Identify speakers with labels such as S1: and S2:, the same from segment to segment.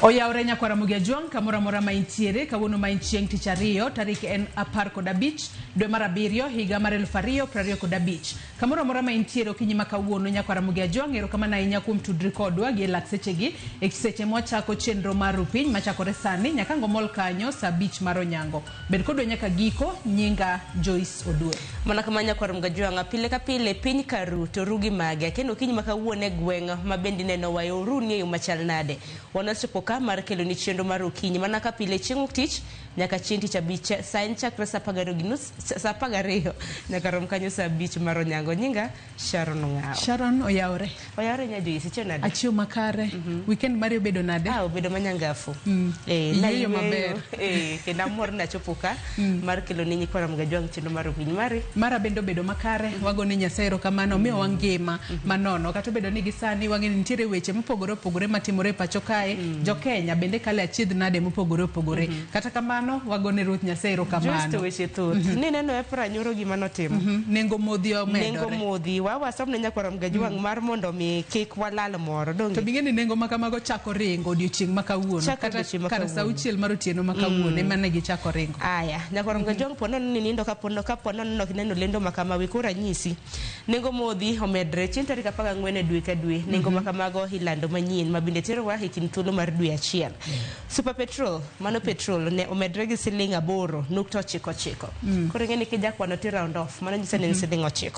S1: Oyawre nyakwar Ramogi Ajwang' kamoro amora ma intiere kawuono ma en chieng' tich ariyo tarik en 15 dwe mar abiriyo higa mar 2025. Kamoro amora ma intiere okinyi ma kawuono nyakwar Ramogi Ajwang' erokamano ahinya kuom tudri kodwa gi e lak sechegi e seche mwachako chenro mar Rupiny machakore sani nyaka ngomol kanyo saa 5 mar onyango. Bed kodwa nyaka giko, nyinga Joyce Oduor.
S2: Mana kama nyakwar Mgajwang'a, pile ka pile piny karu to ru gi mage. Kendo okinyi ma kawuono e gweng' ma bende ineno wae oru ni e yo machal nade. Wan wasechopo ka mar kelo ni chenro mar okinyi mana ka pile chieng' wuok tich nyaka chieng' tich abich sa en chakre saa 12:30 saa 12 nyaka rom kanyo saa 5 mar onyango. Nyinga Sharon Ong'awo.
S1: Sharon oyawre.
S2: Oyawre nya Joyce, ichiew nade?
S1: Achiew makare. Weekend mari obedo nade?
S2: Ah, obedo manyangafu. Eh,
S1: Iyueyo
S2: nayueyo.
S1: maber.
S2: Eh, kendo amor ni achopo ka mar kelo ni nyikwa Ramogi Ajwang' chenro mar okinyi mari.
S1: Mara bende obedo makare, wago ne Nyasaye erokamano, omiyowa ngima manono. Kata obedo ni gi sani wang'e ni nitiere weche mopogore opogore matimore e pacho kae, jo Kenya bende kale achiedh nade mopogore opogore. Kata kamano, wago ne Ruoth Nyasaye
S2: Joyce to
S1: erokamano.
S2: weche thoth. Ni neno Epra nyoro gima notimo.
S1: Nengo modhi
S2: Nengo
S1: omedore.
S2: modhi wa wasom ne nyakwar Ramogi Ajwang' mar mondo mi kik walal moro.
S1: To
S2: Donge?
S1: bing'e ni nengo ma kamago chako ringo odiochieng' ma kawuono.
S2: Chako
S1: Kata
S2: odiochieng' ma
S1: kar saa
S2: kawuono.
S1: auchiel mar otieno ma kawuono ema ne gichako ringo.
S2: Aya, nyakwar Ramogi Ajwang' po nono ni nindo kapo no kapo nono ni ok ineno lendo ma kama we koro anyisi. Nengo modhi omedre chieng' tarik 14 e dwe ka dwe. Nengo ma kamago ilando manyien ma bende terowa e kind thuolo mar dwe achiel. Super petrol, mano petrol ne omedre gi siling 8.99. Koro ing'e ni kijakwano ti round off, mano nyiso ni en siling 9.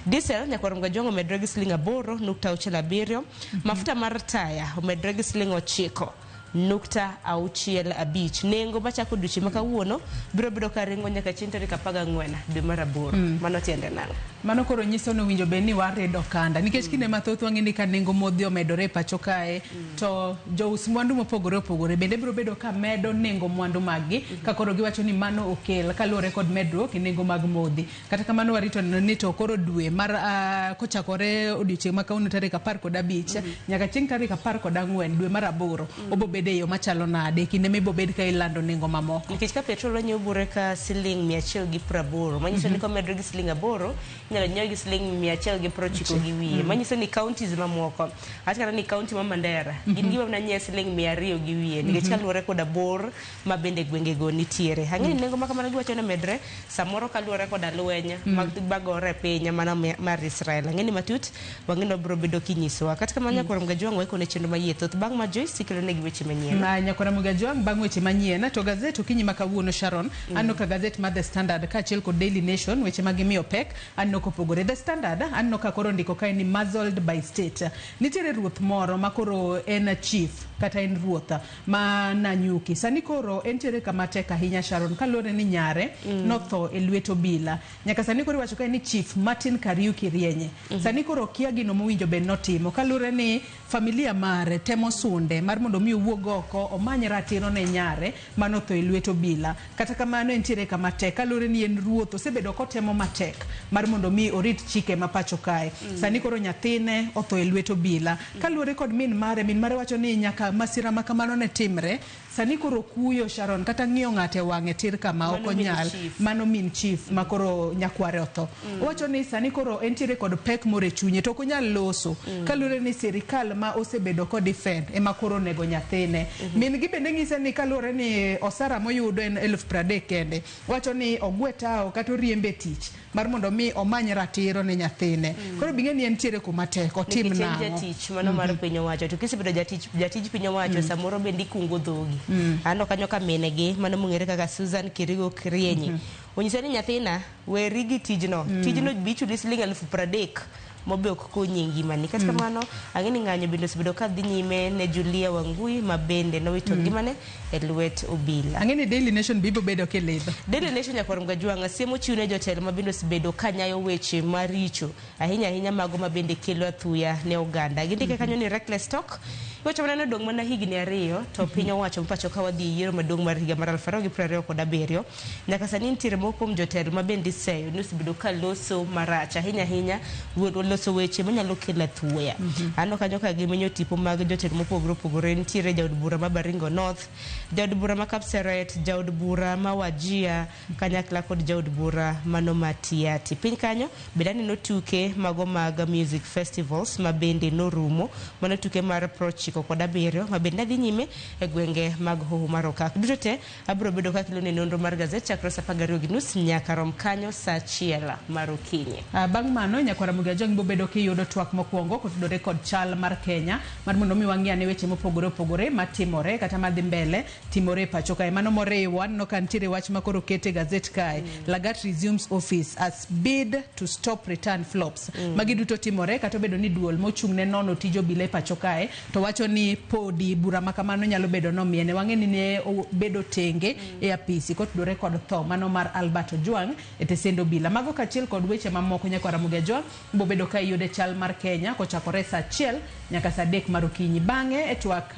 S2: Diesel nyakwar Ramogi Ajwang' omedre gi siling 8.67. Mafuta mar taya omedre gi siling 9.65. Nengo machako odiochieng' ma kawuono biro bedo ka ringo nyaka chieng' tarik 14 dwe mar aboro. Mano tiende nang'o?
S1: Mano koro nyiso ni owinjo bed ni warido okanda nikech kinde mathoth wang'e ni ka nengo modhi omedore e pacho kae to jous mwandu mopogore opogore bende biro bedo ka medo nengo mwandu mag gi ka koro giwacho ni mano okel kaluwore kod medruok e nengo mag modhi. Kata kamano warito neno ni to koro dwe mar kochakore odiochieng' ma kawuono tarik 15 nyaka chieng' tarik 14 dwe mar aboro obo bedo e yo machalo nade e kinde mibo bed ka ilando nengo mamoko.
S2: Nikech ka petrol wanyiewo bure ka siling 180, manyiso ni komedre gi siling 8, inyalo nyiewe gi siling 190 gi wiye. Manyiso ni counties mamoko, awach kata ni county ma Mandera, gin gima mana nyiewe siling 200 gi wiye, nikech kaluwore koda bor ma bende gwengego nitiere. Ang'e ni nengo ma kamano giwacho ni omedre, samoro kaluwore koda lweny magore e piny mana mar Israel. Ang'e ni matut, wang'e ni wabiro bedo kinyisowa. Kata kamano nyakwar Ramogi Ajwang' waikone chenro ma iye thoth. Bang' ma Joyce ikelo negi weche manyien.
S1: Ma nyakwar Ramogi Ajwang' bang' weche manyien to gazet okinyi ma kawuono Sharon aneno ka gazet mar The Standard kaachiel kod Daily Nation weche ma gimiyo pek aneno kopogore. The Standard aneno ka koro ondiko kae ni muzzled by state. Nitiere ruoth moro ma koro en chief kata en ruoth ma Nanyuki. Sani koro entiere kama tek ahinya Sharon kaluwore ni nyare notho e lwet obila. Nyaka sani koro iwacho kae ni Chief Martin Kariuki Rienye. Sani koro okia gino mowinjo bed notimo kaluwore ni familia mare temo sunde mar mondo mi owuog oko omany ratiro ne nyare manotho e lwet obila. Kata kamano entiere kama tek kaluwore ni en ruoth osebedo kotemo matek mar mondo mi orit chike ma pacho kae. Sani koro nyathine otho e lwet obila. Kaluwore kod min mare, min mare wacho ni nyaka masira ma kamano ne timre, sani koro kuyo Sharon kata ng'iyo ng'ato e wang'e tir kama ok
S2: Mano min
S1: onyal.
S2: chief.
S1: Mano min chief ma koro nyakware otho. Owacho ni sani koro entiere kod pek moro e chunye to ok onyal loso kaluwore ni sirikal ma osebedo ko defend ema koro onego nyathine. Min gi bende nyise ni kaluwore ni osara moyudo en 30,000 kende. Owacho ni ogwe tawo kata oriembe e tich mar mondo mi omany ratiro ne nyathine. Koro bing'e ni entiere kuma tek, otim
S2: Nikech en
S1: nang'o?
S2: jatich mano mar piny owacho to kisebedo jatich jatij piny owacho samoro bende ikungo dhogi. Aneno kanyo ka mine gi mano mong'ere kaka Susan Kirigo Kirienyi onyise ni nyathina weri gi tijno. Tijno bi chuli siling 30,000 mobe ok konyi e ngimani. Kata kamano ang'e ni ng'anyo bende osebedo ka dhi nyime ne Julia Wangui ma bende nowito ngimane e lwet obila.
S1: Ang'e ni Daily Nation be ibo bedo kilidho.
S2: Daily Nation nyakwar Mgajwang'a siem ochiw ne jotelo ma bende osebedo ka nyayo weche maricho ahinya ahinya mago ma bende kelo athuya ne oganda. Gindike kanyo ni reckless talk. Iwacho mana ni odong' mana higni 2 to piny owacho ma pacho ka wadhi e yiero maduong' mar higa mar 2027. Nyaka sani nitiere moko kuom jotelo ma bende iseyo ni osebedo ka loso marach ahinya ahinya loso weche manyalo kelo athuya. Aneno kanyo ka gimenyo tipo mag jotelo mopogore opogore. Nitiere jaod bura ma Baringo North, jaod bura ma Kapseret, jaod bura ma Wajir kanyakla kod jaod bura mano ma Tiaty. Piny kanyo bende aneno tuke mago mag music festivals ma bende norumo. Mano tuke mar 98. 97 ma bende dhi nyime e gwenge mag Hoho mar Okak. Duto te abiro bedo kakeloni nonro mar gazet chakre saa 12:30 nyaka rom kanyo saa 1 mar okinyi.
S1: Bang' mano nyakwar Ramogi Ajwang' ibiro bedo kiyudo twak mokwongo kotudore kod chal mar Kenya mar mondo mi wang'i ane weche mopogore opogore matimore kata madhi mbele timore e pacho kae. Mano moriwo aneno ka nitiere wach ma koro oket e gazet kae. Lagat resumes office as bid to stop return flops. Magi duto timore kata obedo ni duol mochung' ne nono tij obila e pacho kae to wacho ni podi bura ma kamano nyalo bedo nomiene. Wang'e ni ne obedo tenge e apisi kotudore kod tho mano mar Albert Ojwang' e tesend obila. Mago kaachiel kod weche mamoko nyakwar Ramogi Ajwang' bobedo ka iyude chal mar Kenya kochakore saa 1 nyaka saa 3 mar okinyi. Bang'e e twak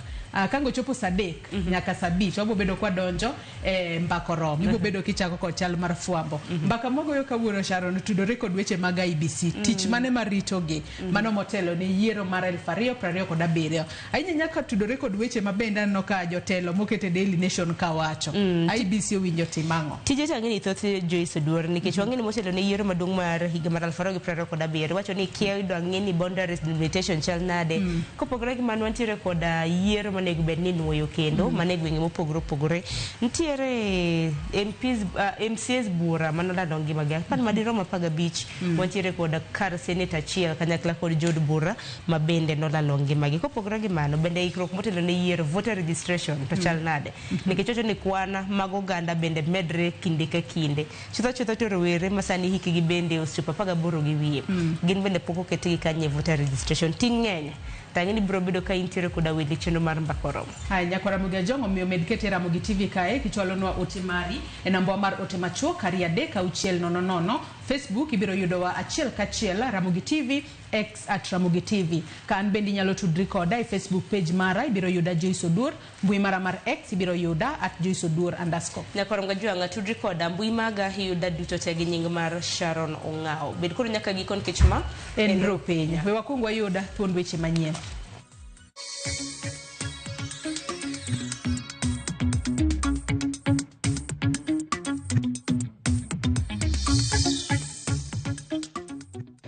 S1: kango chopo saa 3 nyaka saa 5 wabobedo kwadonjo e mbaka oromo. Ibo bedo kichako kod chal mar fwambo. Mbaka mwagoyo kawuono Sharon otudore kod weche mag IEBC. Tich mane maritogi mano motelo ne yiero mar 2027. Ahinya nyaka tudore kod weche ma bende aneno ka jotelo mokete Daily Nation kawacho. IEBC owinjo tim ang'o?
S2: Tije to ang'e ni thoth Joyce Oduor nikech wang'e ni motelo ne yiero maduong' mar higa mar 2027 wacho ni kia idwa ng'e ni boundaries delimitation chal nade. Kopogore gi mano wantiere koda yiero monego bed ni inuoyo kendo mana e gwenge mopogore opogore. Nitiere MPs, MCAs buora manolalo ngimagi apar madirom 15. Wantiere koda kar senate achiel kanyakla kod jood bura ma bende nolalo ngimagi. Kopogore gi mano bende ikruok motelo ne yiero voter registration to chal nade? Nikech wacho ni kwan mag oganda bende medre kinde ka kinde. Chutho chutho to rowere ma sani hikgi bende osechopo 18 gi wiye. Gin bende pok oketgi kanyo e voter registration. Ting' ng'eny. To ang'e ni biro bedo ka intiere koda wende chenro mar mbaka oromo.
S1: Haya, nyakwar Ramogi Ajwang' omiyo med kete Ramogi TV kae kichwalonwa ote mari e nambwa mar ote machuok 23600. Facebook ibiro yudowa achiel kachiel Ramogi TV, X at Ramogi TV. Ka an bende inyalo tudri koda e Facebook page mara ibiro yuda Joyce Oduor, mbui mara mar X ibiro yuda at Joyce Oduor underscore.
S2: Nyakwar Ramogi Ajwang' tudri koda mbui maga iyuda duto te gi nying mar Sharon Ong'awo. Bed koro nyaka giko nikech ma
S1: en ro piny. We wakuong wayud thuond weche manyien.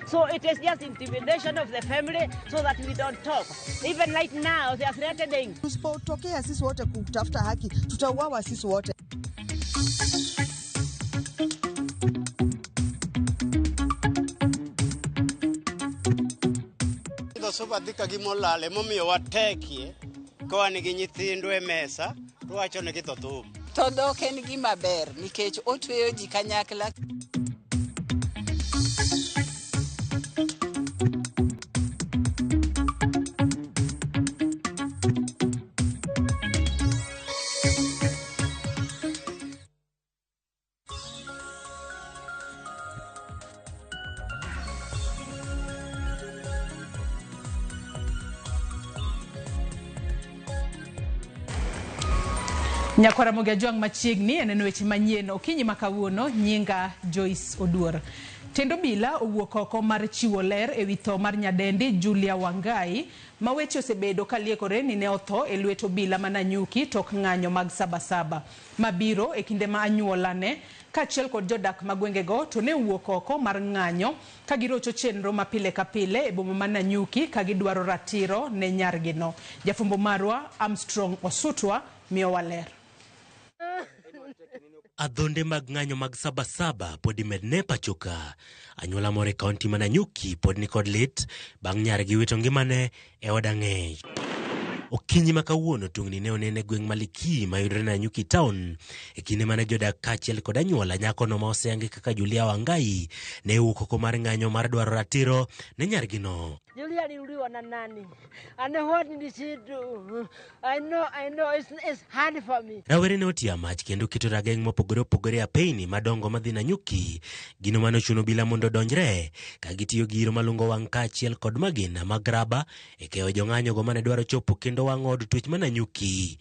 S3: So it is just intimidation of the family so that we don't talk. Even right now, they are threatening.
S4: Tusipotokea sisi wote kutafuta haki, tutauawa sisi wote.
S5: Dho dhi ka gimolal emomiyo watekie ka wan gi nyithindwa e mesa to wacho negi tho thum.
S6: To dhok en gima ber nikech otweyo ji kanyakla.
S1: Nyakwar Ramogi Ajwang' machiegni eneno weche manyien okinyi ma kawuono. Nyinga Joyce Oduor. Tend obila owuok oko mar chiwo ler ewi tho mar nyadendi Julia Wangai ma weche osebedo kaliekore ni ne otho e lwet obila ma Nanyuki tok ng'anyo mag Sabasaba mabiro e kinde ma anyuolane kaachiel kod jodak ma gwengego to ne owuok oko mar ng'anyo ka girocho chenro ma pile ka pile e boma ma Nanyuki ka gidwaro ratiro ne nyargino. Jafwambo marwa Armstrong Osutwa miyowa ler.
S7: Adhonde mag ng'anyo mag Sabasaba pod imedne pachoka. Anyuola moro e kaunti ma Nanyuki pod nikod lit bang' nyargi wito ngimane e od ang'ech. Okinyi ma kawuono tungni ne onen e gweng' Maliki mayudore Nanyuki town e kinde mane jodak kaachiel kod anyuola nyakono ma oseyangi kaka Julia Wangai ne owuok oko mar ng'anyo mar dwaro ratiro ne nyargino.
S3: Julia aliuliwa na nani? And what did she do? I know, it's hard for me.
S7: Rawere ne otiyo mach kendo keto rageng' mopogore opogore e apeyni madongo madhi Nanyuki. Gino mane ochuno obila mondo odonjre ka gitiyo gi iro malungo wang' kaachiel kod magina mag raba e keyo jong'anyogo mane dwaro chopo kendo wang'o od twech ma Nanyuki.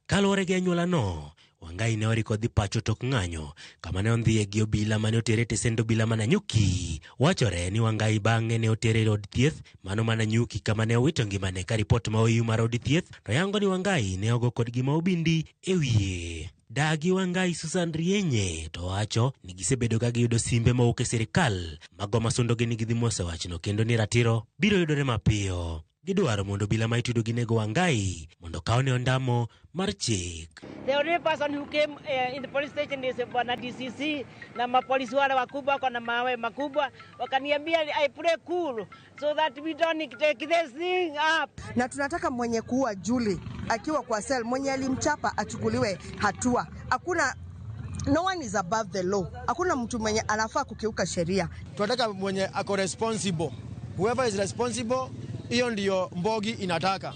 S7: Kaluwore gi anyuolano, Wangai ne oriko dhi pacho tok ng'anyo kama ne ondhiye gi obila mane otere e tesend obila ma Nanyuki. Wachore ni Wangai bang'e ne otere e od thieth mano ma Nanyuki kama ne owito ngimane ka ripot ma oiw mar od thieth to yango ni Wangai ne ogo kod gima obindi e wiye. Dagi Wangai Susan Rienye to wacho ni gisebedo ka giyudo simbe mowuok e sirikal mago masundogi ni gidhi mose wachno kendo ni ratiro biro yudore mapiyo. Gidwaro mondo obila ma itudo gi nego Wangai mondo okawne ondamo mar chik.
S3: The only person who came in the police station is Bwana DCC na mapolisi wale wakubwa wako na mawe makubwa, wakaniambia I play cool so that we don't take this thing up.
S4: Na tunataka mwenye kuua Julie akiwa kwa cell, mwenye alimchapa achukuliwe hatua. Hakuna, no one is above the law. Hakuna mtu mwenye anafaa kukiuka sheria.
S8: Tunataka mwenye ako responsible, whoever is responsible, hiyo ndiyo Mbogi inataka,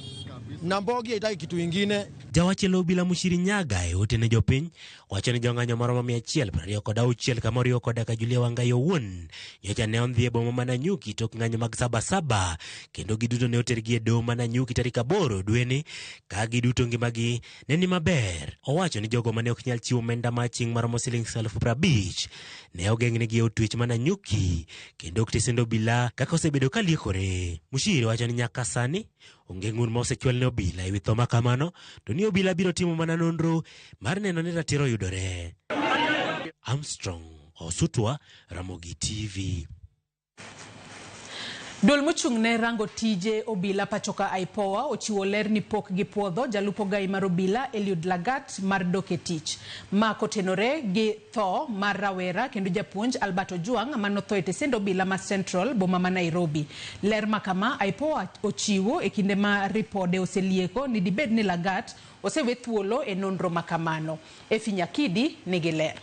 S8: na Mbogi haitaki kitu ingine.
S7: Jawach e obila Muchiri Nyaga e ote ne jopiny wacho ni jong'anyo maromo 126 kama oriwo koda ka Julia Wangai owuon nyocha ne odhi e boma ma Nanyuki tok ng'anyo mag Sabasaba kendo giduto ne otergi e doho ma Nanyuki tarik 8 dweni ka giduto ngimagi ne ni maber. Owacho ni jogo mane ok nyal chiwo omenda ma aching' maromo siling 50,000 ne ogeng'negi e od twech ma Nanyuki kendo ok tesend obila kaka osebedo ka liekore. Muchiri wacho ni nyaka sani onge ng'ur ma osechwal ne obila ewi tho ma kamano to ni obila biro timo mana nonro mar neno ni ratiro yudore. Armstrong Osutwa, Ramogi TV.
S1: Duol mochung' ne rango tije obila pachoka IPOA ochiwo ler ni pok gipuodho jalup ogai mar obila Eliud Lagat mar dok e tich. Ma kotenore gi tho mar rawera kendo japuonj Albert Ojwang manotho e tesend obila ma Central boma ma Nairobi. Ler ma kama IPOA ochiwo e kinde ma ripode oselieko ni dibed ni Lagat osewe thuolo e nonro ma kamano. Efi Nyakidi nigi ler.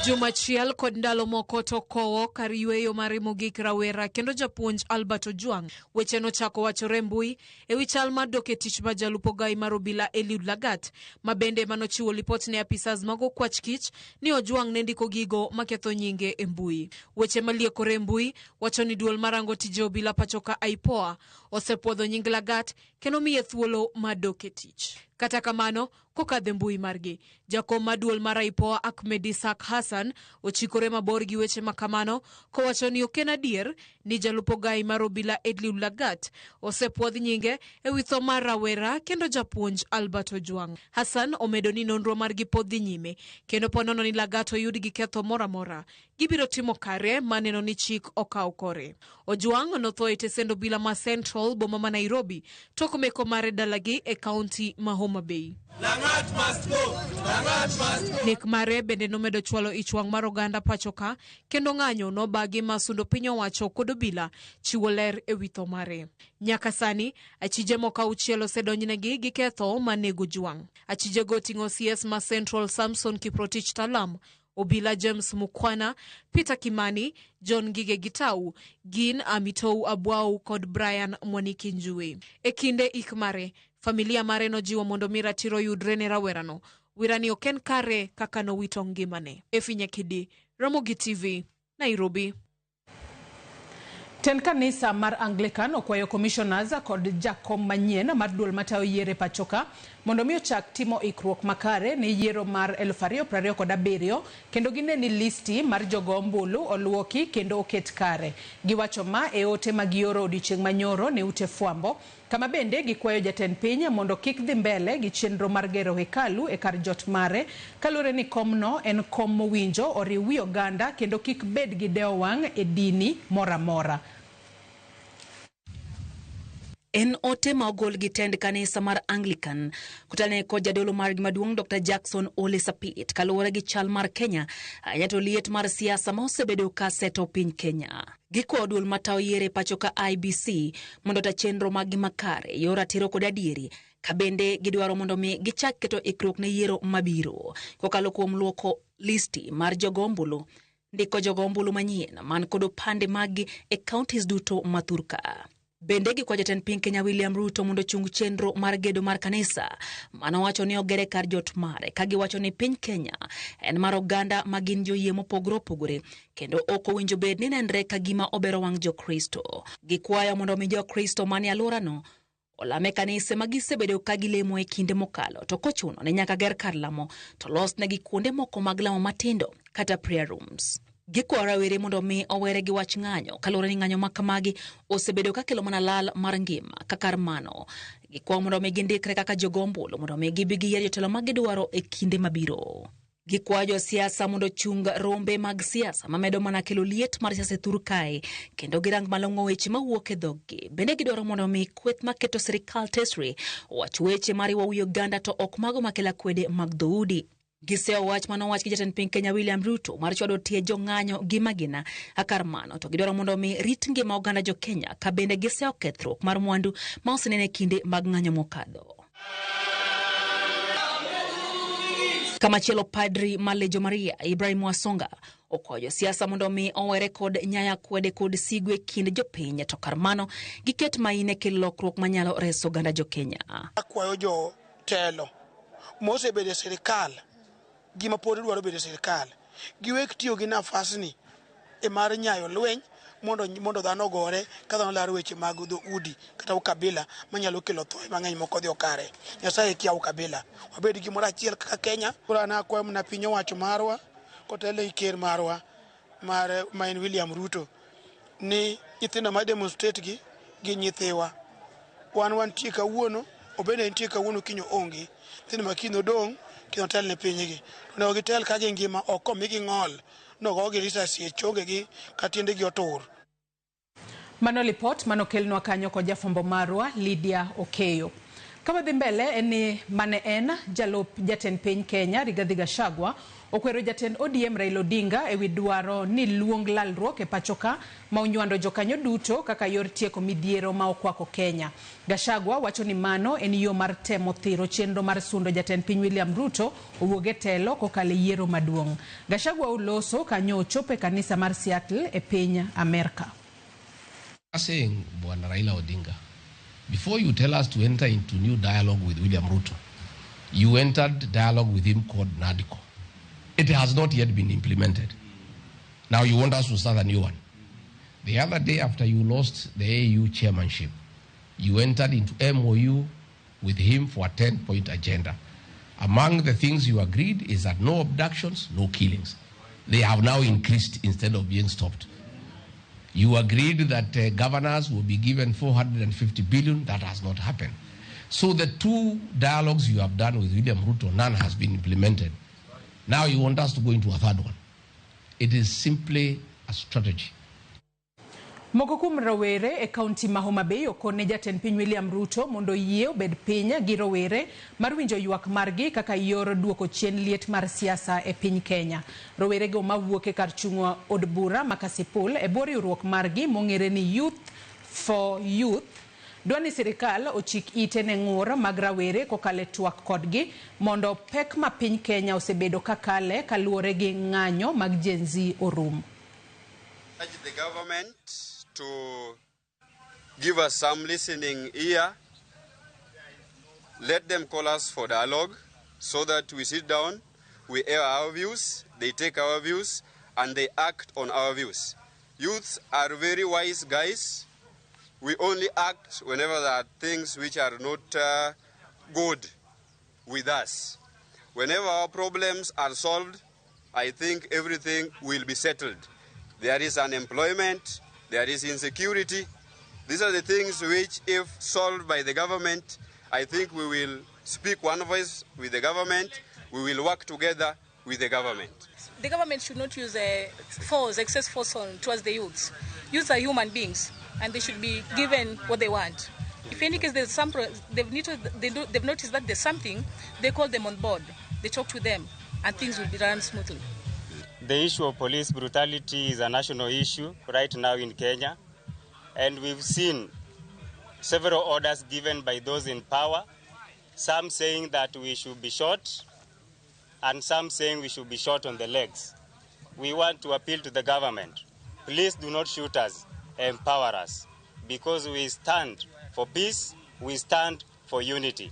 S9: Juma achiel kod ndalo moko to kowo kar yweyo mare mogik rawera kendo japuonj Albert Ojwang. Weche nochako wachore e mbui ewi chal mar dok e tich mar jalup ogai mar obila Eliud Lagat, ma bende manochiwo lipot ne apisas mag okwach kich ni Ojwang ne ndiko gigo maketho nyinge e mbui. Weche maliekore e mbui wacho ni duol marango tije obila pachoka IPOA osepuodho nying Lagat kendo miye thuolo mar dok e tich. Kata kamano, kokadho e mbui margi, jakom mar duol mar IPOA Ahmed Isaac Hassan ochikore mabor gi weche ma kamano kowacho ni ok en adier ni jalup ogai mar obila Eliud Lagat osepuodh nyinge ewi tho mar rawera kendo japuonj Albert Ojwang. Hassan omedo ni nonro margi pod dhi nyime kendo po nono ni Lagat oyud gi ketho moro amora, gibiro timo kare ma neno ni chik okaw kore. Ojwang notho e tesend obila ma Central boma ma Nairobi tok meko mare dalagi e kaunti ma Homa Bay. Nek mare bende nomedo chwalo ich wang' mar oganda pachoka kendo ng'anyo nobagi ma sundo piny owacho kod obila chiwo ler ewi tho mare. Nyaka sani, achije moko 6 osedonjnegi gi ketho mar nego Ojwang. Achijego oting'o CS ma Central Samson Kiprotich Talam, Obila James Mukwana, Peter Kimani, John Ngige Gitau, gin Amitou Abwau kod Brian Mwaniki Njui. E kinde ik mare, familia mare nojiwo mondo mi ratiro yudre ne rawerano. Wirani ok en kare kaka nowito ngimane. Efi Nyakidi, Ramogi TV, Nairobi.
S1: Tend kanisa mar Anglican okwayo commissioners kod jakom manyien mar duol matayo yiero e pachoka mondo mi ochak timo ikruok makare ne yiero mar 2027 kendo gine ni listi mar jogo ombulu oluoki kendo oket kare. Giwacho ma e ote ma gioro odiochieng' manyoro ne ute fwambo kama bende gikwayo jatend piny mondo kik dhi mbele gi chenro mar gero hekalu e kar jot mare kaluwore ni komno en kom mowinjo oriw wi oganda kendo kik bed gi dewo wang' e dini moro amora.
S10: En ote ma ogol gi tend kanisa mar Anglican kotelne kod jadolo margi maduong' Dr. Jackson Ole Sapit kaluwore gi chal mar Kenya ahinya to liet mar siasa ma osebedo ka seto piny Kenya. Gikwayo duol matayo yiero e pacho ka IBC mondo ota chenro maggi makare yor ratiro kod adieri ka bende gidwaro mondo mi gichak keto ikruok ne yiero mabiro kokalo kuom luoko listi mar jogo ombulu, ndiko jogo ombulu manyien man kod opande maggi e counties duto ma thurka. Bende gikwayo jatend piny Kenya William Ruto mondo ochung chenro mar gedo mar kanisa manowacho ni ogere kar jot mare ka giwacho ni piny Kenya en mar oganda ma gin joyie mopogore opogore kendo ok owinjo bed ni nenre ka gima obero wang' Jokristo. Gikwayo mondo mi Jokristo manie alworano olame kanise ma gisebedo ka gilemo e kinde mokalo to kochuno ni nyaka ger kar lamo to losnegi kuonde moko mag lamo matindo kata prayer rooms. Gikwayo rawere mondo mi owere gi wach ng'anyo kaluwore ni ng'anyo ma kamagi osebedo ka kelo mana lal mar ngima ka kar mano gikwayo mondo mi gindikre kaka jogo ombulu mondo mi gibi giyier jotelo ma gidwaro e kinde mabiro. Gikwayo josiasa mondo ochung rombe mag siasa mamedo mana kelo liet mar siasa e thur kae kendo girang malong'o weche mawuok e dhoggi. Bende gidwaro mondo mi kweth maketo sirikal tesre owach weche mariwo wi oganda to ok mago makelo akwede mag dhoudi. Giseyo wach manowach gi jatend piny Kenya William Ruto mar chwado tie jong'anyo gi magina. Kar mano to gidwaro mondo mi rit ngima oganda jo Kenya ka bende giseyo kethruok mar mwandu ma osenene kinde mag ng'anyo mokadho. Kamachielo padri mar Lejo Maria Ibrahim Wasonga okwayo josiasa mondo mi owere kod nyaya akwede kod sigu e kind jopiny to kar mano giket maine kelo lokruok manyalo reso oganda jo Kenya.
S11: Akwayo jotelo mosebedo e sirikal gi ma pod dwaro bedo e sirikal giwek tiyo gi nafasni e mar nyayo lweny mondo dhano ogore ka dhano laro weche mag dhoudi kata ukabila manyalo kelo thoe mang'eny moko odhi okare. Nyasaye kia ukabila. Wabed gimoro achiel kaka Kenya. Koro an akwayo mana piny owacho marwa kotelo gi ker marwa mar ma en William Ruto ni nyithindo ma demonstrate gi gin nyithiwa. Wan wantie kawuono, obende entie kawuono kiny oonge. Nyithindo ma kiny odong' kiny otel ne pinygi. To onego gitel ka gingima ok komigi ng'ol nogogi risasi e chongegi ka tiendegi otur.
S1: Mano lipot manokelnwa kanyo kod jafwambo marwa Lydia Okeyo. Ka wadhi mbele en ni mane en jalup jatend piny Kenya Rigathi Gachagua okwero jatend ODM Raila Odinga ewi dwaro ni luong lalruok e pacho ka ma onywando jokanyo duto kaka yor tieko midhiero ma okwako Kenya. Gachagua wacho ni mano en yo mar temo thiro chenro mar sundo jatend piny William Ruto owuog e telo kokalo e yiero maduong'. Gachagua oloso kanyo ochopo e kanisa mar Seattle e piny Amerka.
S12: Saying, Bwana Raila Odinga, before you tell us to enter into new dialogue with William Ruto, you entered dialogue with him called NADCO. It has not yet been implemented. Now you want us to start a new one. The other day after you lost the AU chairmanship, you entered into MOU with him for a 10-point agenda. Among the things you agreed is that no abductions, no killings. They have now increased instead of being stopped. You agreed that governors will be given 450 billion. That has not happened. So the two dialogues you have done with William Ruto, none has been implemented. Now you want us to go into a third one. It is simply a strategy.
S1: Moko kuom rowere e kaunti ma Homa Bay okone jatend piny William Ruto mondo oyie obed piny gi rowere mar winjo ywak margi kaka yor duoko chien liet mar siasa e piny Kenya. Rowerego mawuok e kar chung' od bura ma Kasipul e bwo riwruok margi mong'ere ni Youth for Youth dwa ni sirikal ochik ite ne ng'ur mag rawere kokalo e twak kodgi mondo pek ma piny Kenya osebedo kakale kaluwore gi ng'anyo mag Gen Z orum.
S13: Urge the government to give us some listening ear. Let them call us for dialogue so that we sit down, we air our views, they take our views, and they act on our views. Youths are very wise guys. We only act whenever there are things which are not good with us. Whenever our problems are solved, I think everything will be settled. There is unemployment, there is insecurity. These are the things which, if solved by the government, I think we will speak one voice with the government, we will work together with the government.
S14: The government should not use force, excess force on towards the youths. Youths are human beings and they should be given what they want. If any case there's some, they've, need to, they do, they've noticed that there's something, they call them on board, they talk to them, and things will be run smoothly.
S15: The issue of police brutality is a national issue right now in Kenya, and we've seen several orders given by those in power, some saying that we should be shot, and some saying we should be shot on the legs. We want to appeal to the government. Please do not shoot us, empower us, because we stand for peace, we stand for unity.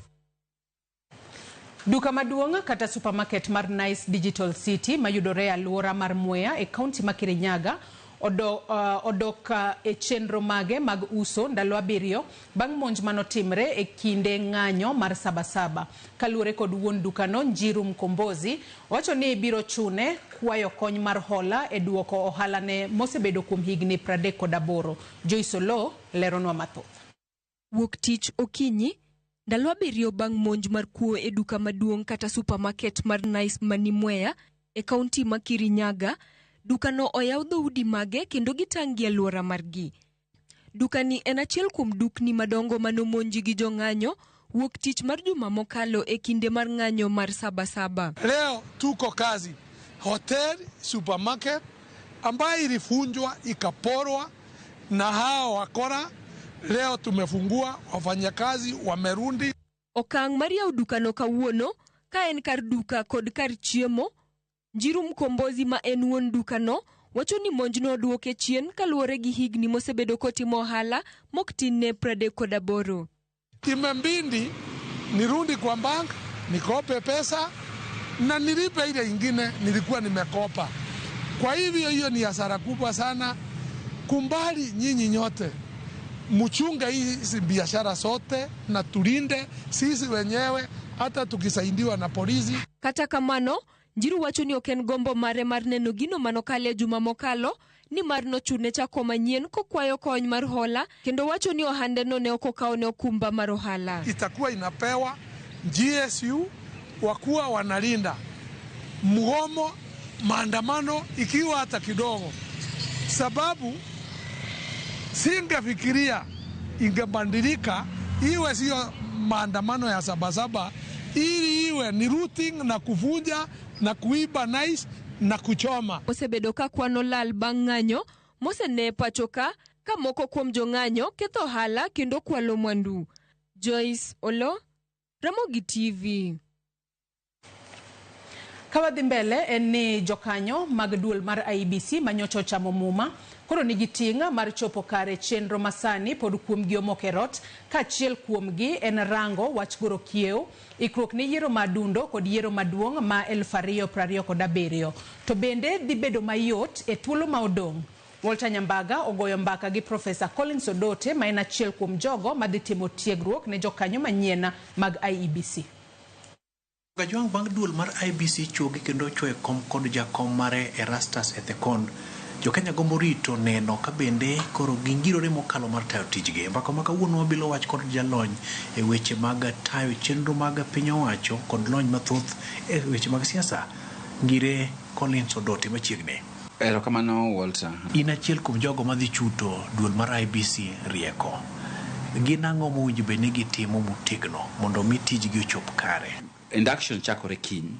S1: Duka maduong' kata supermarket mar Nice Digital City mayudore e alwora mar Mwea e kaunti ma Kirinyaga odok e chenro mage mag uso ndalo 7 bang' monj manotimre e kinde ng'anyo mar Sabasaba. Kaluwore kod wuon dukano Njiru Mkombozi, owacho ni biro chune kwayo kony mar hola e duoko ohalane mosebedo kuom higni 38. Joyce Oloo leronwa mathoth.
S16: Wuok tich okinyi, ndalo 7 bang' monj mar kuo e duka maduong' kata supermarket mar Nice mani Mwea, e kaunti ma Kirinyaga. Dukano oyaw dhoudi mage kendo gitang' gi alwora margi. Dukani en achiel kuom dukni madongo manomonji gi jong'anyo wuok tich mar juma mokalo e kinde mar ng'anyo mar Sabasaba.
S11: Leo tuko kazi hotel, supermarket ambayo ilivunjwa ikaporwa na hao wakora. Leo tumefungua, wafanyakazi wamerudi.
S16: Okang' mar yawo dukano kawuono ka en kar duka kod kar chiemo, Njiru Mkombozi ma en wuon dukano wacho ni monjno oduoke chien kaluwore gi higni mosebedo kotimo ohala mok tin ne 38.
S11: Imebidi nirudi kwa bank nikope pesa na nilipe ile ingine nilikuwa nimekopa. Kwa hivyo hiyo ni hasara kubwa sana. Kumbali nyinyi nyote mchunge hizi biashara sote na tulinde sisi wenyewe, hata tukisaidiwa na polisi.
S16: Kata kamano, Njiru wacho ni ok en gombo mare mar neno gino manokale juma mokalo nimar nochune chako manyien kokwayo kony mar hola kendo wacho ni ohandeno ne ok okawne okumba mar ohala.
S11: Itakuwa inapewa GSU wakuwa wanalinda mgomo, maandamano ikiwa hata kidogo, sababu singefikiria ingebadilika iwe sio maandamano ya Sabasaba, ili iwe ni looting na kuvunja na kuiba nice na kuchoma.
S16: Osebedo ka kwano lal bang' ng'anyo mosene e pacho ka ka moko kuom jong'anyo ketho ohala kendo kwalo mwandu. Joyce Olo, Ramogi TV.
S1: Ka wadhi mbele en ni jokanyo mag duol mar IEBC manyocha ochamo muma koro nigi ting' mar chopo kare chenro masani pod kuomgi omoko e rot kaachiel kuomgi en rango wach goro kiewo, ikruok ne yiero ma adundo kod yiero maduong' ma 2027. To bende dhi bedo mayot e thuolo ma odong'. Walter Nyambaga ogoyo mbaka gi Profesa Collins Odote ma en achiel kuom jogo madhi timo tiegruok ne jokanyo manyien mag IEBC.
S17: Kajwang' bang' duol mar IEBC chuogi kendo ochuoyo kom kod jakom mare Erastus Ethekon. Jokenya gombo rito neno ka bende koro gingirore mokalo mar tayo tijgi. E mbaka ma kawuono wabilo wach kod jalony e weche mag tayo chenro mag piny owacho kod lony mathoth e weche mag siasa. Ngire Collins Odote machiegni.
S18: Erokamano Walter.
S17: In achiel kuom jogo madhi chuto duol mar IEBC rieko. Gin ang'o mowinjo bed ni gitimo motegno mondo mi tijgi ochop kare?
S18: Induction chakore kiny.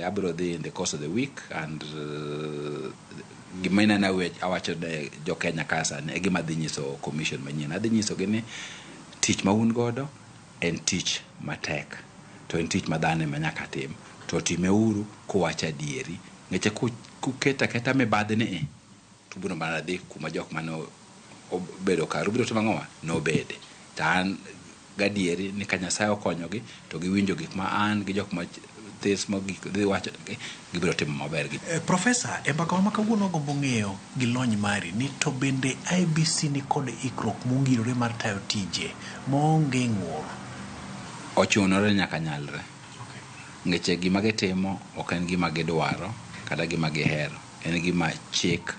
S18: Abiro dhi in the course of the week and gima ineno awacho ne jo Kenya ka sani e gima adhi nyiso commission manyien. Adhi nyisogi ni tich ma un godo en tich matek to en tich ma dhano ema nyaka tim to timeuru kuwacho adieri. Ngeche kuketo aketa mibadhi ni i to ubiro mana dhi kuma jok mane obedo karu biro timo ang'owa nobede. To an gadieri ni ka Nyasaye okonyogi to giwinjo gik ma an gi jok ma this mogik dhi wacho gibiro timo maber gi.
S17: Profesa, e mbaka ma kawuono wagombo ng'eyo gi lony mari ni to bende IEBC ni kod ikruok mongirore mar tayo tije maonge ng'ur?
S18: Ochunore nyaka nyalre. Ngeche gima gitimo ok en gima gidwaro kata gima gihero. En gima chik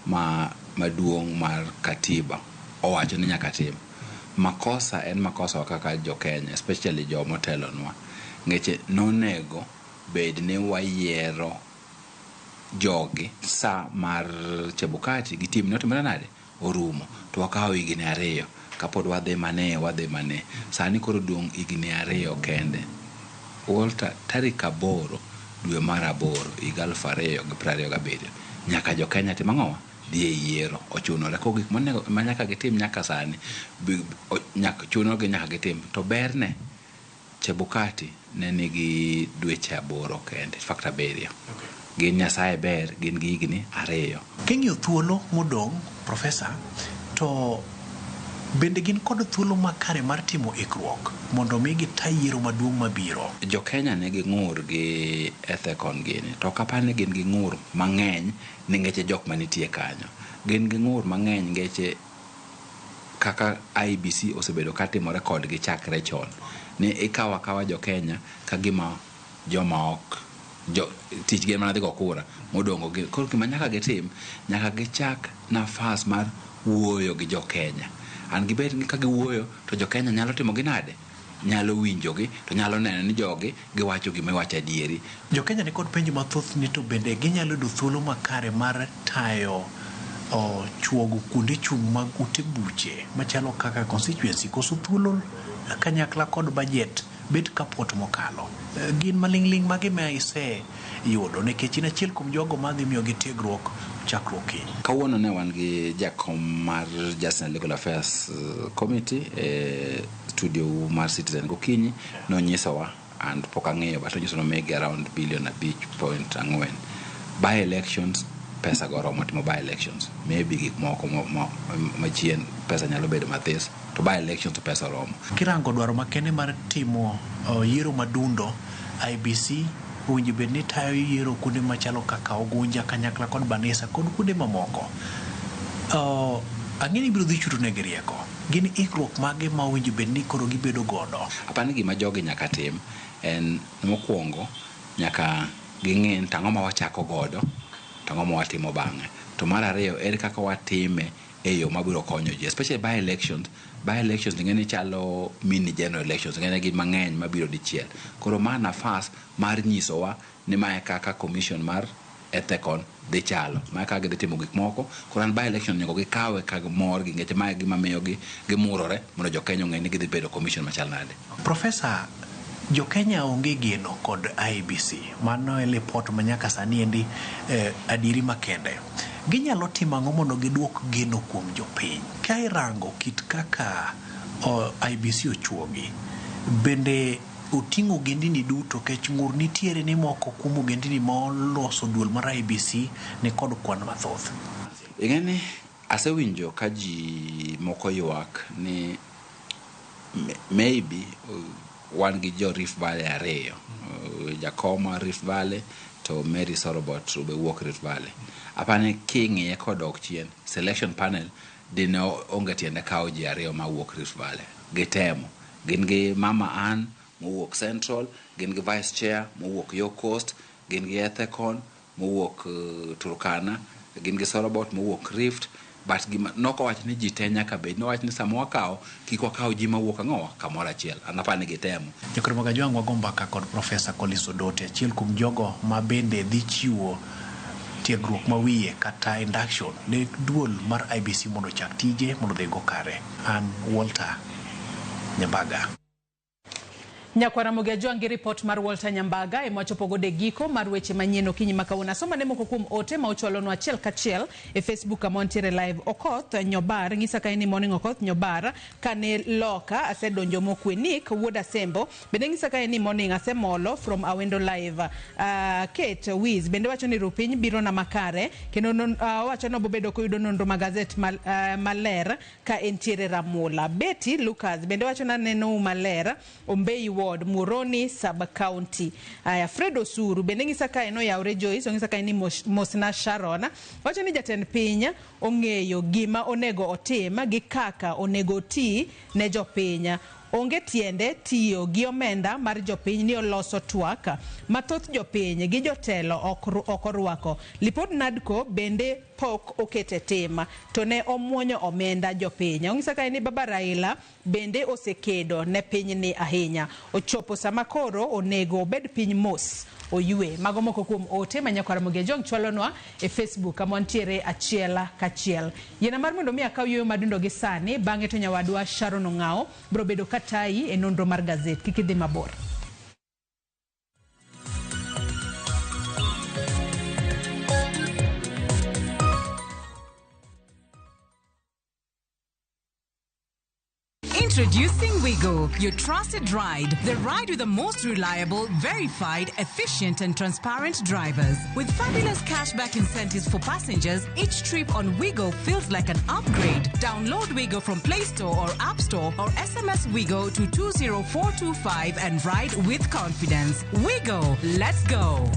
S18: ma maduong' mar katiba owacho ni nyaka tim. Makosa en makosa wa kaka jo Kenya, especially joma otelonwa. Ngeche nonego bed ni wayiero jogi sa mar Chebukati gi tim notimore nade? Orumo. To wakawo higni 2 kapod wadhi mane wadhi mane. Sani koro dong' higni 2 kende. Walter, tarik 8 dwe mar 8 higa 2027 nyaka jo Kenya tim ang'owa? Dhi e yiero. Ochunore. Koro gik monego ma nyaka gitim nyaka sani nyaka chunogi nyaka gitim. To berne Chebukati ne nigi dweche 8 kende, in fact 7. Gin Nyasaye ber, gin gi higni 2.
S17: King'iyo thuolo modong', Profesa, to bende gin kod thuolo makare mar timo ikruok mondo mi gita yiero maduong' mabiro?
S18: Jo Kenya nigi ng'ur gi Ethekon gini, to ok apar ni gin gi ng'ur mang'eny ningeche jok manitie kanyo. Gin gi ng'ur mang'eny ngeche kaka IEBC osebedo katimore kodgi chakre chon. Ni ikawo akawa jo Kenya ka gima joma ok jo tich gin mana dhi go kura modongo gi. Koro gima nyaka gitim, nyaka gichak nafas mar wuoyo gi jo Kenya. An gibed ni ka giwuoyo to jo Kenya nyalo timo gi nade? nyalo winjogi to nyalo neno ni jogi giwacho gima iwacho adieri.
S17: Jokenya nikod penjo mathoth ni to bende ginyalo yudo thuolo makare mar tayo chuogo kuonde chung' mag ute buche machalo kaka constituency koso thuolo kanyakla kod budget bet kapot mokalo. Gin maling'ling' mage ma iseyudo nikech in achiel kuom jogo madhi miyogi tiegruok chakruok kiny.
S18: Kawuono ne wan gi jakom mar Justice and Legal Affairs Committee e studio mar Citizen gokinyi nonyisowa and pok ang'eyo but onyiso nomigi around billion 5.4 by elections pesa go oromo timo by elections maybe gik moko machien pesa nyalo bedo mathis to by elections to pesa oromo.
S17: Kirango dwaro makende mar timo yiero madundo IBC owinjo bed ni tayo yiero kuonde machalo kaka Ugunja kanyakla kod Banisa kod kuonde mamoko. Ang'e ni ibiro dhi chuto negi rieko. Gin ikruok mage ma owinjo bed ni koro gibedo godo?
S18: Apani gima jogi nyaka tim en mokwongo nyaka ging'e ni to ang'o ma wachako godo to ang'o ma watimo bang'e. To mar ariyo ere kaka watime e yo mabiro konyo ji especially by elections. By elections ing'e ni chalo mini general elections ing'e ni gin mang'eny mabiro dichiel. Koro ma nafas mar nyisowa ni mae kaka commission mar Ethekon dhi chalo. Mae kaka gidhi timo gik moko. Koro an by election onego gikawe ka mor gi nikech mae gima miyo gi gimurore mondo jo Kenya ong'e ni gidhi bedo commission machal nade.
S17: Profesa, jo-Kenya onge geno kod IEBC. Mano e lipot ma nyaka sani endi adieri makende. Ginyalo timo ang'o mondo giduok geno kuom jopiny? Ka irango kit kaka IEBC ochuogi, bende oting'o ogendini duto kech ng'ur nitiere ni moko kuom ogendini ma oloso duol mar IEBC ni kod kwan mathoth.
S18: Ing'e ni asewinjo ka ji moko ywak ni maybe wan gi jo Rift Valley ariyo. Jakom mar Rift Valley to Mary Sorobot be wuok Rift Valley. Apani king'iye kodok chien, selection panel dine onge tiende kawo ji ariyo mawuok Rift Valley. Gitemo. Gin gi Mama Ann mowuok Central, gin gi Vice Chair mowuok yo Coast, gin gi Ethekon mowuok Turkana, gin gi Sorobot mowuok Rift, but gima nokowach ni ji te nyaka bed, nowach ni sama wakawo kik wakaw ji mawuok ang'owa kamoro achiel. An apani gitemo.
S17: Jokoro mag Ajwang' wago mbaka kod Profesa Collins Odote, achiel kuom jogo ma bende dhi chiwo tiegruok ma wiye kata induction ne duol mar IEBC mondo ochak tije mondo odhi go kare. An Walter Nyambaga.
S1: Nyakwara Ramogi Ajwang' gi ripot mar Walter Nyambaga ema wachopo godo e giko mar weche manyien okinyi ma kawuono. Asoma ne moko kuom ote ma ochwalonwa achiel kachiel e Facebook kama wantiere live. Okoth Nyobar ng'isa kae ni morning Okoth Nyobar kane loka asedonjo mokwe. Nick wuod Asembo bende ng'isa kae ni morning asemolo from Awendo live. Kate Wiz bende wacho ni rupiny biro na makare kendo owacho ni obobedo koyudo nonro mag gazet maler ka entiere Ramula. Betty Lucas bende wacho ni aneno maler Ombei Ward, Muhoroni Sub County. Aya, Fred Osuru bende ng'isa kae noyawre Joyce ong'isa kae ni Mosna Sharon wacho ni jatend piny ong'eyo gima onego otim gi kaka onego oti ne jopiny. Onge tiende tiyo gi omenda mar jopiny ni oloso twak ma thoth jopiny gi jotelo ok orwako. Lipod NADCO bende pok okete tim to ne omuonyo omenda jopiny. Ong'isa kae ni Baba Raila bende osekedo ne pinyni ahinya. Ochopo sama koro onego obed piny mos oywe. Mago moko kuom ote ma nyakwar Ramogi Ajwang' chwalonwa e Facebook kama wantiere achiel kachiel. Yiena mar mondo mi akaw yueyo madundo gi sani, bang'e to nyawadwa Sharon Ong'ao biro bedo katayi e nonro mar gazet. Kik idhi mabor.
S19: Introducing Wigo, your trusted ride. The ride with the most reliable, verified, efficient, and transparent drivers. With fabulous cashback incentives for passengers, each trip on Wigo feels like an upgrade. Download Wigo from Play Store or App Store or SMS Wigo to 20425 and ride with confidence. Wigo, let's go.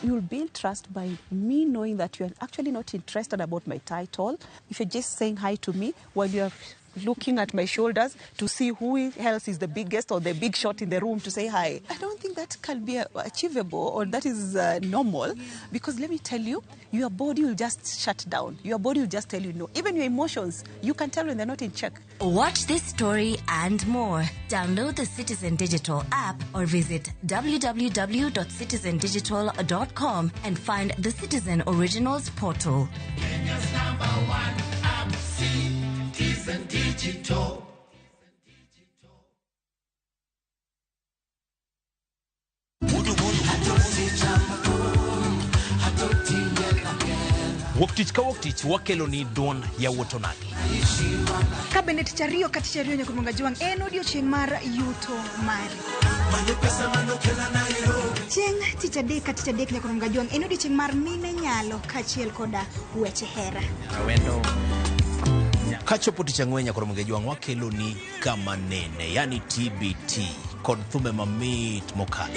S20: You'll build trust by me knowing that you're actually not interested about my title. If you're just saying hi to me while you're looking at my shoulders to see who else is the biggest or the big shot in the room to say hi. I don't think that can be achievable or that is normal, because let me tell you, your body will just shut down. Your body will just tell you no. Even your emotions, you can tell when they're not in check.
S21: Watch this story and more. Download the Citizen Digital app or visit www.citizendigital.com and find the Citizen Originals portal.
S22: Kenya's number one app, Citizen Digital.
S23: Wuok tich ka wuok tich wakelo ni duond yawuot onagi.
S24: Ka bende tich ariyo ka tich ariyo nyaka Juang en odiochieng' mar yuto mari. Chieng' tich adek ka tich adek nyaka Juang en odiochieng' mar mine nyalo kaachiel koda weche hera.
S23: Kachopo tich ang'wen nyaka Juang wakelo ni kama nene, yani TBT kod thumbe mamit mokalo.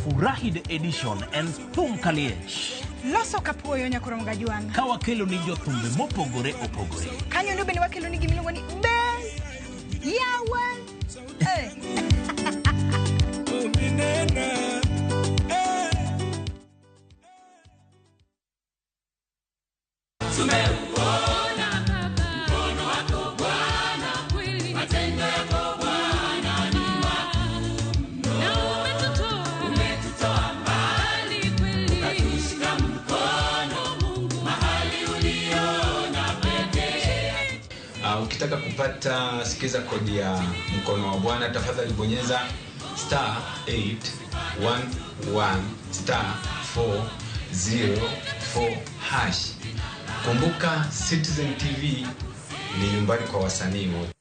S23: Furahi the edition en thum kaliech.
S24: Loso kapuoyo nyaka Juang.
S23: Ka wakelo ni jothumbe mopogore opogore.
S24: Kanyo ndo bende wakelo ni gimiluongo ni be yawa.
S25: Ukitaka kupata sikiza kodi ya mkono wa Bwana, tafadhali bonyeza star 811 star 404 hash. Kumbuka Citizen TV ni nyumbani kwa wasanii wote.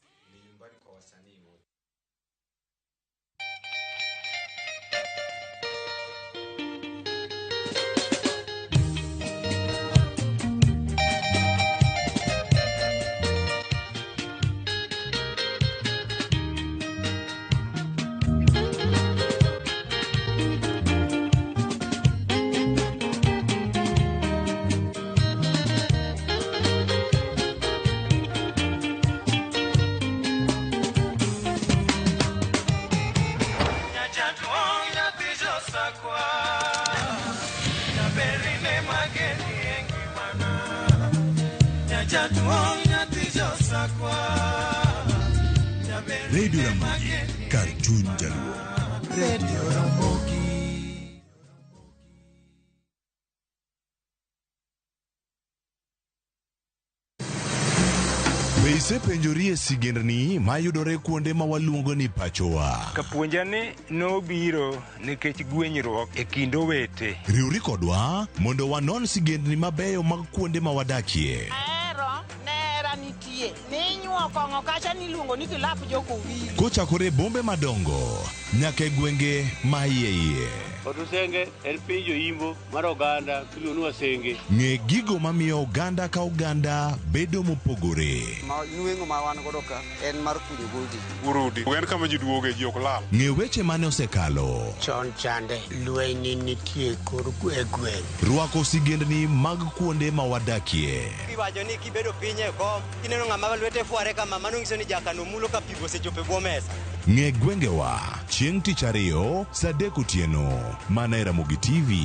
S26: Radio Ramogi, kar chuny Jaluo.
S22: Radio Ramogi.
S26: Be isepenjorie sigendni mayudore kuonde ma waluongo ni pachowa?
S27: Kapuonja ni nobiro nikech gwenyruok e kind owete.
S26: Riwri kodwa mondo wanon sigendni mabeyo mag kuonde ma wadakie.
S3: Ahero nera nitie ninyuo kacha niluongo ni kilap jokowili.
S26: Kochakore bombe madongo nyaka e gwenge ma iye iye.
S28: Otusenge en piny joimbo mar oganda miluongo ni Wasenge.
S26: Ng'e gigo mamiyo oganda ka oganda bedo mopogore.
S29: Nweng'o ma wan godo ka en mar kunyo godi.
S30: Urudi en kama ji duoge ji ok lal.
S26: Ng'e weche mane osekalo.
S31: Chon chande lweny nitie kor e gweng'.
S26: Rwako sigendni mag kuonde ma wadakie.
S29: Iwacho ni kibedo piny e kom kineno ng'ama lwete fware kama mano nyiso ni jakano mulo ka pi osechopo e bwo mesa.
S26: Ng'e gwengewa chieng' tich ariyo saa 3 otieno mana e Ramogi TV.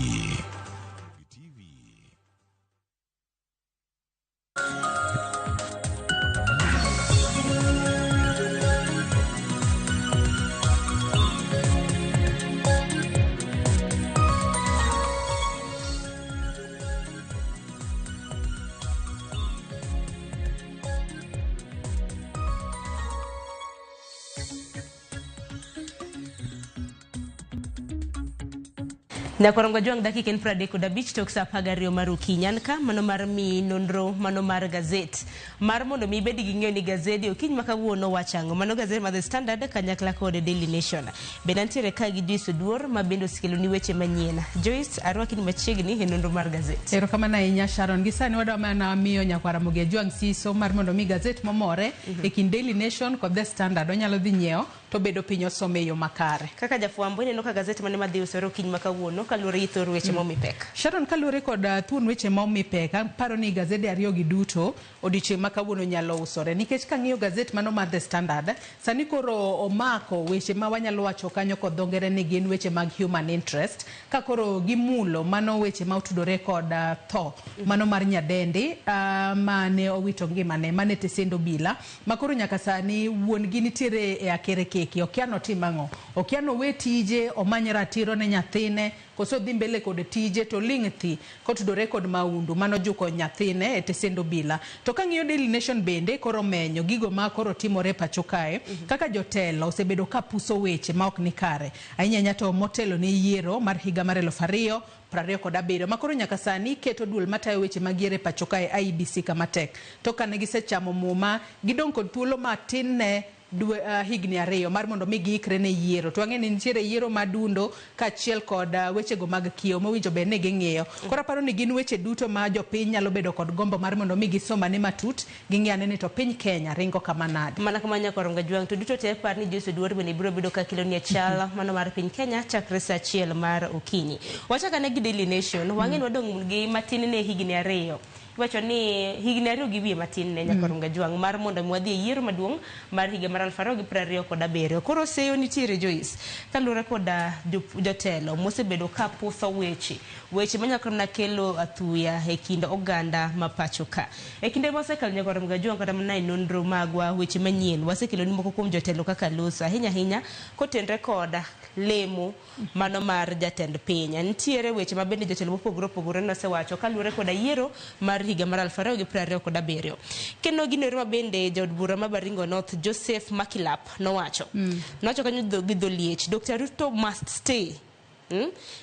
S2: Nyakorongo Juang dakika en 35 tok saa 12 mar okinyi. An ka mano mar miyi nonro mano mar gazet mar mondo mi ibed gi ng'eyo ni gazedi okinyi ma kawuono wacho ang'o. Mano gazet mar The Standard kanyakla kod Daily Nation. Bende antiere ka gi Joyce Oduor ma bende osekeloni weche manyien. Joyce, arwaki ni machiegni e nonro mar gazet.
S1: Erokamano ahinya Sharon. Gi sani wadwa mana miyo nyakwara Ramogi Ajwang siso mar mondo mi gazet momore e kind Daily Nation kod The Standard onyalo dhi nyiewo to to bedo piny osome e yo makare.
S2: Kaka jafwambo ineno ka gazet mane madhi usore okinyi ma kawuono kaluwore gi thor weche momi pek.
S1: Sharon, kaluwore kod thuon weche momi pek, aparo ni gazede ariyo gi duto odiochieng' ma kawuono nyalo usore nikech kang'iyo gazet mano mar The Standard, sani koro omako weche ma wanyalo wacho kanyo kod dho ngere ni gin weche mag human interest, ka koro gimulo mano weche ma otudore kod tho mano mar nyadendi mane owito ngimane mane tesend obila, ma koro nyaka sani wuon gi nitiere e akere keke, okia notim ang'o, okia nowe tije omany ratiro ne nyathine koso dhi mbele kod tije to ling' thi kotudore kod maundu manojuko nyathine e tesend obila. To kang'iyo Daily Nation bende koro menyo gigo ma koro timore pacho kae, kaka jotelo osebedo ka puso weche ma ok ni kare ahinya ahinya to motelo ne yiero mar higa mar 2027 ma koro nyaka sani keto duol matayo weche mag yiero e pacho kae IEBC kama tek. To kane gisechamo muma, gidong' kod thuolo matin ne higni 2 mar mondo mi giikre ne yiero. To wang'e ni nitiere yiero madundo kaachiel kod wechego mag kiewo mowinjo bed ni ging'iyo. Koro aparo ni gin weche duto ma jopiny nyalo bedo kod gombo mar mondo mi gisom ane matut, ging'i ane ni to piny Kenya ringo kama nade.
S2: Mana kama nyakwar Ongajwang', to duto te par ni Joyce Oduor bende biro bedo ka keloni e chal mano mar piny Kenya chakre saa 1 mar okinyi. Wachak ane gi Daily Nation, wang'e ni wadong' gi matin ne higni 2. Iwacho ni higni 2 gi wiye matin ne nyakwar Ongajwang' mar mondo mi wadhi e yiero maduong' mar higa mar 2027. Koro seyo nitiere Joyce, kaluwore kod jotelo mosebedo ka putho weche, weche manyalo mana kelo athuya e kind oganda ma pacho ka. E kinde mosekalo nyakwar Ongajwang' kata mana e nonro magwa weche manyien, wasekelo ni moko kuom jotelo kaka loso ahinya ahinya kotenre kod lemo mano mar jatend piny. Nitiere weche ma bende jotelo mopogore opogore nosewacho kaluwore koda yiero mar higa mar 2027. Kendo gino ero ma bende jaod bura ma Baringo North Joseph Makilap nowacho. Nowacho kanyo gi dho liech, Dr. Ruto must stay.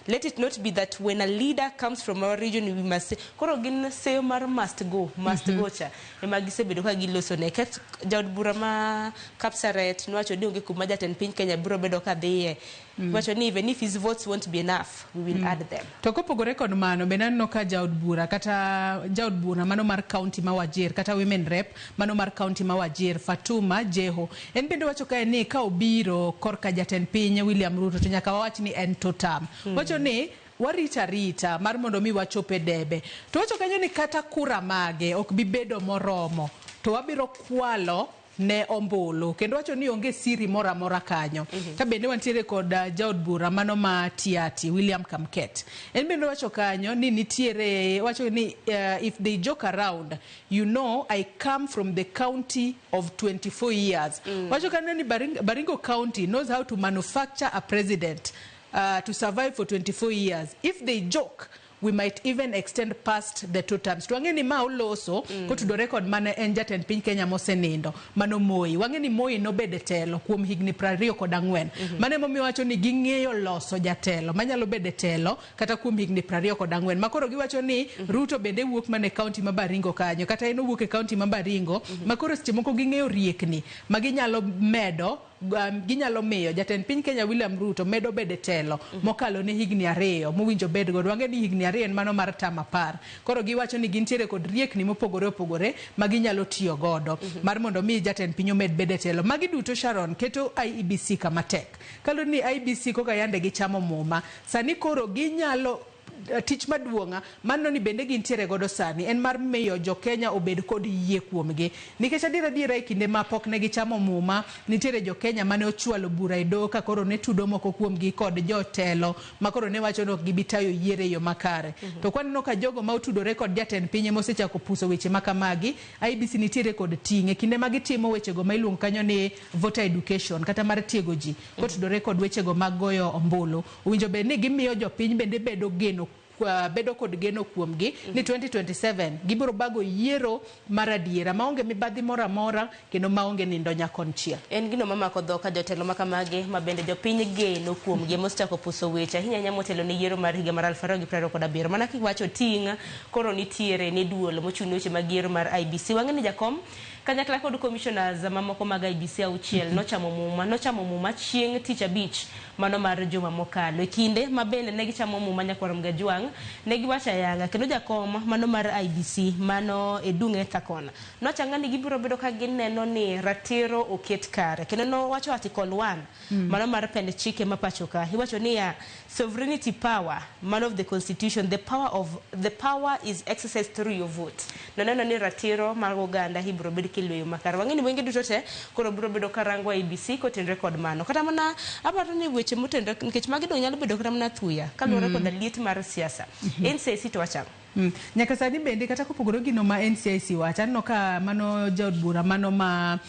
S2: Let it not be that when a leader comes from our region we must say, koro gin seyo mar must go, must go cha ema gisebedo ka giloso ne. Ket jaod bura ma Kapsaret nowacho ni onge kuma jatend piny Kenya biro bedo ka dhiye. Wacho ni even if his votes won't be enough, we will add them.
S1: To kopogore kod mano, bende aneno ka jaod bura kata jaod bura mano mar county ma Wajir kata women rep mano mar county ma Wajir Fatuma Jeho, en bende wacho kae ni ka obiro korka jatend piny William Ruto to nyaka wawach ni en two term. Wacho ni warita rita mar mondo mi wachop e debe. To wacho kanyo ni kata kura mage ok bi bedo moromo, to wabiro kwalo ne ombulu, kendo wacho ni onge siri moro amora kanyo. Ka bende wantiere kod jaod bura mano ma Tiati William Kamket, en bende wacho kanyo ni nitiere, wacho ni if they joke around, you know I come from the county of 24 years. Wacho kanyo ni Baringo County knows how to manufacture a president to survive for 24 years. If they joke, we might even extend past the 2 terms. To wang'e ni ma oloso kotudore kod mane en jatend piny Kenya mosenindo mano Moi. Wang'e ni Moi nobedo e telo kuom higni 24. Mano emomiyo wacho ni ging'eyo loso jatelo manyalo bedo e telo kata kuom higni 24. Ma koro giwacho ni Ruto bende wuok mana e county ma Baringo kanyo, kata en owuok e county ma Baringo, ma koro seche moko ging'eyo riekni ma ginyalo medo, ginyalo miyo jatend piny Kenya William Ruto medo bedo e telo mokalo ne higni 2 mowinjo bed godo. Wang'e ni higni 2 en mano mar term 10. Koro giwacho ni gintiere kod riekni mopogore opogore ma ginyalo tiyo godo mar mondo mi jatend piny omed bedo e telo. Magi duto Sharon keto IEBC kama tek. Kaluwore ni IEBC koka yande gichamo muma, sani koro ginyalo tich maduong' mano ni bende gintiere godo sani en mar miyo jo Kenya obed kod yie kuomgi, nikech adiera adiera e kinde ma pok ne gichamo muma nitiere jo Kenya mane ochwalo bura e doho ka koro ne tudo moko kuomgi kod jotelo ma koro ne wacho ni ok gibi tayo yiero e yo makare. To kwaneno ka jogo ma otudore kod jatend piny ema osechako puso weche ma kamagi, IEBC nitiere kod ting' e kinde ma gitimo wechego ma iluongo kanyo ni voter education kata mar tiego ji kotudore kod wechego mag goyo ombulu. Owinjo bed ni gimiyo jopiny bende bedo geno, bedo kod geno kuomgi ni 2027 gibiro bago yiero mar adiera maonge mibadhi moro amora kendo maonge nindo nyakonchiel.
S2: En gino mamako dhok ka jotelo makamagi ma bende jopiny geno kuomgi mosechako puso weche ahinya ahinya motelo ne yiero mar higa mar 2027. Mana kiwacho ting' koro nitiere ne duol mochung' ne weche mag yiero mar IEBC. Wang'e ni jakom kanyakla kod commissioners mamoko mag IEBC 6 nochamo muma chieng' tich abich mano mar juma mokalo. E kinde ma bende ne gichamo muma nyakwar Mgajwang' Ojwang' ne giwacho ayanga kendo jakom mano mar IEBC mano Edung Ethakon nochanga ni gibiro bedo ka gineno ni ratiro oket kare kendo nowacho article 1 mano mar pend chike ma pacho ka iwacho niya sovereignty power man of the constitution the power of the power is exercised through your vote noneno ni ratiro mar oganda ibiro bed kilweyo makare wang'e ni wenge duto te koro biro bedo karango IEBC kotenre kod mano kata mana aparo ni weche motenre nikech magi dong nyalo bedo kata mana thuya kaluwore koda liet mar siasa NCIC to wacho ang'o?
S1: Nyaka sani bende kata kopogore gi gino ma NCIC wacho aneno ka mano jaod bura mano ma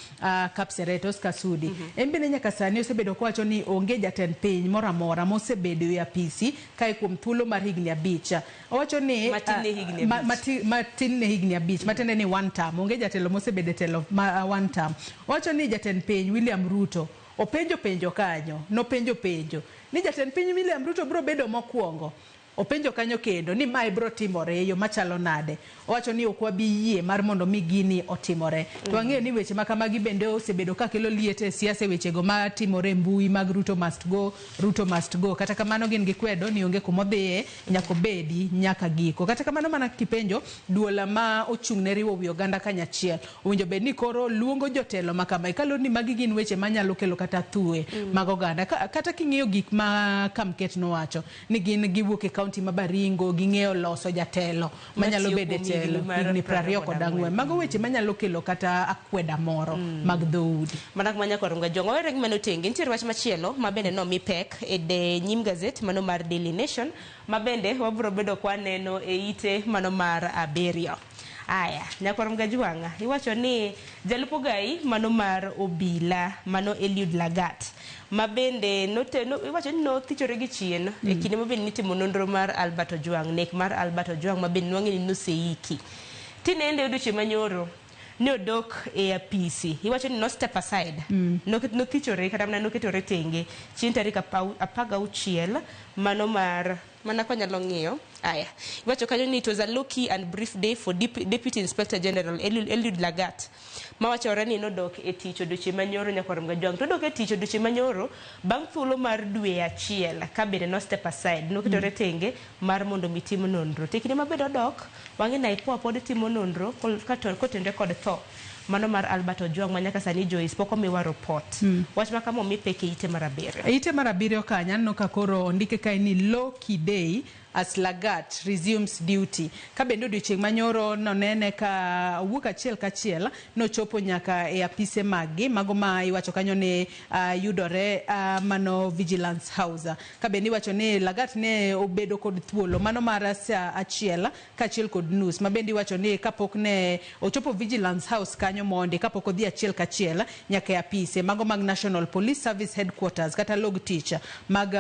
S1: Kapseret Oscar Sudi en bende nyaka sani osebedo kowacho ni onge jatend piny moro amora mosebedo e apisi kae kuom thuolo mar higni 5. Owacho ni
S2: Matin ne higni 5.
S1: Matin ne higni 5 matiende ni one term onge jatelo mosebedo e telo ma one term. Owacho ni jatend piny William Ruto openjo penjo kanyo nopenjo penjo ni jatend piny William Ruto biro bedo mokwongo openjo kanyo kendo ni mae biro timore e yo machalo nade. Owacho ni ok wabi yie mar mondo mi gini otimore. To wang'eyo ni weche ma kamagi bende osebedo ka kelo liet e siasa e wechego matimore e mbui mag Ruto must go, Ruto must go. Kata kamano gin gikwedo ni onge kumodhiye nyaka obedi nyaka giko. Kata kamano mana kipenjo duol ma ochung' ne riwo wi oganda kanyachiel owinjo bed ni koro luongo jotelo ma kamae kaluwore ni magi gin weche manyalo kelo kata thue mag oganda. Kata king'iyo gik ma Kamket nowacho ni gin giwuok e kaunti ma Baringo ging'eyo loso jatelo manyalo
S2: Matiyo
S1: bedo e
S2: kuom higni
S1: telo
S2: mar
S1: higni 24. Mago weche manyalo kelo kata akweda moro mag dhoudi.
S2: Mana kuma nyaka warom ga Jong wawere gi mano tenge nitiere wach machielo ma bende nomi pek e de nyim gazet mano mar Daily Nation ma bende wabiro bedo kwa neno e ite mano mar 7. Aya, nyakwar Mgajwang'a, iwacho ni jalup ogai mano mar obila mano Eliud Lagat ma bende iwacho ni nothichore gi chien e kinde ma bende nitimo nonro mar Albert Ojwang', nek mar Albert Ojwang' ma bende nwang'e ni noseiki. Tinende odiochieng' manyoro ne odok e apisi iwacho ni no step aside nothichore kata mana noketore tenge chieng' tarik 16 mano mar mana kwanyalo ng'iyo. Aya, iwacho kanyo ni it was a low key and brief day for Deputy Inspector General Eliud Lagat mawachore ni nodok e tich odiochieng' manyoro nyakwar Mgajwang'. To odok e tich odiochieng' manyoro bang' thuolo mar dwe achiel ka bende no step aside noketore tenge mar mondo mi tim nonro. To e kinde ma bende odok wang'e ni IPOA pod timo nonro kotenre kod tho mano mar Albert Ojwang' ma nyaka sani Joyce pok omiwa report. Wach ma kama omi pek e ite mar 7.
S1: E ite mar 7 kanyo aneno ka koro ondike kae ni low key day as Lagat resumes duty. Ka bende odiochieng' manyoro nonene ka owuok achiel kachiel nochopo nyaka e apise maggi mago ma iwacho kanyo ni yudore mano Vigilance House. Ka bende iwacho ni Lagat ne obedo kod thuolo mano mar saa 1 kaachiel kod nus ma bende iwacho ni kapok ne ochopo Vigilance House kanyo mondi kapok odhi achiel kachiel nyaka e apise mago mag National Police Service Headquarters kata log tich mag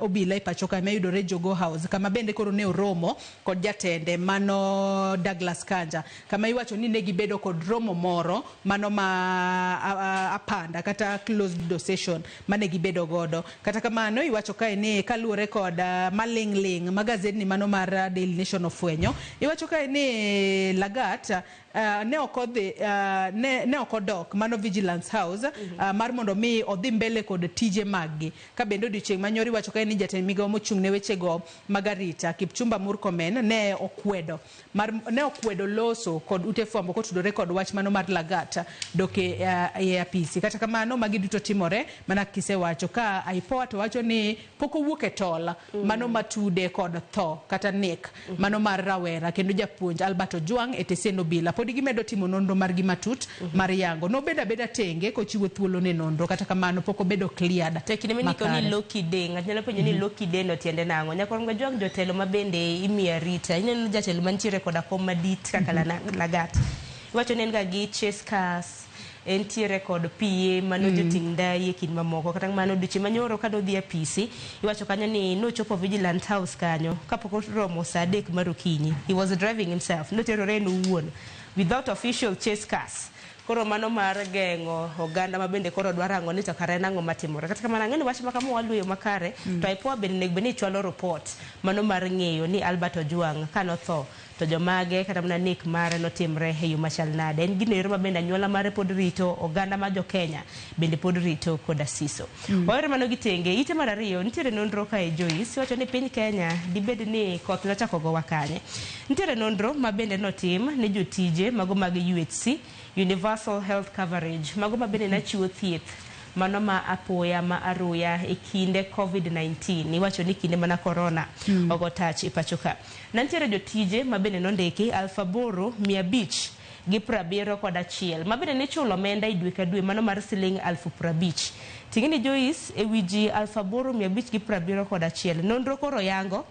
S1: obila e pacho ka mayudore Jogoo House kama bende koro ne oromo kod jatende mano Douglas Kanja kama iwacho ni ne gibedo kod romo moro mano ma apanda kata closed door session mane gibedo godo. Kata kamano iwacho kae ni kaluwore kod maling'ling' ma gazetni mano mar Daily Nation ofwenyo iwacho kae ni Lagat ne ok odhi ne ok odok mano Vigilance House mar mondo mi odhi mbele kod tije maggi. Ka bende odiochieng' manyoro iwacho kae ni jatend migawo mochung' ne wechego mag arita Kipchumba Murkomen ne okwedo loso kod ute fwambo kotudore kod wach mano mar Lagat dok e apisi. Kata kamano magi duto timore mana kisewacho ka IPOA to wacho ni pok owuok e tol mano matude kod tho kata nek mano mar rawera kendo japuonj Albert Ojwang' e tesend obila pod gimedo timo nonro margi matut mar yango. Nobedo abeda tenge kochiwo thuolo ne nonro kata kamano pok obedo cleared.
S2: To kinde mindiko ni low key day ng'ato nyalo penjo ni low key day no tiende nang'o? Nyakwar Mgajwang' jotelo ma bende imiyo arita ineno jatelo mantiere koda kom madit kaka Lagat iwacho ni en ga gi chase cars entiere kod PA mano joting' ndai e kind mamoko. Kata kamano odiochieng' manyoro kane odhi e apisi iwacho kanyo ni nochopo Vigilance House kanyo kapok oromo saa 3 mar okinyi. He was driving himself, noterore en owuon without official chase cars. Koro mano mar geng'o oganda ma bende koro dwa rango ni to kare en ang'o matimore. Kata kamano ang'e ni wach ma kama waluyo makare to IPOA bende onego bed ni chwalo report mano mar ng'eyo ni Albert Ojwang' kanotho To jomage kata mana nek mare notimre e yo machal nade. En gino ero ma bende anyuola mare pod rito, oganda ma jo Kenya bende pod rito koda siso. Wawere mano gi tenge. Ite mar ariyo, nitiere nonro kae Joyce, iwacho ni piny Kenya dibed ni koth nochako gowa kanye. Nitiere nonro ma bende notim ne jotije mago mag UHC, Universal Health Coverage, mago ma bende nachiwo thieth mano ma apoya ma aruya e kinde COVID-19. Iwacho ni kinde mana corona ogo tach e pacho ka. Nantiere jotije ma bende nondiki 8571 ma bende nichulo omenda e dwe ka dwe mano mar siling 50,000. Ting'ni Joyce, e wi ji 8571, nonro koro yango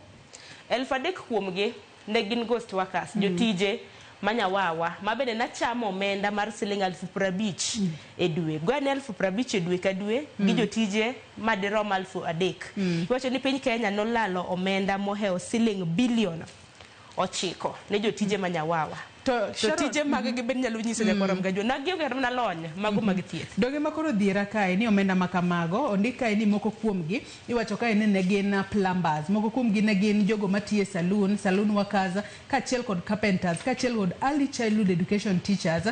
S2: 3,000 kuomgi ne gin ghost workers, jotije manyawawa ma bende nachamo omenda mar siling 50,000 e dwe. Goyane 50,000 e dwe ka dwe gi jotije madirom 3,000. Iwacho ni piny Kenya nolalo omenda mohewo siling bilion 9 ne jotije manyawawa.
S1: To
S2: tije mag gi bende nyalo nyiso nyakwar Mgajwa na gionge kata mana lony mago mag thieth.
S1: Doge ma koro dhiera kae ni omenda ma kamago ondik kae ni moko kuomgi iwacho kae ni ne gin plumbers, moko kuomgi ne gin jogo matiyo e saloon, saloon workers, kaachiel kod carpenters, kaachiel kod early childhood education teachers.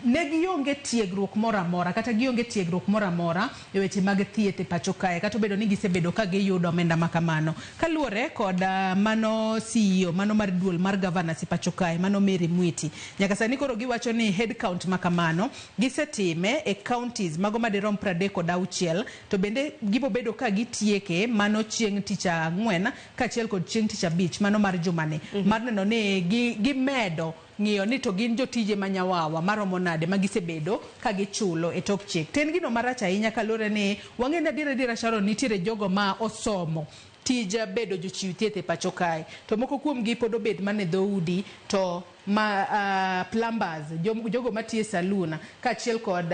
S1: Ne gionge tiegruok moro amora kata gionge tiegruok moro amora e weche mag thieth e pacho kae, kata obedo ni gisebedo ka giyudo omenda ma kamano. Kaluwore kod mano CEO mano mar duol mar governors e pacho kae, mano Mary Mwiti, nyaka sani koro giwacho ni head count ma kamano gisetime e counties mago madirom 36, to bende gibobedo ka gitieke mano chieng' tich ang'wen kaachiel kod chieng' tich abich mano mar jumani, mar neno ni gimedo ng'iyo ni to gin jotije manyawawa maromo nade ma gisebedo ka gichulo e tok chik. To en gino marach ahinya kaluwore ni wang'e ni adiera adiera Sharon nitiere jogo ma osomo tij bedo jochiw thieth e pacho kae, to moko kuomgi pod obet mana e dhoudi, to ma plumbers, jogo matiyo e saloon kaachiel kod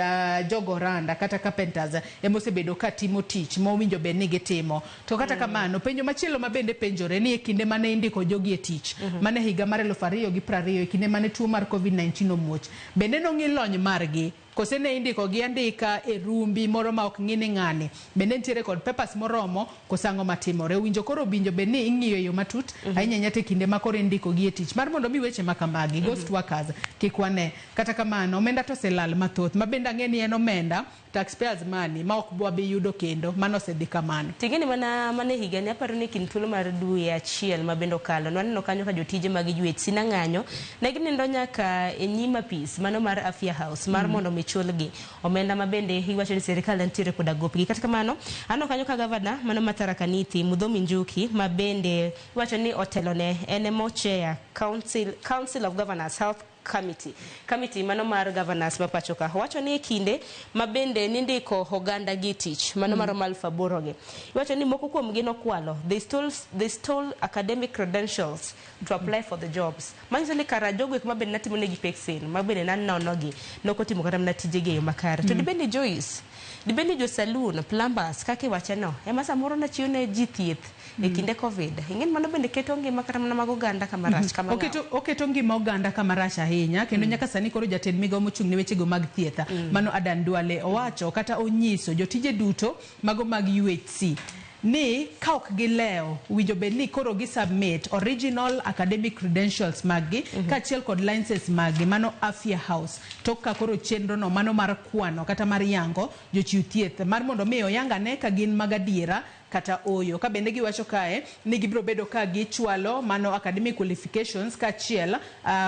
S1: jogo randa kata carpenters ema osebedo ka timo tich mowinjo bed ni gitimo. To kata kamano, penjo machielo ma bende penjore ni e kinde mane indiko jogi e tich, mane higa mar 2020, e kinde mane tuo mar COVID-19 omuoch, bende nong'i lony margi kose ne indiko gi andika e rumbi moro ma ok ng'i ni ng'ani bende nitiere kod papers moromo koso ang'o matimore. Owinjo koro winjo bed ni ing'iyo e yo matut ahinya ahinya to e kinde ma koro indiko gi e tich mar mondo mi weche ma kamagi ghost workers kik wane. Kata kamano omenda to oselal mathoth ma bende ang'e ni en omenda taxpayers money ma ok wabi yudo kendo, mano osedhi kamano.
S2: Ting'eni mana mana e higani aparo ni kind thuolo mar dwe achiel ma bende okalo nwaneno kanyo ka jotije mag UHC nang'anyo ne ginindo nyaka e nyim apis mano mar Afya House mar mondo mi chulgi omenda ma bende iwacho ni sirikal nitiere koda gopgi. Kata kamano aneno kanyo ka gavana mano ma Tharaka Nithi Muthomi Njuki ma bende iwacho ni otelone en ema ochair Council of Governors Health Committee mano mar governors ma pacho ka. Owacho ni e kinde ma bende nindiko oganda gi tich mano maromo 8,000 gi, iwacho ni moko kuomgi nokwalo, they stole academic credentials to apply for the jobs. Manyiso ni kara jogo eko ma bende natimo negi peksen ma bende nanono gi nokotimo kata mana tijegi e yo makare. To dibed ni Joyce, dibed ni jo saloon, plumbers kaka iwache no ema samoro nachiwo ne ji thieth e kinde COVID. Ing'eni mano bende keto ngima kata mana mag oganda kama rach kama
S1: oketo ngima oganda kama rach ahinya kendo nyaka sani koro jatend migawo mochung' ne wechego mag thieth mano Adan Duale owacho kata onyiso jotije duto mago mag UHC ni ka ok gilewo winjo bed ni koro gi submit original academic credentials maggi kaachiel kod license maggi mano Afya House, tok ka koro chenro no mano mar kwano kata mar yango jochiw thieth mar mondo mi oyangane ka gin mag adiera kata oyo. Ka bende giwacho kae ni gibiro bedo ka gichwalo mano academic qualifications kaachiel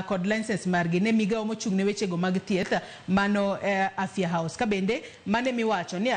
S1: kod license margi ne migawo mochung' ne wechego mag thieth mano Afya House. Ka bende mane miwacho ni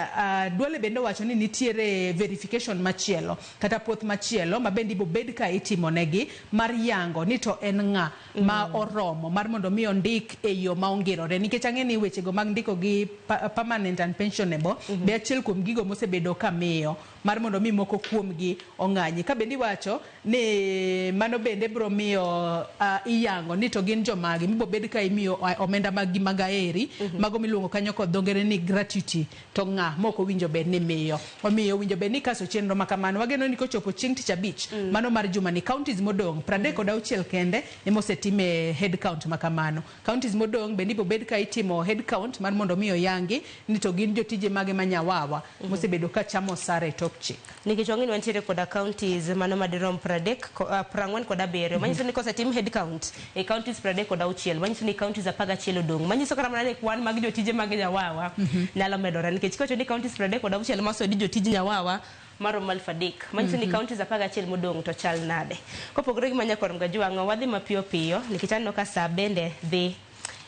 S1: Duale bende owacho ni nitiere verification machielo kata puoth machielo ma bende ibo bed ka itimo negi mar yango ni to en ng'a ma oromo mar mondo mi ondik e yo ma ongirore, nikech ang'e ni wechego mag ndiko gi permanent and pensionable be achiel kuom gigo mosebedo ka miyo mar mondo mi moko kuomgi ong'anyi. Ka bende iwacho ni mano bende biro miyo iyango ni to gin jomagi mibo bed ka imiyo omenda mag gi mag aeri mago miluongo kanyo kod dho ngere ni gratuity, to ng'a mok owinjo bed ni miyo. Omiyo owinjo bed ni kaso chenro ma kamano. Wageno ni kochopo chieng' tich abich mano mar jumani, counties modong' 36 kende ema osetime head count ma kamano. Counties modong' bende ibo bed ka itimo head count mar mondo mi oyangi ni to gin jotije mage manyawawa mosebedo ka chamo osara e tok chik.
S2: Nikech wang'e ni wantiere koda counties mano madirom 37, manyiso ni kosetim head count e counties 36, manyiso ni counties 11 odong', manyiso kata mana ni kwan mag jotije mag Nyawawa nyalo medore, nikech kiwacho ni counties 36 masodi jotij Nyawawa maromo 3,000, manyiso ni counties 11 modong' to chal nade. Kopogore gi manya kor Mgajwang'o, wadhi mapiyo piyo nikech aneno ka saa bende dhi.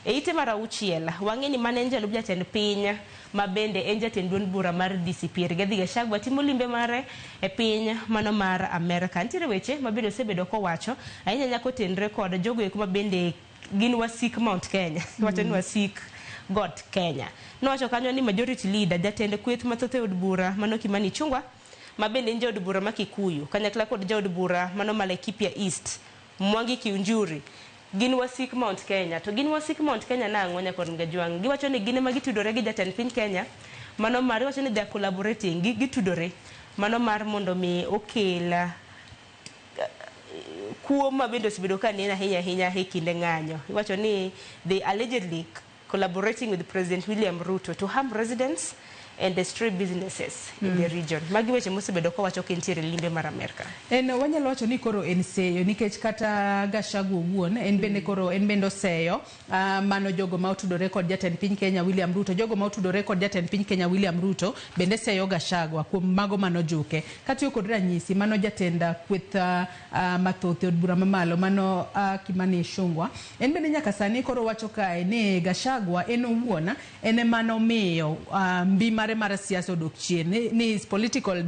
S2: E ite mar 6, wang'e ni mane en jalup jatend piny ma bende en jatend duond bura mar DCP Rigathi Gachagua timo limbe mare e piny mano mar Amerka. Nitiere weche ma bende osebedo kowacho ahinya nyaka otenre kod jogo eko ma bende gin wasik Mount Kenya, wacho ni wasik got Kenya. Nowacho kanyo ni majority leader, jatend kweth mathoth e od bura mano Kimani Ichung'wa, ma bende en jaod bura ma Kikuyu, kanyakla kod jaod bura mano ma Laikipia East Mwangi Kiunjuri, gin wasik Mount Kenya. To gin wasik Mount Kenya nang'o, nyakor Mgajwang'? Giwacho ni gin ema gitudore gi jatend piny Kenya mano mar, iwacho ni they are collaborating, gitudore mano mar mondo mi okel kuo ma bende osebedo ka neno ahinya ahinya e kinde ng'anyo. Iwacho ni they allegedly collaborating with President William Ruto to harm residents and destroy businesses in the region. Magi weche mosebedo kowacho kintiere limbe mar Amerka.
S1: En wanyalo wacho ni koro en seyo, nikech kata Gachagua owuon en bende koro en bende oseyo mano jogo ma otudore kod jatend piny Kenya William Ruto. Jogo ma otudore kod jatend piny Kenya William Ruto bende seyo Gachagua kuom mago manojuke. Katiyo kod ranyisi mano jatend kweth mathoth e od bura mamalo mano Kimani Ichung'wa, en bende nyaka sani koro wacho kae ni Gachagua en owuon en ema nomiyo mbi mare mar siasa odok chien, ni his political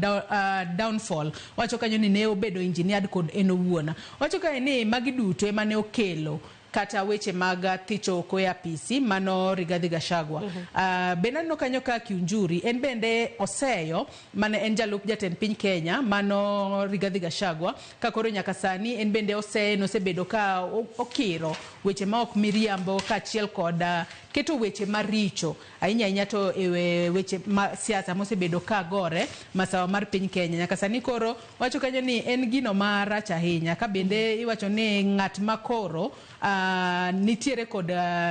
S1: downfall. Wacho kanyo ni ne obedo engineered kod en owuon. Wacho kae ni magi duto ema ne okelo kata weche mag thicho oko e apisi mano Rigathi Gachagua. Bende aneno kanyo ka Kiunjuri en bende oseyo mane en jalup jatend piny Kenya mano Rigathi Gachagua, ka koro nyaka sani en bende oseye nosebedo ka okiro weche ma ok miriambo kaachiel kod keto weche maricho ahinya ahinya to e weche ma siasa mosebedo ka gore masawa mar piny Kenya. Nyaka sani koro wacho kanyo ni en gino marach ahinya, ka bende iwacho ni ng'at ma koro nitiere kod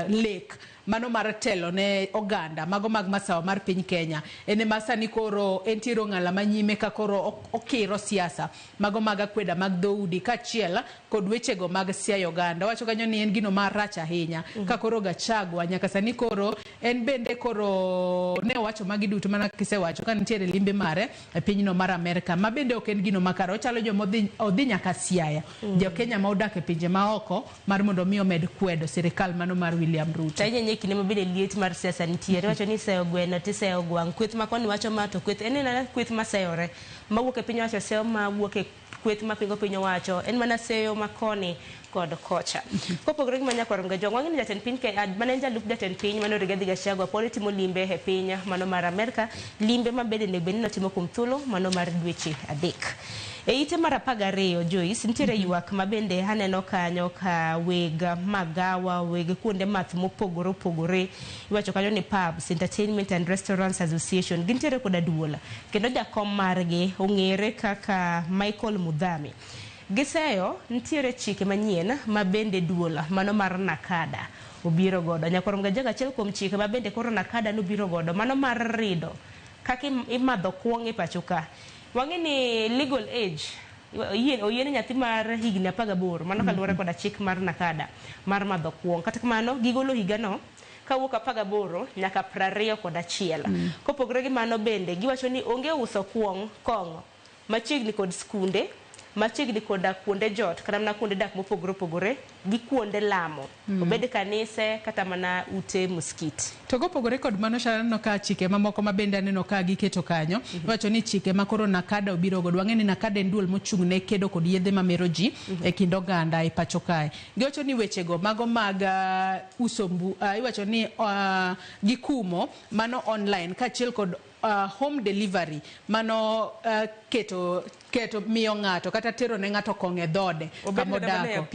S1: lek mano mar telo ne oganda mago mag masawa mar piny Kenya, en ema sani koro entiere ong'ala manyime ka koro okiro siasa mago mag akweda mag dhoudi kaachiel kod wechego mag siayo oganda. Wacho kanyo ni en gino marach ahinya ka koro Gachagua nyaka sani koro en bende koro ne owacho magi duto mana kisewacho ka nitiere limbe mare e pinyno mar Amerka, ma bende ok en gino makare. Ochalo joma odhi nyaka Siaya, jo Kenya ma odak e pinje maoko mar mondo mi omed kwedo sirikal mano mar William Ruto.
S2: Kinde ma bende liet mar siasa nitiere, wacho ni iseyo gweno tiseyo gwang', kweth ma koni wacho ma to kweth en mana kweth maseyore mawuok e piny owacho seyo mawuok e kweth mapingo piny owacho, en mana seyo ma koni kod kocha. Kopogore gi manya kwar Mgajwang', wang'e ni jatend piny Kenya mane en jalup jatend piny mano Rigathi Gachagua pod timo limbe e piny mano mar Amerka, limbe ma bende onego bed ni notimo kuom thuolo mano mar dweche 3. E ite mar 12, Joyce, nitiere ywak ma bende aneno kanyo ka weg magawa, weg kuonde math mopogore opogore, iwacho kanyo ni Pubs, Entertainment and Restaurants Association gintiere koda duol, kendo jakom margi ong'ere kaka Michael Mudhami. Giseyo nitiere chike manyien ma bende duol mano mar Nakada obiro godo. Nyakwar Mgajwang', achiel kuom chike ma bende koro Nakada nobiro godo mano mar rido kaka imadho kuong' e pacho ka. Wang'e ni legal age oyiene nyathi mar higni 18, mano kaluwore koda chik mar Nakada mar madho kuong'. Kata kamano gigolo higano kawuok 18 nyaka 21. Kopogore gi mano bende giwacho ni onge uso kuong' kong'o machiegni kod skunde, machiegni koda kuonde jot kata mana kuonde dak mopogore opogore gi kuonde lamo, obed kanise kata mana ute muskiti.
S1: To kopogore kod mano, aneno ka chike mamoko ma bende aneno ka giketo kanyo, iwacho ni chike ma koro Nakada obiro godo. Wang'e ni Nakada en duol mochung' ne kedo kod yedhe mamero ji e kind oganda e pacho kae. Giwacho ni wechego mago mag uso iwacho ni gikumo mano online kaachiel kod home delivery mano keto miyo ng'ato kata tero ne ng'ato kong'e dhode kamodako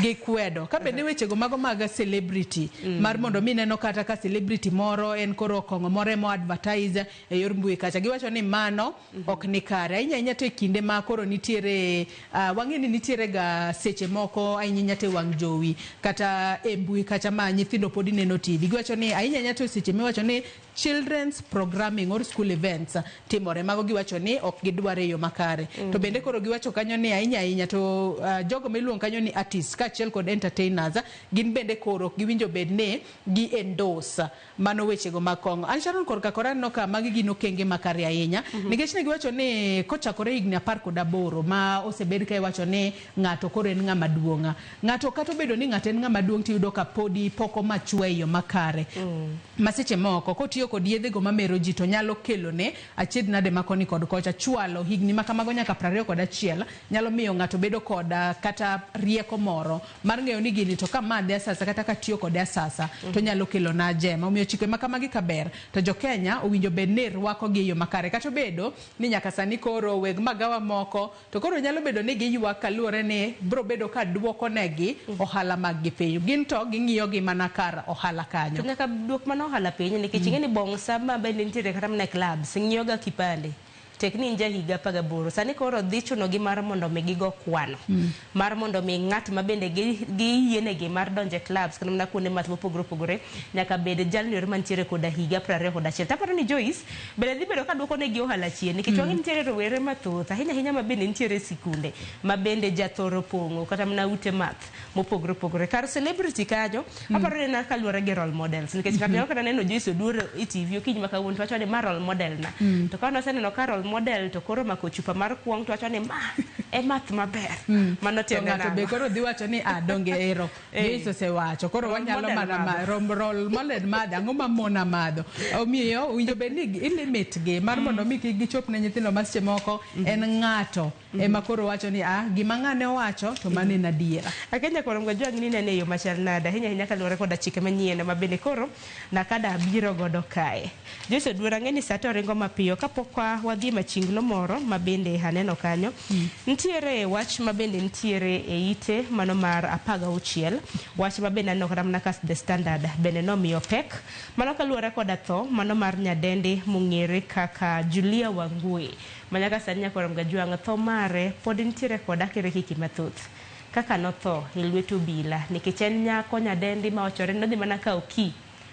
S1: gikwedo. Ka bende wechego mago mag celebrity mar mondo mi neno kata ka celebrity moro en koro kong'o moro ema advertise e yor mbui kacha, giwacho ni mano ok ni kare ahinya ahinya to e kinde ma koro nitiere wang'e ni nitiere ga seche moko ahinya ahinya to e wang' jowi kata e mbui kacha ma nyithindo pod neno TV. Giwacho ni ahinya ahinya to e seche miwacho ni children's programming or school events timore. Mago giwacho ni ok gidwar e yo makare. To bende koro giwacho kanyo ni ahinya ahinya to jogo miluongo kanyo ni artists kaachiel kod entertainers gin bende koro ok giwinjo bed ni gi endorse mano wechego mag kong'o. An Sharon korka kora aneno ka magi gin okenge makare ahinya nikech ne giwacho ni kochakore higni 18 ma osebed ka iwacho ni ng'ato koro en ng'ama duong'. Ng'ato kata obedo ni ng'ato en ng'ama duong' tiyudo ka podi pok omachwe e yo makare. Ma seche moko kotiyo kod yedhego mamero ji to nyalo kelone achiedh nade ma koni kod kocha. Chwalo higni ma kamago nyaka 21 nyalo miyo ng'ato bedo kod kata rieko moro mar ng'eyo ni gini to kamadhe asasa kata katiyo kode asasa to nyalo kelona jema. Omiyo chike ma kamagi kaber to jo Kenya owinjo bed ni rwako gi e yo makare. Kata obedo ni nyaka sani koro weg magawa moko to koro nyalo bedo ni giywak kaluwore ni bro bedo ka duoko negi ohala mag gi piny. Gin to ging'iyo gi mana kar ohala kanyo.
S2: To nyaka duok mana ohala piny nikech ing'e ni bong' sama bende nitiere kata mana e clubs ng'iyo ga kipande. Tek ni in ja higa 18. Sani koro dhi chuno gi mar mondo mi gigo kwano. Mar mondo mi ng'at ma bende giyienegi mar donjo e clubs kata mana kuonde math mopogore opogore nyaka bed jalno ero mantiere koda higa 21. Taparo ni Joyce bende dhi bedo ka duoko negi ohala chien nikech wang'e nitiere rowere mathoth ahinya ahinya ma bende nitiere e sikunde ma bende jathoro pong'o kata mana ute math mopogore opogore. Kar celebrity kanyo aparo ni en kaluwore gi role models nikech ng'ato nyalo kata neno Joyce Oduor e TV okinyi ma kawuono to wacho ni ma role model na. To ka noseneno ka role model to koro mako chupa mar kuong to wacho ni ma e math maber. Mano
S1: To
S2: tiende
S1: ng'ato be
S2: nang'o?
S1: koro dhi wacho ni ah donge ero Joyce osewacho koro
S2: Role
S1: wanyalo
S2: model
S1: mana
S2: madho.
S1: role model madho ang'o ma mona madho. Omiyo owinjo bed ni ilimit gi mar mondo mi kik gichop ne nyithindo ma seche moko en ng'ato ema koro wacho ni ah gima ng'ane owacho to mano en adiera.
S2: Akenya koro Mgajwang' ni nene e yo machal nade ahinya ahinya kaluwore koda chike manyien ma bende koro Nakada biro godo kae. Joyce Oduor ang'e ni sa to ringo mapiyo kapok wadhi e machinglo moro ma bende aneno kanyo. Nitiere wach ma bende nitiere e ite mano mar 16 wach ma bende aneno kata mana ka The Standard bende nomiyo pek mano kaluwore koda tho mano mar nyadendi mong'ere kaka Julia Wangui ma nyaka sani nyakwar Mgajwang' tho mare pod nitiere kod akirikiki mathoth kaka notho e lwet obila nikech en nyako nyadendi ma wachore ni nodhi mana kawo key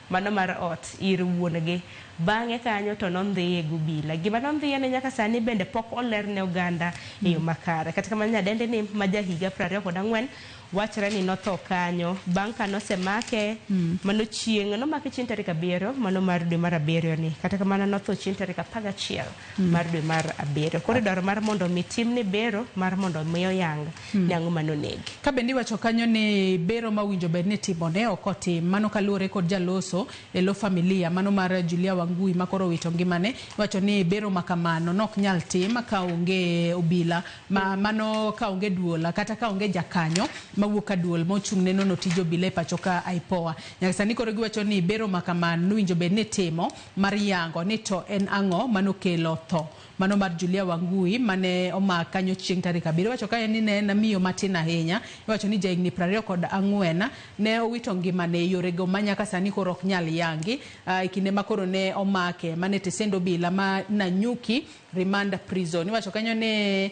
S2: mano mar ot ir wuon-gi. Bang'e kanyo to nondhiye gi obila. Gima nondhiye ne nyaka sani bende pok oler ne oganda e yo makare. Kata kamano nyadendi ni ma ja higa 24 wachore ni notho kanyo bang' ka nosemake mano chieng' nomake chieng' tarik 7 mano mar dwe mar 7 ni. Kata kamano notho chieng' tarik 11 mar dwe mar 7. Koro idwaro mar mondo mi timne bero mar mondo mi oyang ni ang'o manonege.
S1: Ka bende iwacho kanyo ni bero ma owinjo bed ni itimone ok otim mano kaluwore kod jaloso e lo familia mano mar Julia Wangui ma koro owito ngimane. Iwacho ni bero ma kamano nok nyal tim ka onge obila mano ka onge duol kata ka onge jakanyo mawuok ka duol mochung' ne nono tij obila e pacho ka IPOA. Nyaka sani koro giwacho ni bero ma kamano nowinjo bed ni itimo mar yango ni to en ang'o manokelo tho mano mar Julia Wangui mane omak kanyo chieng' tarik 7. Iwacho ka en ni ne en miyo matin ahinya. Iwacho ni jahigni 24 ne owito ngimane e yorego ma nyaka sani koro ok nyal yangi e kinde ma koro ne omake mane tesend obila ma Nanyuki Remand Prison. Iwacho kanyo ni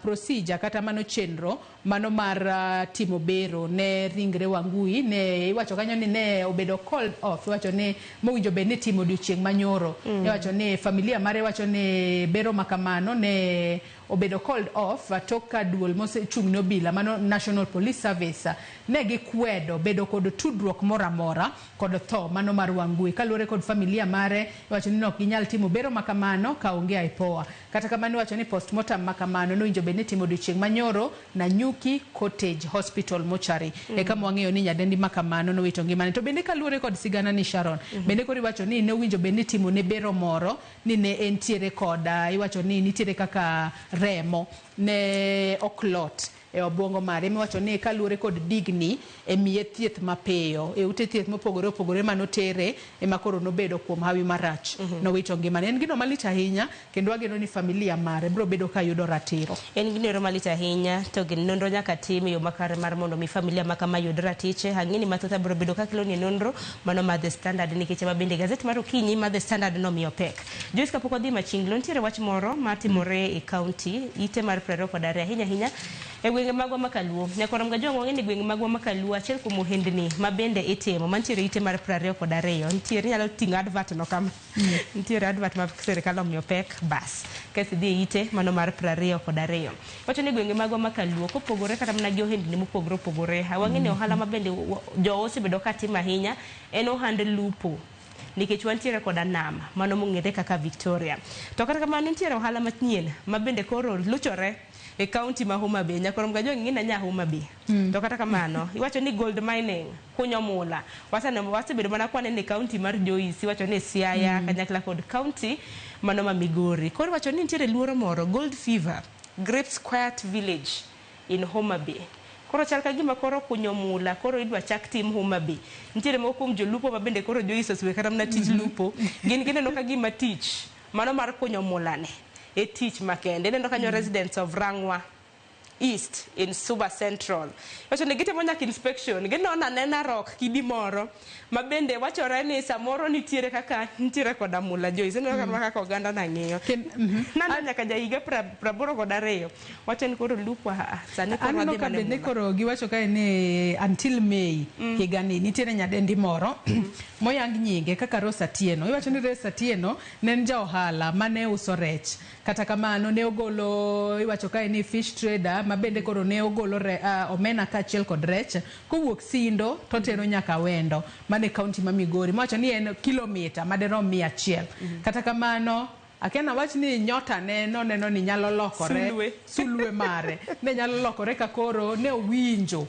S1: procedure kata mano chenro mano mar timo bero ne ringre Wangui ne iwacho kanyo ni ne obedo called off. Iwacho ni mowinjo bed ni timo odiochieng' manyoro. Iwacho ni familia mare wacho ni bero makamano ne obedo called off tok ka duol mosechung' ne obila mano National Police Service ne gikwedo bedo kod tudruok moro amora kod tho mano mar Wangui. Kaluwore kod familia mare iwacho ni ok ginyal timo bero makamano ka onge IPOA. Kata kamano iwacho ni postmortem makamano nowinjo bed ni itimo odiochieng' manyoro Nanyuki Cottage Hospital Mortuary. E kama wang'eyo ni nyadendi makamano nowito ngimane. To bende kaluwore kod sigana ni Sharon, bende koro iwacho ni ne owinjo bed ni itimo ne bero moro ni ne entiere kod iwacho ni nitiere kaka remo ne oklot e obwongo mare. Miwacho ni kaluwore kod digni e miye thieth mapiyo e ute thieth mopogore opogore manotere ema koro nobedo kuom hawi marach nowito ngimane. En gino malich ahinya kendo wageno ni familia mare biro bedo ka yudo ratiro.
S2: En gino malich ahinya to gin nonro nyaka tim e yo makare mar mondo mi familia ma kama yud ratiche. Ang'e ni mathoth abiro bedo ka kelo ni nonro mano mar The Standard nikech ema bende gazet mar okinyi mar The Standard nomiyo pek. Joyce kapok wadhi machinglo nitiere wach moro matimore e county ite mar 22 ahinya ahinya E gwenge magwa ma Kaluo, Nyakwar Mgajwang' wang'e ni gwenge magwa ma Kaluo achiel kuom ohendni ma bende itimo mantiere ite mar 22, nitiere inyalo ting'o advert no kama. Nitiere advert ma sirikal omiyo pek bas. Kasto idhi e ite mano mar 22. Wacho ni gwenge magwa ma Kaluo kopogore kata mana gi ohendni mopogore opogore, wang'e ni ohala ma bende jowa osebedo ka timo ahinya en ohand lupo. Nikech wantiere koda nam mano mong'ere kaka Victoria. To kata kamano nitiere ohala manyien ma bende koro luchore e kaunti ma Homa Bay. Nyakwar Mgajwang' ing'e ni anya Homa Bay. To kata kamano iwacho ni gold mining kunyo mula. Wasebedo mana kwaneno e kaunti mar Joyce, iwacho ni Siaya kanyakla kod kaunti mano ma Migori. Koro iwacho ni nitiere luoro moro, gold fever grips quiet village in Homa Bay. Koro chal ka gima koro kunyo mula koro idwa chak tim Homa Bay. Nitiere moko kuom jolupo ma bende koro Joyce osewe kata mana tij lupo. Gin gineno ka gima tich mano mar kunyo mula ni e tich makende. Ineno kanyo residents of Rangwa East in Suba Central. Wacho ni gitimo nyaka inspection, ginono anena rock kidi moro ma bende wachore ni samoro nitiere kaka nitiere koda mula Joyce. Ineno kama kaka oganda nang'iyo. Nano nyaka ja higa 82. Wacho ni koro lupo sani koro
S1: Aneno
S2: wadhi
S1: ka
S2: mana e
S1: bende
S2: mula.
S1: koro giwacho kae ni until May higani nitiere nyadendi moro moyang nyinge kaka Rose Atieno. Iwacho ni Rose Atieno ne en ja ohala mane uso rech. Kata kamano ne ogolo, iwacho kae ni fish trader ma bende koro ne ogolo omena kaachiel kod rech kowuok Sindo to tero nyaka Wendo mane kaunti ma Migori. Mowacho ni en kilomita maderom 100. Kata kamano akia nawach ni nyota ne noneno ni nyalo lokore
S2: Sulwe.
S1: sulwe mare ne nyalo lokore ka koro ne owinjo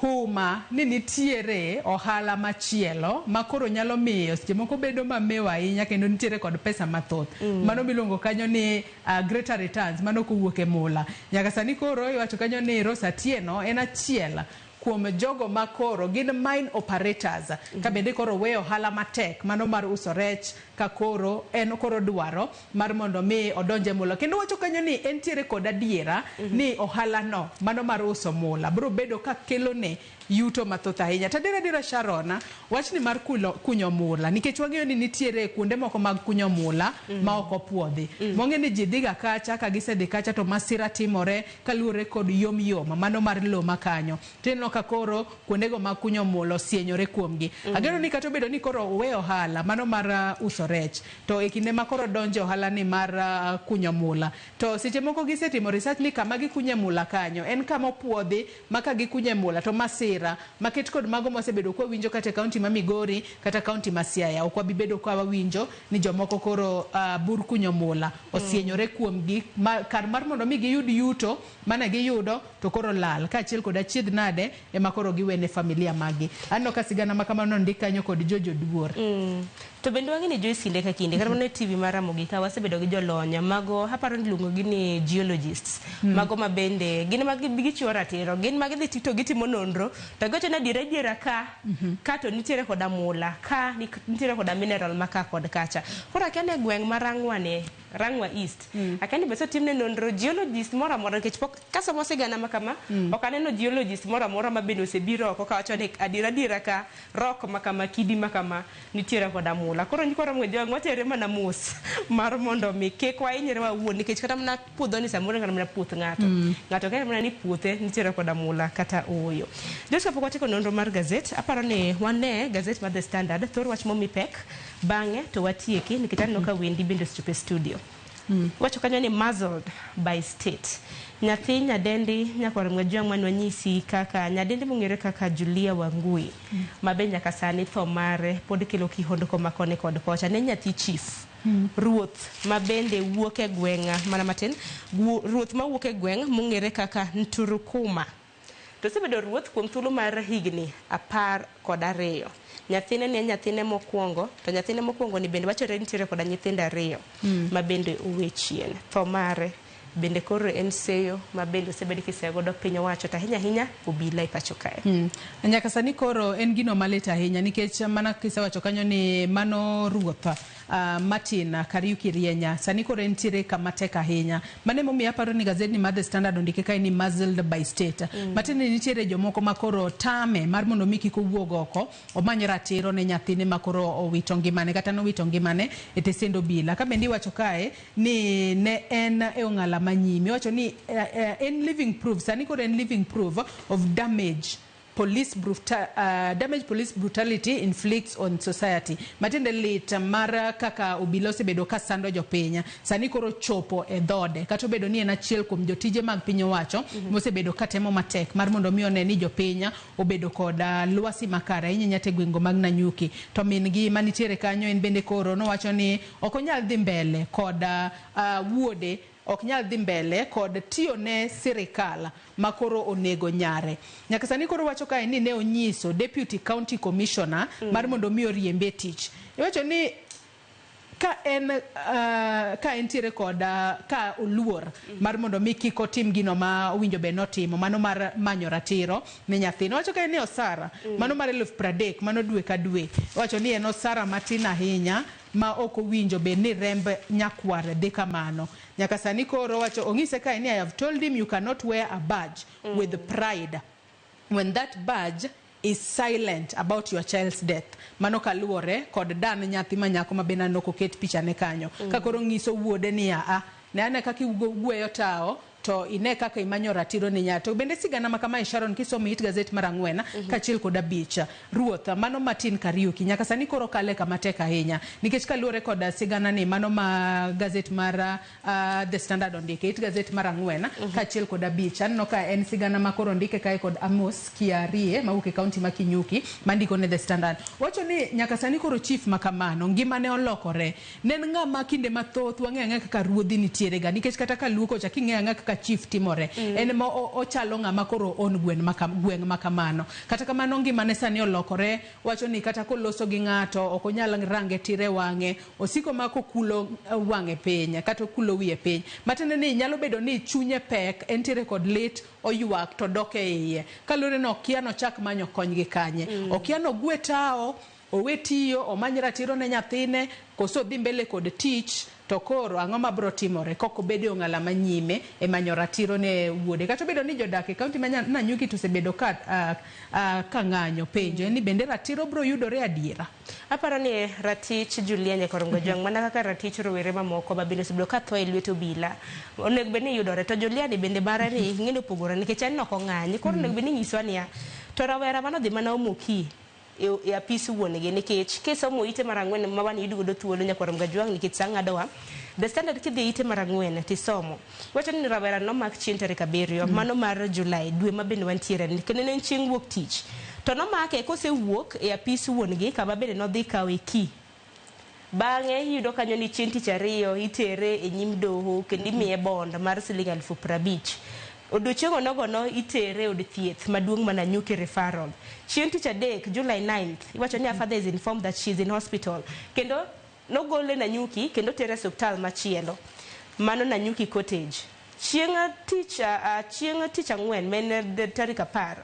S1: huma ni nitiere ohala machielo ma koro nyalo miyo seche moko bedo mamewo ahinya kendo nitiere kod pesa mathoth. Mano miluongo kanyo ni greater returns, mano kowuok e mula. Nyaka sani koro iwacho kanyo ni Rose Atieno en achiel kuom jogo ma koro gin mine operators ka bende koro weyo ohala matek mano mar uso rech ka koro en koro dwaro mar mondo mi odonje e mula. Kendo wacho kanyo ni entiere kod adiera ni ohala no mano mar uso mula biro bedo ka kelone yuto mathoth ahinya. To adiera adiera Sharon, wachni mar kunyo mula, nikech wang'eyo ni nitiere kuonde moko mag kunyo mula ma ok opuodhi. Wang'eyo ni ji dhiga kacha, ka gisedhi kacha to masira timore kaluwore kod yom yom mano mar lowo ma kanyo. Tineno ka koro kuondego mag kunyo mula osienyore kuomgi. Ageno ni kata obedo ni koro owe ohala mano mar uso rech, to e kinde ma koro donje ohala ni mar kunyo mula, to seche moko gisetimo research ni kama gikunye mula kanyo en kama opuodhi ma ka gikunye mula to masira maket kod mago mwasebedo kwa winjo kata e kaunti ma Migori kata kaunti ma Siaya ok wabi bedo ka wawinjo ni jomoko koro bur kunyo mula osienyore kuomgi kar mar mondo mi giyud yuto mane giyudo to koro lal kaachiel kod achiedh nade ema koro giwene familia magi. Aneno ka sigana ma kamano nondik kanyo kod Jojo Duor.
S2: To bende wang'e ni Joyce kinde ka kinde kata mana e TV mar Ramogi ka wasebedo gi jolony mago aparo ni iluongo gi ni geologists. Mago ma bende gin ma gichiwo ratiro, gin ma gidhi to gitimo nonro to giwacho ni adiera adiera ka ka to nitiere koda mula, ka nitiere koda mineral ma ka kod kacha. Koro akia ni e gweng' ma Rangwa ni, Rangwa East, akia ni be osetimne nonro geologist moro amora nikech pok kasomo sigana ma kama ok aneno geologist moro amora ma bende osebiro oko kawacho ni adiera adiera ka rock ma kama, kidi ma kama nitiere koda mula. Koro nyikwa Ramogi Ojwang' watere mana mos mar mondo mi kik wahinyre wawuon nikech kata mana puodho ni samoro kata mana puoth ng'ato. Ng'ato kere mana ni puothe nitiere koda mula kata ooyo. Joyce, kapok watieko nonro mar gazet, aparo ni wane gazet mar The Standard, thor wach momi pek, bang'e to watieki nikech aneno ka wendi bende osechopo e studio. Wacho kanyo ni muzzled by state. Nyathi nyadendi Nyakwar Mgajwang' mane wanyisi kaka nyadendi mong'ere kaka Julia Wangui ma be nyaka sani tho mare pod kelo kihondko ma koni kod kocha. Ne nyathi chief ruoth ma bende wuok e gweng' mana matin, ruoth mawuok e gweng' mong'ere kaka Nturukuma. To osebedo ruoth kuom thuolo mar higni 12. Nyathine ne en nyathine mokwongo, to nyathine mokwongo ni bende wachore nitiere koda nyithindo 2 ma bende owe chien. Tho mare bende koro en seyo ma bende osebed kiseyo godo piny owacho to ahinya ahinya obila e pacho kae.
S1: Nyaka sani koro en gino malit ahinya nikech mana kisewacho kanyo ni mano ruoth Martin Kariuki Rienya sani koro entiere kama tek ahinya. Mano emomiyo aparo ni gazet ni mar The Standard ondike kae ni muzzled by state. Matiende ni nitiere jomoko ma koro tame mar mondo mi kik owuog oko omany ratiro ne nyathine ma koro owito ngimane kata nowito ngimane e tesend obila. Ka bende iwacho kae ni ne en e ong'ala manyime. Iwacho ni en living proof, sani koro en living proof of damage police damage police brutality inflicts on society. Matiende lit mar kaka obila osebedo ka sando jopiny sani koro chopo e dhode, kata obedo ni en achiel kuom jotije mag piny owacho mosebedo ka temo matek mar mondo mi one ni jopiny obedo kod lwasi makare ahinya nyaka e gwenge mag Nanyuki. To min gi manitiere kanyo en bende koro nowacho ni ok onyal dhi mbele kod wuode, ok nyal dhi mbele kod tiyo ne sirikal makoro onego nyare. Nyaka sani koro wacho kae ni ne onyiso deputy county commissioner mar mondo mi oriembe tich. Iwacho ni ka en ka entiere kod ka oluor mar mondo mi kik otim gino ma owinjo bed notimo, mano mar manyo ratiro ne nyathine. Owacho kae ni osara mano mar 30,000 mano dwe ka dwe, owacho ni en osara matin ahinya ma ok owinjo bed ni remb nyakware dhi kamano. Nyaka sani koro owacho ong'ise kae ni I have told him you cannot wear a badge with pride when that badge is silent about your child's death. Mano kaluwore kod dan nyathi ma nyako ma bende aneno koket picha ne kanyo ka koro ng'iso wuode ni aa ne ane kaka igweyo tawo to ine kaka imanyo ratiro ne nyathi. To bende sigana ma kamae, Sharon, kisomo it gazet mar 4 kaachiel kod 5, ruoth mano Martin Kariuki nyaka sani koro kale kama tek ahinya, nikech kaluwore kod sigana ni mano ma gazet mar The Standard ondike it gazet mar 4 kaachiel kod 5, aneno ka en sigana ma koro ondike kae kod Amos Kiarie mawuok e kaunti ma Kinyuki mandiko ne The Standard. Wacho ni nyaka sani koro chief ma kamano ngimane olokore. Ne en ng'ama kinde mathoth wang'eyo ang'eya kaka ruodhi nitiere ga, nikech kata kaluo kocha king'eyo ang'eya kaka chief timore en ma ochalo ng'ama koro on gwen maka, gweng' ma kamano. Kata kamano ngimane sani olokore. Wacho ni kata koloso gi ng'ato ok onyal range tir e wang'e, osiko ma kokulo wang'e piny kata okulo wiye piny, matiende ni nyalo bedo ni chunye pek, entiere kod lit, oywak to dok e iye kaluwore ni okia nochak manyo kony gi kanye. Okia nogwe tawo owe tiyo omany ratiro ne nyathine koso odhi mbele kod tich. To koro ang'o mabiro timore kok obedo e ong'ala manyime e manyo ratiro ne wuode, kata obedo ni jodak e kaunti ma Nanyuki to osebedo ka ng'anyo? Penjo en ni bende ratiro biro yudore adiera?
S2: Aparo ni ratich Julia Nyakorongo Jwang' mana kaka ratich rowere mamoko ma bende osebedo ka tho e lwet obila onego bed ni yudore. To Julia ni bende mare ni ing'e ni opogore, nikech en nok ong'anyi. Koro onego bed ni inyisowa niya to rawera manodhi mana omoki e apis wuon gi, nikech kisomo ite mar 4 ma wan yud godo thuolo, Nyakwar Mgajwang', nikech sa ng'adowa. The Standard, kidhi ite mar 4 tisomo, wacho ni rawera nomak chieng' tarik 7 mano mar Julai, dwe ma bende wantiere ni, kendo ne en chieng' wuok tich, to nomake kosewuok e apis wuon gi kama bende nodhi kawe ki. Bang'e iyudo kanyo ni chieng' tich ariyo itere e nyim doho kendo imiye bond mar siling 50,000. Odiochieng' onogono itere e od thieth maduong' ma Nanyuki Referral. Chieng' tich adek, July 9th, iwacho ni her father is informed that she is in hospital, kendo nogole Nanyuki kendo tere e osiptal machielo, mano Nanyuki Cottage. Chieng' tich ang'wen ma en tarik 10,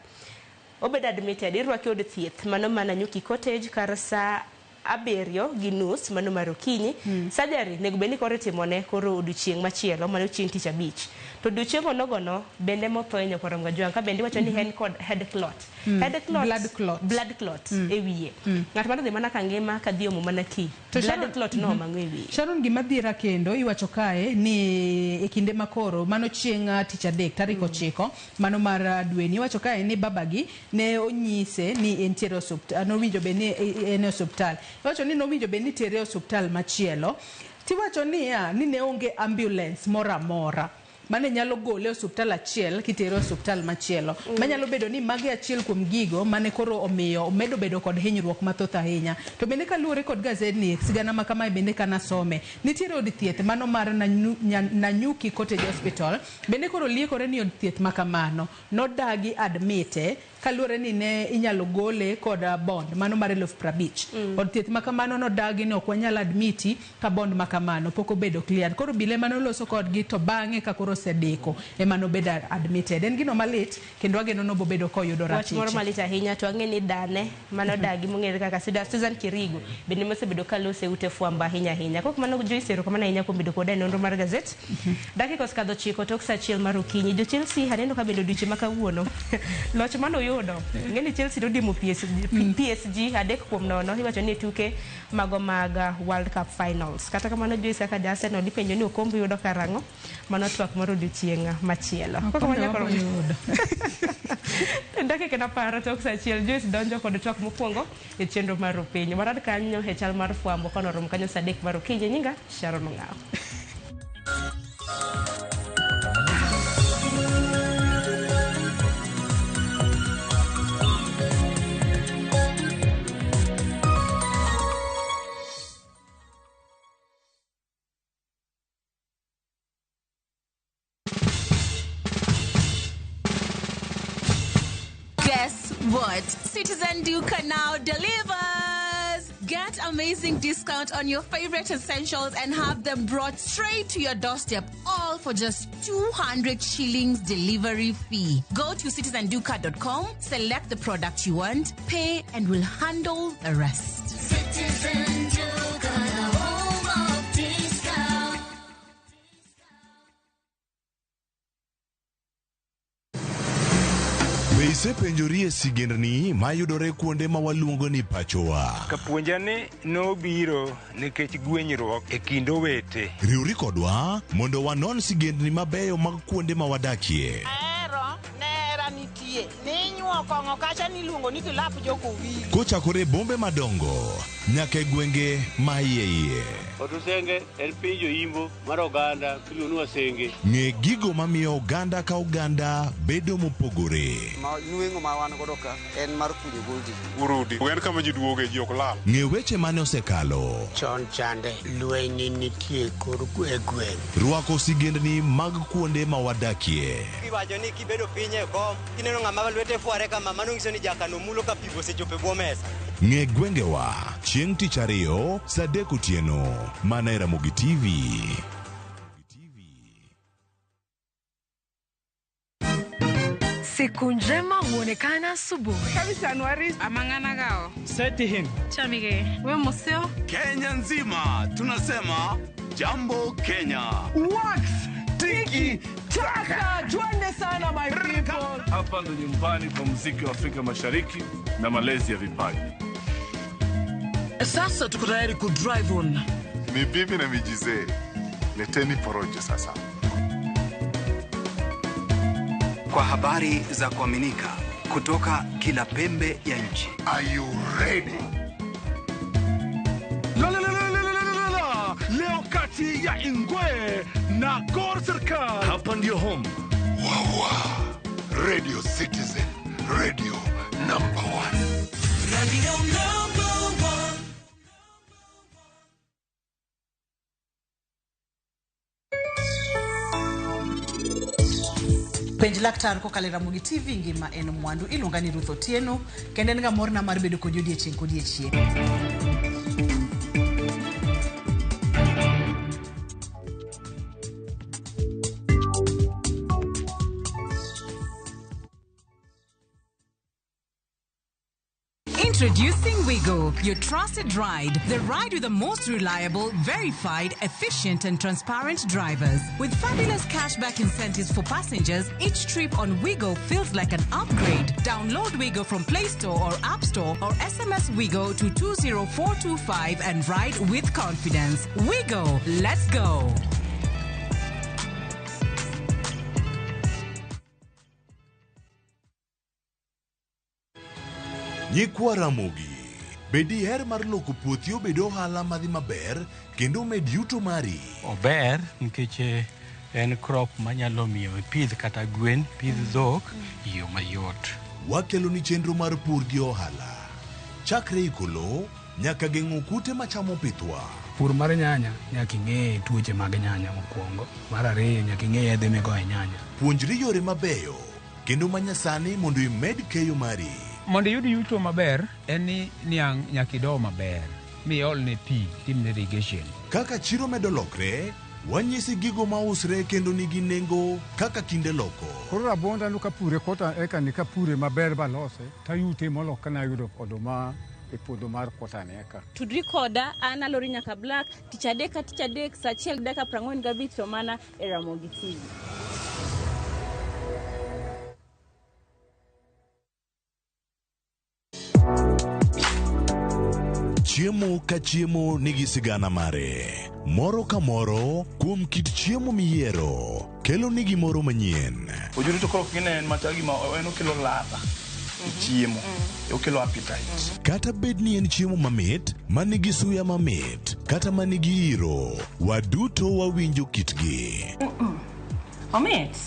S2: obedo admitted, irwake e od thieth mano ma Nanyuki Cottage kar saa 7:30 mano mar okinyi. Surgery nego bed ni koro itimone koro odiochieng' machielo, mano chieng' tich abich. To odiochieng' onogono bende mothoe, Nyakwar Mgajwang', ka bende iwacho ni en kod head clot. Head clot,
S1: Blood clot.
S2: Blood clot e wiye. Ng'at manodhi mana ka ngima kadhi omo mana ki.
S1: To
S2: Blood clot no omang'o e wiye.
S1: Sharon, gima dhiera kendo iwacho kae ni e kinde makoro mano chieng' tich adek tarik 9 mano mar dweni, iwacho kae ni babagi ne onyise ni entiere osuptal, nowinjo bed ni en e osuptal. Iwacho ni nowinjo bed ni itere e osuptal machielo, tiwacho niya ni ne onge ambulance moro amora mane nyalo gole e osuptal achiel kitere e osuptal machielo. Manyalo bedo ni magi achiel kuom gigo mane koro omiyo omedo bedo kod hinyruok mathoth ahinya. To bende kaluwore kod gazedni, sigana ma kamae bende kanasome, nitiere od thieth mano mar Nanyuki Cottage Hospital, bende koro liekore ni od thieth ma kamano nodagi admite. Kaluwore ni ne inyalo gole kod bond mano mar 50,000. Od thieth ma kamano nodagi ni ok wanyal admiti ka bond ma kamano pok obedo cleared. Koro obila ema noloso kodgi to bang'e ka koro osedeko ema nobedo admitted. En gino malit kendo ageno ni obobedo koyudo
S2: Wach moro
S1: ratiche.
S2: malit ahinya to ang'e ni dane manodagi mong'ere kaka Susan Kirigo bende mosebedo ka lose ute fwambo ahinya ahinya. Kok mano Joyce, erokamano ahinya kuom bedo koda e nonro mar gazet. Dakika osekadho 9 tok saa 1 mar okinyi. Jo Chelsea aneno ka bende odiochieng' ma kawuono loch manoyudo. Ing'e ni Chelsea nodimo PSG 3-0 iwacho ni e tuke mago mag World Cup Finals. Kata kamano Joyce kaka ja Arsenal ipenjo ni okombe yudo karang'o? Mano twak mar odiochieng' machielo. Kok
S1: Okombe
S2: kamano
S1: wabiro yudo.
S2: Dakika en 10 tok saa 1 Joyce donjo kod twak mokwongo e chenro mar Rupiny. Warad kanyo e chal mar fwambo kanoromo kanyo saa 3 mar okinyi. Nyinga Sharon Ong'awo.
S19: Guess what? Citizen Duka now delivers! Get amazing discount on your favorite essentials and have them brought straight to your doorstep, all for just 200 shillings delivery fee. Go to citizenduka.com, select the product you want, pay, and we'll handle the rest.
S22: Citizen Duka, the home of discount.
S26: Be isepenjori e sigendni mayudore kuonde ma waluongo ni pachowa?
S27: Kapuonja ni nobiro nikech gwenyruok e kind owete.
S26: Riwri kodwa mondo wanon sigendni mabeyo mag kuonde ma wadakie.
S3: Ahero nera nitie ninyuo kong'o kacha niluongo ni kilap jokowili.
S26: Kochakore e bombe madongo nyaka e gwenge ma iye iye.
S28: Otusenge en piny joimbo mar oganda miluongo ni Wasenge.
S26: Ng'e gigo mamiyo oganda ka oganda bedo mopogore.
S29: Nweng'o ma wan godo ka en mar kunyo goldi.
S30: Urudi. En kama ji duoge, ji ok lal.
S26: Ng'e weche mane osekalo.
S31: Chon chande lweny nitie kor e gweng'.
S26: Rwako sigendni mag kuonde ma wadakie.
S29: Iwacho ni kibedo piny e kom, kineno ng'ama lwete fware kama, mano nyiso ni jakano mulo ka pi osechopo e bwo mesa.
S26: Ng'e gwengewa chieng' tich ariyo saa 3 otieno mana e Ramogi TV.
S4: Siku njema huonekana asubuhi.
S5: Amang'anagao.
S6: Setihin.
S5: Chamige. We museo.
S7: Kenya nzima tunasema jambo Kenya.
S6: Wax tiki taka, twende sana my people.
S8: Hapa ndo nyumbani kwa muziki wa Afrika Mashariki na malezi ya vipaji.
S9: Sasa tuko tayari ku drive on.
S30: Ni bibi na mijizee, leteni porojo sasa.
S10: Kwa habari za kuaminika kutoka kila pembe ya nchi.
S30: Are you ready?
S7: La, la, la, la, la, la, la, la. Leo kati ya Ingwe na Gor Serikal. Hapa ndio home.
S30: Wawa. Radio Citizen, radio number 1.
S22: Radio number 1.
S1: Penj laktar kokalo e Ramogi TV ngima en mwandu. Iluonga ni Ruth Otieno kendo en ga morna mar bedo kodi odiechieng' kodiechieng'.
S19: Introducing Wigo, your trusted ride. The ride with the most reliable, verified, efficient, and transparent drivers. With fabulous cashback incentives for passengers, each trip on Wigo feels like an upgrade. Download Wigo from Play Store or App Store or SMS Wigo to 20425 and ride with confidence. Wigo, let's go.
S26: Nyikwa Ramogi, be diher mar loko puothi obed ohala madhi maber kendo omed yuto mari?
S31: Ober nikech en crop manyalo miyo ipidh kata gwen, pidh dhok e yo mayot.
S26: Wakelo ni chenro mar pur gi ohala. Chakre iko lowo nyaka geng'o kute machamo pithwa.
S12: Pur mar nyanya nyaka ing'e tuoche mag nyanya mokwongo. Mar ariyo nyaka ing'e yedhe migoyo e nyanya.
S26: Puonjri yore mabeyo kendo manyasani mondo imed keyo mari.
S12: Mondo iyud yuto maber en ni niang' nyaka ido maber miolne pi timne irrigation.
S26: Kaka chiro medo lokre, wanyisi gigo mausre kendo nigi nengo kaka kinde loko.
S11: Koro rabuonda no kapure kota eka ni kapure maber balose tayute molo kana yudo oduma e puodho mar kota ni eka.
S13: Tudri koda an Alori nyaka Black tich adek ka tich adek saa achiel gi dakika 45 to mana e Ramogi TV.
S26: Chiemo ka chiemo nigi sigana mare. Moro ka moro kuom kit chiemo miyiero kelo ni gimoro manyien.
S14: Ojuri to koro king'e en machal gima en okelo ladha e chiemo, okelo appetite.
S26: Kata bed ni en chiemo mamit, manigi suya mamit, kata manigi iro, waduto wawinjo kitgi.
S13: Omit.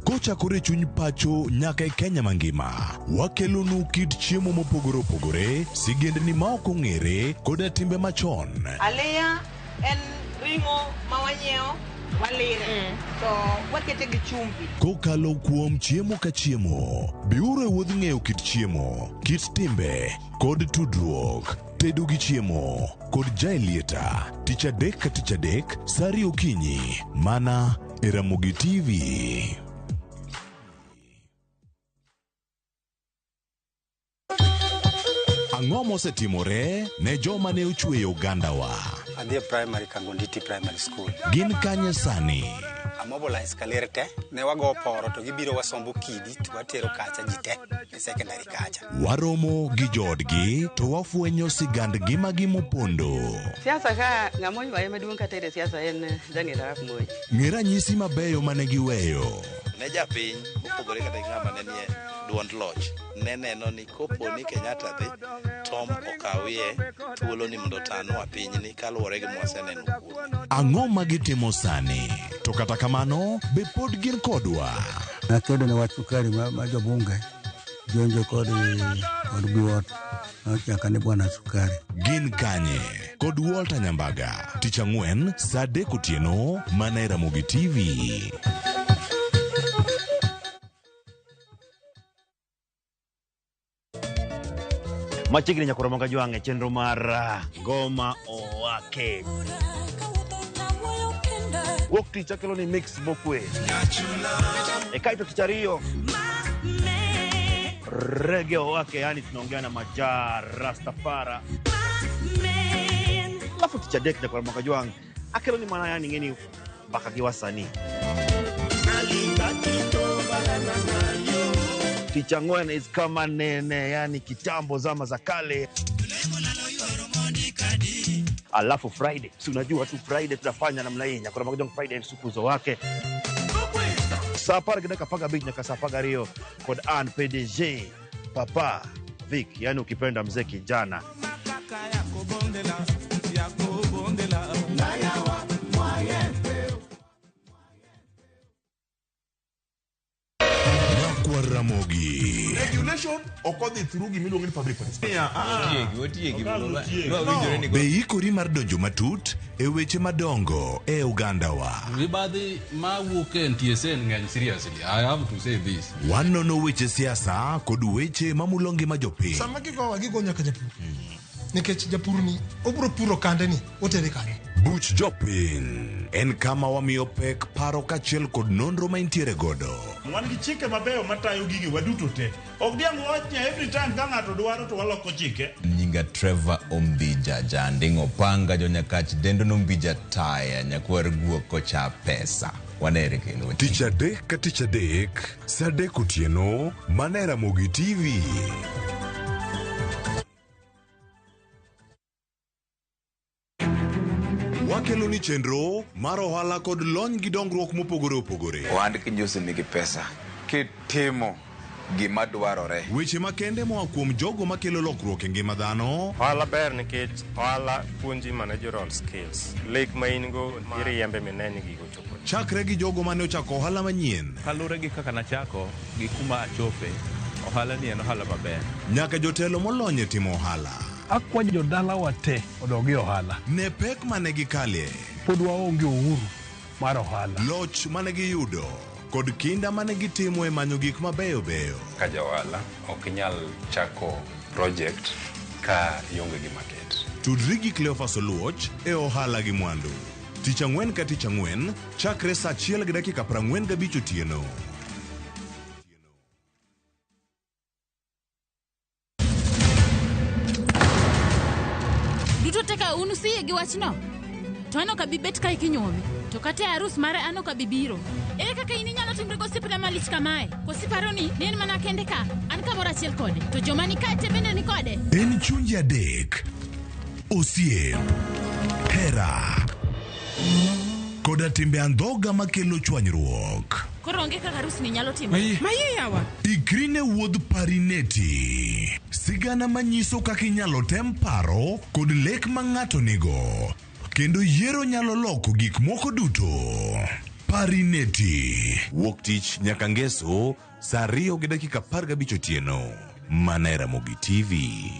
S26: Kochakore e chuny pacho nyaka e Kenya mangima, wakelonu kit chiemo mopogore opogore, sigendni ma ok ong'ere, koda timbe machon.
S15: Aliya en ring'o ma wanyiewo walire to wakete gi chumbi.
S26: Kokalo kuom chiemo ka chiemo, biuru e wuodh ng'eyo kit chiemo, kit timbe, kod tudruok. Tedo gi chiemo kod Jaelieta, tich adek ka tich adek, sa ariyo okinyi, mana e Ramogi TV. Ang'o mosetimore ne joma ne ochweyo ogandawa?
S29: Adhi e primary Kangonditi Primary School.
S26: Gin kanye sani?
S29: Amobilize kaler te, ne wago poro to gibiro wasombo kidi to watero kacha ji te e secondary kacha.
S26: Waromo gi joodgi to wafwenyo sigand ngimagi mopondo.
S16: Siasa ka ng'ama oywaye maduong' kata e siasa en Daniel Arap Moi.
S26: Ng'e ranyisi mabeyo mane giweyo.
S17: Ne japiny mopogore kata gi ng'ama ne nie duond loch ne neno ni kopo ni Kenyatta dhi Tom okawie thuolo ni mondo otanwa pinyni kaluwore gi mwaseneno kuome.
S26: Ang'o ma gitimo sani? To kata kamano, be pod gin kodwa?
S18: Nakedo ne wach sukari ma jobunge jonjo kod biwot nochaka ni bwana sukari.
S26: Gin kanye? Kod Walter Nyambaga, tich ang'wen saa adek otieno mana e Ramogi TV.
S20: Machiegni nyaka Ramogi Jwang' e chenro mar Ngoma Owake. Wuok tich akelo ni mix mokwe. E kaeto tich ariyo Reggae Owake, yani tunaongea na Majaa Rastafara. Alafu tich adek nyaka Ramogi Jwang' akelo ni mana yani ng'eni mbaka gi wasanii. Tich ang'wen is kama nene, yani kitambo zama za kale. Alafu Friday, si unajua tu Friday tunafanya namna hii, nyakora Jwang' Friday sukuzo wake. Saa apar gi dakika apar gabich nyaka saa apar gariyo kod an PDG Papa Vic, yani ukipenda mzee kijana.
S26: Nyakwar Ramogi.
S21: Regulation ok odhi through gimiluongo ni public participation.
S25: Otiegi, otiegi.
S21: No.
S26: Be ikori mar donjo matut e weche madongo e ogandawa?
S23: Mibadhi mawuok e NTSA ng'eny seriously. I have to say this.
S26: Wanono weche siasa kod weche mamulo ngima jopiny.
S24: Sama gigowa gigo nyaka japur. Nikech japur ni obiro puro kande ni otere kanye.
S26: Buch jopiny en kama wamiyo pek paro kaachiel kod nonro ma intiere godo.
S32: Wan gi chike mabeyo matayo gigi waduto te. Ok diang' wach ni every time ka ng'ato dwaro to waloko chike.
S25: Nyinga Trevor Ombija Janding Opanga jonyakach dendo nombija taya nyakwar guok kocha pesa. Wanere kendo.
S26: Tich adek ka tich adek, saa adek otieno, mana e Ramogi TV. Wakelo ni chenro mar ohala kod lony gi dongruok mopogore opogore.
S25: Ohand kinjusi nigi pesa kitimo gima dwarore.
S26: Weche makende moa kuom jogo makelo lokruok e ngima dhano.
S33: Ohala ber nikech ohala puonji managerial skills. Lek ma in go iriembe mine ni gigo chopo.
S26: Chakre gi jogo mane ochako ohala manyien.
S34: Kaluwore gi kaka nachako gi kuma achope, ohala ni en ohala maber.
S26: Nyaka jotelo molony e timo ohala.
S12: Akwayo jodalawa te odog e ohala.
S26: Ne pek mane gikale.
S12: Pod waonge uhuru mar ohala.
S26: Loch mane giyudo. kod kinda mane gitimo e manyo gik mabeyo beyo.
S33: Ka jaohala ok inyal chako project ka ionge gi market.
S26: Tudri gi Cleophas Oluoch e ohala gi mwandu. Tich ang'wen ka tich ang'wen chakre saa achiel gi dakika 45 otieno.
S13: Duto te ka un usiyie gi wachno? To an ok abi bet kae kinyuomi. To kata e arus mare an ok abi biro. Ere kaka in inyalo timri gosiepna malich kamae? Koso iparo ni ne en mana kende ka? An kamoro achiel kode. To joma ni kae te bende ni kode.
S26: En chunje adek, osiep, hera, koda timbe andhoga makelo chwanyruok.
S13: Koro onge kaka arusni nyalo timore.
S26: Maye yawa. Ikri ne wuodh Parineti. Sigana manyiso kaka inyalo tem paro kod lek ma ng'ato nigo. Kendo yiero nyalo loko gik moko duto. Parineti. Wuok tich nyaka ngeso saa 2 gi dakika 15 otieno. Mana e Ramogi TV.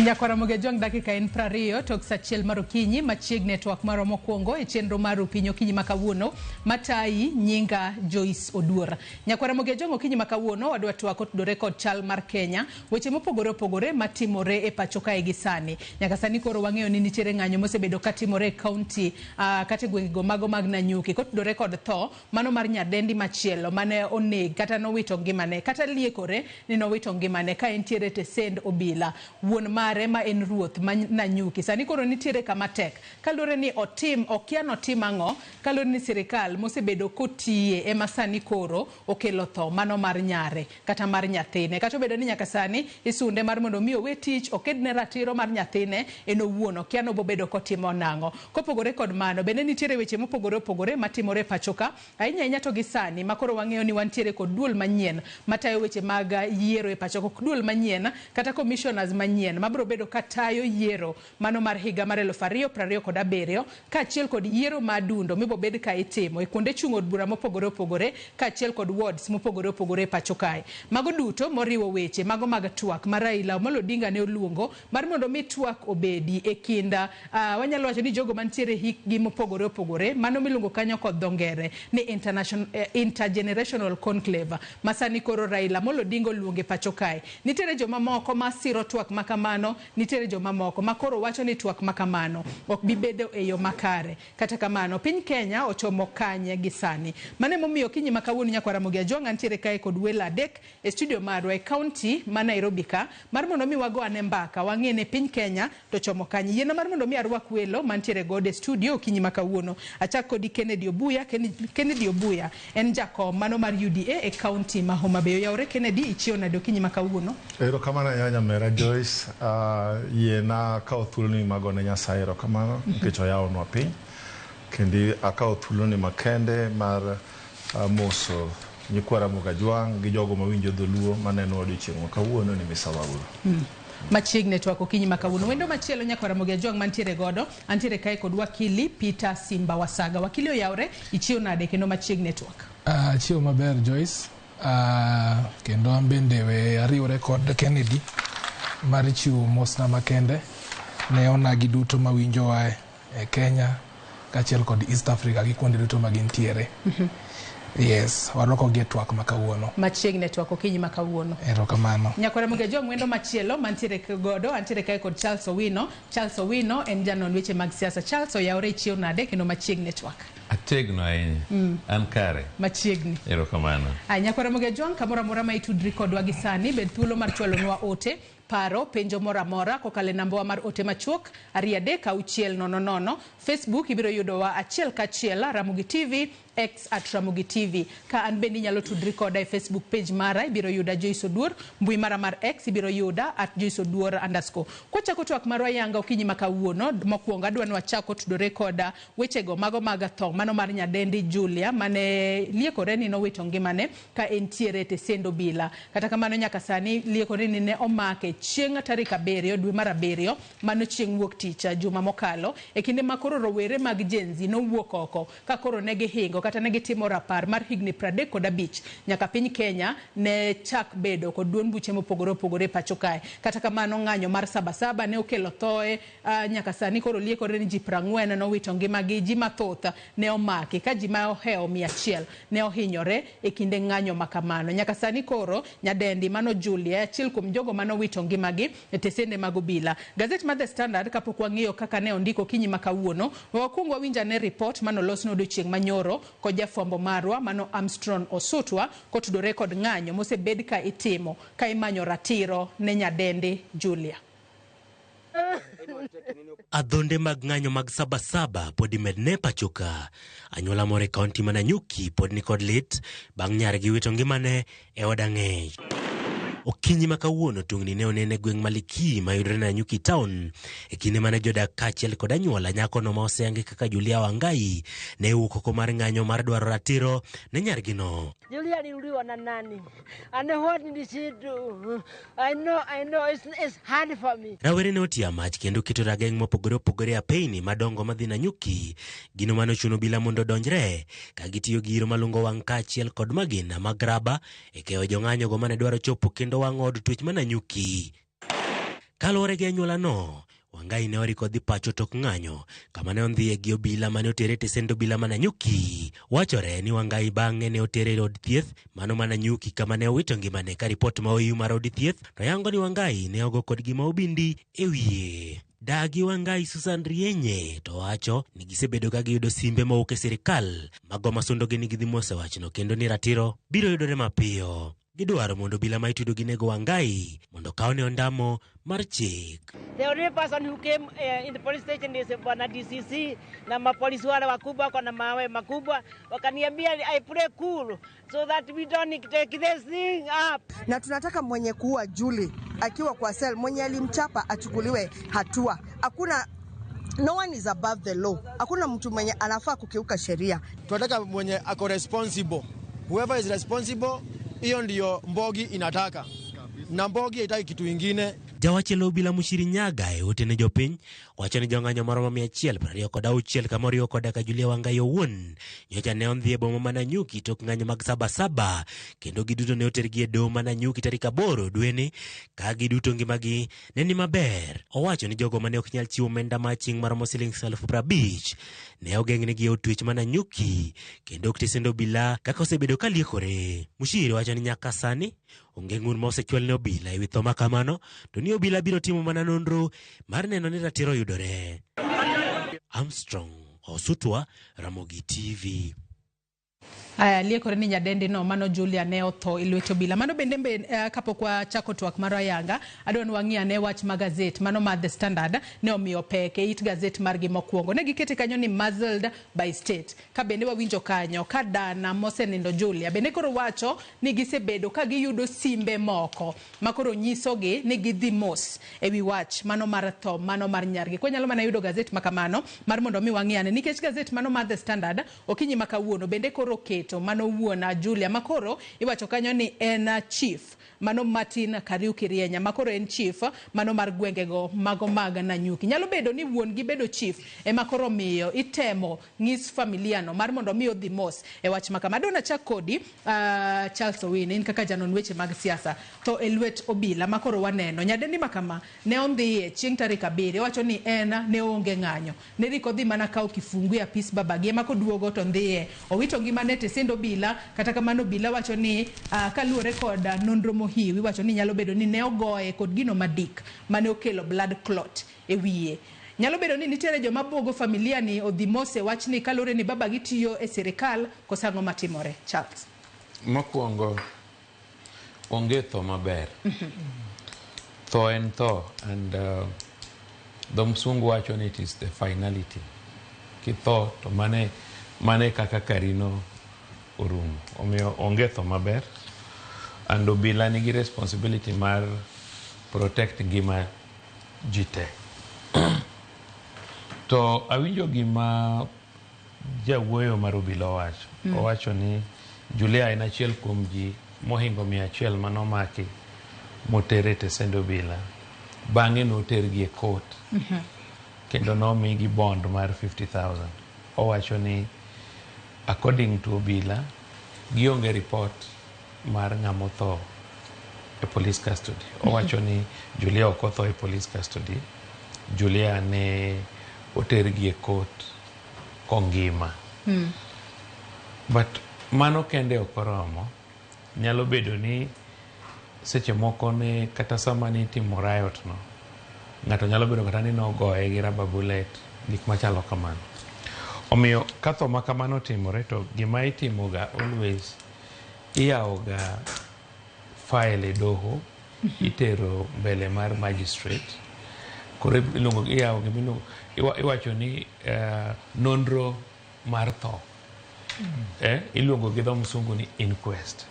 S1: Nyakwara Jwang' dakika en 20 tok saa achiel mar okinyi machiegni e twak marwa mokwongo e chenro mar Opiny Okinyi ma kawuono matayi nyinga Joyce Oduor. Nyakwara Jwang' okinyi ma kawuono wadwa twak otudore kod chal mar Kenya, weche mopogore opogore matimore e pacho kae gi sani. Nyaka sani koro wang'eyo ni nitiere ng'anyo mosebedo katimore e kaunti kata e gwengego mago mag Nanyuki kotudore kod tho mano mar nyadendi machielo mane oneg kata nowito ngimane kata liekore ni nowito ngimane ka entiere e tesend obila. Wuon mare ma en ruoth ma Nanyuki sani koro nitiere kama tek kaluwore ni otim okia notim ang'o kaluwore ni sirikal mosebedo kotiye ema sani koro okelo tho mano mar nyare kata mar nyathine. Kata obedo ni nyaka sani isunde mar mondo mi owe tich okedne ratiro mar nyathine en owuon okia nobobedo kotimo nang'o. Kopogore kod mano bende nitiere weche mopogore opogore matimore e pacho ka ahinya ahinya to gi sani makoro wang'eyo ni wantiere kod duol manyien matayo weche mag yiero e pacho ka duol manyien kata commissioners manyien mabiro bedo katayo yiero mano mar higa mar 2027 kaachiel kod yiero ma adundo mibobed ka itimo e kuonde chung' od bura mopogore opogore kaachiel kod wards mopogore opogore e pacho kae. Mago duto moriwo weche mago mag twak ma Raila Amolo Odinga ne oluongo mar mondo mi twak obedi e kind wanyalo wacho ni jogo mantiere hikgi mopogore opogore mano miluongo kanyo kod dho ngere ni intergenerational conclave ma sani koro Raila Amolo Odinga oluongo e pacho kae. Nitiere joma moko ma siro twak makamano, nitiere joma moko ma koro wacho ni twak makamano ok bi bedo e yo makare. Kata kamano, piny Kenya ochomo kanye gi sani. Mano emomiyo okinyi ma kawuono nyakwara Ramogi Ajwang' antiere kae kod welo adek e studio marwa e kaunti ma Nairobi ka mar mondo mi wago ane mbaka wang'e ni piny Kenya to chomo kanye. Yiena mar mondo mi arwak welo mantiere godo e studio okinyi ma kawuono. Achak kodi Kennedy Obuya. Kennedy Obuya en jakom mano mar UDA e kaunti ma Homa Bay. Oyawore Kennedy, ichiewo nade okinyi ma kawuono?
S2: Erokamano ahinya nyamera Joyce. Yiena akawo thuoloni magone Nyasaye erokamano nikech oyawonwa piny. Kendo akawo thuoloni makende mar moso nyikwa Ramogi Ajwang' gi jogo mawinjo dholuo maneno odiochieng' ma kawuono ni misawauru.
S1: Machiegni twak okinyi ma kawuono. Wendo machielo nyakwar Ramogi Ajwang' mantiere godo, antiere kae kod wakili Peter Simba Wasaga. Wakili oyawre, ichiewo nade kendo machiegni twak?
S3: Achiewo maber Joyce. Kendo an bende we ariwre kod Kennedy mar chiwo mosna makende ne onagi duto mawinjowa e Kenya kaachiel kod East Africa gi kuonde duto ma gintiere. Yes, warwakogi e twak ma kawuono.
S1: Machiegni twak okinyi ma kawuono.
S3: Erokamano.
S1: Nyakwar Ramogi Ajwang' wendo machielo mantiere godo, antiere kae kod Charles Owino. Charles Owino en janon weche mag siasa. Charles oyawre ichiewo nade kendo machiegni twak?
S4: Ategno ahinya. An kare.
S1: Machiegni.
S4: Erokamano.
S1: Nyakwar Ramogi Ajwang' kamoro amora ma itudri kodwa gi sani, bed thuolo mar chwalonwa ote, paro, penjo moro amora kokalo e nambawa mar ote machuok 2 3 6 0 0. Facebook ibiro yudowa achiel kachiel Ramogi TV X at Ramogi TV. Ka an bende inyalo tudri koda e Facebook page mara, ibiro yuda Joyce Oduor, mbui mara mar X ibiro yuda at Joyce Oduor underscore. Kwachako twak marwa yanga okinyi ma kawuono, mokwongo adwa ni wachako tudore koda wechego mago mag tho mano mar nyadendi Julia mane liekore ni nowito ngimane ka entiere e tesend obila. Kata kamano nyaka sani liekore ni ne omake chieng' tarik 7 dwe mar 7, mano chieng' wuok tich juma mokalo, e kinde ma koro rowere mag Gen Z nowuok oko ka koro ne gihingo kata ne gitimo rapar mar higni 35 nyaka piny Kenya ne chak bedo kod duond buche mopogore opogore e pacho kae. Kata kamano ng'anyo mar Sabasaba ne okelo thoe, nyaka sani koro liekore ni ji 40 nowito ngimagi, ji mathoth ne omaki ka ji ma ohewo 100 ne ohinyore e kinde ng'anyo ma kamano. Nyaka sani koro nyadendi mano Julia achiel kuom jogo manowito ngimagi e tesende mag obila. Gazet mar The Standard kapok wang'iyo kaka ne ondiko okinyi ma kawuono, wakwong wawinj ane report manolos odiochieng' manyoro kod jafwambo marwa mano Armstrong Osutwa kotudore kod ng'anyo mosebed ka itimo ka imanyo ratiro ne nyadendi Julia.
S5: Adhonde mag ng'anyo mag Sabasaba pod imedne pacho ka. Anyuola moro e kaunti ma Nanyuki pod nikod lit bang' nyargi wito ngimane e od ang'ech. Okinyi ma kawuono tungni ne onen e gweng' ma Likii mayudore Nanyuki town e kinde mane jodak kaachiel kod anyuola nyakono ma oseyangi kaka Julia Wangai ne owuok oko mar ng'anyo mar dwaro ratiro ne nyargino.
S6: Julia aliuliwa na nani? And what did she do? I know, it's hard for me.
S5: Rawere ne otiyo mach kendo keto rageng' mopogore opogore e apeyni madongo madhi Nanyuki, gino mane ochuno obila mondo odonjre ka gitiyo gi iro malungo wang' kaachiel kod magina mag raba e keyo jong'anyogo mane dwaro chopo kendo wang'o od twech ma Nanyuki. Kaluwore gi anyuolano, Wangai ne oriko dhi pacho tok ng'anyo kama ne ondhiye gi obila mane otere e tesend obila ma Nanyuki. Wachore ni Wangai bang'e ne otere e od thieth mano ma Nanyuki kama ne owito ngimane ka ripot ma oiw mar od thieth to yango ni Wangai ne ogo kod gima obindi e wiye. Dagi Wangai Susan Rienye to wacho ni gisebedo ka giyudo simbe mowuok e sirikal mago masundogi ni gidhi mos e wachno kendo ni ratiro biro yudore mapiyo. Gidwaro mondo obila ma itudo gi nego Wangai mondo okawne ondamo mar chik.
S6: The only person who came in the police station is Bwana DCC na mapolisi wale wakubwa wako na mawe makubwa, wakaniambia I play cool so that we don't take this thing up.
S7: Na tunataka mwenye kuua Julie akiwa kwa cell, mwenye alimchapa achukuliwe hatua. Hakuna, no one is above the law. Hakuna mtu mwenye anafaa kukiuka sheria.
S8: Tunataka mwenye ako responsible. Whoever is responsible, hiyo ndiyo Mbogi inataka. Na Mbogi haitaki kitu ingine.
S5: Jawachelo obila Mushiri Nyaga e ote ne jopiny wacho ni jong'anyo maromo 126 kama oriwo koda ka Julia Wangai owuon nyocha ne ondhi e boma ma Nanyuki tok ng'anyo mag Sabasaba kendo giduto ne otergi e doho ma Nanyuki tarik 8 dweni ka giduto ngimagi ne ni maber. Owacho ni jogo mane ok nyal chiwo omenda ma aching' maromo siling 50,000 ne ogeng'negi e od twech ma Nanyuki kendo ok tesend obila kaka osebedo ka liekore. Mushiri wacho ni nyaka sani onge ng'ur ma osechwal ne obila ewi tho ma kamano, to ni obila biro timo mana nonro mar neno ni ratiro yudore. Armstrong Osutwa, Ramogi TV.
S1: Aya, liekore ni nyadendi no mano Julia ne otho e lwet obila. Mano bende kapok wachako twak mar ayanga, adwa ni wang'i ane wach ma gazet mano mar The Standard ne omiyo pek e it gazet margi mokwongo. Ne gikete kanyo ni muzzled by state. Ka bende wawinjo kanyo ka dana mosenindo Julia bende koro wacho ni gisebedo ka giyudo simbe moko ma koro nyisogi ni gidhi mos ewi wach mano mar tho mano mar nyargi. Kwanyalo mana yudo gazet ma kamano mar mondo mi wang'i ane, nikech gazet mano mar The Standard okinyi ma kawuono bende koro keto mano wuon Julia makoro iwacho kanyo ni en chief mano Martin Kariuki Rienya makoro en chief mano mar gwengego mago mag Nanyuki. Nyalo bedo ni wuon gi bedo chief ema koro miyo itemo ng'is familia no mar mondo mi odhi mos e wach ma kama. Adwa nachak kodi Charles Owino, in kaka janon weche mag siasa to e lwet obila makoro waneno nyadendi makama ne ondhiye chieng' tarik 7 wacho ni en ne onge ng'anyo ne rik odhi mana kawo kifungu ya pis babagi ema koduogo to ndhiye owito ngimane tesend obila. Kata kamano obila wacho ni kaluwore kod nonro mohiwi wacho ni nyalo bedo ni ne ogoye kod gino madik mane okelo blood clot e wiye. Nyalo bedo ni nitiere joma buogo familia ni odhi mos e wachni kaluwore ni babagi tiyo e sirikal koso ang'o matimore? Charles.
S4: Mokwongo onge tho maber. Tho en tho, and dho msungu wacho ni it is the finality. Kitho to mane Mano e kaka karino orumo. Omiyo onge tho maber. And obila nigi responsibility mar protect ngima ji te. To awinjo gima jawuoyo mar obila owacho. Owacho ni Julia en achiel kuom ji mohingo 100 manomaki moter e tesend obila. Bang'e notergi e court kendo nomigi bond mar 50,000. Owacho ni according to obila, gionge report mar ng'ama otho e police custody. Owacho ni Julia ok otho e police custody. Julia ne otergi e court kongima. But mano kende ok oromo. Nyalo bedo ni seche moko ne kata sama nitimo riot no, ng'ato nyalo bedo kata ni nogoye gi rubber bullet, gik machalo kamano. Omiyo ka tho ma kamano otimore to gima itimo ga always iyawo ga file e doho, itero mbele mar magistrate. Koro iluongo iyawo gima iluongo iwacho ni nonro mar tho. Iluongo gi dho msungu ni inquest.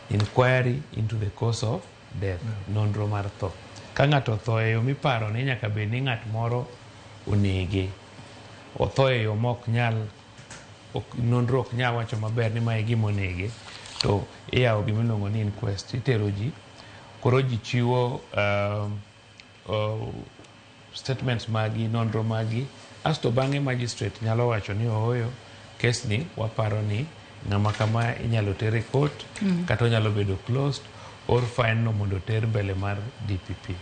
S4: Inquiry into the cause of death. Nonro mar tho. Ka ng'ato otho e yo miparo ni nyaka bed ni ng'at moro onege. Otho e yo mok nyal nonro ok nyal wacho maber ni mae e gima onege. To iyawo gima iluongo ni inquest. Itero ji. Koro ji chiwo statements magi, nonro magi. Asto bang'e magistrate nyalo wacho ni ooyo, kes ni waparo ni ng'ama kama inyalo ter e court, kata onyalo bedo closed, or fine no mondo oter mbele mar DPP.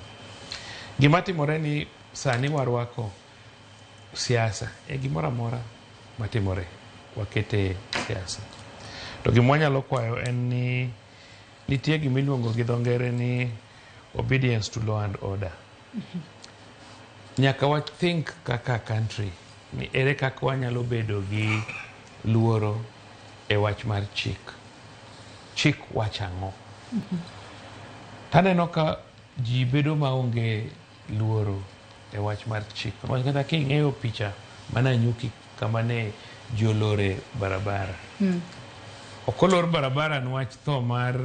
S4: Gima timore ni sani warwako siasa e gimoro amora matimore, wakete siasa. To gima wanyalo kwayo en ni nitie gima iluongo gi dho ngere ni obedience to law and order. Nyaka wa think kaka country ni ere kaka wanyalo bedo gi luoro e wach mar chik. Chik wacho ang'o? Taneno ka ji bedo maonge luoro e wach mar chik. Niwach kata king'iyo picha mana Nanyuki kama ne ji olore barabara. Ok olor barabara niwach tho mar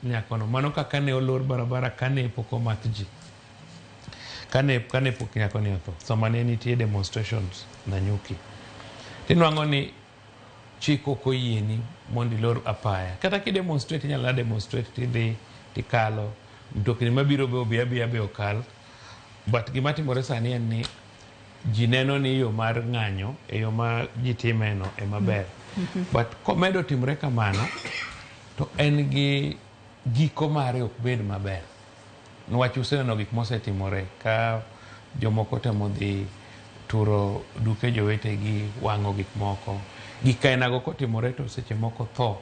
S4: nyakono. Mano kaka ne olor barabara kane pok omak ji. Kane pok nyakoni otho. Sama ne nitie demonstrations Nanyuki. Tinwang'o ni chik ok oyieni mondo ilor apaya. Kata ki demonstrate inyalo demonstrate tidhi tikalo. Mtokni mabiro be obi abiya be okal. But gima timore sani en ni ji neno ni yo mar ng'anyo e yo ma ji timeno ema ber. But komedo timore kamano to en gi giko mare ok bed maber. Niwach useneno gik mosetimore ka jomoko temo dhi turo duke jowetegi, wang'o gik moko. Gik ainago kotimore to seche moko tho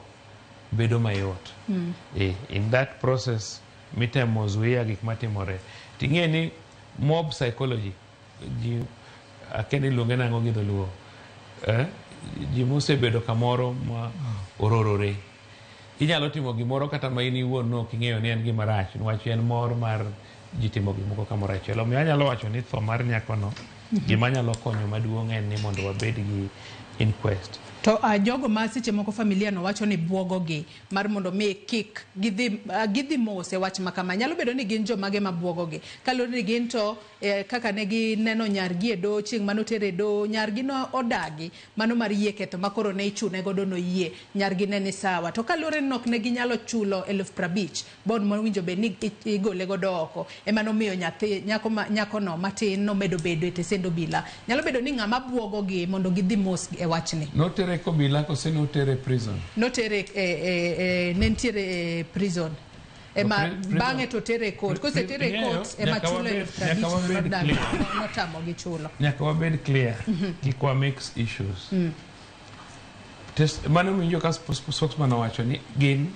S4: bedo mayot. In that process mitemo zuia gik matimore. Ting'e ni mob psychology, ji akia ni iluonge nang'o gi dholuo. Ji mosebedo kamoro ma ororore. Inyalo timo gimoro kata ma in iwuon no ok ing'eyo ni en gima rach, niwach en mor mar ji timo gimoko kamoro achiel. Omiyo anyalo wacho ni tho mar nyakono, gima nyalo konyo maduong' en ni mondo wabed gi inquest.
S1: To jogo ma seche moko familia no wacho ni buogogi mar mondo mi kik gidhi mos e wach ma kama. Nyalo bedo ni gin jomage ma buogogi. Kaluwore ni gin to kaka ne gineno nyargi e doho, chieng' manotere e doho, nyargi no odagi mano mar yie ketho ma koro ne ichune godo noyie, nyargi ne ni sawa. To kaluwore ni ok ne ginyalo chulo 50,000 bond mowinjo bed ni igole godo oko, ema nomiyo nyakono matin nomedo bedo e tesend obila. Nyalo bedo ni ng'ama buogogi mondo gidhi mos e wachni.
S4: Notere kobila kose notere prison?
S1: Notere ne nitiere e prison. Ema bang'e to tere e court. Kosetere e court ema chulo 50,000 notamogi chulo.
S4: Nyaka wabed clear. Kik wa mix issues. Mano winjo ka spokesman owacho ni gin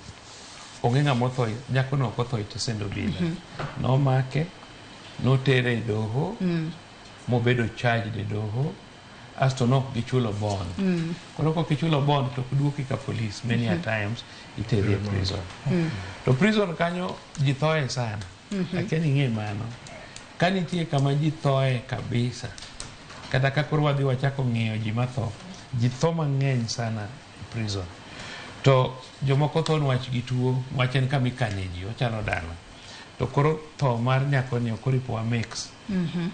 S4: onge ng'ama otho, nyakono ok otho e tesend obila. Nomake, notere e doho, mobedo charged e doho, asto nok gichulo bond. Koro kok ichulo bond to ok duoki ka police many a times iteri e prison. To prison kanyo ji thoe sana. Akia ni ing'e mano. Ka nitie kama ji thoe kabisa, kata ka koro wadhi wachako ng'iyo ji matho, Ji tho mang'eny sana e prison. To jomoko tho niwach gituo, niwach en kama ikane ji, ochalo dala. To koro tho mar nyakoni ok oripo wa mix.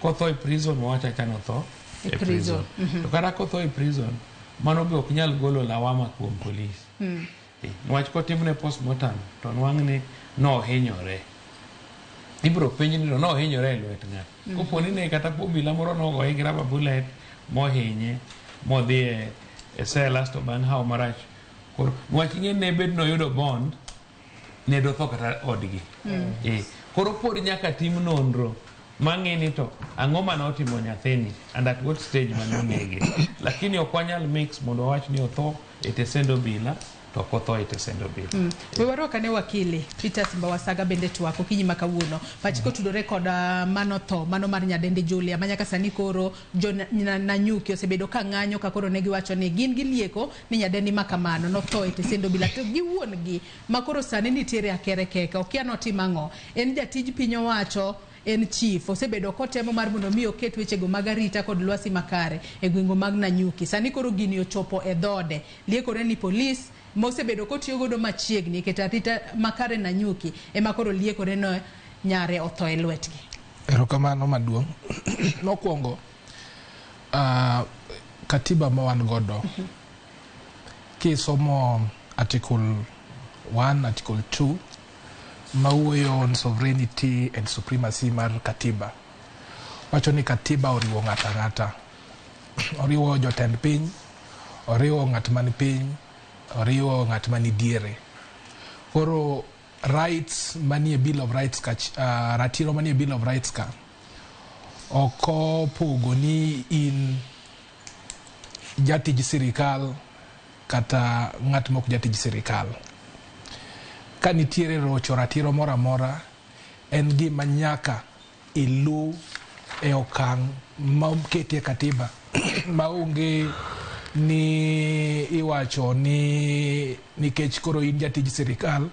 S4: Kotho e prison, wawach acha notho
S1: E
S4: e
S1: prison.
S4: prison. To kata kotho e prison, mano be ok nyal golo lawama kuom polis. Niwach kotimne postmortem to nwang' ni nohinyore. Ibiro penj ni to nohinyore e lwet ng'a. Kopo ni ne kata obila moro nogoye gi rubber bullet mohinye modhi e cell asto bang' hawo marach. Koro niwach ing'e ne bed noyudo bond ne dotho kata odgi. Koro pod nyaka tim nonro mang'e ni to ang'o mane otimo nyathini and at what stage mane onege. Lakini ok wanyal mix mondo wawach ni otho e tesend obila to ok otho e tesend obila.
S1: We warwak ane wakili Peter Simba bende twak okinyi ma kawuono. Pachi kotudore kod mano tho mano mar nyadendi Julia ma nyaka sani koro jo Nanyuki osebedo ka ng'anyo ka koro ne giwacho ni gin gilieko ni nyadendi ma kamano notho e tesend obila to gi wuon gi ma koro sani nitiere akere keke okia notim ang'o. En jatij piny owacho, en chief, osebedo kotemo mar mondo mi oket wechego mag arita kod lwasi makare e gwenge mag Nanyuki. Sani koro gini ochopo e dhode, liekore ni polis mosebedo kotiyo godo machiegni keto arita makare Nanyuki ema koro liekore no nyare otho e lwetgi.
S3: Erokamano maduong'. Mokwongo, katiba ma wan godo, kisomo article 1, article 2 mawuoyo on sovereignty and supremacy mar katiba, wacho ni katiba oriwo ng'ato ang'ata. Oriwo jotend piny, oriwo ng'at man piny, oriwo ng'at mani diere. Koro rights manie Bill of Rights ka, ratiro manie Bill of Rights ka ok opogo ni in jatij sirikal kata ng'at mok jatij sirikal. Ka nitiere rocho ratiro moro amora, en gima nyaka ilu e okang' ma oketie katiba maonge ni iwacho ni nikech koro in jatij sirikal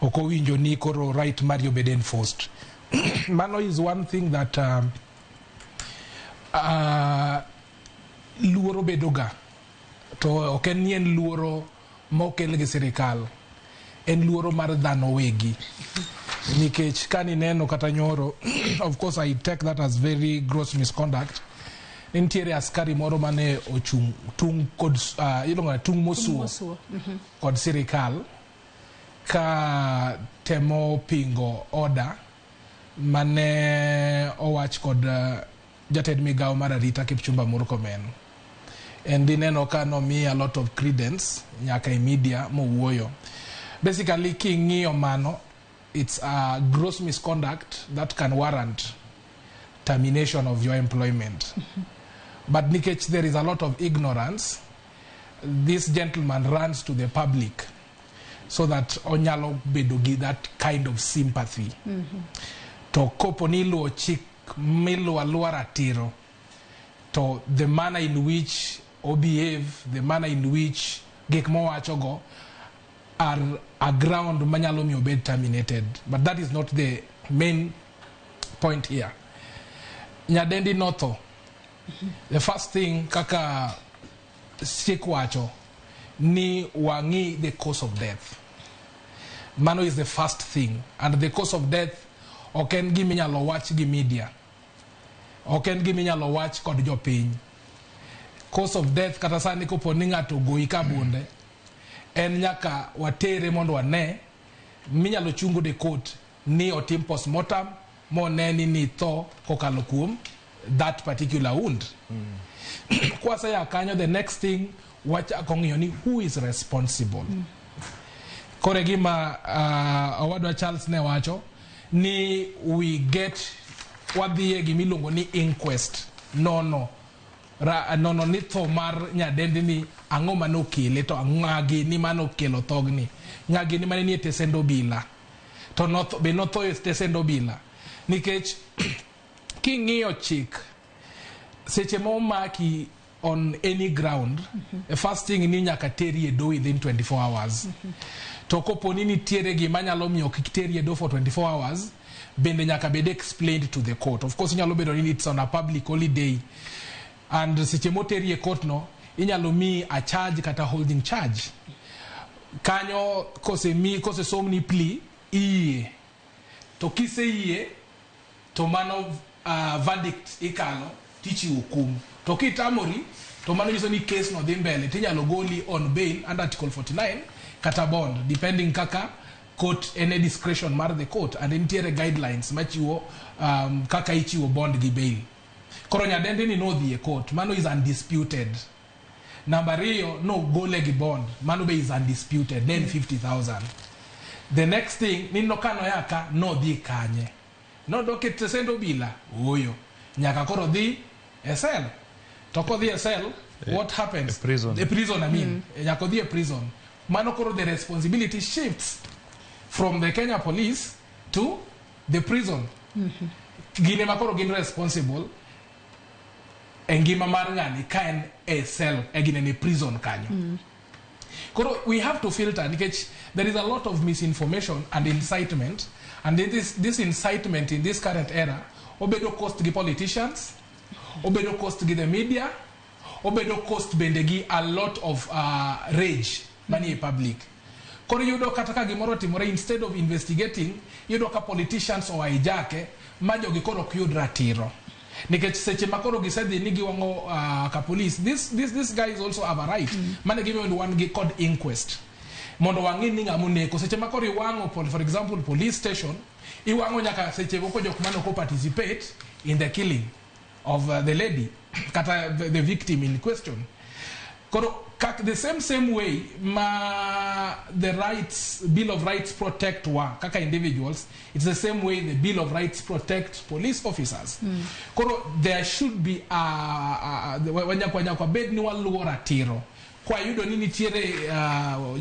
S3: ok owinjo ni koro right mari obed enforced. Mano is one thing that luoro bedo ga to ok en ni en luoro mokel gi sirikal, en luoro mar dhano wegi. Nikech kanineno kata nyoro, of course I take that as very gross misconduct, nitiere askari moro mane ochung' tung' kod iluongo ni tung' mosuo
S1: Mosuo.
S3: Kod sirikal ka temo pingo order mane owach kod jatend migawo mar arita Kipchumba Murkomen. And ineno ka nomiye a lot of credence nyaka e media mowuoyo. Basically king'iyo mano, it's a gross misconduct that can warrant termination of your employment. But nikech there is a lot of ignorance, this gentleman runs to the public so that onyalo bedo gi that kind of sympathy. To kopo ni iluwo chik miluwo aluwa ratiro, to the manner in which o behave, the manner in which gik mowachogo are a ground manyalo miyo obed terminated. But that is not the main point here. Nyadendi notho. The first thing kaka chik wacho ni wang'i the cause of death. Mano is the first thing. And the cause of death ok en gima inyalo wach gi media. Ok en gima inyalo wach kod jopiny. Cause of death kata sani kopo ni ng'ato ogoyi ka bunde, en nyaka watere mondo wane minyalo chung de court ni otim postmortem mone ni nitho kokalo kuom that particular wound. Kwaseya kanyo, the next thing wachako ng'iyo ni who is responsible. Koro e gima owadwa Charles ne wacho ni we get wadhiye gimiluongo ni inquest nono ra, nono ni tho mar nyadendi ni ang'o manokele to ng'a gini manokelo thogni, ng'a gini mane nie tesend obila to notho, be notho e tesend obila nikech king'iyo chik seche ma omaki on any ground, the first thing ni nyaka teri e doho within 24 hours. To kopo ni nitiere gima nyalo miyo kik teri e doho for 24 hours, bende nyaka bed explained to the court. Of course inyalo bedo ni it's on a public holiday and seche moteri e court no Inyalo mi a charge kata holding charge. Kanyo kosemi kosesomni plea iyie. To kiseyie to mano verdict ikalo tichiwo kum. To kitamori to mano nyiso ni case no dhi mbele tinyalo goli on bail under article 49 kata bond depending kaka court en e discretion mar the court and nitiere guidelines machiwo kaka ichiwo bond gi bail. Koro nyadendi ni nodhi e court, mano is undisputed. Namba ariyo nogole gi bond, mano be is undisputed, then 50,000. The next thing ni no kanoya ka nodhi kanye? Nodok e tesend obila? Ooyo. Nyaka koro dhi e cell. To kodhi e cell, what happens?
S4: E prison.
S3: E prison, I mean. Nyaka odhi e prison. Mano koro the responsibility shifts from the Kenya police to the prison. Gin ema koro gin responsible e ngima mar ng'ani ka en e cell, e gin en e prison kanyo. Koro we have to filter nikech there is a lot of misinformation and incitement, and this incitement in this current era obedo cost gi politicians, obedo cost gi the media, obedo cost bende gi a lot of rage manie public. Koro iyudo kata ka gimoro otimore, instead of investigating, iyudo ka politicians oa ijake ma jogi koro ok yud ratiro. Nikech seche ma koro gisedhi ni giwang'o ka police, this guys also have a right. Mano e gima wan gi kod inquest. Mondo wang'i ni ng'ama oneko. Seche ma koro iwang'o, for example, police station, iwang'o nyaka seche moko jok mane ok participate in the killing of the lady, kata the victim in question. Koro kak the same way ma the rights Bill of Rights protect wa kaka individuals, it's the same way the Bill of Rights protect police officers. Koro there should be a wanyakwa bed ni waluwo ratiro. Kwa yudo ni nitiere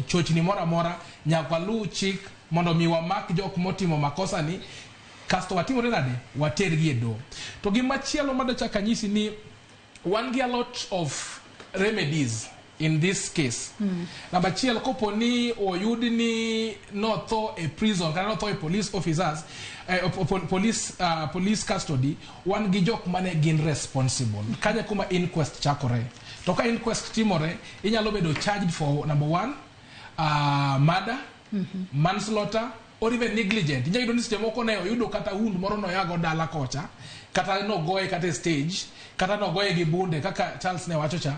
S3: chochni moro amora, nyaka waluw chik mondo mi wamak jok motimo makosa ni, kasto watimore nade, watergi e doho. To gimachielo madachak anyisi ni wan gi a lot of remedies in this case. Namba achiel, kopo ni oyud ni notho e prison kata notho e police officers, police custody, wan gi jok mane gin responsible. Kanyo kuma inquest chakore. To ka inquest timore, inyalo bedo charged for number one, murder, manslaughter, or even negligent. Inyalo yudo ni seche moko ne oyudo kata wound moro noyago dala kocha, kata nogoye kata e stage, kata nogoye gi bunde kaka Charles ne wacho cha,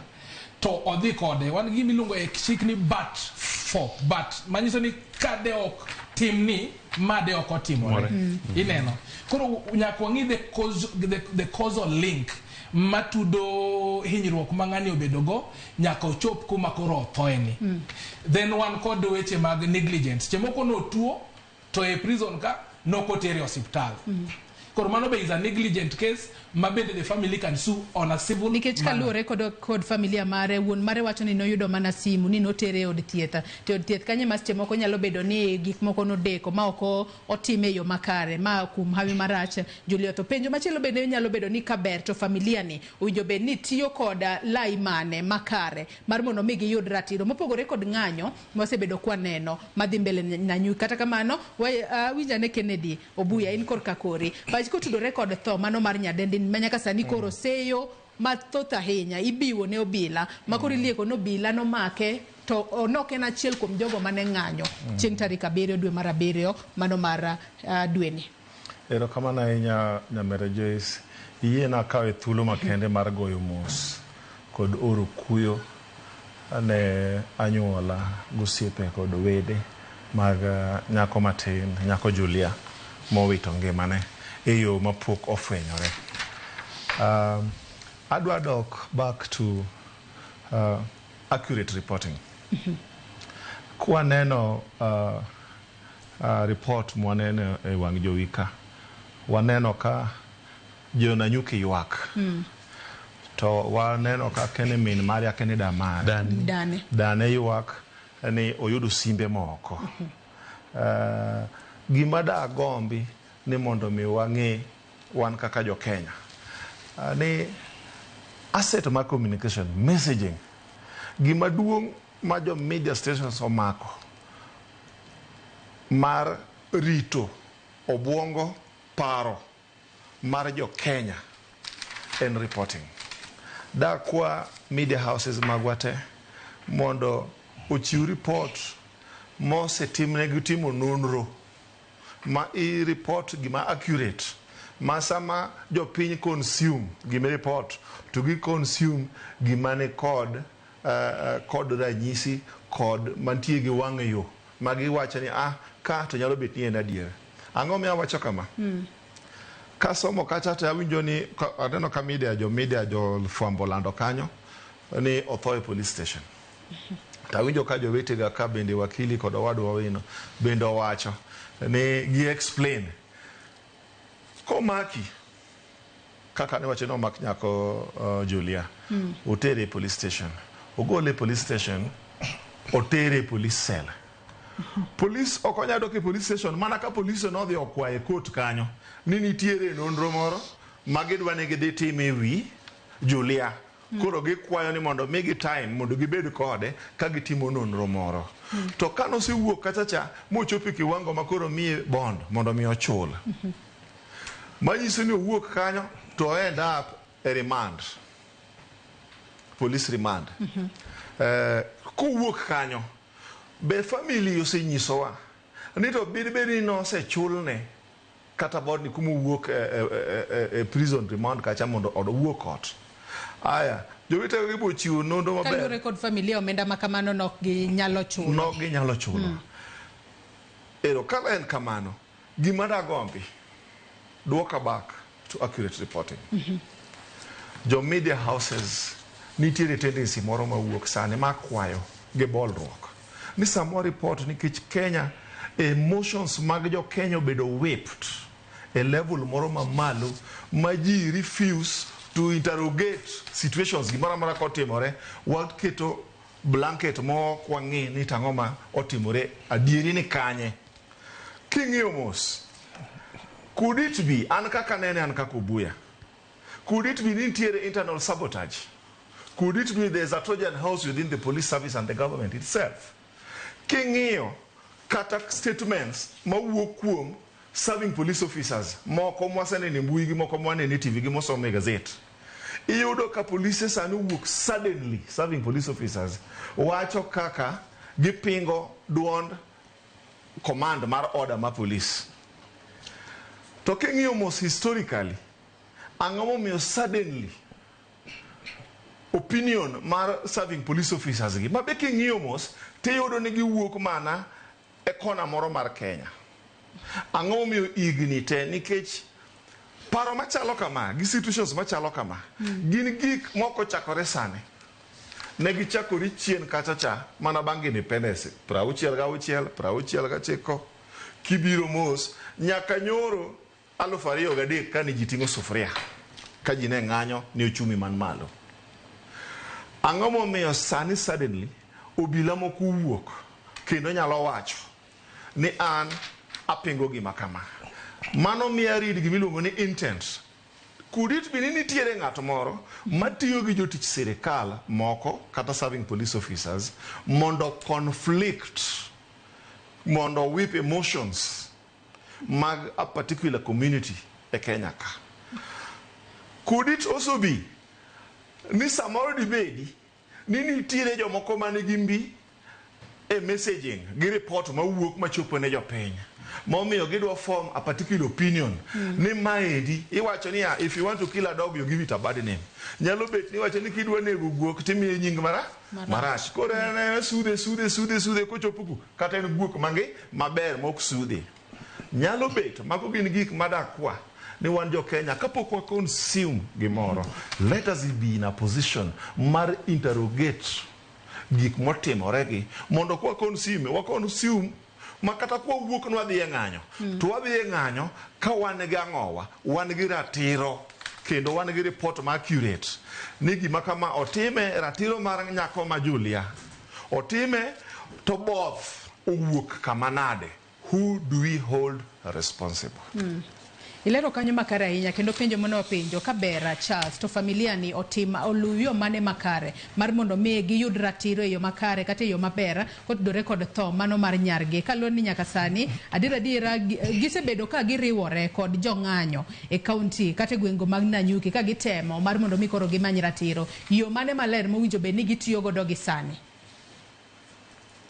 S3: to odhi kode. Wan gi gima iluongo e chik ni but for, but manyiso ni ka de ok timni, ma de ok otimore. Ineno. Koro nyaka wang'i the causal link matudo hinyruok ma ng'ani obedogo nyaka ochop kuma koro othoeni. Then wan kod weche mag negligence. Seche moko notuo to e prison ka nokotere e osiptal. Koro mano be is a negligent case ma bende the family can sue on a civil
S1: Nikech
S3: manner.
S1: Kaluwore kod familia mare, wuon mare wacho ni noyudo mana simu ni notere e od thieth. To e od thieth kanyo ma seche moko nyalo bedo ni gik moko nodeko ma ok otime e yo makare, ma kuom hawi marach Julia otho. Penjo machielo bende nyalo bedo ni kaber to familia ni owinjo bed ni tiyo kod lai mane makare mar mondo mi giyud ratiro mopogore kod ng'anyo mwasebedo kwaneno madhi mbele Nanyuki. Kata kamano, winjane Kennedy Obuya in korka kori. Wach kotudore kod tho mano mar nyadendi ma nyaka sani koro seyo mathoth ahinya ibiwo ne obila ma koro ilieko ni obila nomake to nok en achiel kuom jogo mane ng'anyo chieng' tarik 7 dwe mar 7 mano mar dweni.
S2: Erokamano ahinya Nyamera Joyce. Iyiena akawe thuolo makende mar goyo mos kod oro kuyo ne anyuola gosiepe kod wede mag nyako matin, nyako Julia mowito ngimane e yo mapok ofwenyore. Adwa dok back to accurate reporting. Kwaneno report mwaneno e wang' jowi ka, waneno ka jo Nanyuki ywak. To waneno ka kene min mare akene da mare.
S1: Dane.
S2: Dane ywak ni oyudo simbe moko. Gima da gombi ni mondo mi wang'e wan kaka jo Kenya ni asset mar communication, messaging, gima duong' ma jo media stations omako mar rito obuongo paro mar jo Kenya en reporting. Dakwa media houses magwa te mondo ochiw report mosetimnegi timo nonro ma i report gima accurate ma sama jopiny consume gima report to gi consume gima ni kod kod ranyisi kod mantie gi wang' yo ma giwacho ni ah ka to nyalo bet ni en adier. Ang'o miyo awacho kama? Kasomo kacha to awinjo ni aneno ka media jo media jo fwambo lando kanyo ni otho e police station. To awinjo ka jowetega ka bende wakili kod owadwa Owino bende owacho ni gi explain komaki kaka ne wacho ni omak nyako Julia otere e police station ogole e police station otere e police cell. Police ok onyal dok e police station mana ka police nodhi okwaye court kanyo ni nitiere nonro moro ma gidwa ni gidhi tim e wi Julia. Koro gikwayo ni mondo migi time mondo gibed kode ka gitimo nonro moro. To ka nosewuok kacha cha mochopo e kiwango ma koro miye bond mondo mi ochul. Manyiso ni owuok kanyo to end up e remand. Police remand. Kowuok kanyo be family osenyisowa ni to bed ni nosechulne kata bond ni kuma owuok e prison remand kacha mondo owuok ot. Aya, jowetego gibo chiwo nonro maber.
S1: Kaluwore kod familia omenda ma kamano nok ginyalo chulo.
S2: Nok ginyalo chulo. Ero ka en kamano, gima dagombi duoka back to accurate reporting. Jo media houses nitiere tendency moro mawuok sani makwayo gi bolruok. Ni samwa report nikech Kenya emotions mag jo Kenya obedo whipped e level moro mamalo ma ji refuse to interrogate situations gimoro amora kotimore waketo blanket mok wang'i ni tang'o ma otimore adieri ni kanye. King'iyo mos, could it be, an kaka nene an kaka Obuya, could it be ni nitiere internal sabotage? Could it be there's a Trojan horse within the police service and the government itself? King'iyo kata statements mawuok kuom serving police officers moko mwaseneno e mbui gi moko mwaneno e TV gi mosom e gazet. Iyudo ka polise sani owuok suddenly serving police officers wacho kaka gipingo duond command mar order mar police. To king'iyo mos historically, ang'o momiyo suddenly opinion mar serving police officers gi mabe king'iyo mos tiyudo ni giwuok mana e kona moro mar Kenya. Ang'o momiyo higni te nikech paro machalo kama gi situations machalo kama gin gik moko chakore sani. Ne gichakore chien kacha cha mana bang' independence 66, 69 kibiro mos nyaka nyoro 2003 kane ji ting'o sufuria ka ji ne ng'anyo ne uchumi man malo. Ang'o momiyo sani suddenly obila moko owuok kendo nyalo wacho ni an apingo gima kama. Mano miya read gimiluongo ni intent. Could it be ni nitiere ng'at moro matiyo gi jotich sirikal moko kata serving police officers mondo conflict, mondo whip emotions mag a particular community e Kenya ka? Could it also be ni samoro dibedi ni nitiere jomoko manigi mbi e messaging gi report mawuok machopo ne jopiny momiyo gidwa form a particular opinion ni maendi iwacho niya if you want to kill a dog you give it a bad name. Nyalo bet ni iwacho ni kidwa nego guok timiye nying marach. Koro en sudhe sudhe sudhe sudhe kochopo ku kata en guok mangi maber mok sudhe. Nyalo bet mago gin gik madakwa ni wan jo Kenya kapok wa consume gimoro let us be in a position mar interrogate gik motimore gi mondo kwa consume wa consume ma kata kwa wuok ni wadhi e ng'anyo to wadhi e ng'anyo ka wan gi ang'owa wan gi ratiro kendo wan gi report ma accurate ni gima kama otime ratiro mar nyako ma Julia otime to both owuok kama nade. Who do we hold responsible?
S1: Ilero kanyo makare ahinya kendo penjo mane wapenjo ka ber Charles to familia ni otim oluw yo mane makare mar mondo mi giyud ratiro e yo makare kata e yo maber kotudore kod tho mano mar nyargi kaluwore ni nyaka sani adiera adiera gisebedo ka giriwore kod jong'anyo e kaunti kata e gwenge mag Nanyuki ka gitemo mar mondo mi koro gimany ratiro yo mane maler mowinjo bed ni gitiyo godo gi sani.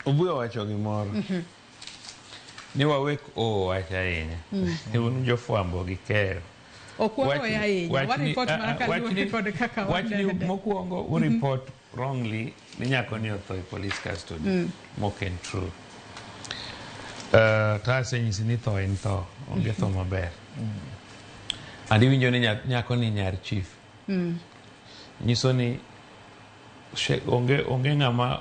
S4: Obuyo wacho gimoro. Ni wawek oo wach ahinya. Un jofwambo gi keyo.
S1: Ok waoye ahinya. Wa report mana kaluwore kod kaka
S4: wachni
S1: wanene.
S4: mokwongo u report wrongly ni nyako ni otho e police custody. Mok en true. To asenyisi ni tho en tho, onge tho maber. And iwinjo ni nyako ni nyar chief. Nyiso ni onge ng'ama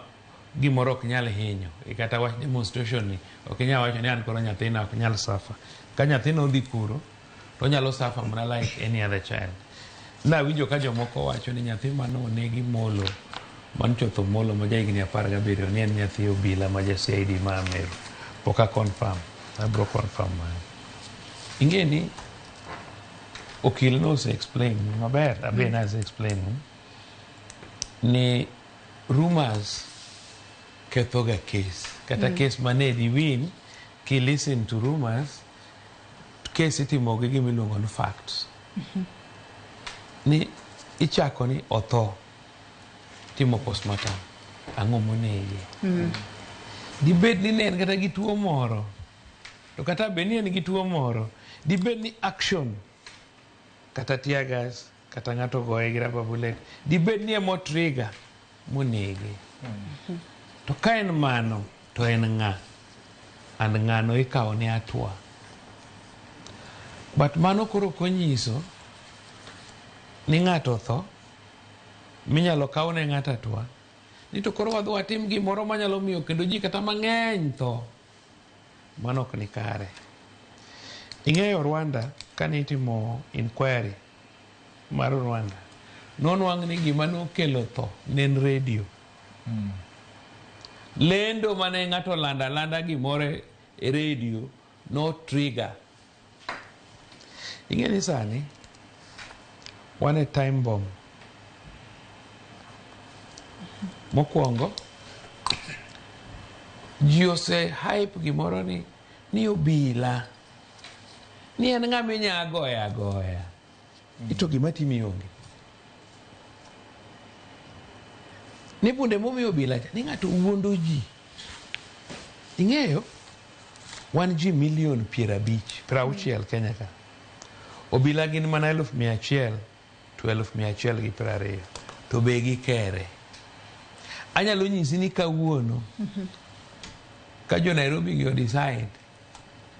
S4: gimoro ok nyal hinyo. E kata wach demonstration ni ok inyal wacho ni an koro nyathina ok nyal suffer. Ka nyathina odhi kuro to onyalo suffer mana like any other child. Nawinjo ka jomoko wacho ni nyathi mane onegi Molo, mancho otho Molo ma jahigni 17 ni en nyathi obila ma ja CID ma Ameru. Pok a confirm, abro confirm mano. Ing'e ni okil no ose explain maber, abe nase explain ni rumors kethoga case. Kata case mane di win, ki listen to rumors, case itimo gi gima iluongo ni facts. Ni ichako ni otho, timo postmortem, ang'o monege. Dibed ni ne en kata gi tuo moro, to kata bed ni en gi tuo moro, dibed ni action, kata tear gas, kata ng'ato goye gi rubber bullet, dibed ni emo trigger monege. To ka en mano, to en ng'a? And ng'ano ikawo ni atwa. But mano koro ok onyiso ni ng'ato otho, minyalo kaw ne ng'ato atwa, ni to koro wadhi watim gimoro manyalo miyo kendo ji kata mang'eny tho. Mano ok ni kare. Ing'eyo Rwanda, kane itimo inquiry mar Rwanda, nonwang' ni gima nokelo tho ne en radio. Lendo mane ng'ato lando alanda gimoro e radio no trigger. Ing'e ni sani wan e time bomb. Mokwongo, ji ose hype gimoro ni obila, ni en ng'ama inya goyo agoya. Ito gima timi onge. Ni bunde momiyo obila cha, ni ng'ato wuondo ji. Ing'eyo, wan ji milion 50, 60 Kenya ka. Obila gin mana 100,000 to 1,120. To be gikere. Anyalo nyisi ni kawuono, ka jo Nairobi gi o decide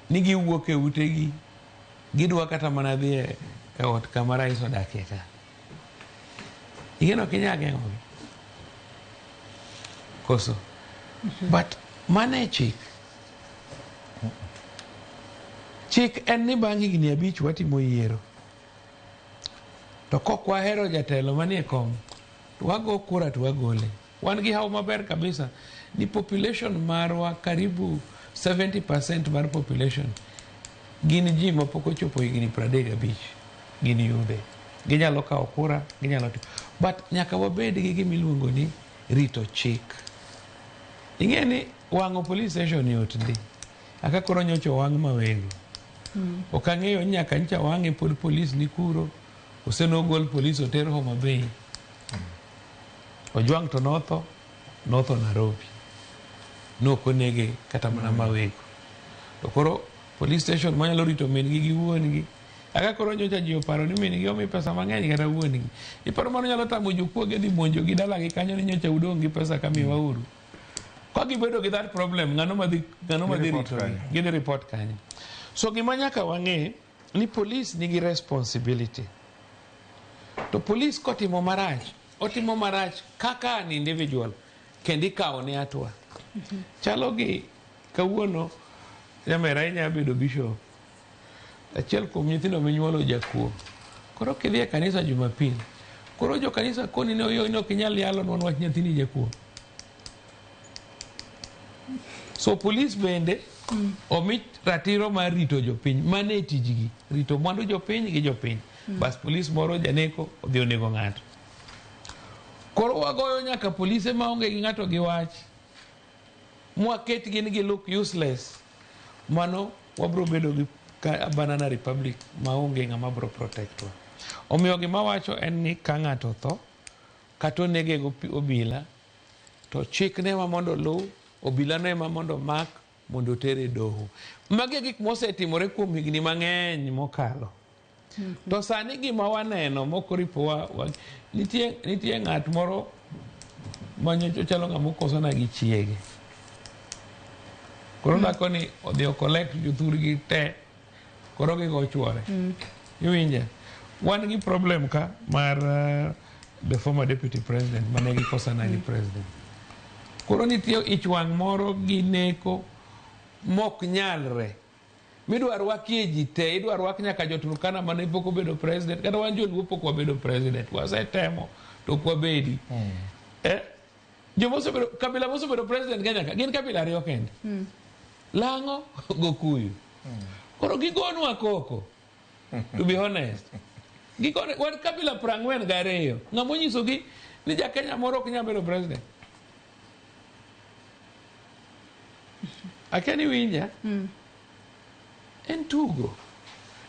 S4: ni giwuok e utegi, gidwa kata mana dhi e ot kama rais odakie ka. Ing'e ok inyal geng'ogi. Koso. But mano e chik. Chik en ni bang' higni 5 watimo yiero. To kok wahero jatelo manie kom, to wago kura to wagole. Wan gi hawo maber kabisa ni population marwa karibu 70% mar population gin ji mapok ochopo higni 35, gin yudhe. Ginyalo kawo kura, ginyalo timo. But nyaka wabed gi gima iluongo ni rito chik. Ing'e ni wang'o police station yot ndi. Aka koro nyocha owang' Mawego. Ok ang'eyo ni nyaka nyocha wang'e pod polis ni kuro, kose nogol polis oter Homa Bay. Ojwang' to notho Nairobi. Nok onege kata mana Mawego. To koro police station manyalo rito min gi gi wuon gi. Aka koro nyocha ji oparo ni min gi omi pesa mang'eny kata wuon gi. Iparo mano nyalo tamo jokuoge dhi monjo gi dalagi kanyo ni nyocha udong' gi pesa ka miwauru. Ka gibedo gi that problem, ng'ano madhi
S2: Gi report
S4: rito gi?
S2: Kanyo.
S4: Gidhi report kanyo. So gima nyaka wang'e ni police nigi responsibility. To police kotimo marach, otimo marach kaka an individual, kendo ikawo ne atwa. Chalo gi kawuono, nyamera inya bedo bishop. Achiel kuom nyithindo minyuolo jakuo. Koro kidhi e kanisa Jumapil, koro jo kanisa koni ne oyo ni ok inyal yalo nwan wach nyathini jakuo. So police bende Omi ratiro mar rito jopiny, mano e tijgi, rito mwandu jopiny gi jopiny. Bas polis moro janeko odhi onego ng'ato. Koro wagoyo nyaka polise maonge gi ng'ato gi wach. Mwaketgi ni gi look useless. Mano wabro bedo gi banana republic maonge ng'ama bro protect wa. Omiyo gima wacho en ni ka ng'ato otho, kata onege go obila, to chik ne ema mondo oluw, obila no ema mondo omak, mondo oter e doho. Magi e gik mosetimore kuom higni mang'eny mokalo. To sani gima waneno mokoripo wa nitie ng'at moro manyocha chalo ng'ama okosana gi chiege. Koro dhako ni odhi o collect jothurgi te, koro gigo chuore. Iwinja? Wan gi problem ka mar the former deputy president mane gikosana gi president. Koro nitie ich wang' moro gi neko mok nyalre. Midwa rwakie ji te, idwa rwak nyaka jo Turkana mane pok obedo president, kata wan joluo pok wabedo president, wasetemo to ok wabedi. Jomosebedo, kabila mosebedo president Kenya ka, gin kabila ariyo kende. Lang'o Gokuyu. Koro gigonwa koko, to be honest. Gigone, wan kabila 42, ng'ama onyisogi ni ja Kenya moro ok nyal bedo president. Akia ni winja? En tugo.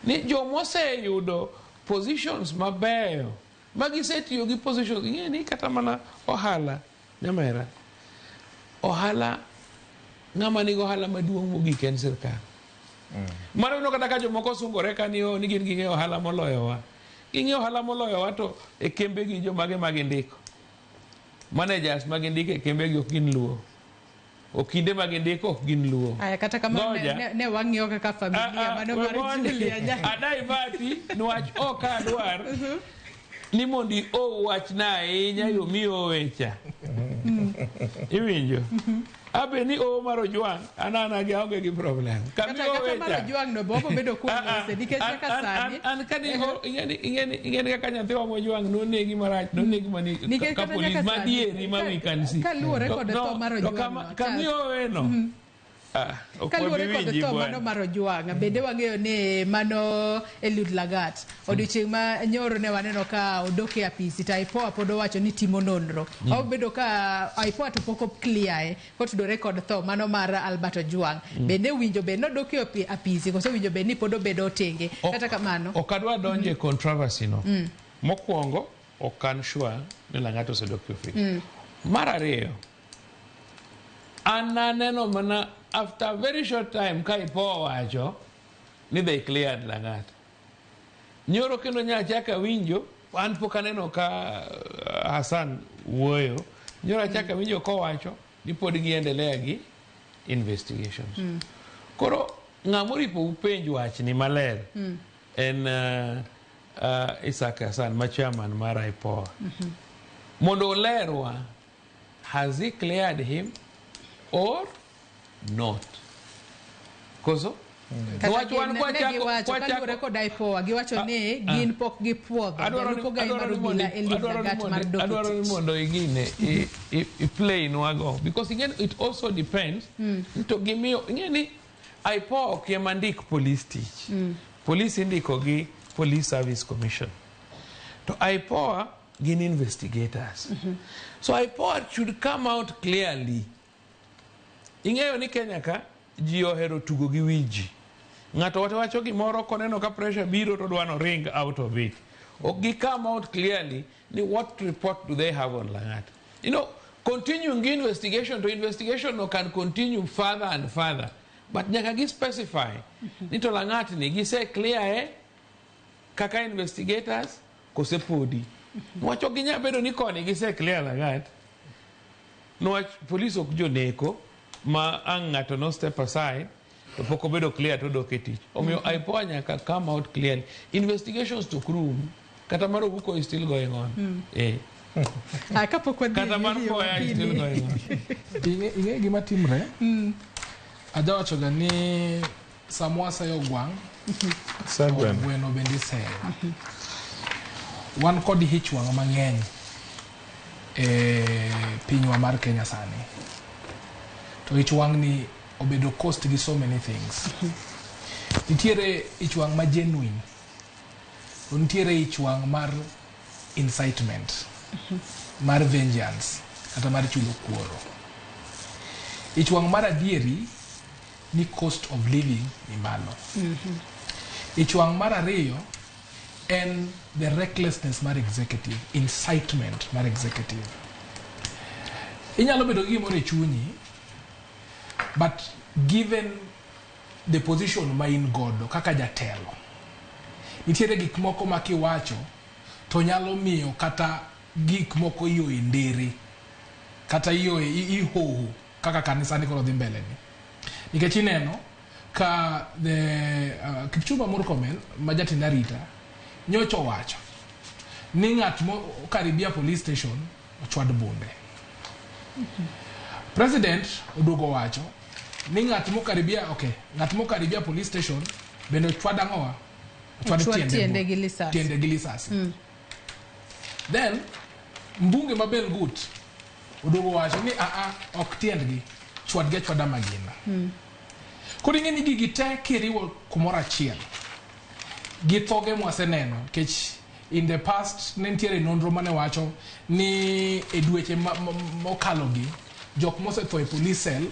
S4: Ni jomoseyudo positions mabeyo, magisetiyo gi positions, ing'e ni kata mana ohala, nyamera, ohala, ng'ama nigi ohala maduong' mogik en sirkal. Mano ineno kata ka jomoko sungore ka ni ni gin ging'eyo ohala moloyowa. Ging'eyo ohala moloyowa to e kembegi jomage ma gindiko. Managers ma gindiko e kembegi ok gin luo. Okinde ma gindiko ok gin luo.
S1: Aya, kata kamano ne wang'iyo kaka familia mano mar Julia Nya.
S4: Adaivati niwach ok adwar ni mondo iow wachna ahinya yo miowe cha. Iwinjo? Abe ni owo mar Ojwang', an ana gi aonge gi problem.
S1: Kata kata mar Ojwang' no be obedo kuom lose nikech kaka sani.
S4: An kani ing'eni kaka nyathiwa Mojwang' nonegi marach, nonegi mani ka polis madieri ma we can see.
S1: Kaluwore kod tho mar Ojwang' no.
S4: Kamiowe no.
S1: Kaluwore kod tho mano mar Ojwang', bende wang'eyo ni mano Eliud Lagat. Odiochieng' ma nyoro ne waneno ka odok e apisi to IPOA pod owacho ni timo nonro. Obedo ka IPOA to pok o clear kotudore kod tho mano mar Albert Ojwang. Bende winjo bed nodok e apisi koso winjo bed ni pod obedo otenge. Kata kamano.
S4: Ok adwa donjo e controversy no. Mokwongo, ok an sure ni Lagat osedok e ofis. Mar ariyo, an naneno mana after a very short time ka IPOA owacho ni they cleared Lagat. Nyoro kendo nyachaka winjo, an pok aneno ka Hassan wuoyo, nyoro achaka winjo kowacho ni pod giendelea gi investigations. Koro ng'ama oripo upenj wachni maler en Isaac Hassan ma chairman mar IPOA. Mondo olerwa, has he cleared him or not? Koso?
S1: Kaluwore kod IPOA, giwacho ni gin pok gipuodho.
S4: Adwaro ni mondo igine, i-play nwago. Because again, it also depends. To gimiyo, ing'e ni IPOA ok ema ndik police tich. Police indiko gi Police Service Commission. To IPOA gin investigators. So IPOA should come out clearly. Ing'eyo ni Kenya ka, ji ohero tugo gi wi ji. Ng'ato wacho gimoro koneno ka pressure biro to dwano ring out of it. Ok gi come out clearly ni what report do they have on Lagat. You know, continuing investigation to investigation no can continue further and further. But nyaka gi specify ni to Lagat ni gise clear kaka investigators kose podi. Niwach ok ginyal bedo ni koni gise clear Lagat. Niwach police ok joneko ma ang' ng'ato no step aside to pok obedo clear to odok e tich. Omiyo IPOA nyaka come out clearly. Investigations to rum kata mar Obuko is still going on.
S1: Kapok wadhi
S4: Kata mar Mboya is still going on.
S3: Ing'e gima timre? Ajawacho ga ni samwa sayo gwang', gweno bende iseyo. Wan kod ich wang' mang'eny e pinywa mar Kenya sani. To ich wang' ni obedo caused gi so many things. Nitiere ich wang' ma genuine, to nitiere ich wang' mar incitement, mar vengeance, kata mar chulo kuoro. Ich wang' mar adieri ni cost of living ni malo. Ich wang' mar ariyo en the recklessness mar executive, incitement mar executive. Inyalo bedo gi gimoro e chunyi, but given the position ma in godo kaka jatelo, nitiere gik moko ma kiwacho to nyalo miyo kata gik moko iyo e ndere, kata iyo e ihoho kaka kanisa ni koro dhi mbele ni. Nikech ineno ka the Kipchumba Murkomen ma jatend arita nyocha owacho ni ng'at mo karibia police station ochwad bunde. President oduogo wacho ni ng'at mokaribia, okay, ng'at mokaribia police station bende ochwad ang'owa?
S1: Ochwad tiende gi lisasi.
S3: Tiende gi lisasi. Then mbunge ma Belgut oduogo wacho ni aa ok tiendgi, chwadgi achwada magina. Koro ing'e ni gigi te kiriwo kumoro achiel gi thoge mwaseneno nikech in the past ne nitiere nonro mane wacho ni e dweche mokalo gi jok mosetho e police cell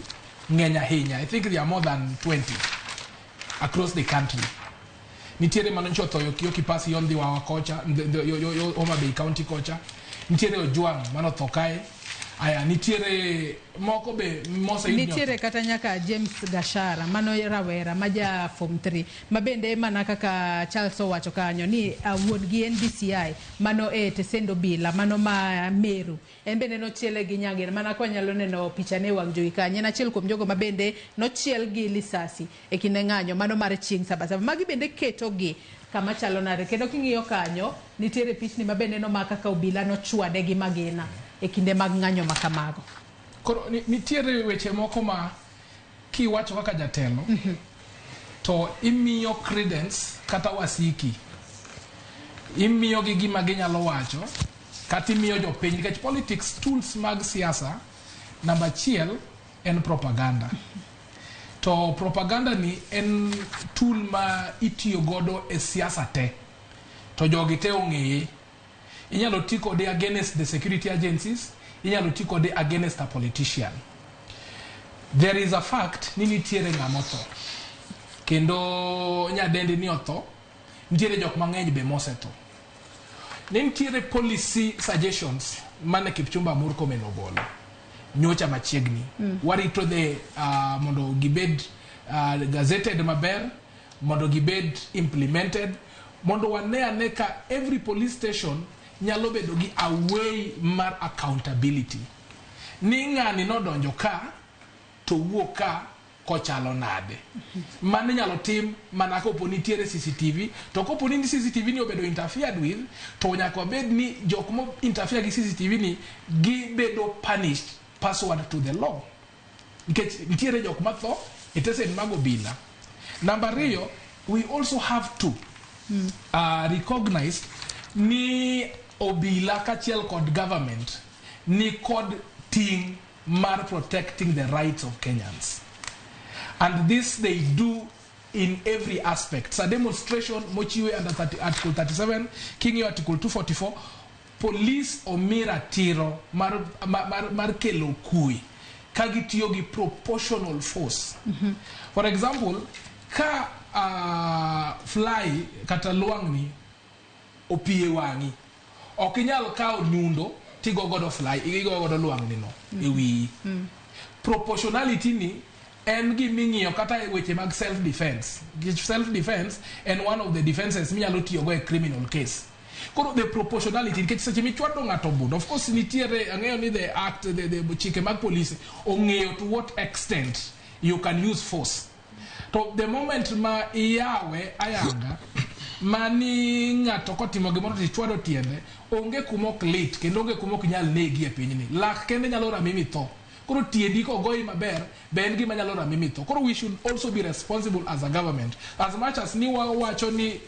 S3: ng'eny ahinya. I think they are more than 20 across the country. Nitiere mano nyocha otho yo Kipasi yo Ndhiwawa kocha, yo Homa Bay County kocha. Nitiere Ojwang manotho kae. Aya, nitiere moko be moseyud ni
S1: Nitiere kata nyaka James Gashara mano rawera ma ja form 3 ma bende mana kaka Charles owacho kanyo ni wuon gi en DCI mano e tesend obila mano ma Meru, en bende nochiele gi nyagina mana ka wanyalo neno picha ne e wang' jowi kanyo. En achiel kuom jogo ma bende nochiel gi lisasi e kinde ng'anyo mano mar chieng' Sabasaba. Magi bende ketogi kama chalo nade, kendo king'iyo kanyo nitiere pichni ma bende nomak kaka obila nochwade gi magina e kinde mag ng'anyo ma kamago.
S3: Koro nitiere weche moko ma kiwacho kaka jatelo to imiyo credence kata wasiki, imiyo gi gima ginyalo wacho kata imiyo jopiny, nikech politics tools mag siasa namba achiel en propaganda. To propaganda ni en tool ma itiyo godo e siasa te, to jogi te ong'eye. Inyalo ti kode against the security agencies, inyalo ti kode against a politician. There is a fact ni nitiere ng'ama otho, kendo nyadendi ni otho, nitiere jok mang'eny be mosetho. Ne nitiere policy suggestions mane Kipchumba Murkomen ogolo nyocha machiegni. Warito the mondo gibed gazetted maber, mondo gibed implemented, mondo wane ane ka every police station nyalo bedo gi a way mar accountability. Ni ng'ani nodonjo ka to wuok ka kochalo nade. Mano inyalo tim mana kopo nitiere CCTV, to kopo ni CCTV ni obedo interfered with, to nyaka wabed ni jok mo interfere gi CCTV ni gibedo punished pursuant to the law. Nikech nitiere jok matho e tesen mag obila. Namba ariyo, we also have to recognize ni obila kachiel kod government ni kod ting' mar protecting the rights of Kenyans. And this they do in every aspect. Sa demonstration mochiwe under 30, Article 37, king'iyo Article 244, police omi ratiro mar kelo kwe ka gitiyo gi proportional force. For example, ka fly kata lwang'ni opie wang'i, ok inyal kawo nyundo tigo godo fly, igo godo lwang'ni no e wiyi. Proportionality ni en giming'iyo kata e weche mag self defense. Nikech self defense en one of the defenses minyalo tiyogo e criminal case. Koro the proportionality, nikech seche michwado ng'ato bund, of course nitiere, ang'eyo ni the act, the chike mag police ong'eyo to what extent you can use force. To the moment ma iyawe ayanga, mani ng'ato kotimo gimoro to ichwado tiende, onge kuma ok lit kendo onge kuma ok nyal negi e pinyni. Lak kende nyalo rami mitho. Koro tiendi kogoyi maber, be en gima nyalo rami mitho. Koro we should also be responsible as a government. As much as ni wawacho ni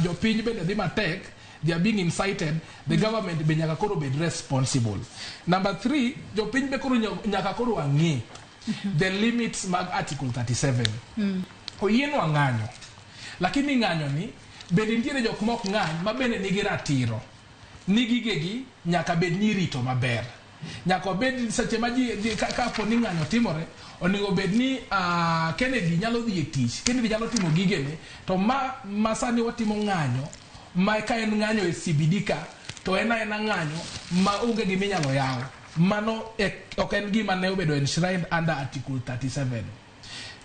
S3: jopiny bende dhi matek, they are being incited, the government be nyaka koro bed responsible. Number 3, jopiny be koro nyaka koro wang'e The limits mag Article 37. Oyienwa ng'anyo. Lakini ng'anyo ni bende nitiere jok mok ng'any ma bende nigi ratiro. Ni gigegi nyaka bed ni irito maber. Nyaka obed seche ma ji kapo ni ng'anyo timore, onego bed ni Kennedy nyalo dhi e tich, Kennedy nyalo timo gigene, to ma sani watimo ng'anyo, ma ka en ng'anyo e CBD ka, to en aena ng'anyo ma onge gima inyalo yaw. Mano ok en gima ne obedo enshrined under Article 37.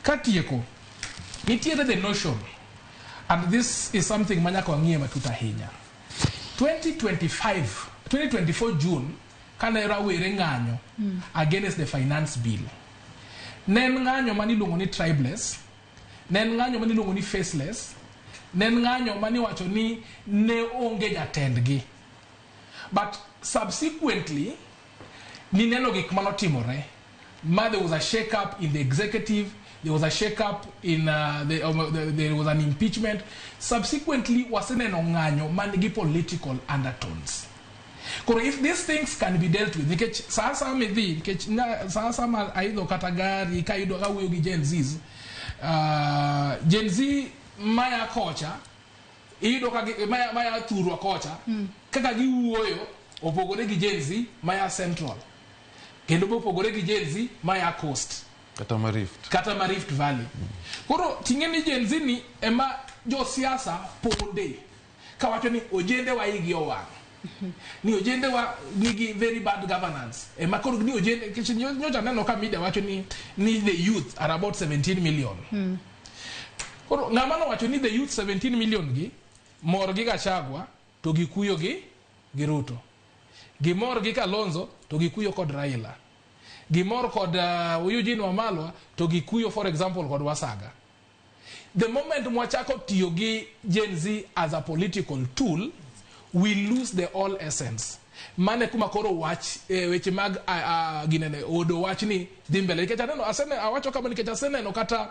S3: Katieko, nitiere the notion, and this is something ma nyaka wang'iye matut ahinya. 2025, 2024 June, kane rawere ng'anyo against the finance bill. Ne en ng'anyo mane iluongo ni tribeless, ne en ng'anyo mane iluongo ni faceless, ne en ng'anyo mane iwacho ni ne onge jatendgi. But subsequently, nineno gik manotimore. Ma there was a shake-up in the executive, there was a shake-up in, there was an impeachment. Subsequently, waseneno ng'anyo man gi political undertones. Koro if these things can be dealt with, nikech sa asaya midhi, nikech sa asaya ma aidho kata gari, ka ayudo ka awuoyo gi Gen Zs, Gen Z maya kocha, iyudo ka maya thurwa kocha, kaka giwuoyo opogore gi Gen Z maya Central. Kendo be opogore gi Gen Z maya Coast.
S34: Kata ma Rift.
S3: Kata ma Rift Valley. Koro ting'e ni Gen Z ni ema josiasa ponde. Kawacho ni ojende wa igi owang'. Ni ojende wa nigi very bad governance. Ema koro ni ojende, nikech nyocha aneno ka media wacho ni the youth are about 17 million. Koro ng'ama nowacho ni the youth 17 million gi mor gi Gachagua to gikuyo gi Ruto. Gimor gi Kalonzo to gikuyo kod Raila. Gimor kod Eugene Wamalwa to gikuyo for example kod Wasaga. The moment mwachako tiyo gi Gen Z as a political tool, we lose the all essence. Mane kuma koro wach weche mag ginene odo wach ni dhi mbele. Nikech aneno, asene, awacho kama nikech aseneno kata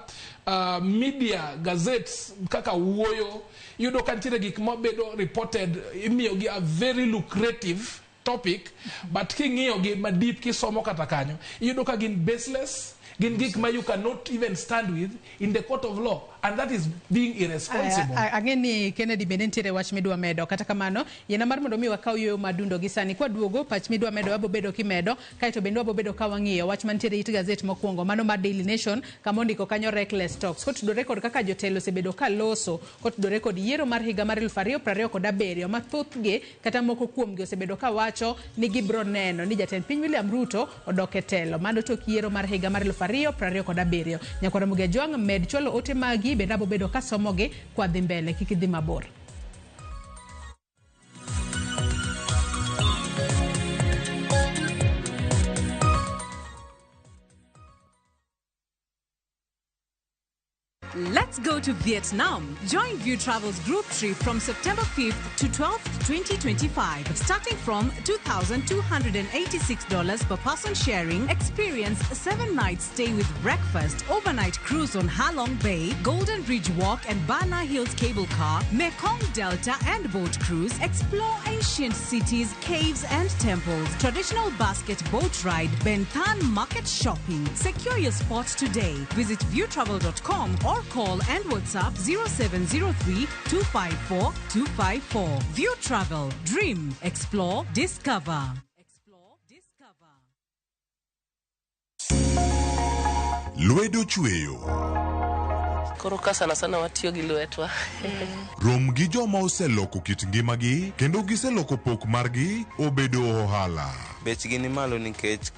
S3: media gazettes kaka wuoyo, iyudo ka nitiere gik mabedo reported, imiyo gi a very lucrative topic, but king'iyo gi madip kisomo kata kanyo, iyudo ka gin baseless, gin gik ma you cannot even stand with in the court of law, and that is being irresponsible.
S1: Ang'e ni Kennedy bende nitiere wach midwa medo, kata kamano yiena mar mondo mi wakaw yueyo madundo gi sani. Kwaduogo pach midwa medo wabo bedo kimedo, kaeto bende wabo bedo ka wang'iyo wach mantiere it gazet mokwongo mano mar Daily Nation, kama ondiko kanyo reckless talks kotudore kod kaka jotelo osebedo ka loso kotudore kod yiero mar higa mar 2027 ma thothgi kata moko kuomgi osebedo ka wacho ni gibro neno ni jatend piny William Ruto odok e telo mano tok yiero mar higa mar 2027. Nyakwara Muga Jwang' med chwalo ote magi bende abo bedo ka somogi kwa dhi mbele, kik idhi mabor.
S9: Let's go to Vietnam. Join View Travel's group trip from September 5th to 12th, 2025. Starting from $2,286 per person sharing, experience 7-night stay with breakfast, overnight cruise on Halong Bay, Golden Bridge Walk and Bana Hills Cable Car, Mekong Delta and boat cruise, explore ancient cities, caves and temples, traditional basket boat ride, Ben Thanh market shopping. Secure your spot today. Visit viewtravel.com or call and WhatsApp 0703 254 254. View Travel. Dream. Explore. Discover.
S26: Lwedo chweyo.
S10: Koro ka sana sana watiyo gi lwetwa.
S26: Rom gi joma oseloko kit ngimagi kendo giseloko pok margi obedo ohala.
S11: Bechgi ni malo nikech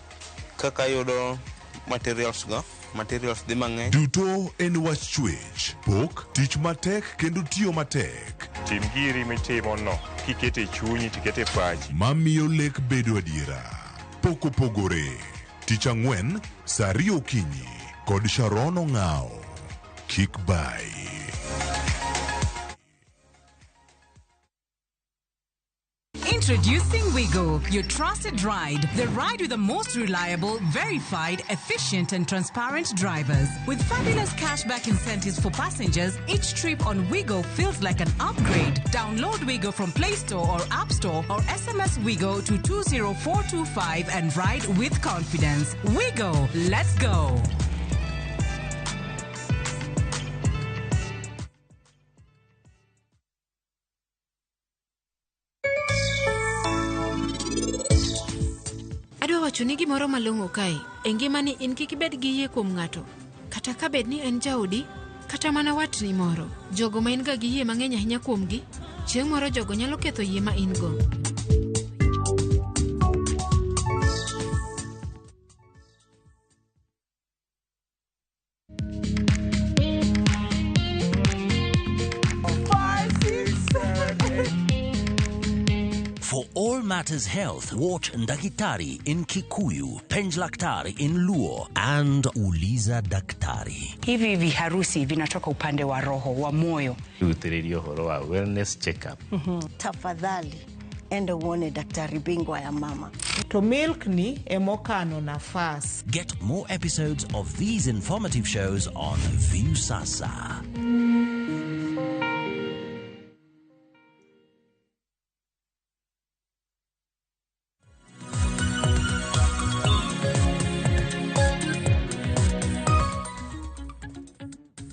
S11: kaka yudo materials go, materials dhi mang'eny.
S26: Duto en wach chwech, pok, tich matek kendo tiyo matek.
S33: Tim giri mitimo no, kikete chunyi tikete pachi.
S26: Mamiyo lek bedo adiera. Pok opogore. Tich ang'wen, saa ariyo okinyi kod Sharon Ong'ao. Kik bai.
S9: Introducing Wigo, your trusted ride. The ride with the most reliable, verified, efficient, and transparent drivers. With fabulous cashback incentives for passengers, each trip on Wigo feels like an upgrade. Download Wigo from Play Store or App Store or SMS Wigo to 20425 and ride with confidence. Wigo, let's go.
S13: Adwa wacho ni gimoro malong'o kae. E ngimani in kik ibed gi yie kuom ng'ato. Kata ka bed ni en jaodi, kata mana watni moro. Jogo ma in ga gi yie mang'eny ahinya kuomgi, chieng' moro jogo nyalo ketho yie ma in go.
S14: Five, six, seven, eight.
S15: For all matters health, watch Ndakitari in Kikuyu, Penjlaktari in Luo, and Uliza Daktari.
S16: Hivi viharusi vinatoka upande wa roho wa moyo.
S17: Rutĩrĩria ũhoro wa wellness check-up.
S7: Tafadhali enda uone daktari bingwa ya mama.
S18: To milk ni emokano nafas.
S15: Get more episodes of these informative shows on Viusasa.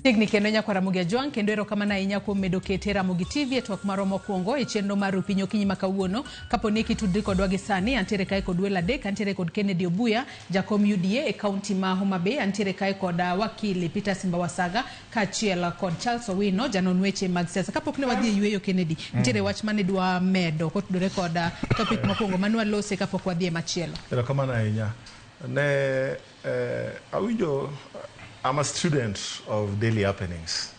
S1: Chiegni kendo nyakwa Ramogi Ajwang' kendo erokamano ahinya kuom medo kete Ramogi TV e twak marwa mokwongo e chenro mar Rupiny Okinyi ma kawuono. Kapo ni kitudri kodwa gi sani, antiere kae kod welo adek, antiere kod Kennedy Obuya, jakom UDA e kaunti ma Homa Bay, antiere kae kod wakili Peter Simba Wasaga kaachiel kod Charles Owino, janon weche mag siasa. Kapok ne wadhi e yweyo Kennedy, nitiere wach mane dwa medo kotudore kod topic mokwongo mane walose kapok wadhi e machielo.
S2: Erokamano ahinya. Ne awinjo, I'm a student of daily happenings.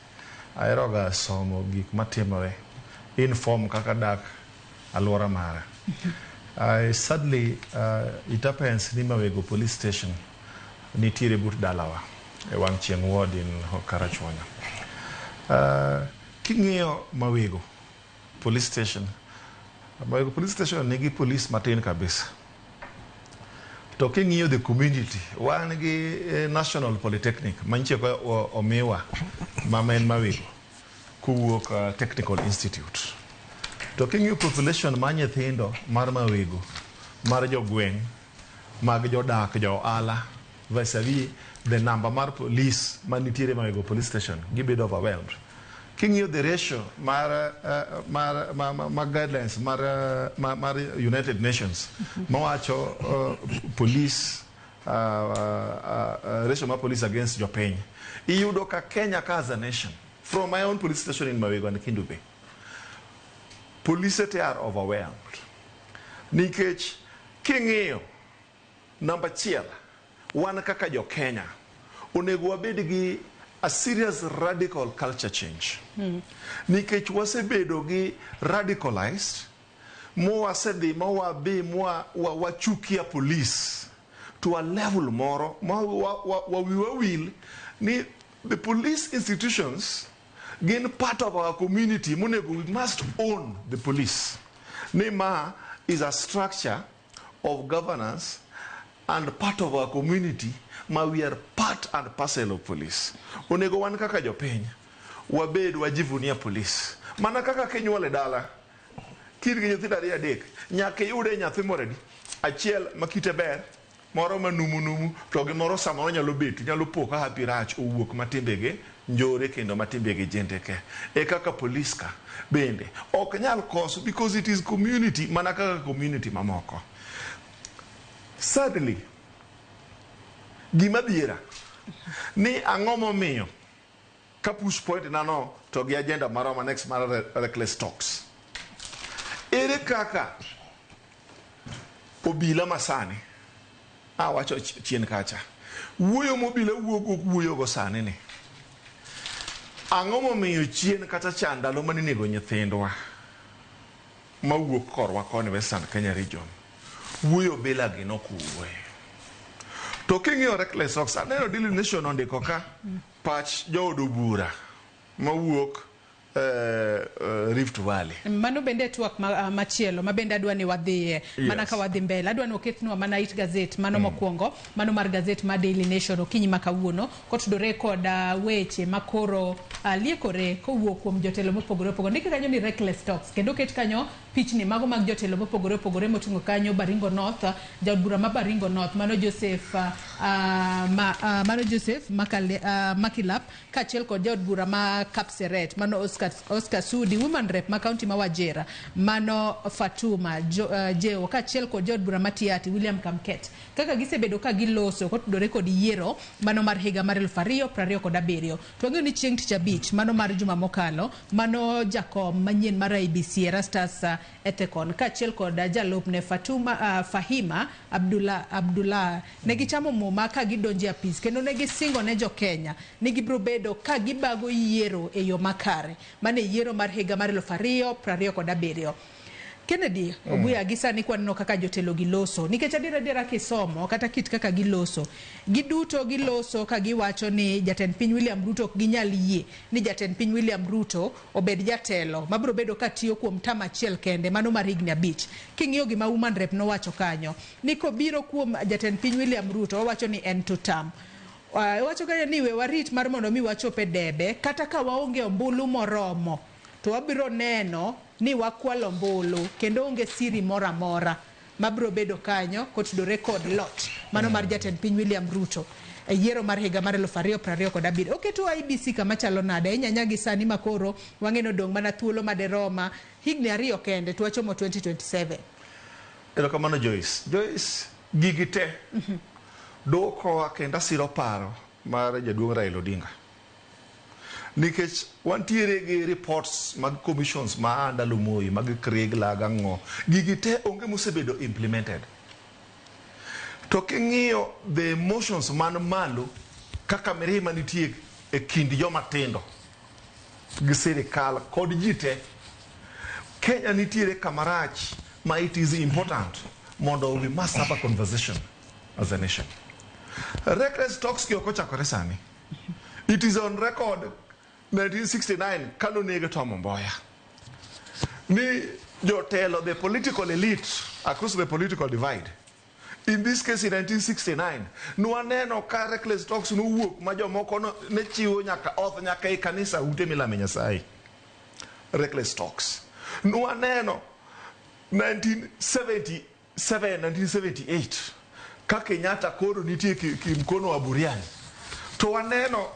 S2: Aheroga somo gik matimore inform kaka dak alwora mara. Sadly, it happens ni Mawego police station nitiere but dalawa e wang' chieng' ward in Karachuonyo. King'iyo Mawego police station, Mawego police station nigi police matin kabisa. To king'iyo the community, wan gi National Polytechnic manyiche omiwa ma en Mawego kowuok Technical Institute. To king'iyo population mar nyithindo mar Mawego, mar jogweng', mag jodak, jo ohala vis-a-vis the number mar police manitiere Mawego police station, gibedo overwhelmed. King'iyo the ratio mar, ma guidelines mar United Nations mawacho police ratio mar police against jopiny, iyudo ka Kenya ka as a nation, from my own police station in Mawego and Kendu Bay, police te are overwhelmed. Nikech king'iyo namba achiel, wan kaka jo Kenya onego wabed gi a serious radical culture change. Nikech wasebedo gi radicalized mowasedhi mawabi mwa wachukia police to a level moro ma wiwa wil ni the police institutions gin part of our community monego we must own the police. Ni ma is a structure of governance and part of our community ma we are part and parcel of police. Onego wan kaka jopiny wabed wajivunia police. Mana kaka kinyuol e dala, kin gi nyithindo ariyo adek, nyaka iyude nyathi moro adi, achiel ma kite ber, moro ma numu numu, to gi moro samoro nyalo bet, nyalo po ka hapi rach owuok ma timbege njore kendo ma timbege jendeke. E kaka police ka bende ok nyal koso because it is community mana kaka community mamoko. Sadly, gima dhiera ni ang'o momiyo ka push point na no to gi agenda marwa ma next mar reckless talks. Ere kaka obila masani awacho chien kacha wuoyo mobila wuok ok wuoyogo sani ni ang'o momiyo chien kata cha ndalo mane inego nyithindwa mawuok korwa koni Western Kenya region wuoyo bila gi nok wuoyo to king'iyo reckless talks aneno Daily Nation ondiko ka pach jood bura mawuok Rift Valley.
S1: Mano bende twak machielo ma bende adwa ni wadhiye mana
S2: Yes.
S1: ka wadhi mbele, adwa ni oketnwa mana it gazet mano mokwongo, mano mar gazet mar Daily Nation okinyi ma kawuono, kotudore kod weche makoro liekore kowuok kuom jotelo mopogore opogore. Ndike kanyo ni reckless talks, kendo oket kanyo pichni mago mag jotelo mopogore opogore moting'o kanyo Baringo North, jaod bura ma Baringo North mano Joseph mano Joseph Makilap, kaachiel kod jaod bura ma Kapseret mano Oscar Sudi, woman rep ma kaunti ma Wajir mano Fatuma Jeo, kaachiel kod jaod bura ma Tiaty William Kamket, kaka gisebedo ka giloso kotudore kod yiero mano mar higa mar 2027. To wang'eyo ni chieng' tich abich mano mar juma mokalo, mano jakom manyien mar IEBC Erastus Ethekon kaachiel kod jalupne Fatuma Fahima Abdullah ne gichamo muma ka gidonjo e apis, kendo ne gisingo ne jo-Kenya ni gibiro bedo ka gibago yiero e yo makare, mane yiero mar higa mar 2027. Kennedy Obuya, gi sani kwaneno kaka jotelo giloso, nikech adiera kisomo kata kit kaka giloso, giduto giloso ka giwacho ni jatend piny William Ruto ok ginyal yie ni jatend piny William Ruto obed jatelo mabiro bedo ka tiyo kuom tam achiel kende, mano mar higni 5. King'iyo gima woman rep nowacho kanyo ni kobiro kuom jatend piny William Ruto, owacho ni en two term. Owacho kanyo ni we warit mar mondo mi wachop e debe, kata ka waonge ombulu moromo to wabiro neno ni wakwalo ombulu, kendo onge siri moro amora mabiro bedo kanyo kotudore kod loch mano mar jatend piny William Ruto e yiero mar higa mar 2027. Oketo IEBC kama chalo nade inyanya gi sani makoro wang'e ni odong' mana thuolo maderoma higni 2 kende to wachomo 2027.
S2: Erokamano Joyce. Joyce, gigi te duokowa kendo asiro paro mar jaduong' Raila Odinga. Nikech wantiere gi reports mag commissions ma ndalo Moi, mag Kriegler gang'o, gigi te onge mosebedo implemented. To king'iyo the emotions man malo kaka mirima nitie e kind joma tindo gi sirikal kod ji te, Kenya nitiere kama rach ma it is important mondo we must have a conversation as a nation. Reckless talks ki ok ochakore sani. It is on record 1969 kanoneg Tom Mboya ni jotelo, the political elite across the political divide, in this case in 1969 nwaneno ka reckless talks nowuok ma jomoko ne chiwo nyaka oath nyaka e kanisa ute milame Nyasaye. Reckless talks nwaneno 1977 1978 ka Kenyatta koro nitie kimkono wa Buriani, to waneno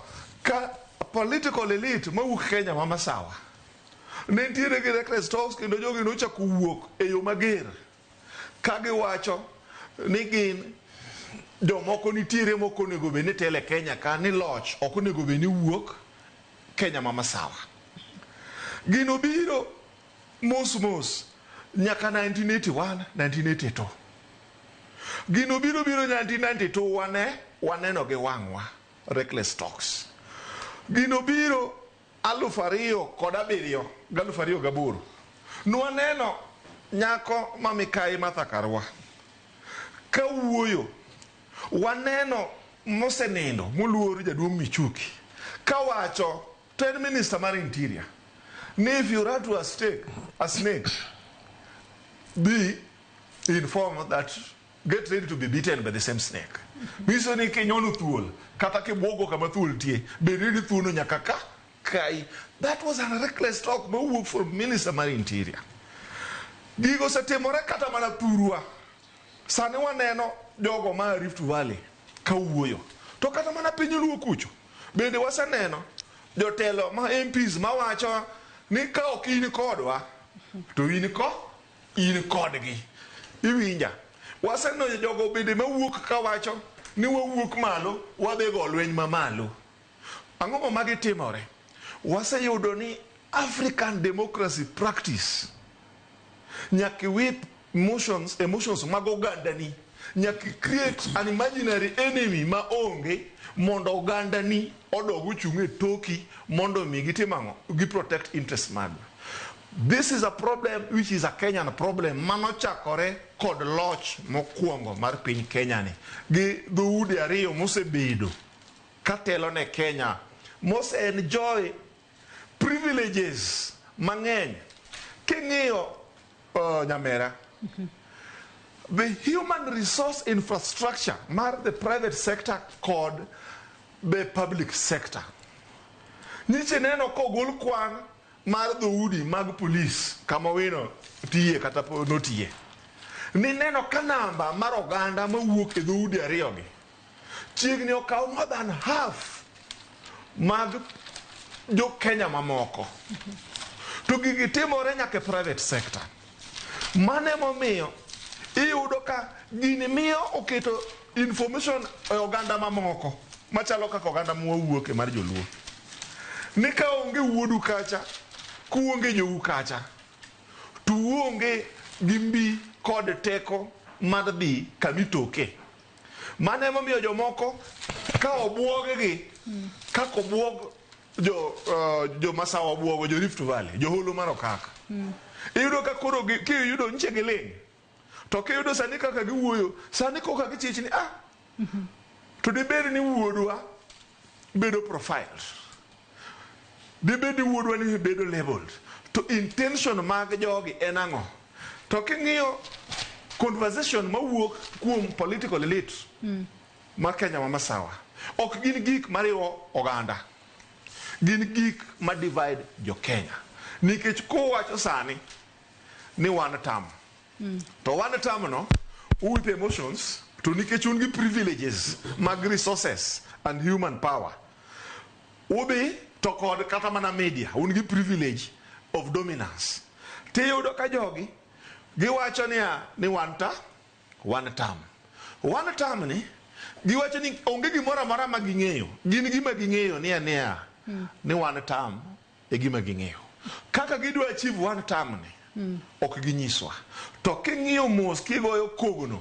S2: ka political elite mawuok Kenya ma masawa ne nitiere gi reckless talks, kendo jogi nochako wuok e yo mager ka giwacho ni gin jomoko nitiere mok onego bed ni telo e Kenya ka, ni loch ok onego bed ni wuok Kenya ma masawa. Gino biro mos mos nyaka 1981 1982. Gino biro 1992 waneno gi wang'wa reckless talks. Gino biro 2007 gi 2008. Nwaneno nyako ma Mikai Martha Karua ka wuoyo, waneno mosenindo moluor jaduong' Michuki kawacho to en minister mar interior ni if you run to a snake, be informed that get ready to be bitten by the same snake. Nyiso ni kinyono thuol kata kibwogo kama thuol tie, bed ni thuono nyaka ka kai. That was a reckless talk mowuok from minister mar interior. Gigo osetimore kata mana thurwa. Sani waneno jogo ma Rift Valley ka wuoyo. To kata mana piny Luo kucho bende waseneno jotelo ma MPs mawacho ni ka ok in kodwa to in kodgi. Iwinja? Waseneno jogo bende mawuok kawacho ni wawuok malo wadhi go lweny mamalo. Ang'o ma magi timore? Waseyudo ni African democracy practice nyaka iwip emotions mag ogandani, nyaka create an imaginary enemy ma onge mondo ogandani odog ochung' e toki mondo mi gitim ang'o? Gi protect interest mag. This is a problem which is a Kenyan problem manochakore kod loch mokwongo mar piny Kenya ni gi dhoudi ariyo mosebedo katelo ne Kenya mose enjoy Privileges mang'eny. King'iyo nyamera, the human resource infrastructure mar the private sector kod the public sector. Nyiche neno kogol kwan mar dhoudi mag polis kama Owino tiye kata notiye. Nineno ka namba mar oganda mawuok e dhoudi ariyogi chiegni okaw more than half mag jo Kenya mamoko. To gigi timore nyaka e private sector. Mano emomiyo iyudo ka gini miyo oketo information e oganda mamoko machalo kaka oganda mwawuoke mar joluo. Ni ka onge wuodu kacha, kuonge jou kacha, to uonge gi mbi kod teko mar dhi kamitoke. Mano emomiyo jomoko ka obuog gi kaka obuog jo Masawa obuogo jo Rift Valley, jo Holo mar Okaka. Iyudo ka koro kiyudo nyiche giling'. To kiyudo sani kaka giwuoyo, sani koka gichich ni to dibed ni wuodwa bedo profiled. Dibed ni wuodwa ni bedo labeled. To intention mag jogi en ang'o? To king'iyo conversation mawuok kuom political elite mar Kenya ma Masawa, ok gin gik mariwo oganda. Gin gik ma divide jo Kenya. Nikech kowacho sani ni one term. To one term no, uwip emotions, to nikech un gi privileges mag resources and human power. Udhi to kod kata mana media, un gi privilege of dominance. Tiyudo ka jogi giwacho niya ni one term. One term ni giwacho ni onge gimoro amora ma ging'eyo. Gin gima ging'eyo niya ni one term e gima ging'eyo. Kaka gidwa achieve one term ni ok ginyiswa. To king'iyo mos kigoyo kogno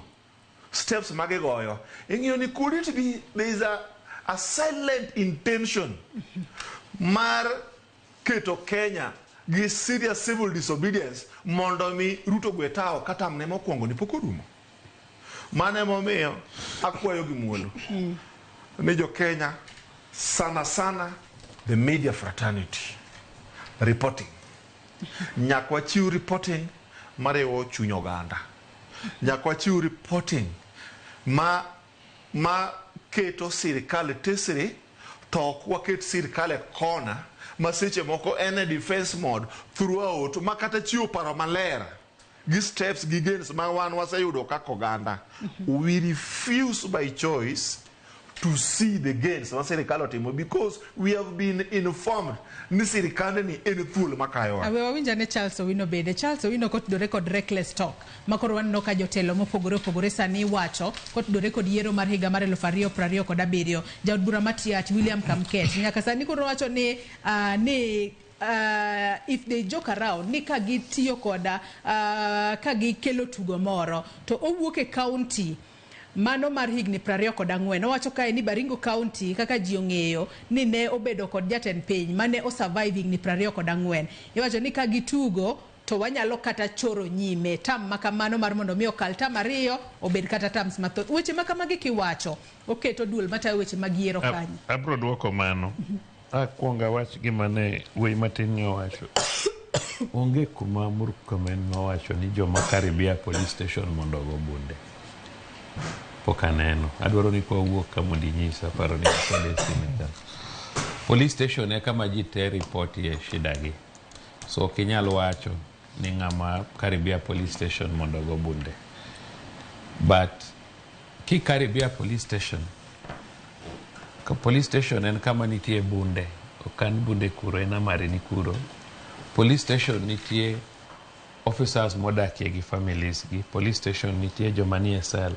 S2: steps magigoyo ing'iyo ni could it be there is a silent intention mar keto Kenya gi serious civil disobedience mondo mi Ruto gwe tao ka term ne mokwongo ni pok orumo. Mano emomiyo akwayo gi muolo ni jo Kenya sana sana the media fraternity reporting nyaka wachiw reporting mariwo chuny oganda nyaka wachiw reporting ma keto sirikal tesre to ok waket sirikal e kona ma seche moko en e defense mode throughout ma kata chiwo paro maler gi steps gi gains ma wan waseyudo kaka oganda. We refuse by choice to see the gains ma sirikal otimo because we have been informed ni sirikandni en thuol makayowa.
S1: Awe wawinj ane Charles Owino bende. Charles Owino kotudore kod reckless talk ma koro waneno ka jotelo mopogore opogore sani wacho kotudore kod yiero mar higa mar 2027. Jaod bura Matiach William Kamket nyaka sani koro wacho ni if they joke around ni ka gitiyo koda ka gikelo tugo moro to owuok e county mano mar higni 24. Owacho kae ni Baringo County kaka ji ong'eyo ni ne obedo kod jatend piny mane osurvive higni 24. Iwacho ni ka gitugo to wanyalo kata choro nyime term makamano mar mondo mi okal term 2 obed kata terms mathoth. Weche makamagi kiwacho oketo duol matayo weche mag yiero kanyo.
S4: Abro duoko mano. Akwongo awach gima ne wuoyi matin ni owacho. Onge kuma Murkomen nowacho ni joma Karibia police station mondo ogo bunde. Pok aneno. Adwaro ni kwawuok ka mondo inyisa paro ni kode e sime ka. Police station e kama ji te ripotie shida gi. So ok inyal wacho ni ng'ama Karibia police station mondo ogo bunde. But ki Karibia police station ka police station en kama nitie bunde okan bunde kuro en amari ni kuro police station nitie officers modakie gi families gi police station nitie joma nie cell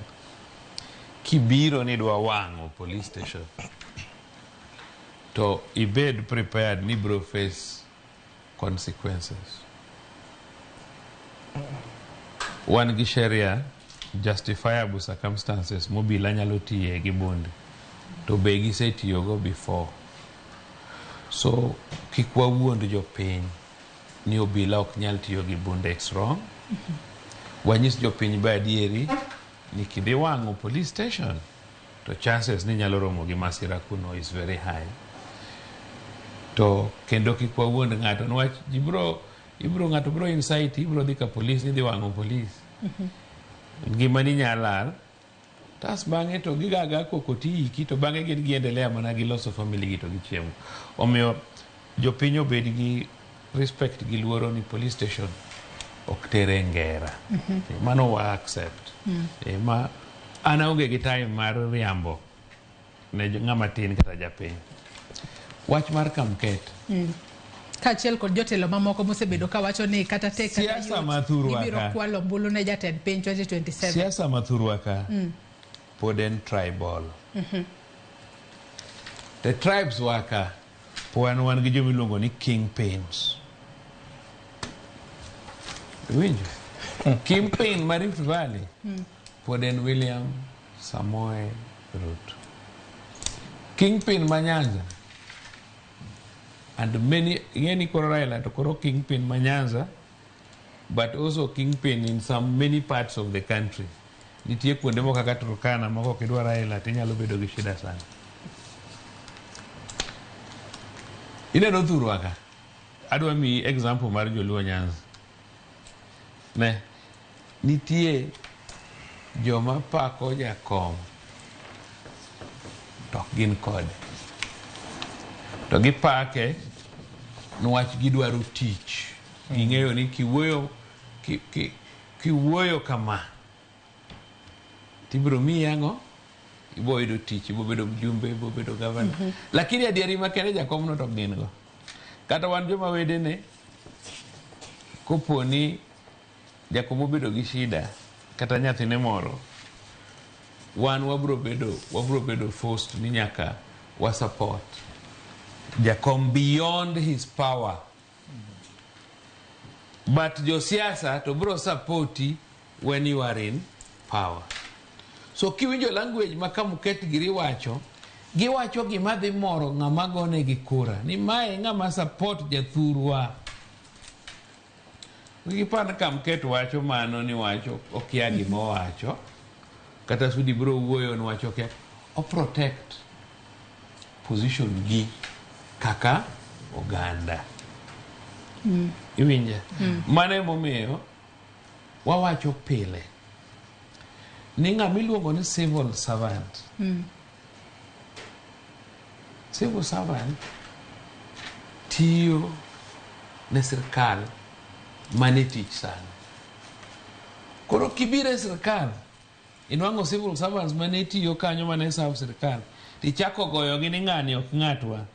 S4: kibiro ni idwa wang'o police station to ibed prepared ni bro face consequences wan gi sheria justifiable circumstances mobila nyalo tiye gi bunde to be gisetiyogo before so kik wawuond jopiny ni obila ok nyal tiyo gi bunde it's wrong wanyis jopiny be adieri ni kidhi wang'o police station to chances ni nyalo romo gi masira kuno is very high. To kendo kik wawuond ng'ato niwach ji bro ibro ng'ato bro incite ibro dhi ka polis idhi wang'o polis. Ngimani nya lal. Tas bang'e to gigaga koko tiiki to bang'e gin giendelea mana gi loso family gi to gichiemo. Omiyo jopiny obed gi respect gi luoro ni police station ok tere ngera. Mano wa accept. Ma an aonge gi time mar riambo ne ng'ama tin kata japiny. Wach mar Kamket.
S1: Kaachiel kod jotelo mamoko mosebedo kawacho ni kata tek kata
S4: Siasa
S1: yot,
S4: ma thurwa
S1: gibiro
S4: ka.
S1: kwalo ombulu ne jatend piny 2027.
S4: Siasa ma thurwa ka pod en tribal. The tribes wa ka pod wan gi joma iluongo ni kingpins. Iwinjo? Kingpin ma Rift Valley pod en William Samoei Ruto. Kingpin ma Nyanza and many ing'e ni koro Raila to koro kingpin ma Nyanza but also kingpin in some many parts of the country. Nitie kuonde moko kaka Turkana moko ok idwa Raila tinyalo bedo gi shida sana. Ineno thurwa ka? Adwa miyi example mar joluo Nyanza. Ne, nitie joma pako jakom to ok gin kode. To gipake niwach gidwaro tich. Ging'eyo ni kiwuoyo ki, ki, kiwuoyo kama tibiro miyi ang'o? Ibo yudo tich, ibo bedo mjumbe, ibo bedo gavana. Lakini adieri makende jakom no to ok gin go. Kata wan joma wedene, kopo ni jakom obedo gi shida kata nyathine moro, wan wabro bedo forced ni nyaka wa support jakom beyond his power. But josiasa to bro supporti when you are in power. So kiwinjo language ma Kamket giri wacho, giwacho gima dhi moro ng'ama gonegi kura ni mae ng'ama support jathurwa. Gipar Kamket wacho mano ni wacho okia gima owacho, kata Sudi bro wuoyo ni wacho okia. O protect position gi kaka oganda. Iwinja? Mano emomiyo wawacho pile ni ng'ama iluongo ni civil servant. Civil servant tiyo ne sirkal mane tich sani. Koro kibiro e sirkal, inwang'o civil servants mane tiyo kanyo mane serve sirkal, tichako goyogi ni ng'ani ok ng'atwa,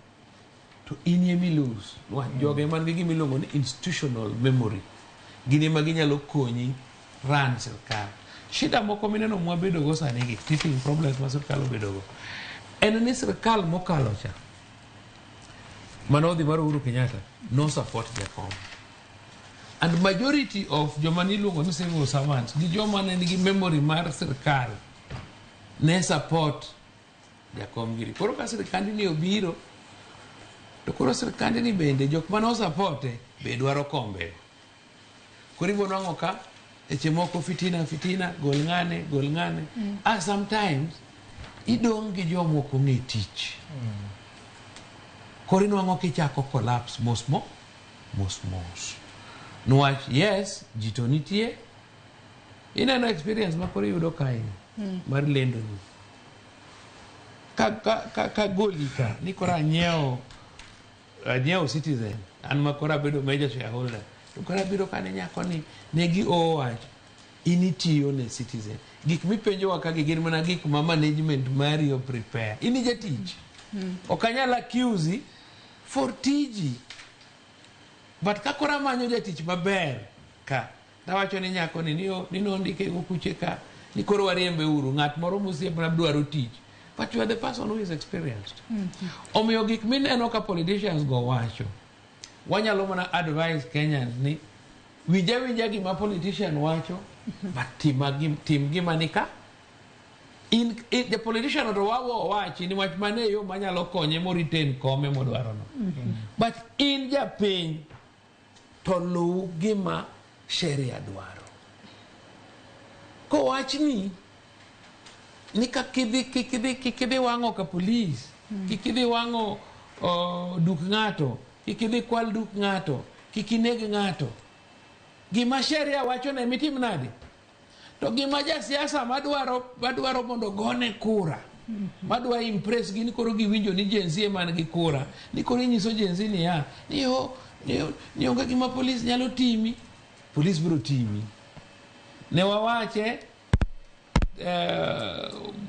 S4: to in ema ilose. Joge man gi gima iluongo ni institutional memory. Gin ema ginyalo konyi run sirkal. Shida moko mineno mwabedo go sani gi, teething problems ma sirkal obedo go, en ni sirkal mokalo cha, mane odhi mar Uhuru Kenyatta, no support jakom. And majority of joma niluongo ni civil servants, gi joma ne nigi memory mar sirkal, ne support jakom giri. Koro ka sirkand ni obiro, to koro sirkand ni bende jok mane osupporte be dwaro kombe. Koro ibiro nwang'o ka eche moko fitina fitina, gol ng'ane, gol ng'ane. Sometimes idong' gi jomoko ng'e tich. Koro inwang'o kichako collapse mos mos mos. Niwach yes, ji to nitie. Ineno experience ma koro iyudo kae ni, mar lendo ni. Ka goli ka, ni koro anyiewo Citizen, an ma koro abedo major shareholder. To koro abiro ka ne nyako ni ne gi owach, in itiyo ne Citizen. Gik mipenjowa ka gi gin mana gik ma management mari o prepare. In jatich. Ok anyal accuse for tiji. But ka koro amanyo jatich maber ka, tawacho ni nyako ni ni nondike go kuche ka, ni koro wariembe uru, ng'at moro mosiepna dwaro tich. But you are the person who is experienced. Omiyo gik mineno ka politicians go wacho, wanyalo mana advise Kenyans ni winja winja gima politician wacho, but tim gima ni ka. In the politician to wawo owachi ni wach mane yo manyalo konye mo retain kome modwaro no. But in japiny to luw gima sheria dwaro. Kowachni ni ka kidhi wang'o ka police, kik idhi wang'o duk ng'ato, kik idhi kwal duk ng'ato, kik ineg ng'ato. Gima sheria wacho ne mitim nade? To gima jasiasa madwaro mondo gone kura, madwa impress gi ni koro giwinjo ni Gen Z ema nigi kura, ni koro inyiso Gen Z niya, ni o ni onge gima polis nyalo timi, polis biro timi. Ne wawache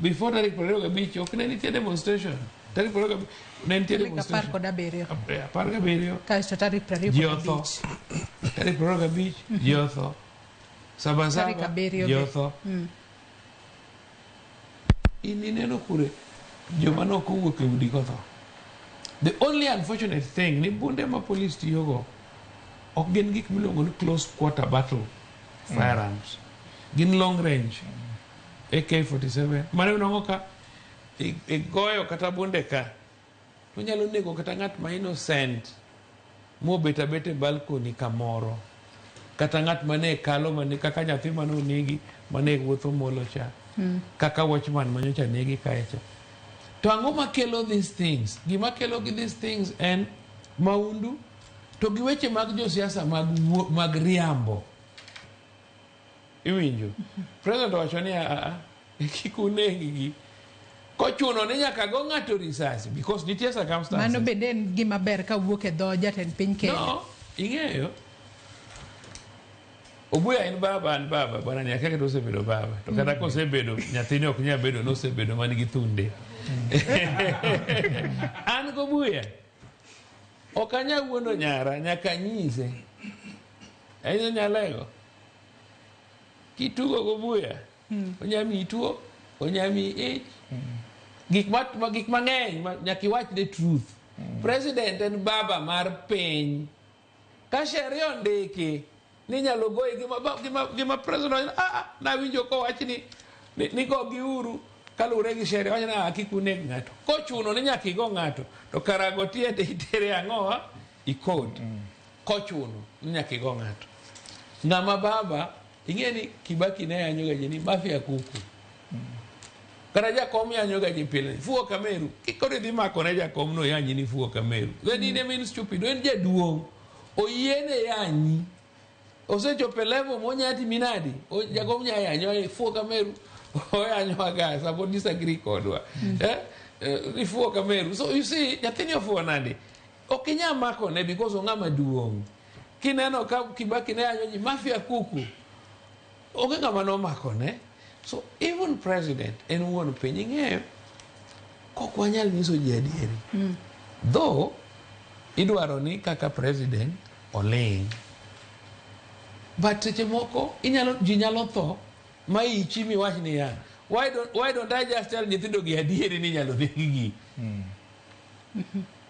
S4: before tarik 25 ok ne nitie demonstration. Tarik 25 ne nitie
S1: Tarik
S4: demonstration.
S1: 17.
S4: 17.
S1: Kaeto tarik
S4: Ji otho.
S1: 25.
S4: Tarik 25 ji otho. Saba
S1: Tarik
S4: saba
S1: 7
S4: ji
S1: be.
S4: otho. In ineno kure joma nok owuok e udi kotho. The only unfortunate thing ni bunde ma polis tiyogo ok gin gik miluongo ni close quarter battle firearms. Gin long range. AK-47. Mano inwang'o ka igoyo kata bunde ka to onyalo nego kata ng'at ma innocent mobet abeta e balcony kamoro kata ng'at mane kalo mane kaka nyathi mane onegi mane wuotho molo cha kaka watchman manyocha negi kae cha. To ang'o makelo these things? Gima kelo gi these things en maundu to gi weche mag josiasa mag riambo. Iwinjo? President owacho ni a kik uneg-gi. Kochuno ni nyaka go ng'ato risasi because nitie circumstances.
S1: Mano bende en gima ber kawuok e dho jatend piny Kenya.
S4: No, ing'eyo. Obuya en baba, an baba, bwana ni akia kata osebedo baba. To kata kosebedo, nyathini ok nyal bedo nosebedo man gi thunde. An gobuya, ok anyal wuondo nyara, nyaka anyise. Anyiso nyalego. Kitugo gobuya, onya miyi tuo, onya miyi ich. Gik mang'eny, nyaka iwach the truth. President en baba mar piny. Ka sheria ondiki, ni nyalo goyi gima president wacho, nawinjo kowach ni gogi uru kaluwore gi sheria, wacho ni kik uneg ng'ato. Kochuno ni nyaka igo ng'ato, to kara go tiende itere ang'owa i court. Kochuno ni nyaka igo ng'ato. Ng'ama baba, ing'e ni Kibaki ne yanyo ga ji ni mafia kuku. Kata jakom yanyo ga ji pile, fuo kameru. Kikoro idhi mako ne jakom no yanyi ni fuo kameru. Then in mean stupid, en jaduong'. Oyiene yanyi. Osechopo e level monya timi nadi? Jakom nya yanyo fuo kameru. Oyanyo aga, sabo disagree kodwa. Ni fuo kameru. So you see, nyathini ofuo nadi? Ok inyal mako ne because ong'ama duong'. Kineno ka Kibaki ne yanyo ji mafia kuku. Onge ng'ama nomako ne. So even president en wuon piny ing'eyo kok wanyal nyiso ji adieri. Though idwaro ni kaka president oling'. But seche moko ji nyalo tho ma ichi miwach niya, why don't I just tell nyithindo gi adieri ni inyalo neg-gi?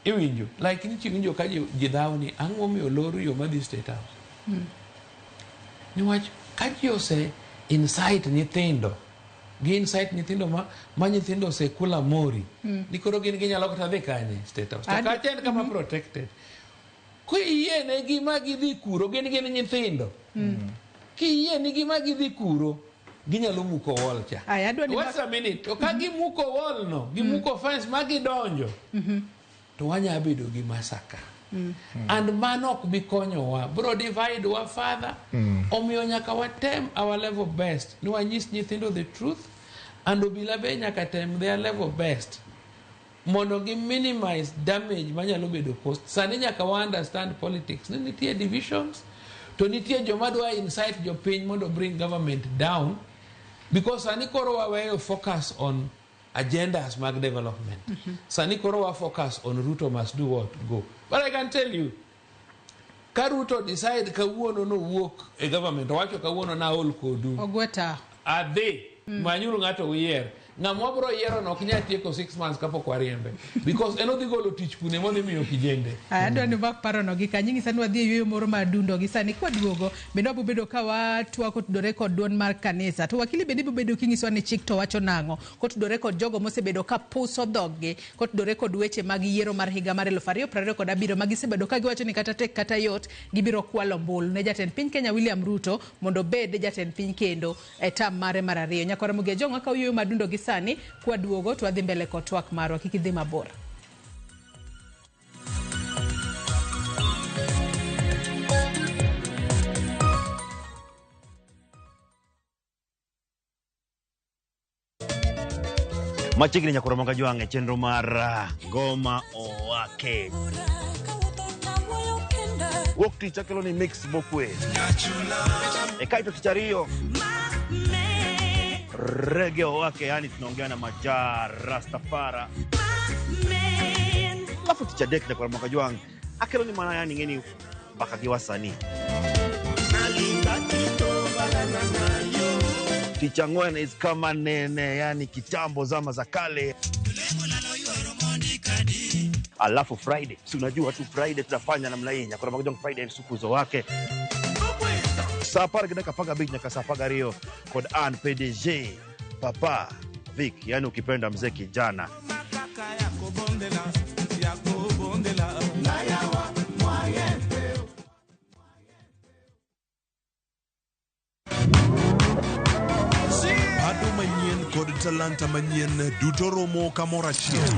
S4: Iwinjo? Like ni iwinjo ka ji dhawo ni ang'o momiyo olor yo madhi State House? Niwach ka ji ose incite nyithindo, gi incite nyithindo ma nyithindo osekula mori, ni koro gin ginyalo kata dhi kanye State House. To kacha en kama protected. Kiyienegi ma gidhi kuro, gin nyithindo. Kiyienegi ma gidhi kuro, ginyalo muko wall cha. Wait a minute. To ka gimuko wall no, gimuko fence ma gidonjo, to wanyalo bedo gi massacre. And mano ok bi konyowa. Bro divide wa further. Omiyo nyaka watem our level best. Ni wanyis nyithindo the truth. And obila be nyaka tem their level best. Mondo gi minimize damage manyalo bedo post. Sani nyaka wa understand politics. Ni nitie divisions. To nitie joma dwa incite jopiny mondo bring government down. Because sani koro waweyo focus on agendas mag development. Sani koro wa focus on Ruto must do what? Go. But I can tell you, ka Ruto decide kawuono no wuok e government, owacho kawuono na ol kodu.
S1: Ogweta.
S4: Adhi, manyuru ng'ato uyier. Ng'ama wabro yiero no ok nyal tieko 6 months kapok wariembe. Because en odhi golo tich kune modhi miyo kijende.
S1: Adwa ni mak parono gi kanyo nyisa ni wadhi e yueyo moro mar dundo gi sani kwaduogo bende wabiro bedo ka watwak kotudore kod duond mar kanisa. To wakili bende ibiro bedo kinyisowa ni chik to wacho nang'o kotudore kod jogo mosebedo ka puso dhoggi kotudore kod weche mag yiero mar higa mar 2027 ma gisebedo ka giwacho ni kata tek kata yot gibiro kwalo ombulu ne jatend piny Kenya William Ruto mondo obed jatend piny kendo e tam mare mar ariyo. Nyakwara Mugia Jong'o ka uyueyo madundo gi sani kwaduogo to wadhi mbele kod twak marwa kik idhi mabor.
S12: Machiegni nyakoro moga jwang' e chenro mar Ngoma Owake. Wuok tich akelo ni mix mokwe. E kaito tich ariyo rege owake, yani tunaongea na Maja Rastafara. Alafu tich adek nyakoro moga jwang' akelo ni mana yani ng'eni mbaka gi wasanii. Tich ang'wen is kama nene, yani kitambo zama za kale. Alafu Friday, si unajua tu Friday tutafanya namna hii. Nyakoro moga jwang' Friday sukuzo wake. Saa apar gi dakika 15 nyaka saa 12 kod an PDG Papa Vic, yani ukipenda mzee kijana.
S26: Pado manyien kod talanta manyien duto romo kamoro achiel.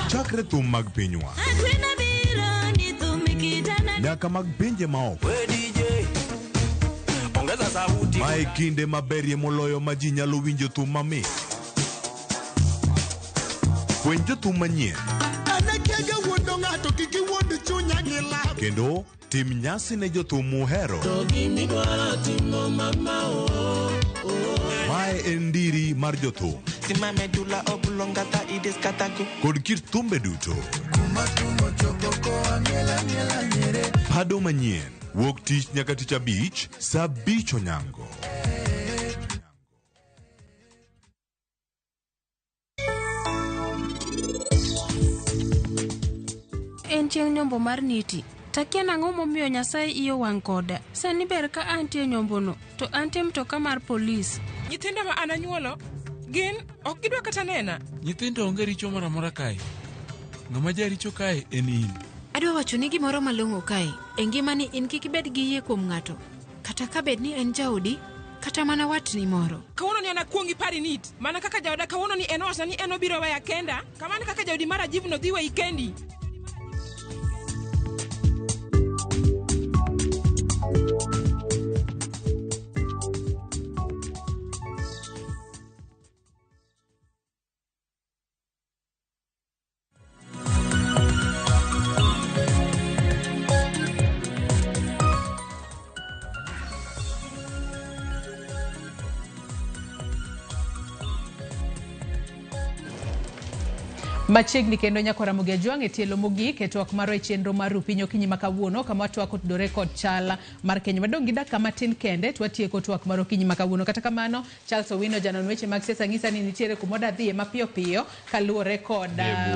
S26: Chakre thum mag pinywa nyaka mag pinje maoko. Mae kinde maberie moloyo ma ji nyalo winjo thum mamit. Fweny jothum manyien kendo tim nyasi ne jothum muhero. Mae en ndiri mar jothum kod kit thumbe duto. Pado manyien wuok tich nyaka tich abich saa 5 onyango.
S19: En chieng' nyombo mar Niti. Takia nang'o momiyo Nyasaye iye wang' koda. Sani ber ka antie nyombono, to antie mtoka mar polis.
S20: Nyithindo ma an anyuolo, gin ok gidwa kata nena.
S21: Nyithindo onge richo moro amora kae. Ng'ama jaricho kae en in.
S22: Adwa wacho ni gimoro malong'o kae. E ngimani in kik ibed gi yie kuom ng'ato. Kata ka bed ni en jaodi, kata mana watni moro.
S20: Kawuono ni an akuong ipari nit. Mana kaka jaoda kawuono ni en owachona ni en obiro weya kenda. Kamano kaka jaodi mar Rajiv no dhi weyi kendi.
S1: Machiegni kendo nyakwara Ramogi Ajwang' e tielo mogik e twak marwa e chenro mar Rupiny okinyi ma kawuono kama twak otudore kod chal mar Kenya. Wadong' gi dakika matin kende to watieko twak mar okinyi ma kawuono. Kata kamano, Charles Owino janon weche mag siasa ng'isa ni nitiere kuma oda dhiye mapiyo piyo kaluwore kod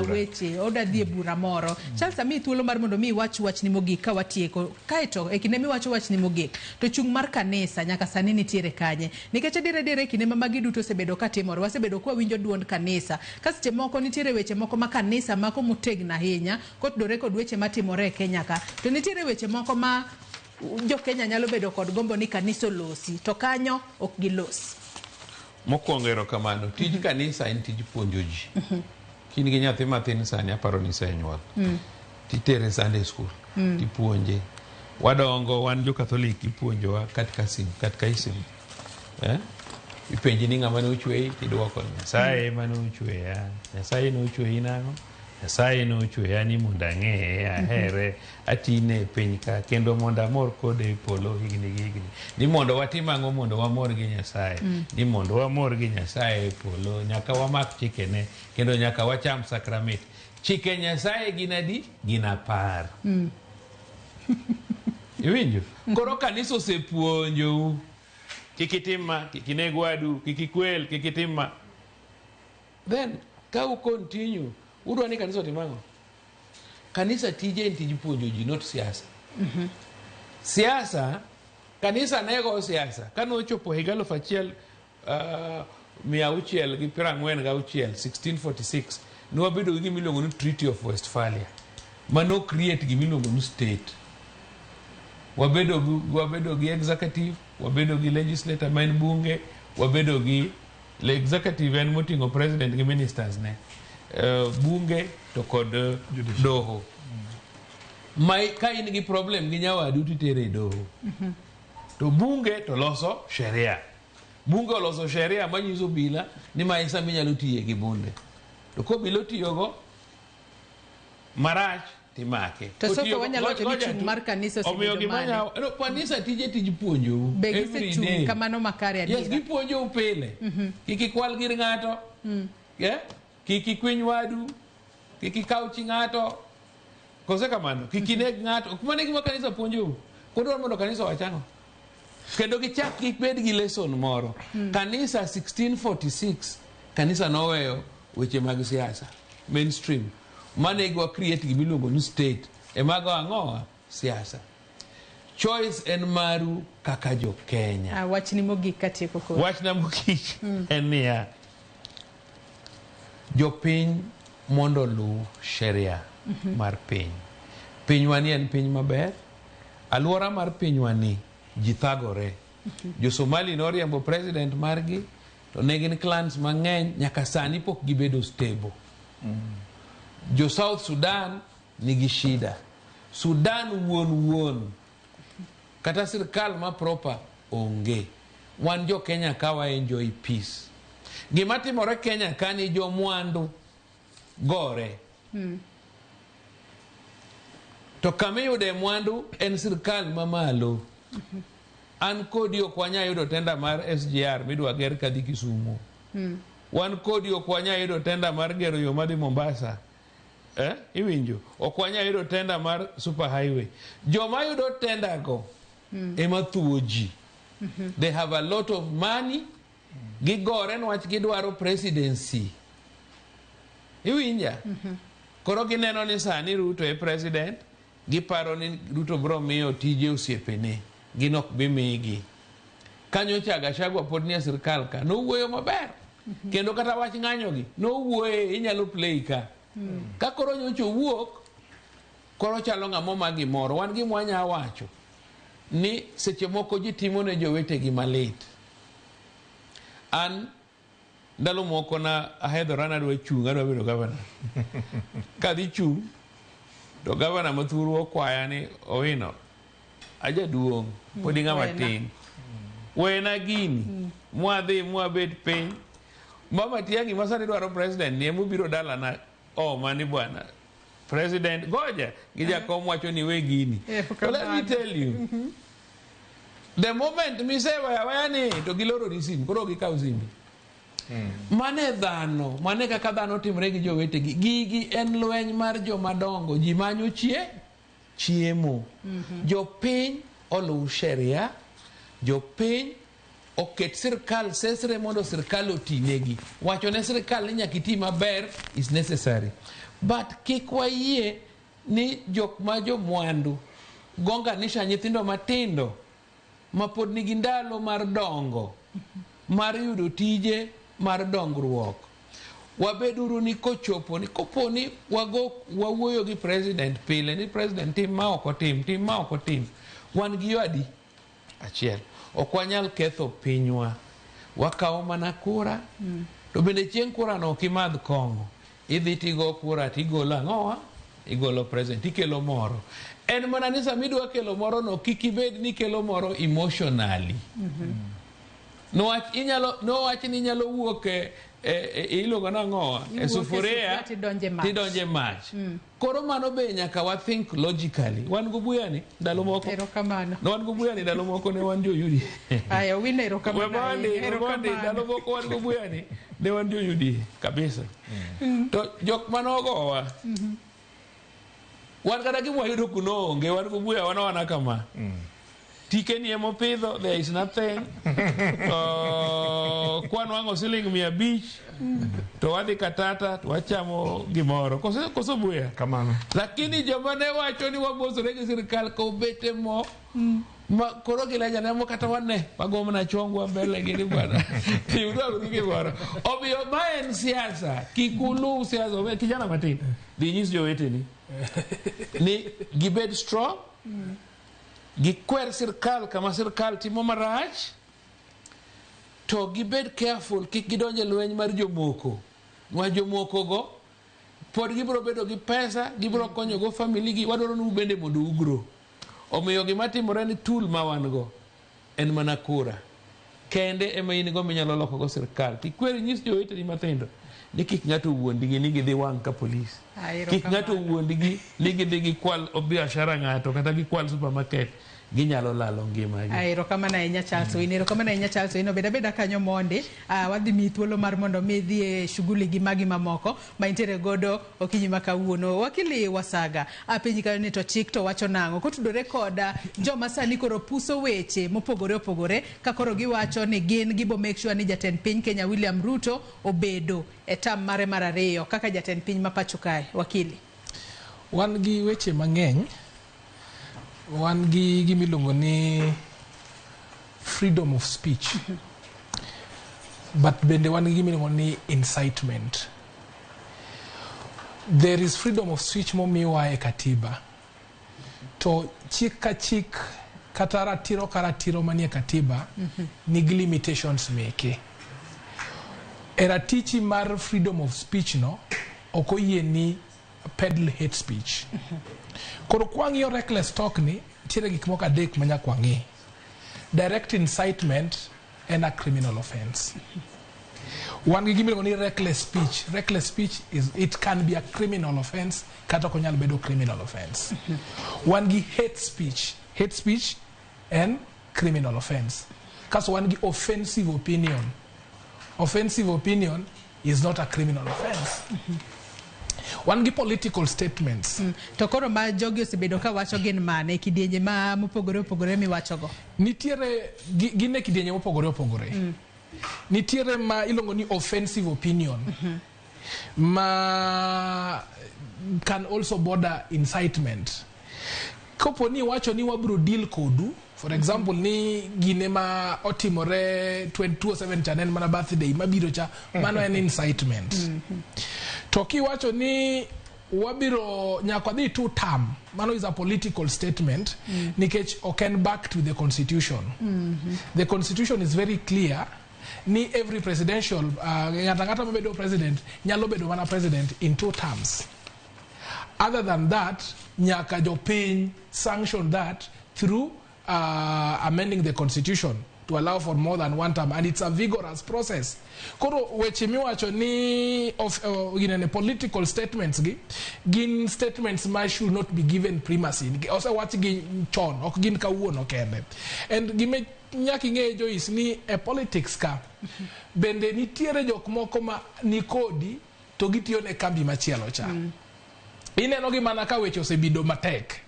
S1: weche oda dhiye bura moro. Charles, amiyi thuolo mar mondo mi iwach wachni mogik ka watieko. Kaeto e kinde miwacho wachni mogik to chung' mar kanisa nyaka sani nitiere kanye? Nikech adier e kinde ma magi duto osebedo katimore, wasebedo kwa winjo duond kanisa. Ka seche moko nitiere weche moko ma kanisa mako motegno ahinya kotudore kod weche matimore e Kenya ka. To nitiere weche moko ma jo Kenya nyalo bedo kod gombo ni kanisa olosi, to kanyo ok gilosi.
S4: Mokwongo erokamano. Tij kanisa en tij puonjo ji. Kin gi nyathi mathin sani aparo ni isenyuol. Titere Sunday school. Tipuonje. Wadongo wan jo Katholik ipuonjowa katekism. Ipenji ni ng'ama ne ochweyi tidwoko Nyasaye mane ochweya. Nyasaye ne ochweyi nang'o? Nyasaye ne ochweya ni mondo ang'eye, ahere, atine e piny ka kendo mondo amor kode e polo higni gi higni. Ni mondo watim ang'o mondo wamor gi Nyasaye? Ni mondo wamor gi Nyasaye e polo nyaka wamak chikene kendo nyaka wacham sakramit. Chike Nyasaye gin adi? Gin 10. Iwinjo? Koro kanisa osepuonjou. Kik itim ma, kik ineg wadu, kik ikwel, kik itim ma. Then, ka u continue, udwa ni kanisa otim ang'o? Kanisa tije en tij puonjo ji, not siasa. Siasa, kanisa ne go siasa. Kane ochopo higa 1646, 1646, ne wabedo gi gima iluongo ni Treaty of Westphalia, mano create gima iluongo ni state. Wabedo gi executive, wabedo gi legislator ma en bunge, wabedo gi executive en moting'o president gi ministers ne, bunge to kod doho. Ma ka in gi problem gi nyawadu titere e doho. To bunge to loso sheria. Bunge oloso sheria manyiso obila ni ma e sama inyalo tiye gi bunde. To kobila otiyogo marach timake.
S1: To Soko
S4: Kotiyogo-
S1: wanyalo wacho ni
S4: ngoja
S1: chung'
S4: tu.
S1: mar kanisa
S4: Omiyo
S1: osebedo
S4: gima
S1: mane?
S4: no, kanisa tije tij puonjou.
S1: Be
S4: every
S1: gisechung'
S4: day.
S1: kamano makare
S4: Yes,
S1: adiera?
S4: gipuonjou pile. Kik ikwal gir ng'ato. Yeah? Kik ikwiny wadu. Kik ikaw chi ng'ato. Kose kamano, kik ineg ng'ato. Mano e gima kanisa puonjou. Koro dwaro mondo kanisa owach ang'o? Kendo gichak gibed gi lesson moro. Kanisa 1646, kanisa noweyo weche mag siasa, mainstream. Mano e gima create gima iluongo ni state. E mago ang'owa? Siasa. Choice en maru kaka jo Kenya.
S1: Ah, wachni mogik katieko koro.
S4: Wachna mogik en niya, jopiny mondo oluw sheria mar piny. Pinywa ni en piny maber. Alwora mar pinywa ni ji thagore. Jo-Somali noriembo president margi to ne gin clans mang'eny nyaka sani pok gibedo stable. Jo South Sudan nigi shida. Sudan wuon wuon kata sirkal ma proper onge. Wan jo Kenya ka wa enjoy peace. Gima timore Kenya ka ni jomwandu gore. To kama iyude mwandu en sirkal mamalo. An kodi ok wanyal yudo tenda mar SGR midwa ger kadhi Kisumu. Wan kodi ok wanyal yudo tenda mar gero yo madhi Mombasa. Eh? Iwinjo? Ok wanyal yudo tenda mar super highway. Joma yudo tenda go ema thuo ji. They have a lot of money. Gigore niwach gidwaro presidency. Iwinja? Koro gineno ni sani Ruto e president, giparo ni Ruto biro miyo tije osiepene, gin ok bi migi. Kanyocha Gachagua pod nie sirkal ka, nowuoyo maber. Kendo kata wach ng'anyogi, nowuoye inyalo play ka. Ka koro nyocha owuok, koro chalo ng'ama oma gimoro. Wan gima wanya wacho, ni seche moko ji timo ne jowetegi malit. An ndalo moko na ahedhora nadwa chung' adwa bedo gavana. Kadhi chung' to gavana ma thuru okwaya ni Owino ajaduong' pod ing'ama
S1: Wena.
S4: tin. Wena gini. Mwadhi mwabet piny. Mama Tiang'i ma sani dwaro president ni emobiro dalana oma ni bwana president goja gi jakom wacho ni we gini. To let me tell you the moment miseweyo aweya ni to giloro ni sim koro gikaw simbi. Mane dhano, mane kaka dhano timre gi jowetegi. Gigi en lweny mar joma dongo, ji manyo chiemo. Jopiny oluw sheria, jopiny oket sirkal sesre mondo sirkal otinegi. Wacho ne sirkal ni nyaka iti maber is necessary. But kik wayie ni jok ma jomwandu gonganisha nyithindo matindo ma pod nigi ndalo mar dongo, mar yudo tije, mar dongruok. Wabeduru ni kochopo ni kopo ni wago wawuoyo gi president pile ni president tim ma ok otim, tim ma ok otim. Wan gi yo adi? Achiel. Ok wanyal ketho pinywa. Wakawo mana kura. To bende chieng' kura no ok imadh kong'o. Idhi tigo kura tigolo ang'owa? Igolo president, ikelo moro. En mana ni sama idwa kelo moro no kik ibed ni ikelo moro emotionally. Niwach inyalo nowach ni inyalo wuok e, iluongo nang'owa e
S1: Iwuok e
S4: sufuria
S1: sufuria tidonje mach.
S4: tidonje mach. Koro mano be nyaka wa think logically. Wan gobuya ni ndalo moko.
S1: Erokamano.
S4: Ne wan gobuya ni ndalo moko ne wan jo UDA.
S1: Aya, Owino erokamano.
S4: We mondi,
S1: ahinya.
S4: we mondi,
S1: Erokamano.
S4: ndalo moko wan gobuya ni ne wan jo UDA kabisa. To jok manogowa wan kata gima wayudo kuno onge, wan gobuya wan awana kama. Tike ni emopidho, there is nothing. Kwanwang'o siling 500 to wadhi katata to wachamo gimoro. Koso buya?
S2: Kamano.
S4: Lakini joma ne wacho ni wabosore gi sirikal ka obete mo ma koro gileja ne mo kata wane wago mana chongwa mbele gi ni bwana timnwa gimoro. Omiyo ma en siasa, kik uluw siasa. Omiyo kijana matin dhi nyis joweteni ni gibed strong, gikwer sirkal kama sirkal timo marach, to gibed careful kik gidonj e lweny mar jomoko. Niwach jomoko go pod gibiro bedo gi pesa, gibiro konyo go family gi, wadwaro ni ubende mondo ugro. Omiyo gima timore ni tool ma wan go en mana kura. Kende ema in go minyalo loko go sirkal. Tikwer inyis joweteni matindo ni kik ng'ato wuondgi ni gidhi wang' ka polis. Kik ng'ato wuondgi ni gidhi gikwal biashara ng'ato kata gikwal supermarket. Ginyalo lalo ngimagi.
S1: Erokamano ahinya Charles Owino, erokamano ahinya Charles Owino. Bed abeda kanyo mondi, wadhi miyi thuolo mar mondo mi idhi e shughuli gi magi mamoko ma intiere godo okinyi ma kawuono. Wakili Wasaga, apenji kanyo ni to chik to wacho nang'o kotudore koda joma sani koro puso weche mopogore opogore ka koro giwacho ni gin gibo make sure ni jatend piny Kenya William Ruto obedo e tam mare mar ariyo kaka jatend piny ma pacho kae. Wakili.
S3: Wan gi weche mang'eny. Wan gi gima iluongo ni freedom of speech. But bende wan gi gima iluongo ni incitement. There is freedom of speech momiwa e katiba. To chik ka chik kata ratiro ka ratiro manie katiba nigi limitations meke. E ratichi mar freedom of speech no, ok oyie ni peddle hate speech. Koro kwang'iyo reckless talk ni, nitiere gik moko adek ma nyaka wang'i. Direct incitement en a criminal offense. Wan gi gima iluongo ni reckless speech. Reckless speech is, it can be a criminal offense kata ok onyal bedo criminal offense. Wan gi hate speech. Hate speech en criminal offense. Kaso wan gi offensive opinion. Offensive opinion is not a criminal offense. Wan gi political statements.
S1: To koro ma jogi osebedo ka wacho gin mane e kidienje ma mopogore opogore miwachogo?
S3: Nitiere gin e kidienje mopogore opogore. Nitiere ma iluongo ni offensive opinion. Ma can also border incitement. Kopo ni iwacho ni wabro deal kodu, for example ni gine ma otimore 2007 cha ne en mana birthday mabiro cha, mano en incitement. To kiwacho ni wabiro nyaka wadhi two term, mano is a political statement nikech ok en backed with the constitution. The constitution is very clear ni every presidential ng'ato ang'ata mabedo president nyalo bedo mana president in two terms. Other than that, nyaka jopiny sanction that through amending the constitution to allow for more than one term, and it's a vigorous process. Koro weche miwacho ni of ginene political statements gi gin statements ma should not be given primacy. Osewach gi chon, ok gin kawuono kende. And gima nyaka ing'e Joyce ni e politics ka bende nitiere jok moko ma nikodi to gitiyo ne kambi machielo cha. Ineno gi mana ka weche osebedo matek.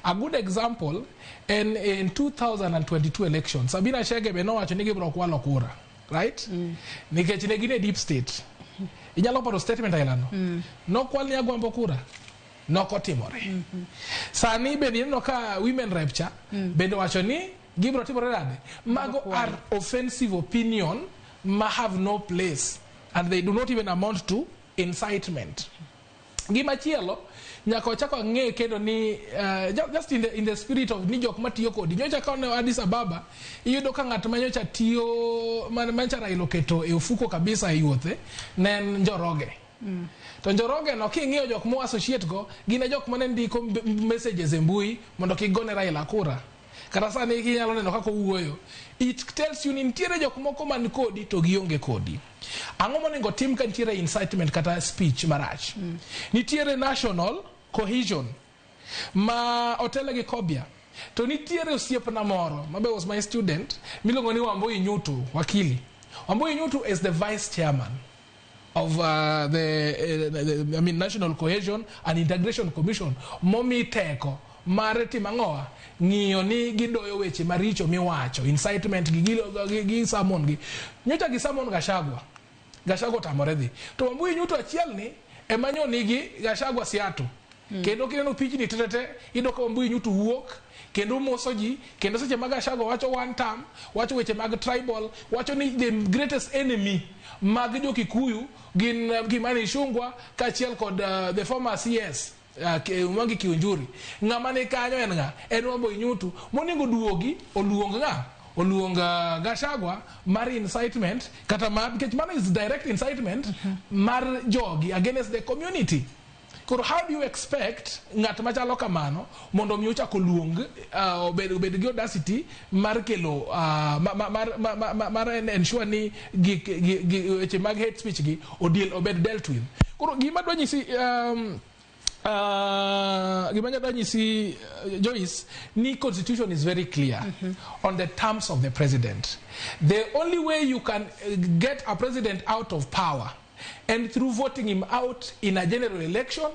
S3: A good example en in 2022 election, Sabina Chege be nowacho ni gibiro kwalo kura, right? Nikech ne gin e deep state. Inyalo paro statement ailano? Nokwal ni Agwambo kura? Nokotimore. Sani bende ineno ka women rep cha bende wacho ni gibiro timore nade? Mago are offensive opinion ma have no place and they do not even amount to incitement. Gimachielo nyaka wachak wang'e kendo ni just in the spirit of ni jok matiyo kodi nyocha ka ne Addis Ababa, iyudo ka ng'at ma nyocha tiyo manyocha Raila oketo e ofuko kabisa e yuothe ne en Njoroge. To Njoroge no king'iyo jok mo associate go gin e jok mane ndiko messages e mbui mondo kik gone Raila kura. Kata sani inyalo neno kaka owuoyo. It tells you ni nitiere jok moko man kodi to gionge kodi. Ang'o monego tim ka nitiere incitement kata speech marach? Nitiere national cohesion ma otele gi Kobia. To nitiere osiepna moro mabe was my student miluongo ni Wambui Nyutu, wakili. Wambui Nyutu is the vice chairman of the I mean, National Cohesion and Integration Commission momi teko mar timo ang'owa ng'iyo ni gidoyo weche maricho miwacho, incitement gi summon gi nyocha gi summon Gachagua. Gachagua otamore dhi to Wambui Nyutu achiel ni ema nyo nigi Gachagua Seattle. Kendo kineno pichni tetete iyudo ka Wambui Nyutu wuok kendo moso ji kendo seche ma Gachagua wacho one term, wacho weche mag tribal, wacho ni the greatest enemy mag jo Kikuyu gin Kimani Ichung'wah kaachiel kod the former CS Mwangi Kiunjuri. Ng'ama ni kanyo en ng'a? En Wambui Nyutu. Monego duogi oluong ng'a? Oluong Gachagua mar incitement kata mar, nikech mano is direct incitement mar jogi against the community. Koro how do you expect ng'at machalo kamano mondo mi ochak oluong obed gi audacity mar kelo mar ensure ni gik weche mag hate speech gi odiel obed dealt with? Koro gima dwa nyisi gima nyalo nyisi, Joyce, ni constitution is very clear on the terms of the president. The only way you can get a president out of power and through voting him out in a general election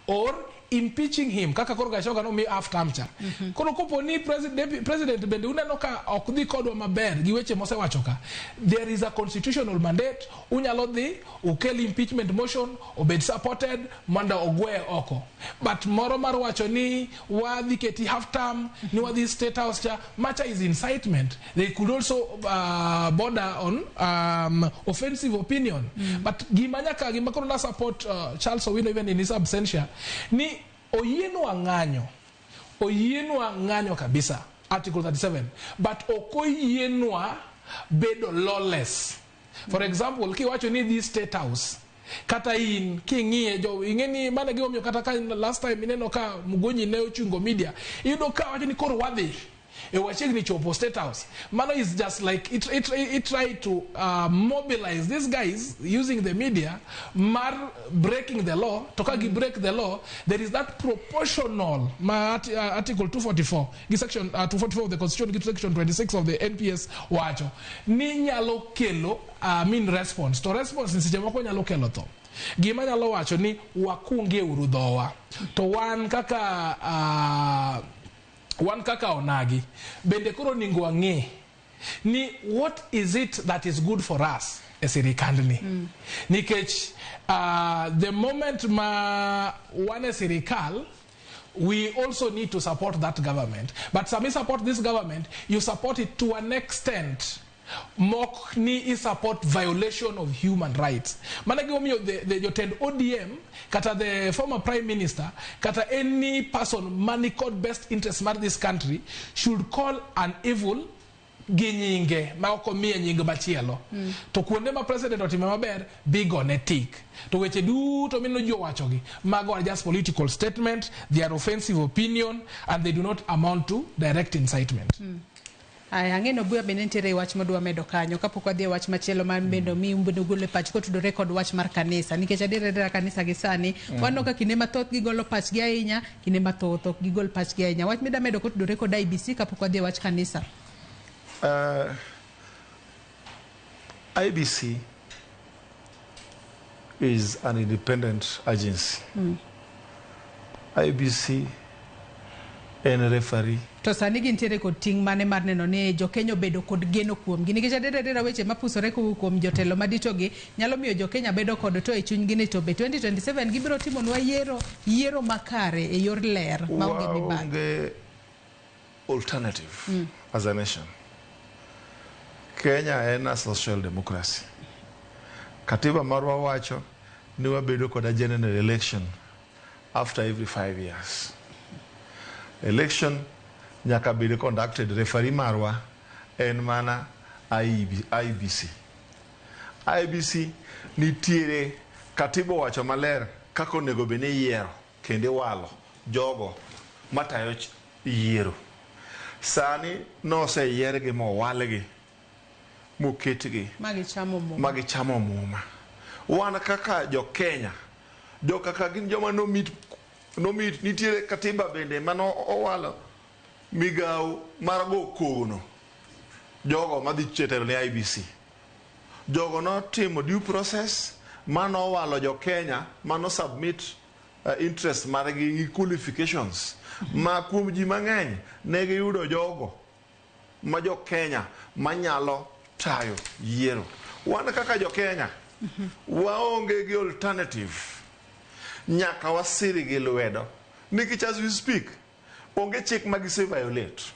S3: or impeaching him, kaka koro Gachagua nomi half term cha. Koro kopo ni president bende uneno ka ok dhi kodwa maber gi weche mosewacho ka, there is a constitutional mandate, unyalo dhi ukel impeachment motion, obed supported mondo ogweye oko. But moro mar wacho ni wadhi keti half term, ni wadhi State House cha, macha is incitement. They could also border on offensive opinion. But gima nyaka, gima koro na support Charles Owino even in his absentia, ni oyienwa ng'anyo, oyienwa ng'anyo kabisa, article 37, but ok oyienwa bedo lawless. For example, kiwacho ni dhi State House, kata in king'iye jo ing'e ni mano e gimomiyo kata ka last time ineno ka Mugonyi ne ochungo media, iyudo ka wacho ni koro wadhi e wachiegni chopo State House. Mano is just like it try to mobilize these guys using the media mar breaking the law. To ka gi break the law, there is that proportional ma article 244 gi section 244 of the constitution gi section 26 of the NPS wacho ni nyalo kelo mean response. To response ni seche moko nyalo kelo tho. Gima nyalo wacho ni wakungie uru dhowa to wan kaka onagi bende koro onego wang'e ni what is it that is good for us e sirikandni. Nikech the moment ma wan e sirikal, we also need to support that government. But sami support this government, you support it to an extent mok ni i support violation of human rights. Mano gimomiyo the jotend ODM kata the former prime minister kata any person mani kod best interest mar this country should call an evil gi nyinge ma ok omiye nying machielo. To kuonde ma president otime maber bigone tik to weche duto mineno ji owachogi, mago are just political statement. They are offensive opinion and they do not amount to direct incitement.
S1: Aya, ang'e ni Obuya bende nitiere wach modwa medo kanyo kapok wadhi e wach machielo mar bende mi bende ogolo e pach kotudore kod wach mar kanisa, nikech adier adiera kanisa gi sani waneno ka kinde mathoth gigolo pachgi ahinya, kinde mathoth ok gigol pachgi ahinya. Wach mida medo kotudore kod IEBC kapok wadhi e wach kanisa.
S2: IEBC is an independent agency. IEBC en referee.
S1: To sani gintiere kod ting' mane mar neno ni jokenya obedo kod geno kuomgi? Nikech adier adiera weche mapusore kowuok kuom jotelo maditogi nyalo miyo jokenya bedo kod to e chunygi ni to be 2027 gibiro timonwa yiero, yiero makare e yor ler maonge mibadhi.
S2: Waonge alternative as a nation. Kenya en a social democracy. Katiba marwa wacho ni wabedo kod a general election after every 5 years. Election nyaka bed conducted. Referee marwa en mana IEB, IEBC. IEBC nitiere katiba owacho maler kaka onego bed ni iyiero kendo iwalo jogo matayo yiero. Sani noseyiergi mowalgi moketgi
S1: magichamo muma.
S2: Magichamo muma. Wan kaka jo Kenya, jo kaka gin joma nomit nomit nitiere katiba bende mano owalo migawo mar go kono jogo madhi telo ne IEBC. Jogo notimo due process manowalo jo Kenya mano submit interest margi gi qualifications ma kuom ji mang'eny ne giyudo jogo ma jo Kenya manyalo tayo yiero. Wan kaka jo Kenya waonge gi alternative, nyaka wasir gi lwedo nikech as we speak onge chik ma gise violate.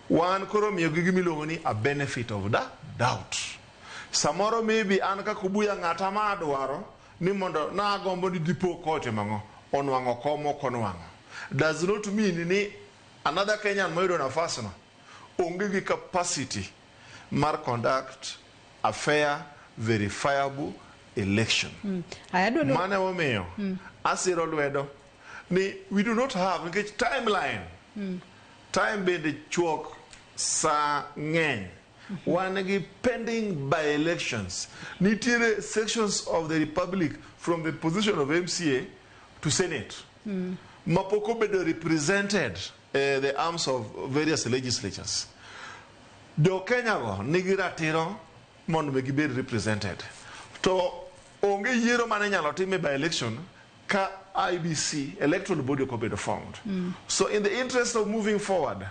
S2: Wan koro miyogi gimiluongo ni a benefit of the doubt. Samoro maybe an kaka Obuya ng'ata ma adwaro ni mondo nagombo ni dipo kotimo ang'o onwang'o kom ok onwang'o does not mean ni another Kenyan moyudo nafas no onge gi capacity mar conduct a fair, verifiable election. election.
S1: Aya, adwa
S2: Mano emomiyo asiro lwedo ni we do not have, nikech timeline, time bende chuok, sa ng'eny. Wan gi pending by elections. Nitiere sections of the republic, from the position of MCA to Senate, mapok obedo represented, the arms of various legislatures. Jo Kenya go nigi ratiro mondo mi gibed represented, to onge yiero mane inyalo tim e by election ka IEBC, electoral body, ok obedo formed. So in the interest of moving forward,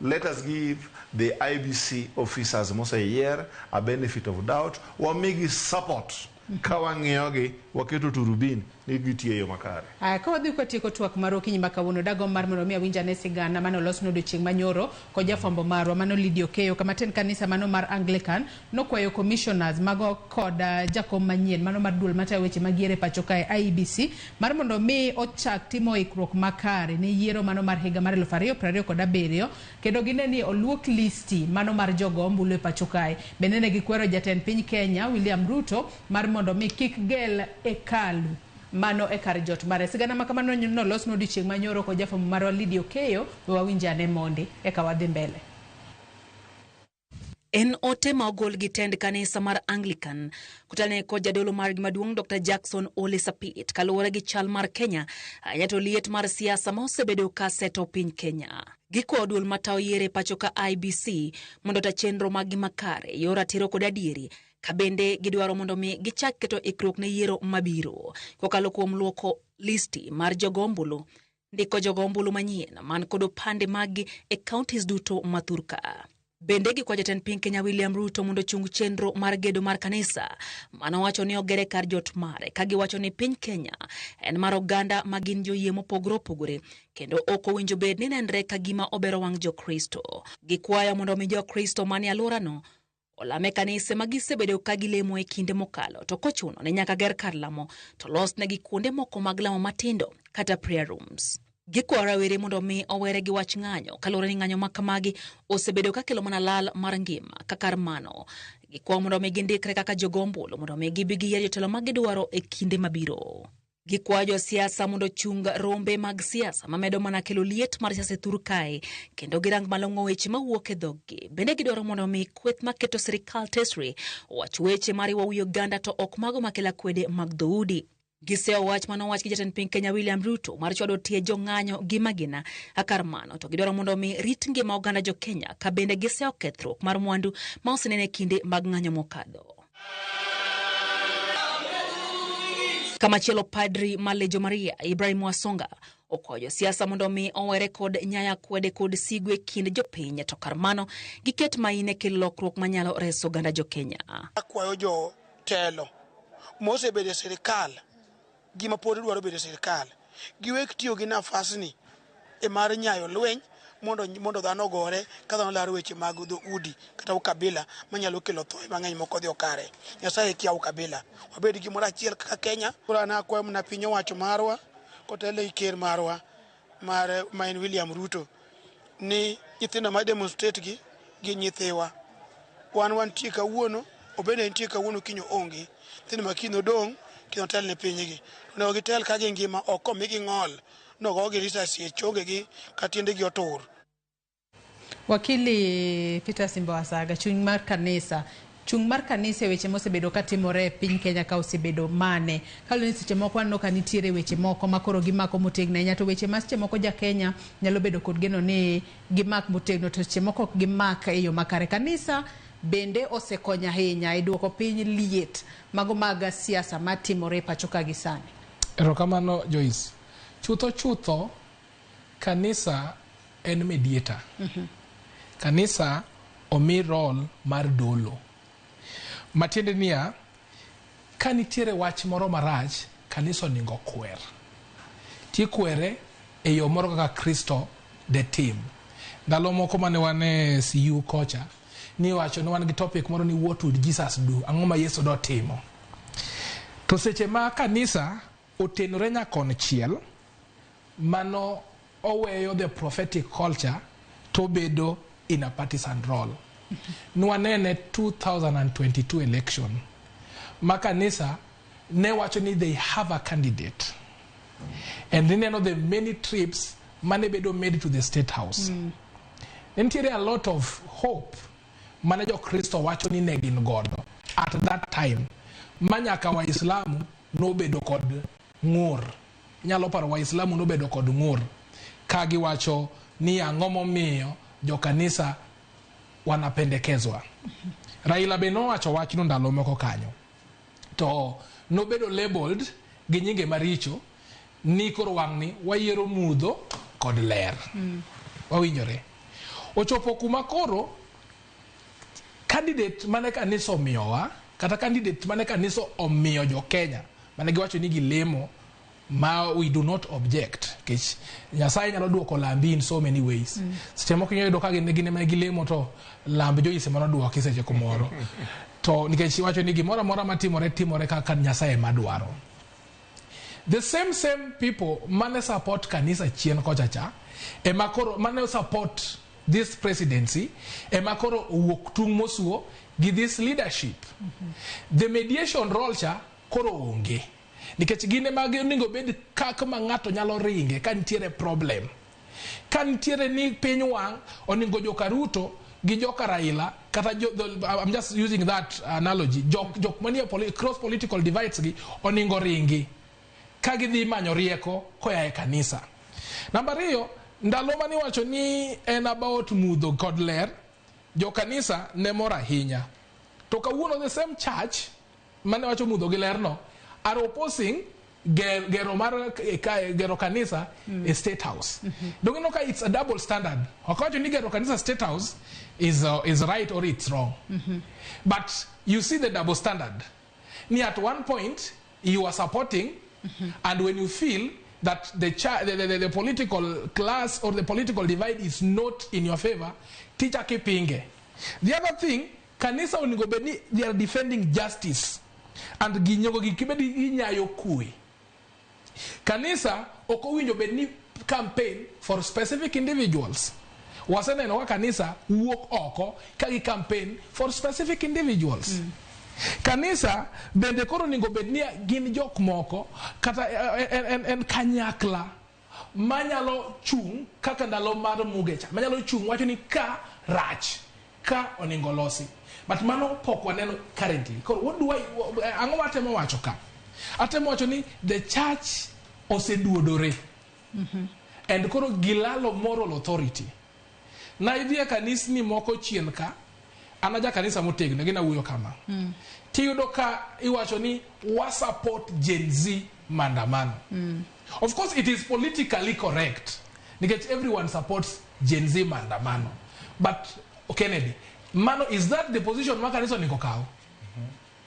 S2: let us give the IEBC officers moseyier a benefit of doubt. Wamigi support ka wang'iyogi, waketo turubin ni gitiyo e yo makare.
S1: Aya, ka wadhi kwatieko twak mar okinyi ma kawuono, dagomb mar mondo mi awinj ane sigana mane olosno odiochieng' manyoro kod jafwambo marwa mano Lydia Okeyo, kama tend kanisa mano mar Anglican nokwayo commissioners mago kod jakom manyien mano mar duol matayo weche mag yiero e pacho kae, IEBC, mar mondo mi ochak timo ikruok makare ne yiero mano mar higa mar 2027, kendo gine ni oluok listi mano mar jogo ombulu e pacho kae. Bende ne gikwero jatend piny Kenya William Ruto mar mondo mi kik gel hekalu mano e kar jot mare. Sigana ma kamano nolos odiochieng' manyoro kod jafwambo marwa Lydia Okeyo. We wawinj ane mondi eka wadhi mbele.
S5: En ote ma ogol gi tend kanisa mar Anglican kotelne kod jadolo margi maduong' Dr. Jackson Ole Sapit, kaluwore gi chal mar Kenya, ahinya to liet mar siasa ma osebedo ka seto piny Kenya. Gikwayo duol matayo yiero e pacho ka, IEBC, mondo ota chenro maggi makare, yor ratiro kod adieri, ka bende gidwaro mondo mi gichak keto ikruok ne yiero mabiro kokalo kuom luoko listi mar jogo ombulu, ndiko jogo ombulu manyien man kod opande maggi e counties duto ma thurka. Bende gikwayo jatend piny Kenya William Ruto mondo ochung chenro mar gedo mar kanisa manowacho ni ogere kar jot mare, ka giwacho ni piny Kenya en mar oganda ma gin joyie mopogore opogore, kendo ok owinjo bed ni nenre ka gima obero wang' Jokristo. Gikwayo mondo mi Jokristo manie alworano olame kanise ma gisebedo ka gilemo e kinde mokalo, to kochuno ni nyaka ger kar lamo, to losnegi kuonde moko mag lamo matindo kata prayer rooms. Gikwayo rawere mondo mi owere gi wach ng'anyo, kaluwore ni ng'anyo ma kamagi osebedo ka kelo mana lal mar ngima. Ka kar mano, gikwayo mondo mi gindikre kaka jogo ombulu mondo mi gibi giyier jotelo ma gidwaro e kinde mabiro. Gikwayo josiasa mondo ochung rombe mag siasa mamedo mana kelo liet mar siasa e thur kae, kendo girang malong'o weche mawuok e dhoggi. Bende gidwaro mondo mi kweth maketo sirikal tesre owach weche mariwo wi oganda, to ok mago makelo akwede mag dhoudi. Giseyo wach manowach gi jatend piny Kenya William Ruto mar chwado tie jong'anyo gi magina. Kar mano to gidwaro mondo mi rit ngima oganda jo Kenya, ka bende giseyo kethruok mar mwandu ma osenene e kinde mag ng'anyo mokadho. Kamachielo, padri mar Legion Maria Ibrahim Wasonga okwayo josiasa mondo mi owere kod nyaya kwede kod sigu e kind jopiny, to kar mano giket maine kelo lokruok manyalo reso oganda jo Kenya.
S6: Akwayo jotelo mosebedo e sirikal, gima pod dwaro bedo e sirikal, giwek tiyo gi nafasni e mar nyayo lweny mondo dhano ogore, ka dhano laro weche mag dhoudi kata ukabila manyalo kelo thoe mang'eny mok odhi okare. Nyasaye kia ukabila. Wabed gimoro achiel kaka Kenya. Koro an akwayo mana piny owacho marwa kotelo gi ker marwa mar ma en William Ruto ni nyithindo ma demonstrate gi gin nyithiwa. Wan wantie kawuono, obende nitie kawuono, kiny onge. Nyithindo ma kiny odong', kiny otel ne pinygi. Onego gitel ka gingima, ok komigi ng'ol nogogi risasi e chongegi ka tiendegi otur.
S1: Wakili Peter Simbo Asaga, chung' mar kanisa, chung' mar kanisa e weche mosebedo katimore e piny Kenya ka osebedo mane? Kaluwore ni seche moko waneno ka nitiere weche moko ma koro gimako motegno ahinya, to weche ma seche moko ja Kenya nyalo bedo kod geno ni gimak motegno, to seche moko ok gimak e yo makare. Kanisa bende osekonyo ahinya e duoko piny liet mago mag siasa matimore e pacho ka gi sani.
S3: Erokamano, Joyce. Chutho chutho, kanisa en mediator. Kanisa omi role mar dolo. Matiende niya, ka nitiere wach moro marach, kanisa onego kwer. Tikwere e yo moro kaka Kristo de tim. Ndalo moko mane wan e CU kocha, niwacho ni wan gi topic moro ni "What would Jesus do?" Ang'o ma Yesu dotimo? To seche ma kanisa otenore nyakonchiel, mano oweyo the prophetic culture to bedo in a partisan role. Nwanene 2022 election ma kanisa ne wacho ni they have a candidate. And ineno the many trips mane bedo made to the State House. Ne nitiere a lot of hope mane Jokristo wacho ni ne gin godo at that time, ma nyaka Waislamu nobedo kod ng'ur. Inyalo paro Waislamu nobedo kod ng'ur ka giwacho ni ang'o momiyo jokanisa wanapendekezwa. Raila be nowacho wachno ndalo moko kanyo, to nobedo labeled gi nyinge maricho ni koro wang'ni wayiero mudho kod ler. Wawinjore. Ochopo kuma koro candidate mane kanisa omiyowa, kata candidate mane kanisa omiyo jo Kenya mane giwacho ni gilemo, ma we do not object, nikech Nyasaye nyalo duoko lambi in so many ways. Seche moko inyalo yudo ka gin ema gilemo to lamb Joyce ema noduoki seche kumoro, to nikech iwacho ni gimoro amora matimore timore kaka Nyasaye ema dwaro. The same people mane support kanisa chien kocha cha ema koro mane support this presidency ema koro owuok tung' mosuo gi this leadership. The mediation role cha koro onge, nikech gin ema onego bed kaka ma ng'ato nyalo ringe ka nitiere problem, ka nitiere ni piny wang' onego joka Ruto gi joka Raila kata jo, I'm just using that analogy, jok manie cross political divides gi oningo ringi ka gidhi manyo rieko koa e kanisa. Namba ariyo, ndalo mane iwacho ni en about mudho kod ler, jo kanisa ne mor ahinya. To kawuono the same church mane wacho mudho gi ler no are opposing gero mar gero kanisa e State House. Donge ineno ka it's a double standard? Ok awacho ni gero kanisa State House is right or it's wrong. But you see the double standard. Ni at one point you are supporting, and when you feel that the political class or the political divide is not in your favor, ticha kipinge. The other thing, kanisa onego bed ni they are defending justice and ginyogo gikibed ginyayo kwe. Kanisa ok owinjo bed ni campaign for specific individuals. Waseneno ka kanisa wuok oko ka gi campaign for specific individuals. Kanisa bende koro onego bed ni gin jok moko kata en kanyakla manyalo chung' kaka ndalo mar Muge cha, manyalo chung' wacho ni ka rach ka onego losi, but mano pok waneno currently. Koro what do I, ang'o matemo wacho ka? Atemo wacho ni the church oseduodore and koro gilalo moral authority. Na idhi e kanisni moko chien ka, an aja kanisa motegno, gin awuoyo kama. Tiyudo ka iwacho ni wa support Gen Z maandamano. Of course it is politically correct, nikech everyone supports Gen Z maandamano. But Kennedy, mano, is that the position ma kanisa onego kaw?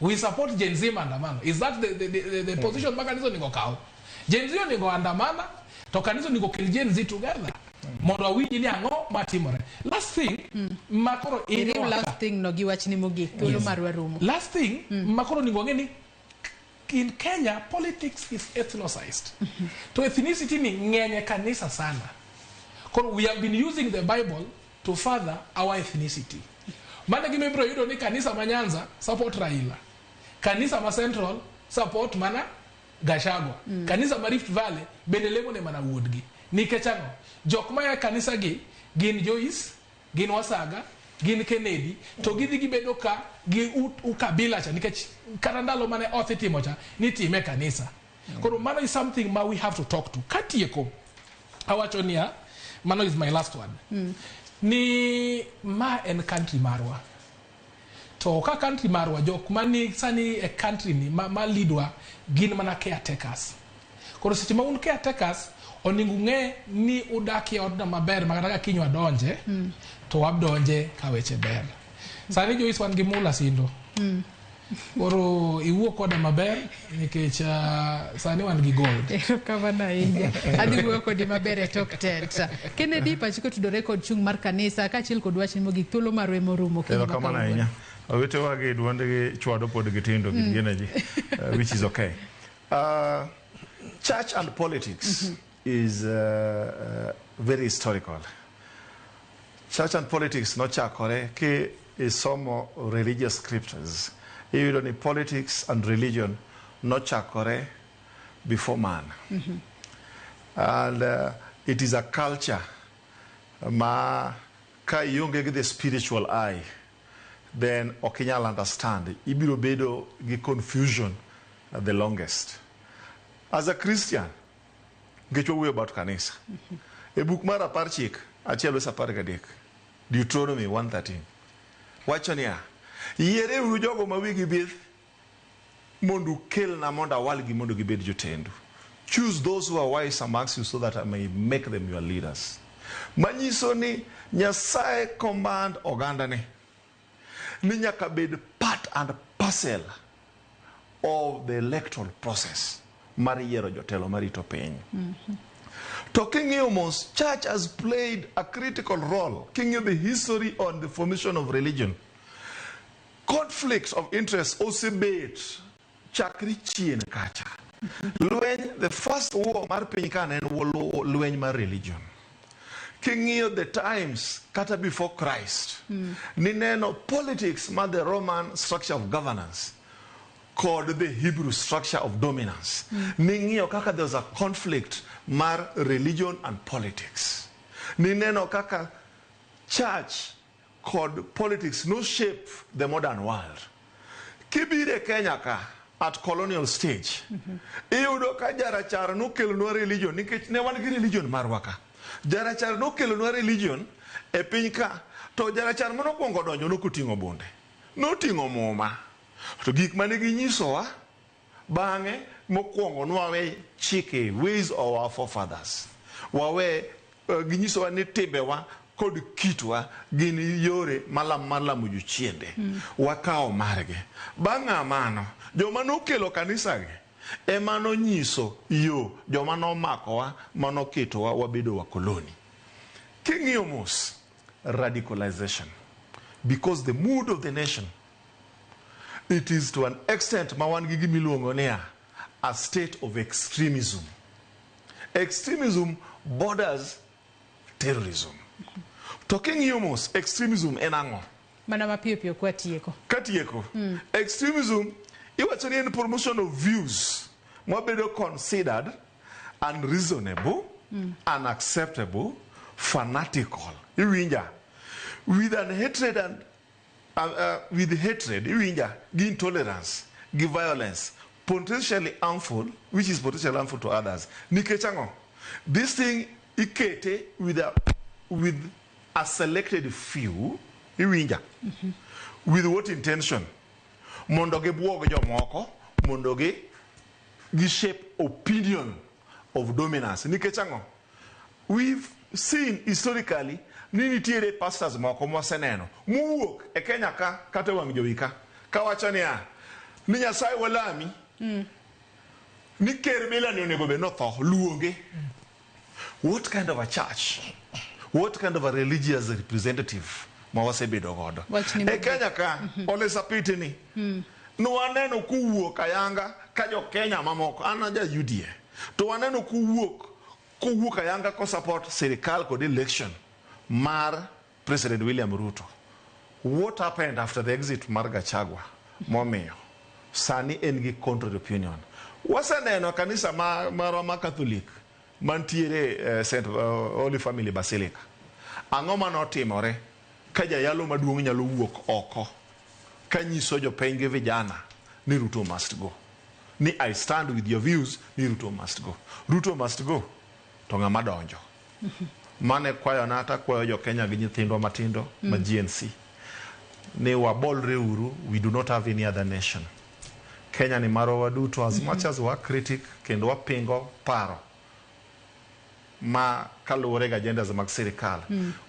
S3: We support Gen Z maandamano. Is that the position ma kanisa onego kaw? Gen Z onego andamana, to kanisa onego kel Gen Z together. Mondo awinj ni ang'o matimore. Last thing, makoro
S1: Iriw
S3: inwaka.
S1: last thing no gi wachni mogik, thuolo marwa rumo.
S3: Last thing, makoro onego wang'e ni in Kenya politics is ethnicized. To ethnicity ni ng'eny e kanisa sana. Koro we have been using the Bible to further our ethnicity. Mano gima ibiro yudo ni kanisa ma Nyanza support Raila. Kanisa ma Central support mana Gachagua. Kanisa ma Rift Valley bende lemo ne mana wuodgi. Nikech ang'o? Jok ma e kanisa gi gin Joyce, gin Wasaga, gin Kennedy, to gidhi gibedo ka gi ukabila cha, nikech kata ndalo mane oth itimo cha nitime e kanisa. Koro mano is something ma we have to talk to. Katieko, awacho niya, mano is my last word. Ni ma en country marwa. To ka country marwa, jok mani sani e country ni ma leadwa gin mana caretakers. Koro seche ma un caretakers, onego ung'e ni udak e odno maber ma kata ka kiny wadonje, to wabdonje ka weche ber. Sani Joyce wan gi mula sindo. Koro iwuo koda maber nikech sani wan gi gold.
S1: Erokamano ahinya. Adhi wuoyo kodi maber e tok tet. Kennedy, pachi kotudore kod chung' mar kanisa kaachiel kod wachni mogik, thuolo marwa ema orumo. Kendo
S2: Erokamano
S1: makawuono.
S2: ahinya. Owetewa gi duondgi chwado pod gitindo gi energy, which is okay. Church and politics is very historical. Church and politics nochakore ki isomo religious scriptures. Iyudo ni politics and religion Nochakore before man. And it is a culture ma ka ionge gi the spiritual eye, then ok inyal understand. Ibiro bedo gi confusion the longest. As a Christian, nikech wawuoyo about kanisa. E buk mar apar chik, achiel wes 13, Deuteronomy 1:13, wacho niya, yiereuru jogo ma wigi bith mondo ukelna mondo awalgi mondo gibed jotendu. Choose those who are wise amongst you so that I may make them your leaders. Manyiso ni Nyasaye command ogandane ni nyaka bed part and parcel of the electoral process mar yiero jotelo marito piny. To king'iyo mos, church has played a critical role. King'iyo the history on the formation of religion. Conflicts of interest osebet chakre chien kacha. Lweny, the first war mar piny ka ne en lweny mar religion. King'iyo the times kata before Christ, nineno politics mar the Roman structure of governance kod the Hebrew structure of dominance. Ning'iyo kaka there was a conflict mar religion and politics. Nineno kaka church kod politics no shape the modern world. Kibire Kenya ka at colonial stage, iyudo ka jarachar nokelonwa religion nikech ne wan gi religion marwa ka. Jarachar nokelonwa religion e piny ka, to jarachar manokwongo donjo nokoting'o bunde. Noting'o muma. To gik mane ginyisowa bang'e mokwongo nwawe chike ways of our forefathers. Wawe ginyisowa ni timbewa kod kitwa gin yore malam mar lamo jochiende. Wakawo margi. Bang' mano, joma nokelo kanisa gi ema nonyiso yo joma nomakowa manoketowa wabedo wakoloni. King'iyo mos, radicalization. Because the mood of the nation, it is to an extent ma wan gi gimiluongo niya a state of extremism. Extremism borders terrorism. To king'iyo mos, extremism en ang'o?
S1: Mana mapiyo piyo kwatieko.
S2: Katieko. Extremism iwacho ni en promotion of views mabedo considered unreasonable, unacceptable, fanatical. Iwinja? With an hatred and with hatred, iwinja, gi intolerance, gi violence, potentially harmful, which is potentially harmful to others. Nikech ang'o? This thing ikete with a selected few, iwinja? With what intention? Mondo gibuog jomoko, mondo gi shape opinion of dominance. Nikech ang'o? We've seen historically ni nitiere pastors moko mwaseneno mowuok e Kenya ka kata e wang' jowi ka kawacho niya ni Nyasaye walami ni ker Bilani onego bed notho luonge. What kind of a church? What kind of a religious representative ma wasebedo godo?
S1: Wachni
S2: E
S1: maber.
S2: Kenya ka, Ole Sapit ni nwaneno kowuok ayanga ka jo Kenya mamoko, an aja UDA, to waneno kowuok ayanga ko support sirikal kod election mar President William Ruto. What happened after the exit mar Gachagua? Momiyo sani en gi contrary opinion. Waseneno kanisa marwa ma Catholic mantiere St. Holy Family Basilica. Ang'o manotimore ka jayalo maduong' nyalo wuok oko kanyiso jopiny gi vijana ni Ruto must go? Ni I stand with your views ni Ruto must go. Ruto must go. To ng'ama donjo? Mane kwayona takwayo jo Kenya gi nyithindwa matindo ma Gen Z ni wabolre uru, we do not have any other nation. Kenya ni marwa waduto as much as wa critic kendo wapingo paro ma kaluwore gi agendas mag sirikal.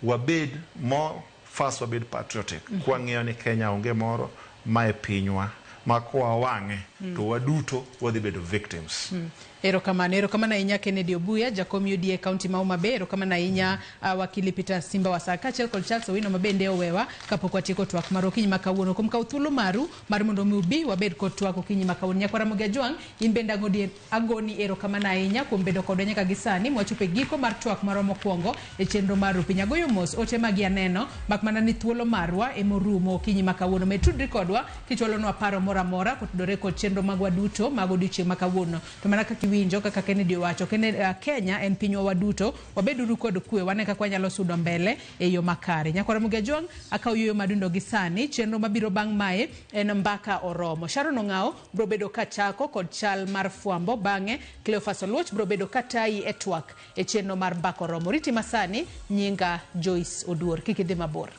S2: Wabed more first, wabed patriotic. Kwang'iyo ni Kenya onge moro ma e pinywa ma kwa wang'e to waduto wadhi bedo victims.
S1: Erokamano, erokamano ahinya Kennedy Obuya, jakom UDA kaunti ma Homa Bay. Erokamano ahinya wakili Peter Simba Wasaka kaachiel kod Charles Owino ma bende owewa kapok watieko twak mar okinyi ma kawuono. Kuom kawo thuolo maru mar mondo mi ubi wabed kod twak okinyi ma kawuono. Nyakwara Ramogi Ajwang', in bende agoni erokamano ahinya kuom bedo kodwa nyaka gi sani mwachopo e giko mar twak marwa mokwongo e chenro mar Rupiny. Agoyo mos ote magi aneno, mak mana ni thuolo marwa emorumo okinyi ma kawuono. Med tudri kodwa kichwalonwa paro moro amora kotudore kod chenro magwa duto mag odiochieng' ma kawuono. To mana kaka iwinjo kaka Kennedy owacho, Kenya en pinywa waduto, wabeduru kod kwe, wane kaka wanyalo sudo mbele e yo makare. Nyakwara Ramogi Ajwang', akawo yueyo madundo gi sani, chenro mabiro bang' mae en Mbaka Oromo. Sharon Ong'ao biro bedo kachako kod chal mar fwambo, bang'e Cleophas Oluoch biro bedo katayi e twak e chenro mar Mbaka Oromo. Riti masani, nyinga Joyce Oduor, kik idhi mabor.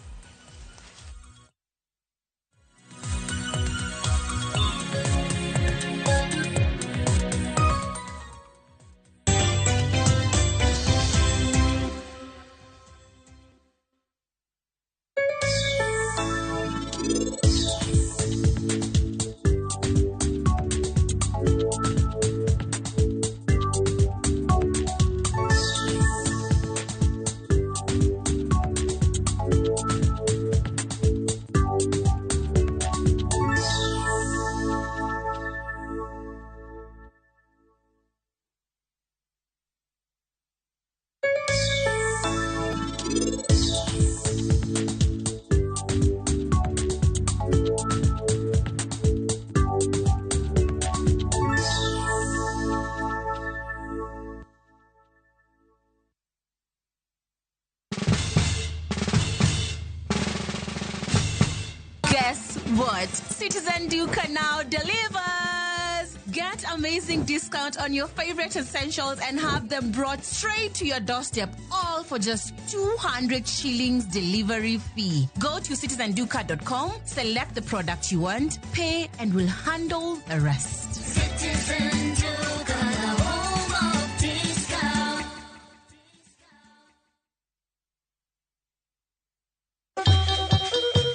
S8: Guess what? Citizen Duka now delivers! Get amazing discount on your favorite essentials and have them brought straight to your doorstep, all for just 200 shillings delivery fee. Go to citizenduka.com, select the product you want, pay, and we'll handle the rest.
S14: Citizen Duka, the home of discount.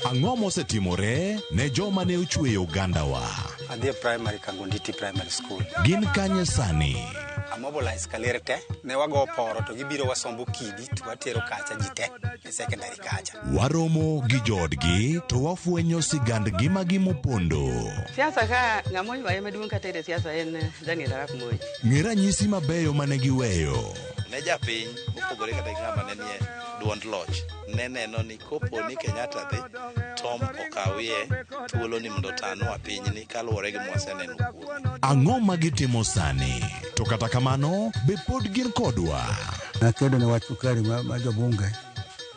S26: Ang'o mosetimore ne joma ne ochweyo ogandawa?
S10: Adhi e primary Kangonditi Primary School.
S26: Gin kanye sani?
S10: Amobilize kaler te, ne wago poro to gibiro wasombo kidi to watero kacha ji te e secondary kacha.
S26: Waromo gi joodgi to wafwenyo sigand ngimagi mopondo.
S11: Siasa ka ng'ama oywaye maduong' kata e siasa en Daniel Arap Moi.
S26: Ng'e ranyisi mabeyo mane giweyo.
S23: Ne japiny mopogore kata gi ng'ama ne nie duond loch ne neno ni kopo ni Kenyatta dhi Tom okawie thuolo ni mondo otanwa pinyni kaluwore gi mwaseneno kuome.
S26: Ang'o ma gitimo sani? To kata kamano, be pod gin kodwa?
S24: Nakedo ne wach sukari ma jobunge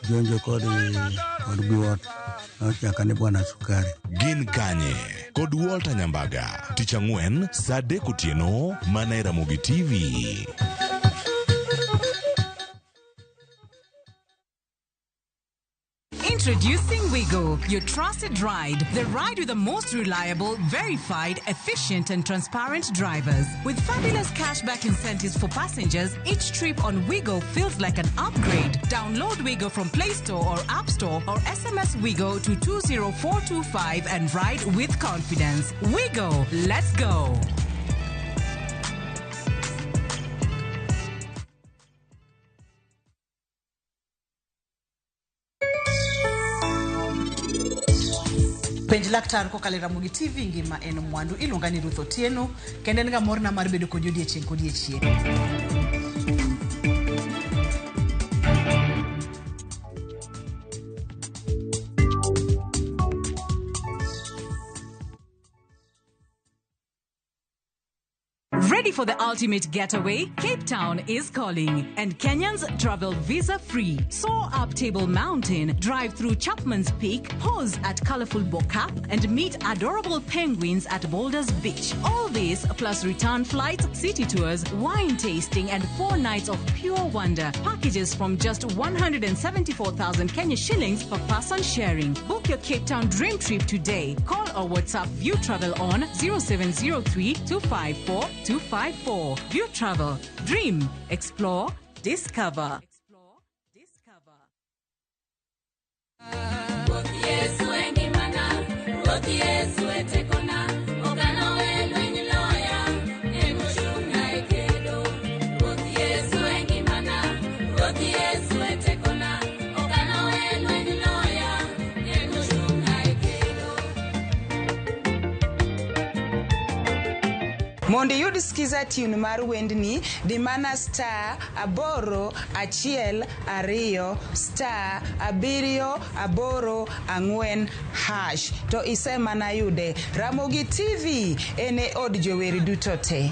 S24: jonjo kod biwot nochaka ni bwana sukari.
S26: Gin kanye? Kod Walter Nyambaga, tich ang'wen saa 3 otieno mana e Ramogi TV.
S9: Introducing Wigo, your trusted ride. The ride with the most reliable, verified, efficient, and transparent drivers. With fabulous cashback incentives for passengers, each trip on Wigo feels like an upgrade. Download Wigo from Play Store or App Store or SMS Wigo to 20425 and ride with confidence. Wigo, let's go.
S25: Penj laktar kokalo e Ramogi TV ngima en mwandu. Iluonga ni Ruth Otieno kendo en ga morna mar bedo kodi odiechieng' kodiechieng'.
S9: Ready for the ultimate getaway? Cape Town is calling, and Kenyans travel visa-free. Soar up Table Mountain, drive through Chapman's Peak, pause at colorful Bo-Kaap, and meet adorable penguins at Boulders Beach. All this plus return flights, city tours, wine tasting, and 4 nights of pure wonder. Packages from just 174,000 Kenya shillings per person sharing. Book your Cape Town dream trip today. Call or WhatsApp View Travel on 0703 254 254. View Travel. Dream, explore, discover.
S7: Mondo iyud skiza tune mar wendni, di mana star 8 1 2 star 7 8 4 hash to isemana yude. Ramogi TV en e od jower duto te.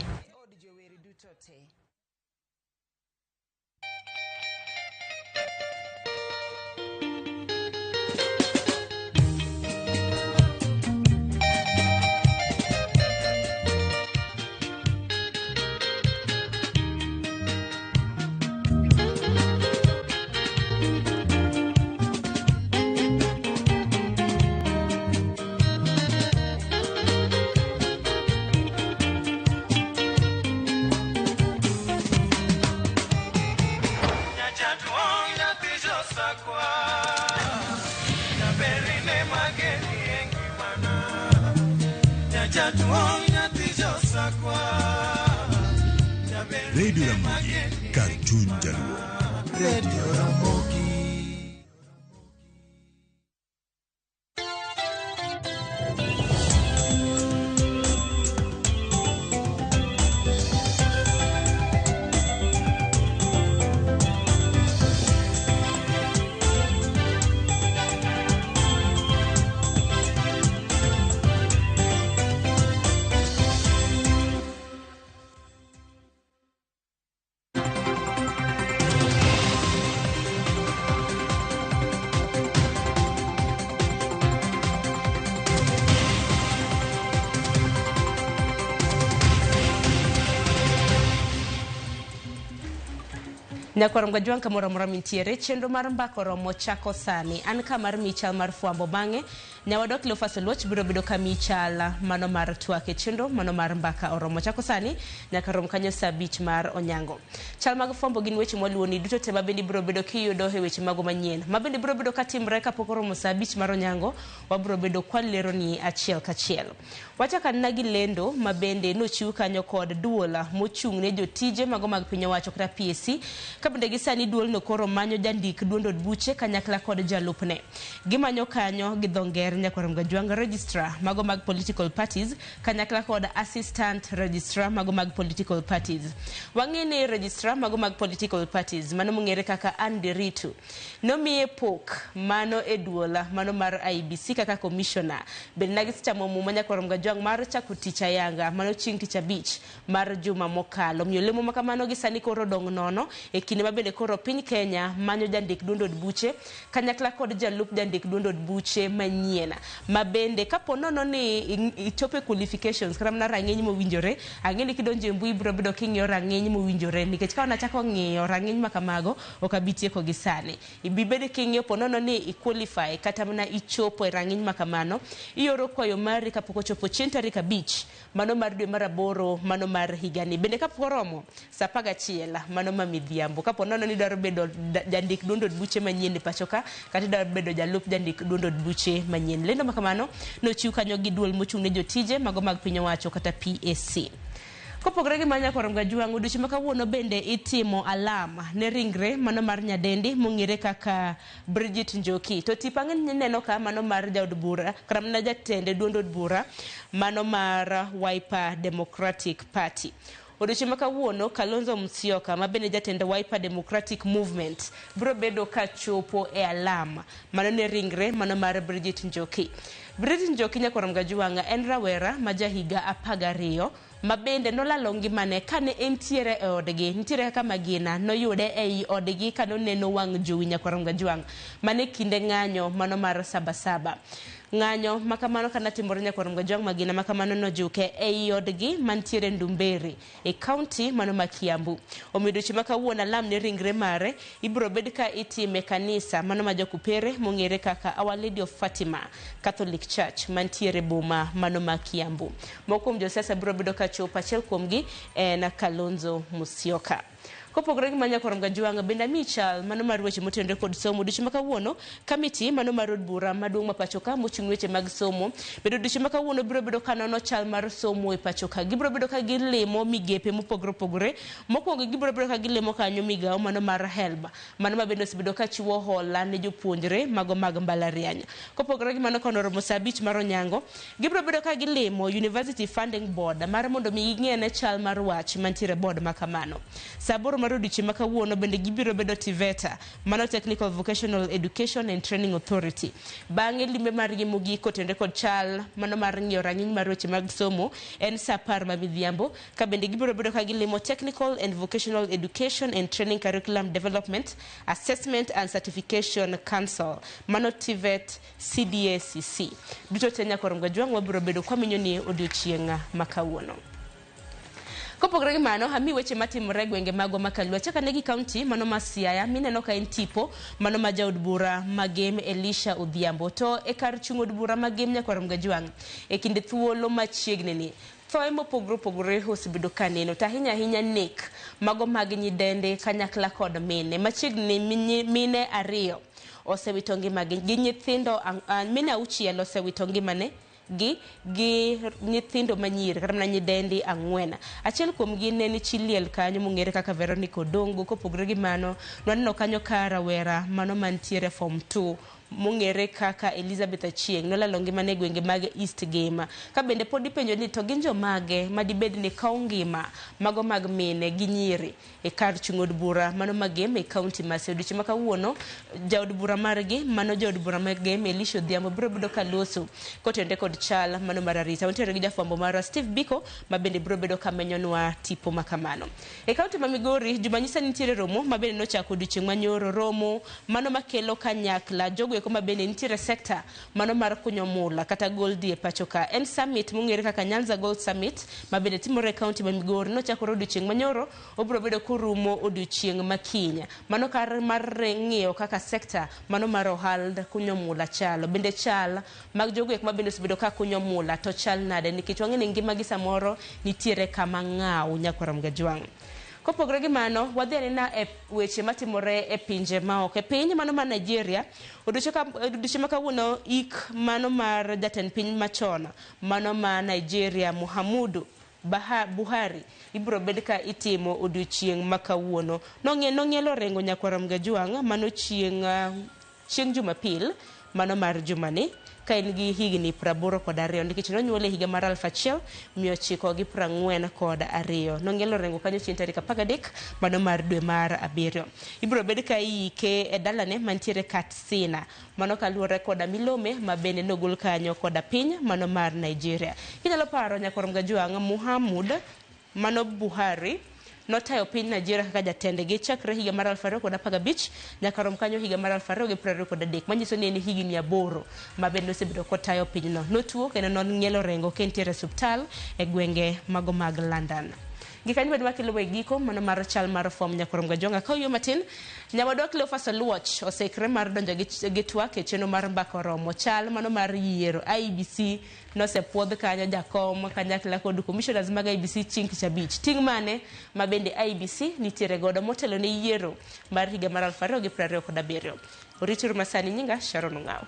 S26: Radio Ramogi, kar chuny jaluo.
S6: Radio Ramogi.
S13: Nyakwar Mgajwang' kamoro amora mintiere, chenro mar mbaka oromo chako sani. An ka mar michal mar fwambo bang'e, nyawadwa Cleophas Oluoch biro bedo ka michal mano mar twak e chenro mano mar mbaka oromo chako sani nyaka rom kanyo saa 5 mar onyango. Chal mag fwambo gin weche mwaluwoni duto te mabende ibiro bedo kiyudo e weche mago manyien. Mabende biro bedo katimre kapok oromo saa 5 mar onyango, wabiro bedo kwaleroni achiel kachiel. Wachako anena gi lendo mabende nochiw kanyo kod duol mochung' ne jotije mago mag piny owacho kata PSC. Kabende gi sani duolno koro manyo jandik duond od buche kanyakla kod jalupne. Gimanyo kanyo gi dho nger nyakwar Mgajwang' registrar mago mag political parties kanyakla kod assistant registrar mago mag political parties. Wang'e ni registrar mago mag political parties mano mong'ere kaka Andy Ritu nomiye pok mano e duol mano mar IEBC kaka commissioner. Bende nagisechamo muma nyakwar Mgajwang' mar chako tich ayanga mano chieng' tich abich mar juma mokalo. Omiyo lemo makamano gi sani koro dong' nono e kinde mabende koro piny Kenya manyo jandik duond od buche kanyakla kod jalup jandik duond od buche manyien mabende kapo nono ni ichopo e qualifications kata mana rang'iny mowinjore, ang'e ni kidonjo e mbui ibiro bedo king'iyo rang'iny mowinjore nikech ka wanachako ng'iyo rang'iny makamago ok abi tieko gi sani. Ibibedo king'iyo po nono ni i qualify kata mana ichopo e rang'iny makamano, ioro kwayo mari kapok ochopo chieng' tarik 5 mano mar dwe mar 8 mano mar higani. Bende kapok oromo saa 11 mano ma midhiambo. Kapo nono ni idwaro bedo jandik duond od buche manyien e pacho ka kata idwaro bedo jalup jandik duond od buche manyien. Lendo makamano nochiw kanyo gi duol mochung' ne jotije mago mag piny owacho kata PSC. Kopogore gi mano nyakwar Mgajwang', odiochieng' ma kawuono bende itimo alam ne ringre mano mar nyadendi mong'ere kaka Bridget Njoki. To tipo ang'e ni ineno ka mano mar jaod bura kata mana jatend duond od bura mano mar Wiper Democratic Party. Odiochieng' ma kawuono Kalonzo Musyoka ma bende jatend Wiper Democratic Movement biro bedo ka chopo e alam mano ne ringre mano mar Bridget Njoki. Bridget Njoki nyakwar Mgajwang' en rawera ma jahiga 12 ma bende nolalo ngimane kane entiere e odgi. Nitiere kaka magina noyude ei odgi kanoneno wang' jowi nyakwar Mgajwang' mane kinde ng'anyo mano mar Sabasaba. Ng'anyo makamano kana timore nyakwar Mgajwang' magina makamano nojuke ei odgi mantiere Ndumberi e kaunti mano ma Kiambu. Omiyo odiochieng' ma kawuono alam ne ringre mare ibiro bed ka itime kanisa mano ma jokupere mong'ere kaka Our Lady of Fatima Catholic Church mantiere boma mano ma Kiambu. Moko kuom josiasa biro bedo ka chopo, achiel kuomgi en Kalonzo Musyoka. Kopogore gi manya Korom Gajwang' bende amiyi chal mano mar weche motenore kod somo odiochieng' ma kawuono. Kamiti mano mar od bura maduong' ma pacho ka mochung' weche mag somo bende odiochieng' ma kawuono biro bedo ka nono chal mar somo e pacho ka. Gibiro bedo ka gilimo migepe mopogore opogore. Mokwongo gibiro bedo ka gilimo kanyo migawo mano mar HELB mano ma bende osebedo ka chiwo hola ne jopuonjre mago mag mbalariany. Kopogore gi mano kono romo saa 5 mar onyango gibiro bedo ka gilimo University Funding Board mar mondo mi ging'e chal mar wach mantiere board ma kamano. Saa 8 mar odiochieng' ma kawuono bende gibiro bedo TVETA mano Technical Vocational Education and Training Authority. Bang'e limbe margi mogik kotenore kod chal mano mar ng'iyo rang'iny mar weche mag somo en saa 10 ma midhiambo ka bende gibiro bedo ka gilimo Technical and Vocational Education and Training Curriculum Development Assessment and Certification Council mano TVET CDACC. Duto te Nyakorom Gajwang' wabiro bedo kwa minyo ni odiochieng' ma kawuono. Kopogore gi mano, ami weche matimore e gwenge magwa ma Kalua. Chak ane gi kaunti mano ma Siaya, mineno ka en tipo mano ma jaod bura ma Gem Elisha Odhiambo. To e kar chung' od bura ma Gem Nyakorom Gajwang' e kinde thuolo machiegni ni thoe mopogore opogore osebedo ka neno, to ahinya ahinya nek mago mag nyidende kanyakla kod mine. Machiegni mine 2 osewito ngimagi gi nyithindo mine 6 osewito ngimane gi nyithindo manyiri kata mana nyidendi 4. Achiel kuomgi ne ni chi liel kanyo mong'ere kaka Veronica Odongo. Kopogore gi mano, nwaneno kanyo ka rawera mano mantiere form 2 mong'ere kaka Elizabeth Achieng' nolalo ngimane e gwenge mag East Gema. Ka bende pod ipenjo ni to gin jomage madibed ni kawo ngima mago mag mine gi nyiri e kar chung' od bura mano ma Gem e kaunti ma Siaya. Odiochieng' ma kawuono jaod bura margi mano jaod bura ma Gem Elisha Odhiambo biro bedo ka loso kotenore kod chal mano mar arita. Wantiere gi jafwambo marwa Steve Biko ma bende biro bedo ka menyonwa tipo ma kamano. E kaunti ma Migori juma nyisa ni nitiere romo ma bende nochako odiochieng' manyoro, romo mano makelo kanyakla jogo eko ma bende nitiere sekta mano mar kunyo mula kata gold e pacho ka. En summit mong'ere kaka Nyanza Gold Summit ma bende timore e kaunti ma Migori nochakore odiochieng' manyoro, obiro bedo korumo odiochieng' ma kiny. Mano kar mar ng'iyo kaka sekta mano mar ohand kunyo mula chalo, bende chal mag jogo eko ma bende osebedo ka kunyo mula to chal nade, nikech wang'e ni ngima gi samoro nitiere kama ng'aw Nyakorom Gajwang'. Kopogore gi mano, wadhi anena e weche matimore e pinje maoko. E piny mano mar Nigeria, odiochieng' ma kawuono ik mano mar jatend piny machon mano ma Nigeria Muhammadu Buhari ibiro bed ka itimo odiochieng' ma kawuono. Nong'ielo rengo Nyakorom Gajwang' mano chieng' Jumapil mano mar jumani ka en gi higni 82 nikech nonyuole higa mar 1942. Nong'ielo rengo kanyo chieng' tarik 13 mano mar dwe mar 7. Ibiro bed ka iike e dalane mantiere Katsina mano kaluwore koda milome ma bende nogol kanyo koda piny mano mar Nigeria. Kinyalo paro Nyakorom Gajwang' Muhammad mano Buhari notayo piny Nigeria kaka jatendgi chakre higa mar 2015 nyaka rom kanyo higa mar 2023, manyiso ni en higni 8 ma bende osebedo kotayo pinyno. Notuo kendo nong'ielo rengo ka entiere e osiptal e gwenge mago mag London. Gikanyo bende wakelo e giko mano mar chal mar fom Nyakorom Gajwang'. Akaw yo matin, nyawadwa Cleophas Oluoch oseikre mar donjo gi twak e chenro mar mbaka oromo. Chal mano mar yiero IEBC nosepuodh kanyo jakom kanyakla kod commissioners mag IEBC chieng' tich abich. Ting' mane ma bende IEBC nitiere godo motelo ne yiero mar higa mar 2027. Orituru masani, nyinga Sharon Ong'aw.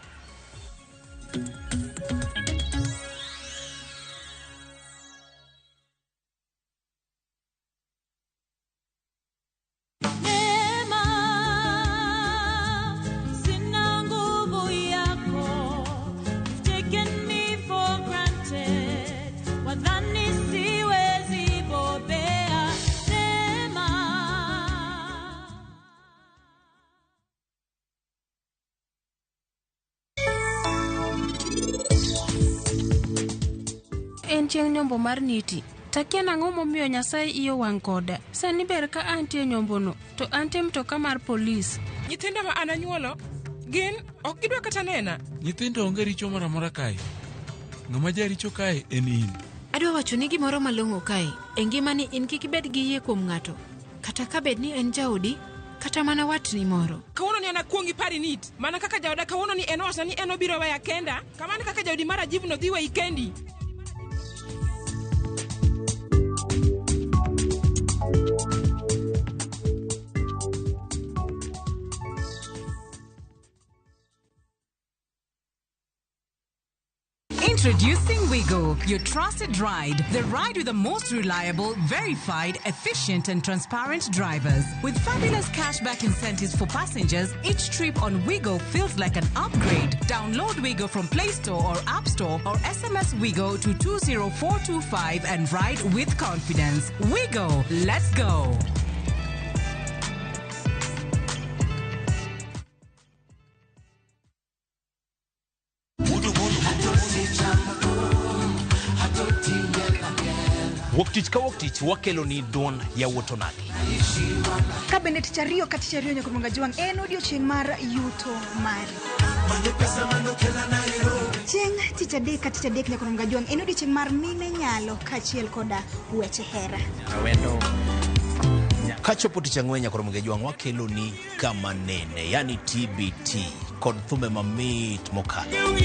S12: Sina nguvu yako, you've taken me for granted. Wadhani siwezi bobea. Neema.
S22: En chieng' nyombo mar Niti. Takia nang'o momiyo Nyasaye iye wang' koda. Sani ber ka antie nyombono, to antie mtoka mar polis.
S20: Nyithindo ma an anyuolo gin ok gidwa kata nena.
S21: Nyithindo onge richo moro amora kae. Ng'ama jaricho kae en in.
S22: Adwa wacho ni gimoro malong'o kae. E ngimani in kik ibed gi yie kuom ng'ato. Kata ka bed ni en jaodi, kata mana watni moro.
S20: Kawuono ni an akuong' ipari nit. Mana kaka jaoda kawuono ni en owachona ni en obiro weya kenda. Kamano kaka jaodi mar Rajiv no dhi weyi kendi.
S9: Wigo, your trusted ride. The ride with the most reliable, verified, efficient, and transparent drivers. With fabulous cashback incentives for passengers, each trip on Wigo feels like an upgrade. Download Wigo from Play Store or App Store or SMS Wigo to 20425 and ride with confidence. Wigo, let's go.
S4: Wuok tich ka wuok tich wakelo ni duond yawuot onagi.
S15: Ka bende tich ariyo ka tich ariyo nyaka Mwanga Jwang' en odiochieng' mar yuto mari. Chieng' tich adek ka tich adek nyaka Mwanga Jwang' en odiochieng' mar mine nyalo kaachiel koda weche hera.
S4: Kachopo tich ang'wen nyaka Ramogi Ajwang' wakelo ni kama nene, yani TBT kod thumbe mamit mokalo.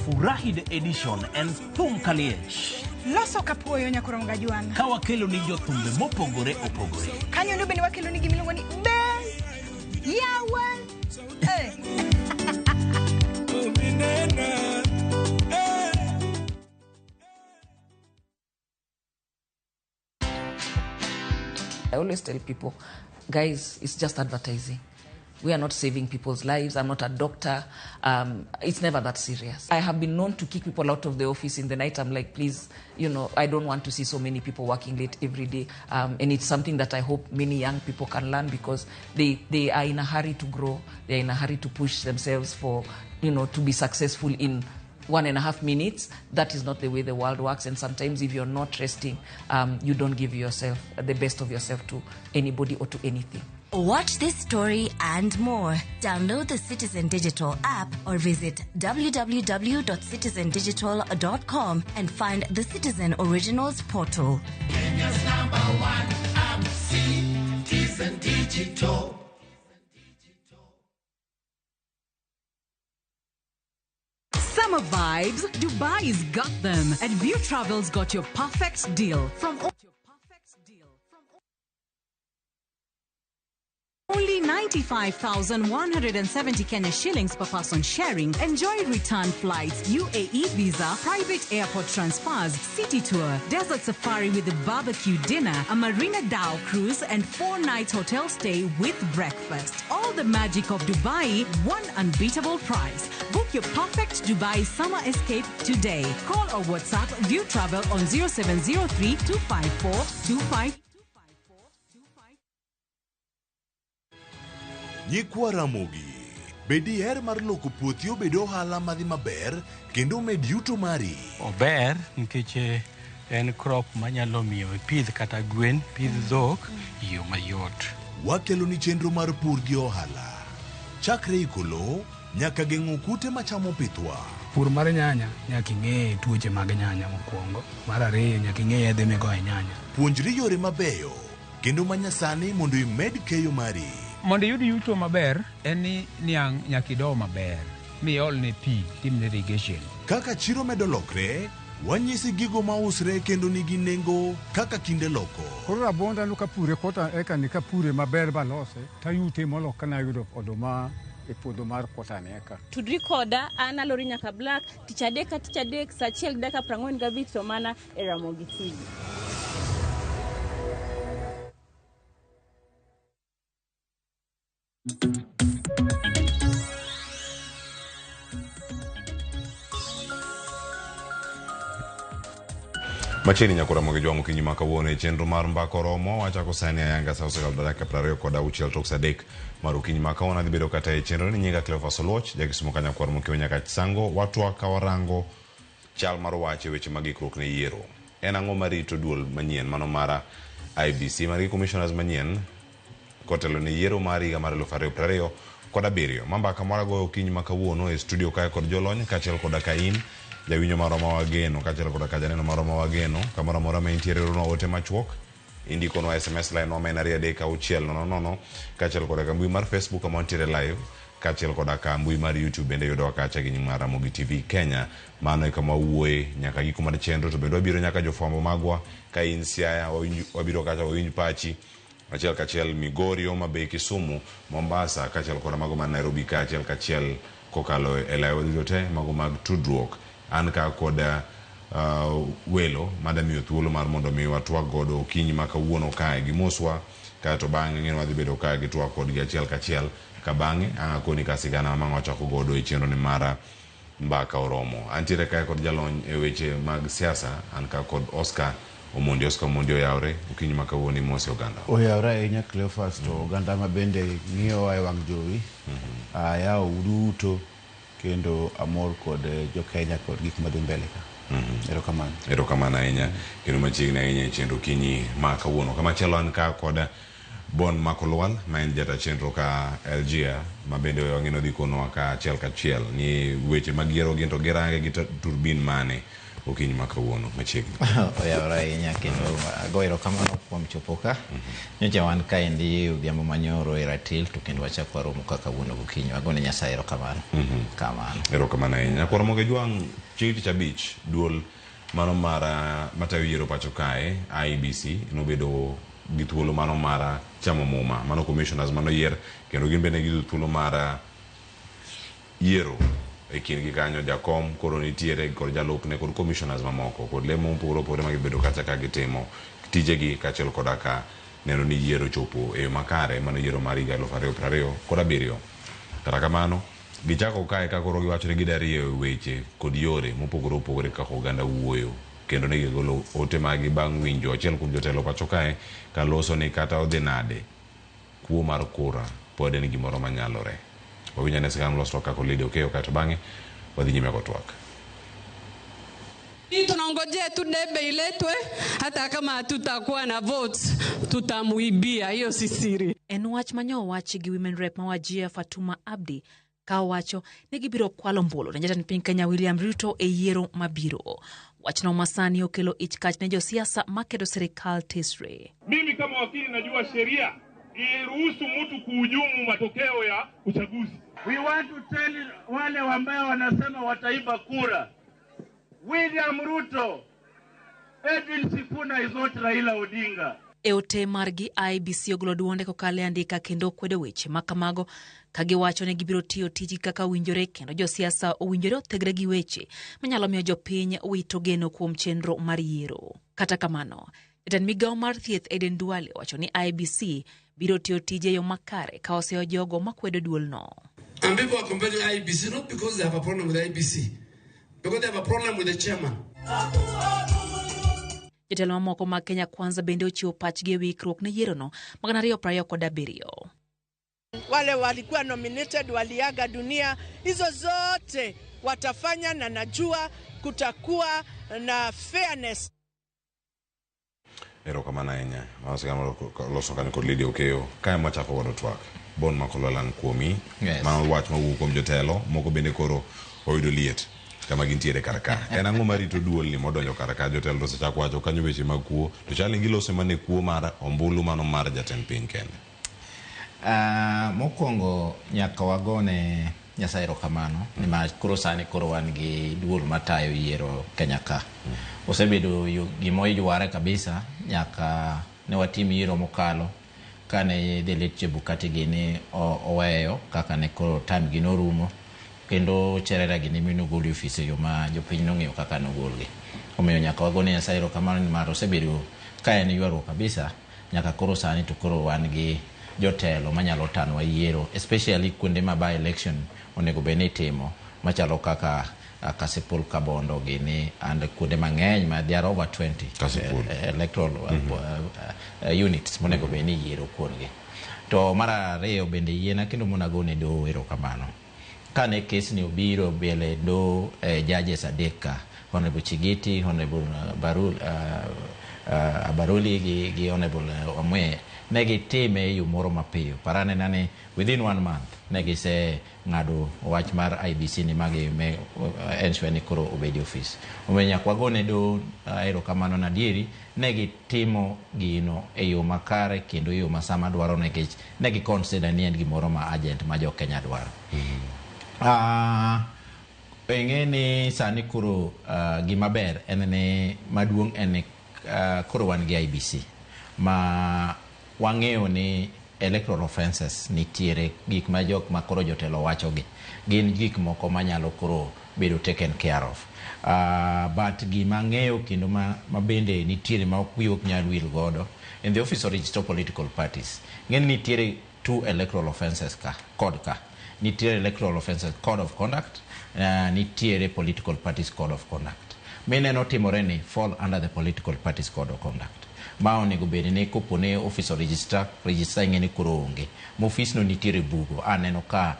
S4: Furahi the edition en thum kaliech.
S15: Loso kapuoyo nyaka Mwanga Jwang'.
S4: Ka wakelo ni jothumbe mopogore opogore.
S15: Kanyo ndo bende wakelo ni gimiluongo ni be yawa.
S16: I always tell people, guys, it's just advertising. We are not saving people's lives. I'm not a doctor. It's never that serious. I have been known to kick people out of the office in the night. I'm like, please, you know, I don't want to see so many people working late every day. And it's something that I hope many young people can learn, because they are in a hurry to grow. They're in a hurry to push themselves for, you know, to be successful in 1.5 minutes. That is not the way the world works. And sometimes if you're not resting, you don't give yourself the best of yourself to anybody or to anything.
S17: Watch this story and more. Download the Citizen Digital app or visit www.citizendigital.com and find the Citizen Originals portal.
S14: Kenya's number one app, Citizen Digital.
S9: Summer vibes, Dubai's got them. And View Travel's got your perfect deal. From only 95,170 Kenya shillings per person sharing. Enjoy return flights, UAE visa, private airport transfers, city tour, desert safari with a barbecue dinner, a Marina Dhow cruise, and 4-night hotel stay with breakfast. All the magic of Dubai, one unbeatable price. Book your perfect Dubai summer escape today. Call or WhatsApp View Travel on 0703 254 25.
S26: Nyikwa Ramogi, bed diher mar loko puothi obed ohala madhi maber kendo med yuto mari.
S18: Ober nikech en crop manyalo miyo ipidh kata gwen, pidh dhok e yo mayot.
S26: Wakelo ni chenro mar pur gi ohala. Chakre iko lowo nyaka geng'o kute machamo pithwa.
S20: Pur mar nyanya nyaka ing'e tuoche mag nyanya mokwongo. Mar ariyo nyaka ing'e yedhe migoyo e nyanya.
S26: Puonjri yore mabeyo kendo manyasani mondo imed keyo mari.
S21: Mondo iyud yuto maber en ni niang' nyaka ido maber miolne pi timne irrigation.
S26: Kaka chiro medo lokre, wanyisi gigo mausre kendo nigi nengo kaka kinde loko.
S22: Koro rabuonda no kapure kota eka ni kapure maber balose tayute molo kana yudo oduma e puodho mar kota ni eka.
S23: Tudri koda an Alori nyaka Black tich adek ka tich adek saa 1:45 to mana e Ramogi TV.
S19: Machiegni nyaka Ramogi Jwang' okinyi ma kawuono e chenro mar Mbaka Oromo wachako sani ayanga sa 9:26 tok saa 3 mar okinyi ma kawuono. Adhi bedo kata e chenro ni nyinga Cleophas Oluoch, jakisumo kanyakwar mokiwo nyaka Chisango. Watwa ka warango chal mar wach e weche mag ikruok ne yiero. En ang'o marito duol manyien mano mar IEBC mar gi commissioners manyien kotelo ne yiero mar higa mar 2027. Mambaka mara goyo okinyi ma kawuono e studio kae kod jolony kaachiel koda ka in jawinjo marwa ma wageno kaachiel koda ka janeno marwa ma wageno kamoro amora ma intiere ornwa ote machuok, indikonwa SMS line wa ma en 23600 kaachiel koda ka mbui mar Facebook kama wantiere live kaachiel koda ka mbui mar YouTube bende yudowa kacha gi nying mar Ramogi TV Kenya. Mano e kama wawuoye nyaka giko mar chenro, to bende wabiro nyaka jofwambo magwa ka in Siaya wabiro kacha wawinj pachi achiel kachiel Migori, Homa Bay, Kisumu, Mombasa kaachiel koda mago man Nairobi kaachiel kachiel Kokalo e lawi duto te mago mag tudruok. An ka kod welo madamiyo thuolo mar mondo mi watwag godo okinyi ma kawuono kae. Gimoswa kaeto bang'e ng'e ni wadhi bedo ka gi twak kodgi achiel kachiel ka bang'e ang' akoni ka sigana ma wachako godo e chenro ni mara Mbaka Oromo. Antiere kae kod jalony e weche mag siasa, an ka kod Oscar Omondi. Oscar Omondi oyawre okinyi ma kawuono imosi oganda.
S1: Oyawre ahinya Cleophas to oganda ma bende ng'iyowa e wang' jowi. Ayawo duto kendo amor kod jo Kenya kod gik madhi mbele ka. Erokamano.
S19: Erokamano ahinya kendo machiegni ahinya e chenro okinyi ma kawuono. Kamachielo an ka kod Bon Makolwal ma en jata chenro ka LGA ma bende wang'e ni odhi konowa ka achiel kachiel ni weche mag yiero gin to girange gi turbin mane okinyi ma kawuono machiegni.
S2: Oyawore ahinya kendo ago erokamano kuom chopo ka. Nyocha wan kaendi odhiambo manyoro e ratil to kendo wachako waromo ka kawuono gokinyi. Wagone Nyasaye erokamano. Kamano.
S19: Erokamano ahinya. Kwar Moge Jwang' chieng' tich abich duol mano mar matayo yiero pacho kae IEBC nobedo gi thuolo mano mar chamo muma mano commissioners mano yier kendo gin bende giyudo thuolo mar yiero e kindgi kanyo jakom koro nitiere kod jalupne kod commissioners mamoko kod lemo mopogore opogore ma gibedo kacha ka gitimo tijegi kaachiel koda ka neno ni yiero chopo e yo makare mano yiero mar higa 2027. Kata kamano gichako kae ka koro giwacho ni gida rieyo weche kod yore mopogore opogore kaka oganda wuoyo kendo ne gigolo ote magi bang' winjo achiel kuom jotelo pacho kae kaloso ni kata odhi nade kuo mar kura pod en gimoro manyalore. Wawinj ane sigana molos kaka Lydia Okeyo kaeto bang'e wadhi nyime kod twak.
S3: Tunangojea tu debe iletwe, hata kama hatutakuwa na votes tutamuibia, hiyo si siri.
S5: En wach manyo owachi gi Women Rep ma Wajir Fatuma Abdi ka owacho ni gibiro kwalo ombulu ne jatend piny Kenya William Ruto e yiero mabiro. Wachno masani okelo ich kach ne josiasa maketo sirikal tesre.
S6: Mimi kama wakili najua sheria iruhusu mtu kuhujumu matokeo ya uchaguzi.
S7: We want to tell wale ambao wanasema wataiba kura, William Ruto, Edwin Sifuna is not Raila Odinga.
S5: E ote margi IEBC ogolo duonde kokalo e andika kendo kwedo weche ma kamago ka giwacho ni gibiro tiyo tijgi kaka owinjore kendo josiasa owinjore othegre gi weche manyalo miyo jopiny wito geno kuom chenro mar yiero. Kata kamano, jatend migawo mar thieth Aden Duale wacho ni IEBC biro tiyo tije e yo makare ka oseyo jogo makwedo duolno.
S8: And people are complaining IEBC not because they have a problem with IEBC, because they have a problem with the chairman.
S5: Jotelo mamoko mag Kenya Kwanza bende ochiwo pachgi e wi ikruok ne yierono mag 2027.
S9: Wale walikuwa nominated waliaga dunia, hizo zote watafanya na najua kutakuwa na fairness.
S19: Erokamano ahinya. Mano sigana loso kanyo kod Lydia Okeyo. Kae mwachako godo twak. Bon Makolwal an kuomi.
S2: Yes.
S19: Mano wach mawuok kuom jotelo moko bende koro oyudo liet kama gintiere kar ka. En ang'o marito duol ni modonjo kar ka? Jotelo to osechako wacho kanyo weche mag kuo to chal ni giloso mana kuo mar ombulu mano mar jatend piny kende.
S2: Mokwongo nyaka wagone Nyasaye erokamano nimar koro sani koro wan gi duol matayo yiero Kenya ka. Osebedo gima oyware kabisa nyaka ne watim yiero mokalo kane the late Chebukati gini oweyo kaka ne koro time gi norumo kendo Cherera gini minogol e ofis e yo ma jopiny nong'eyo kaka nogolgi. Omiyo nyaka wagone Nyasaye erokamano nimar osebedo ka en ywaruok kabisa nyaka koro sani to koro wan gi jotelo manyalo tanwa yiero especially kuonde ma by election onego bed ni itimo machalo kaka Kasipul, Kabondo gini and kuonde mang'eny ma there are over 20 electoral units monego bed ni yiero kuondgi. To mar ariyo bende yiena kendo mondo agone doho erokamano. Kane kes ni obiro mbele doho judges adek ka, Honorable Chigiti, Honorable Abaruli gi Honorable Wamwe, ne gitime e yo moro mapiyo. Paranena ni within 1 month ne gise ng'ado wach mar IEBC ni magi me ensure ni koro obed e ofis. Omiyo nyaka wagone doho erokamano na adieri ne gitimo gino e yo makare kendo e yo ma sama dwaro nikech ne gi consider ni en gimoro ma urgent ma jo Kenya dwaro. Ing'e ni sani koro gima ber en ni maduong' en ni koro wan gi IEBC ma wang'eyo ni electoral offenses nitiere gik ma jok ma koro jotelo wachogi gin gik moko manyalo koro bedo taken care of. But gima ang'eyo kendo ma bende nitiere ma ok wiyi ok nyal wil godo in the office of register political parties, ng'e ni nitiere two electoral offenses ka kod ka nitiere electoral offenses code of conduct, nitiere political parties code of conduct. Mineno timore ni fall under the political parties code of conduct ma onego bed ni kopo ne office of registrar registrar ing'e ni koro onge ma ofis no nitiere bugo aneno ka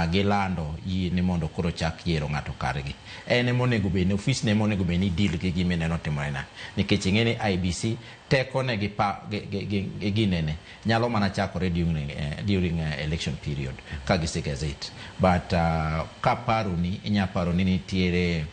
S2: gilando yie ni mondo koro chak yiero ng'ato kargi. En ema onego bed ni ofis ne ema onego bed ni deal gi gima ineno timore na nikech ing'e ni IEBC tekone gi pa gi ginene nyalo mana chakore during election period ka gise gazette. But kaparoni inya paro ni nitiere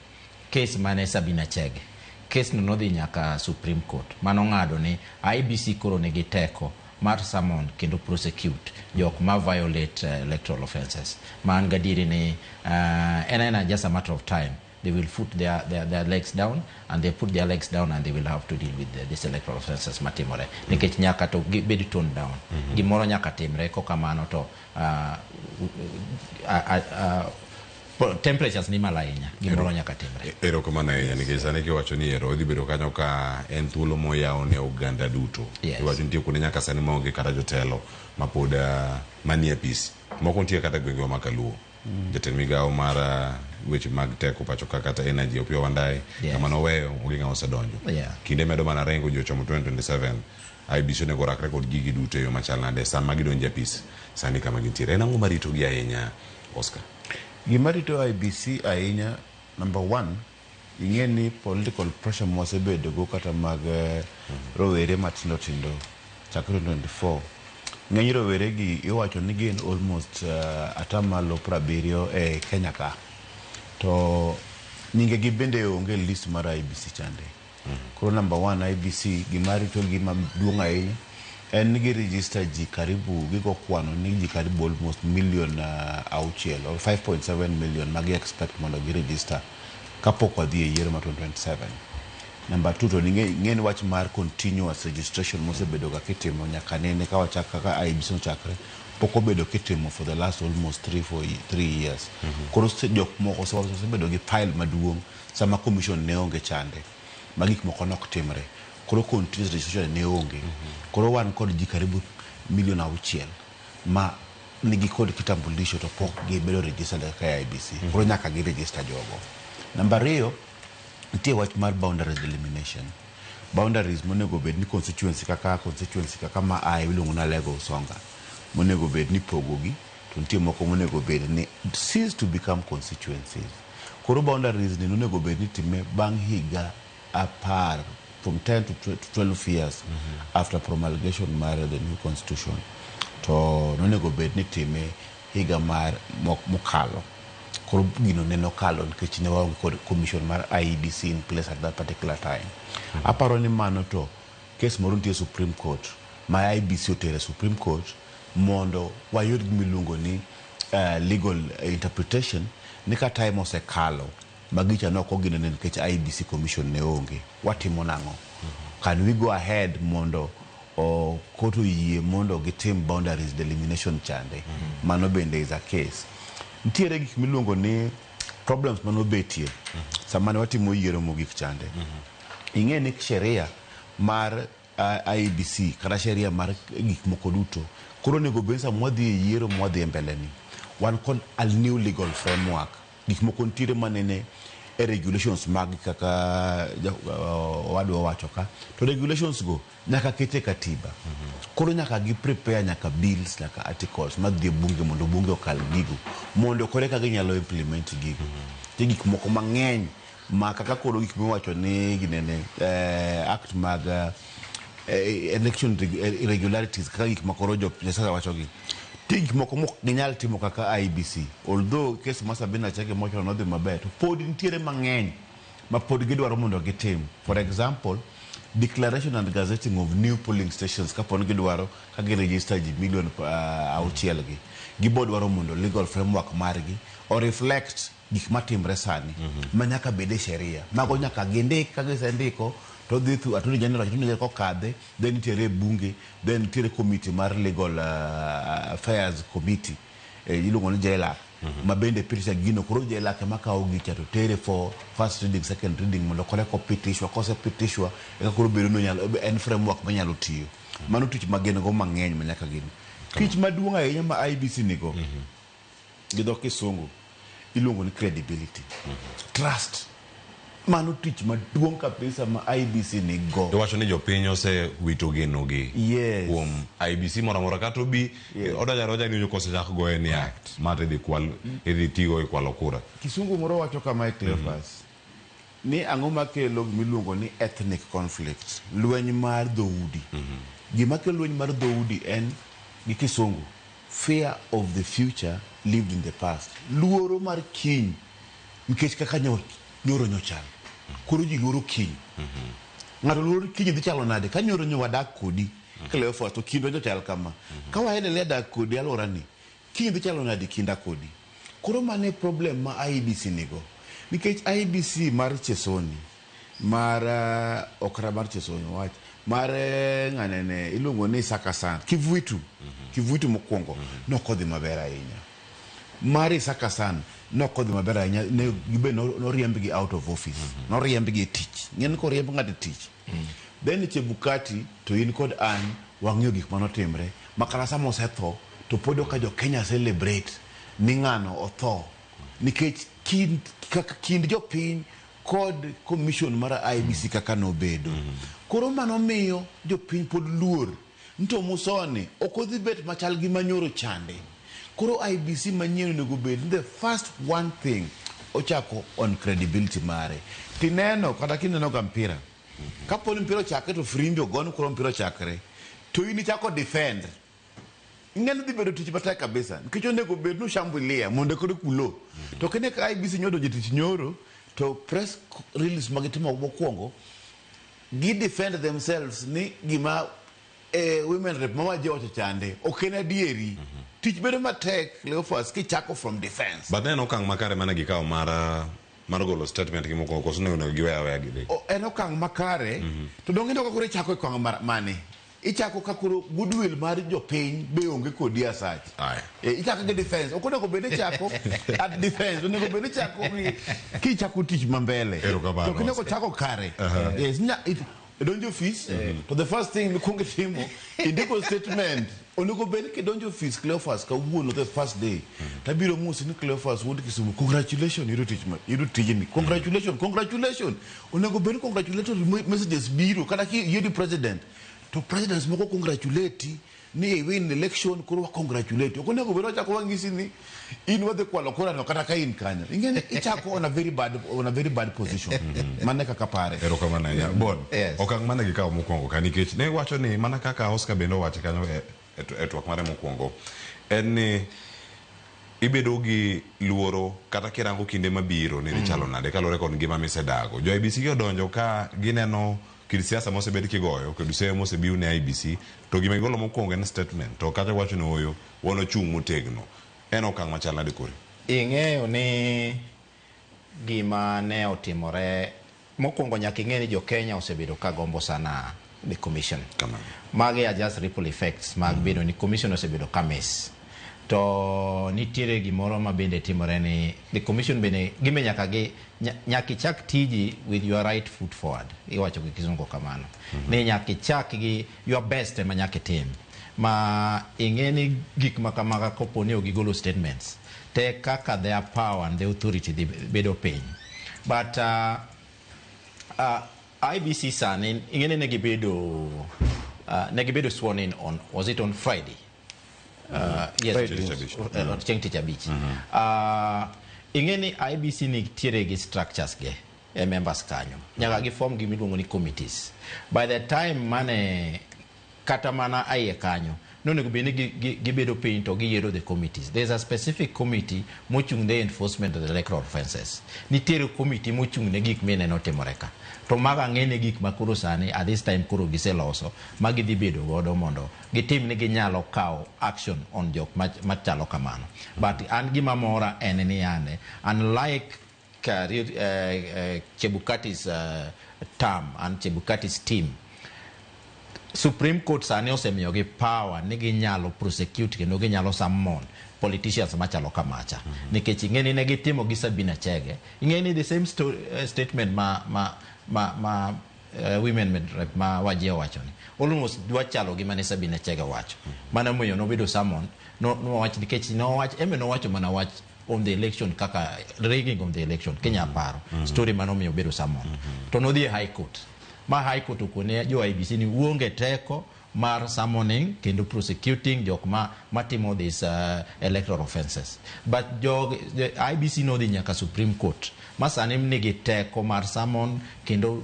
S2: case mane Sabina Chege. Case no nodhi nyaka Supreme Court mano ng'ado ni IEBC koro nigi teko mar summon kendo prosecute jok ma violate electoral offenses. Ma an gadieri ni en aena just a matter of time they will put their legs down, and they put their legs down and they will have to deal with this electoral offenses matimore nikech nyaka to gibed toned down. Gimoro nyaka timre kokamano to temperatures ni malo ahinya, gimoro nyaka timre.
S19: Erokamano ahinya nikech sani kiwacho ni ero odhi bedo kanyo ka en thuolo moyaw ne oganda duto. Iwacho nitie kuonde nyaka sani maonge kata jotelo mapod manie apis. Moko nitie kata gwengewa ma Kaluo. Jatend migawo mar weche mag teko pacho ka kata energy Opiyo Wandayi kama noweyo onge ng'ama osedonjo. Kinde medo mana ringo ji ochomo 2027. IEBC onego orakre kod gigi duto e yo machal nade sama gidonjo e apis sani kama gintiere. En ang'o maritogi ahinya, Oscar?
S1: Gima rito IEBC ahinya, number one, ing'e ni political pressure mwasebedo go kata mag rowere matindo tindo chakre 2024. Ng'eny rowere gi iwacho ni gin almost 70% e Kenya ka. To nyinge gi bende onge list mar IEBC chande. Koro number one, IEBC gima rito gi maduong' ahinya en ni gi register ji karibu gigo kwano ni ji karibu almost million 6 or 5.7 million ma gi expect mondo gi register kapok wadhi e yiero ma 2027. Number two, to ing'e ni wach mar continuous registration mosebedo ga kitimo nyaka nene ka wachak kaka IEBC nochakre pok obedo kitimo for the last almost 3 4 3 years. Koro jok moko osebedo gi pile maduong' sama commission ne onge chande ma gik moko nok timre. Koro continuous registration ne onge. Koro wan kod ji karibu million 6 ma nigi kod kitambulisho to pok gibedo registered kaka IEBC. Koro nyaka gi register jogo. Namba ariyo, nitie wach mar boundaries delimitation. Boundaries monego bed ni constituency kaka ma ae iluongo ni Alego Usonga monego bed ni pogogi to nitie moko monego bed ni cease to become constituencies. Koro boundaries ni nonego bed ni time bang' higa 10, from 10 to 12 years after promulgation mar the new constitution, to nonego bed ni time higa mar mokalo. Koro gino ne nokalo nikech ne waonge kod commission mar IEBC in place at that particular time. Aparo ni mano to case moro nitie Supreme Court ma IEBC otere Supreme Court mondo wayud gimiluongo ni legal interpretation ni ka time osekalo ma gicha ne ok oginene nikech IEBC commission ne onge, watimo nang'o? Can we go ahead mondo o court oyie mondo gitim boundaries delimitation chande? Mano bende is a case. Nitiere gik miluongo ni problems manobetie sama ne watimo yiero mogik chande. Ing'e ni sheria mar IEBC kata sheria mar gik moko duto koro onego bed ni sama wadhi e yiero mwadhi e mbele ni wan kod a new legal framework. Gik moko nitiere manene e regulations mag kaka owadwa owacho ka to regulations go nyaka ket e katiba. Koro nyaka gi prepare nyaka bills, nyaka articles madhi e bunge mondo bunge okal gigo mondo koro eka ginyalo implement gigo. Nitie gik moko mang'eny ma kaka koro gik miwacho ni ginene act mag election irregularities kaka gik ma koro jo Nyasaye wacho gi. Nitie gik moko mok ginyal timo kaka IEBC. Although case mar Sabina Chege mocho nodhi maber, to pod nitiere mang'eny ma pod gidwaro mondo gitim. For example, declaration and gazetting of new polling stations kapo ni gidwaro ka gi register ji million 6 gi. Gibo dwaro mondo legal framework margi o reflect gik matimre sani ma nyaka bed e sheria. Mago nyaka gindik ka gisendiko To dhi through Attorney General, Attorney General kokadhe, then nitiere e bunge, then nitiere committee mar Legal Affairs Committee, iluongo ni JLAC, ma bende pitisha gino. Koro JLAC ema kawo gicha to tere for first reading, second reading mondo koro eka opitishwa. Kosepitishwa, eka koro bedo ni onyalo, en framework manyalo tiyo. Mano tich ma gin go mang'eny ma nyaka gin. Tich maduong' ahinya ma IEBC nigo, gi dho kisungu iluongo ni credibility. Trust. Mano tich maduong' kabisa ma IEBC nigo.
S19: Iwacho ni jopiny osewito genogi
S1: Yes.
S19: kuom IEBC moro amora kata obi odonjo adonja ni kosechak goye ni act ma to idhi kwal idhi tigo e kwalo kura.
S1: Kisungu moro wacho kamae Cleophas, ni ang'o makelo gimiluongo ni ethnic conflict, lweny mar dhoudi. Gima kelo lweny mar dhoudi en gi kisungu fear of the future lived in the past. Luoro mar kiny nikech kaka nyoro nyochal. Koro ji luoro kiny. Ng'ato luoro kiny dhi chalo nade ka nyoro nyo wadak kodi Cleophas to kindwa nyochal kama. Ka waendelea dak kodi alwora ni, kiny dhi chalo nade kinda kodi. Koro mano e problem ma IEBC nigo. Nikech IEBC mar Chesoni, mar okra mar Chesoni wach, mar ng'anene iluongo ni Isaka San, Kivuitu, Kivuitu mokwongo, nokodhi maber ahinya. Mar Isaka San nokodhi maber ahinya, ne gibe noriembgi out of office, noriembgi e tich. Ng'eni koriemb ng'ato e tich. Then Chebukati to in kod an wang'eyo gik manotimre ma kata sama osetho to pod ka jo Kenya celebrate ni ng'ano otho nikech kind, kaka kind jopiny kod commission mar IEBC kaka nobedo. Koro mano miyo jopiny pod luor ni to Musoni ok odhi bet machal gi manyoro chande. Koro IEBC manyien onego bed ni the first one thing ochako on credibility mare. Tineno kata kineno ga mpira kapo ni mpira ochakre to firimbi ogone koro mpira ochakre to in ichako defend ing'eni dhi bedo tich matek kabisa nikech onego bed ni ushambulia mondo koro kulo to kine ka IEBC nyodo jotich nyoro to press release magitimo mokwongo gi defend themselves ni gima women rep mawaje wacho chande ok en adieri. Tich bedo matek Cleophas kichako from defense.
S19: But en okang' makare mane gikawo mar golo statement gi mokwongo koso ne onego giwe aweya gidhi.
S1: En okang' makare to donge ineno ka koro ichako e okang' mane ichako ka koro goodwill mar jopiny be onge kodi asach. Ichako gi defense ok onego bed ni ichako at defense onego bed ni ichako gi kichako tich ma mbele
S19: Erokamano.
S1: to kinego chako kare. Yes, idonjo office to the first thing mikwongo itimo indiko statement onego bed ni kidonjo office Cleophas kawuono the first day tabiro mosi ni Cleophas wuod Kisumu congratulations iyudo tich iyudo tijni congratulations congratulations onego bed ni congratulatory messages biro kata kiyieri president to presidents moko congratulate ni i win election koro wa congratulate ok onego bed wachako wang'isi ni in wadhi kwalo kura no kata ka in kanyo ing'e ni ichako on a very bad position mano e kaka pare.
S19: Erokamano ahinya. Bon, okang' mane gikawo mokwongo ka nikech ne wacho ni mana kaka Oscar bende owacho kanyo e twak mare mokwongo en ni ibedo gi luoro kata kirango kinde mabiro ni dhi chalo nade kaluwore kod ngima misedago. Jo IEBC gi odonjo ka gineno kit siasa mosebed kigoyo kod seyo mosebiw ne IEBC to gima gigolo mokwongo en statement to kata wacho ni ooyo wan ochung' motegno. En okang' machal nade kori?
S2: Ing'eyo ni gima ne otimore mokwongo nyaka ing'e ni jo Kenya osebedo ka gombo sana the commission. Magi are just ripple effects mag bedo ni commission osebedo ka miss. To nitiere gimoro ma bende timore ni the commission bende gime nyaka gi nyaka ichak tiji with your right foot forward. Iwacho gi kizungu kamano. Ni nyaka ichak gi your best ema nyaka itim. Ma ing'e ni gik ma kamaga kopo ni ok gigolo statements te kaka their power and the authority dhi bedo piny. But IEBC sani ing'e ni ne gibedo sworn in on, was it on Friday? Yes,
S19: Friday. Tich Abich.
S2: Chieng' tich abich. Ing'e ni IEBC nitiere gi structures ge e members kanyo. Nyaka giform gimiluongo ni committees. By the time mane kata mana aiye kanyo nonego bed ni gibedo piny to giyiero the committees. There's a specific committee mochung' ne enforcement of the electoral offences. Nitiere committee mochung' ne gik mineno timore ka. To mago ang'e ne gik ma koro sani at this time koro giseloso ma gidhi bedo godo mondo gitim ni ginyalo kawo action on jok machalo kamano. But an gima mora en ni yande unlike Chebukati's term and Chebukati's team, Supreme Court sani osemiyogi power ni ginyalo prosecute kendo ginyalo summon politicians machalo kamacha. Nikech ing'e ni ne gitimo gi Sabina Chege, ing'e ni the same statement ma women rep ma Wajir owacho ni almost dwa chalo gi mane Sabina Chege owacho. Mano momiyo nobedo summon no nowach nikech nowach eme nowacho mana wach on the election, kaka rigging of the election. Kenya paro story manomiyo obedo summon to nodhi e High Court, ma High Court okone jo IEBC ni uonge teko mar summoning kendo prosecuting jok ma matimo this electoral offenses. But jog the IEBC nodhi nyaka Supreme Court, ma sani nigi teko mar summon kendo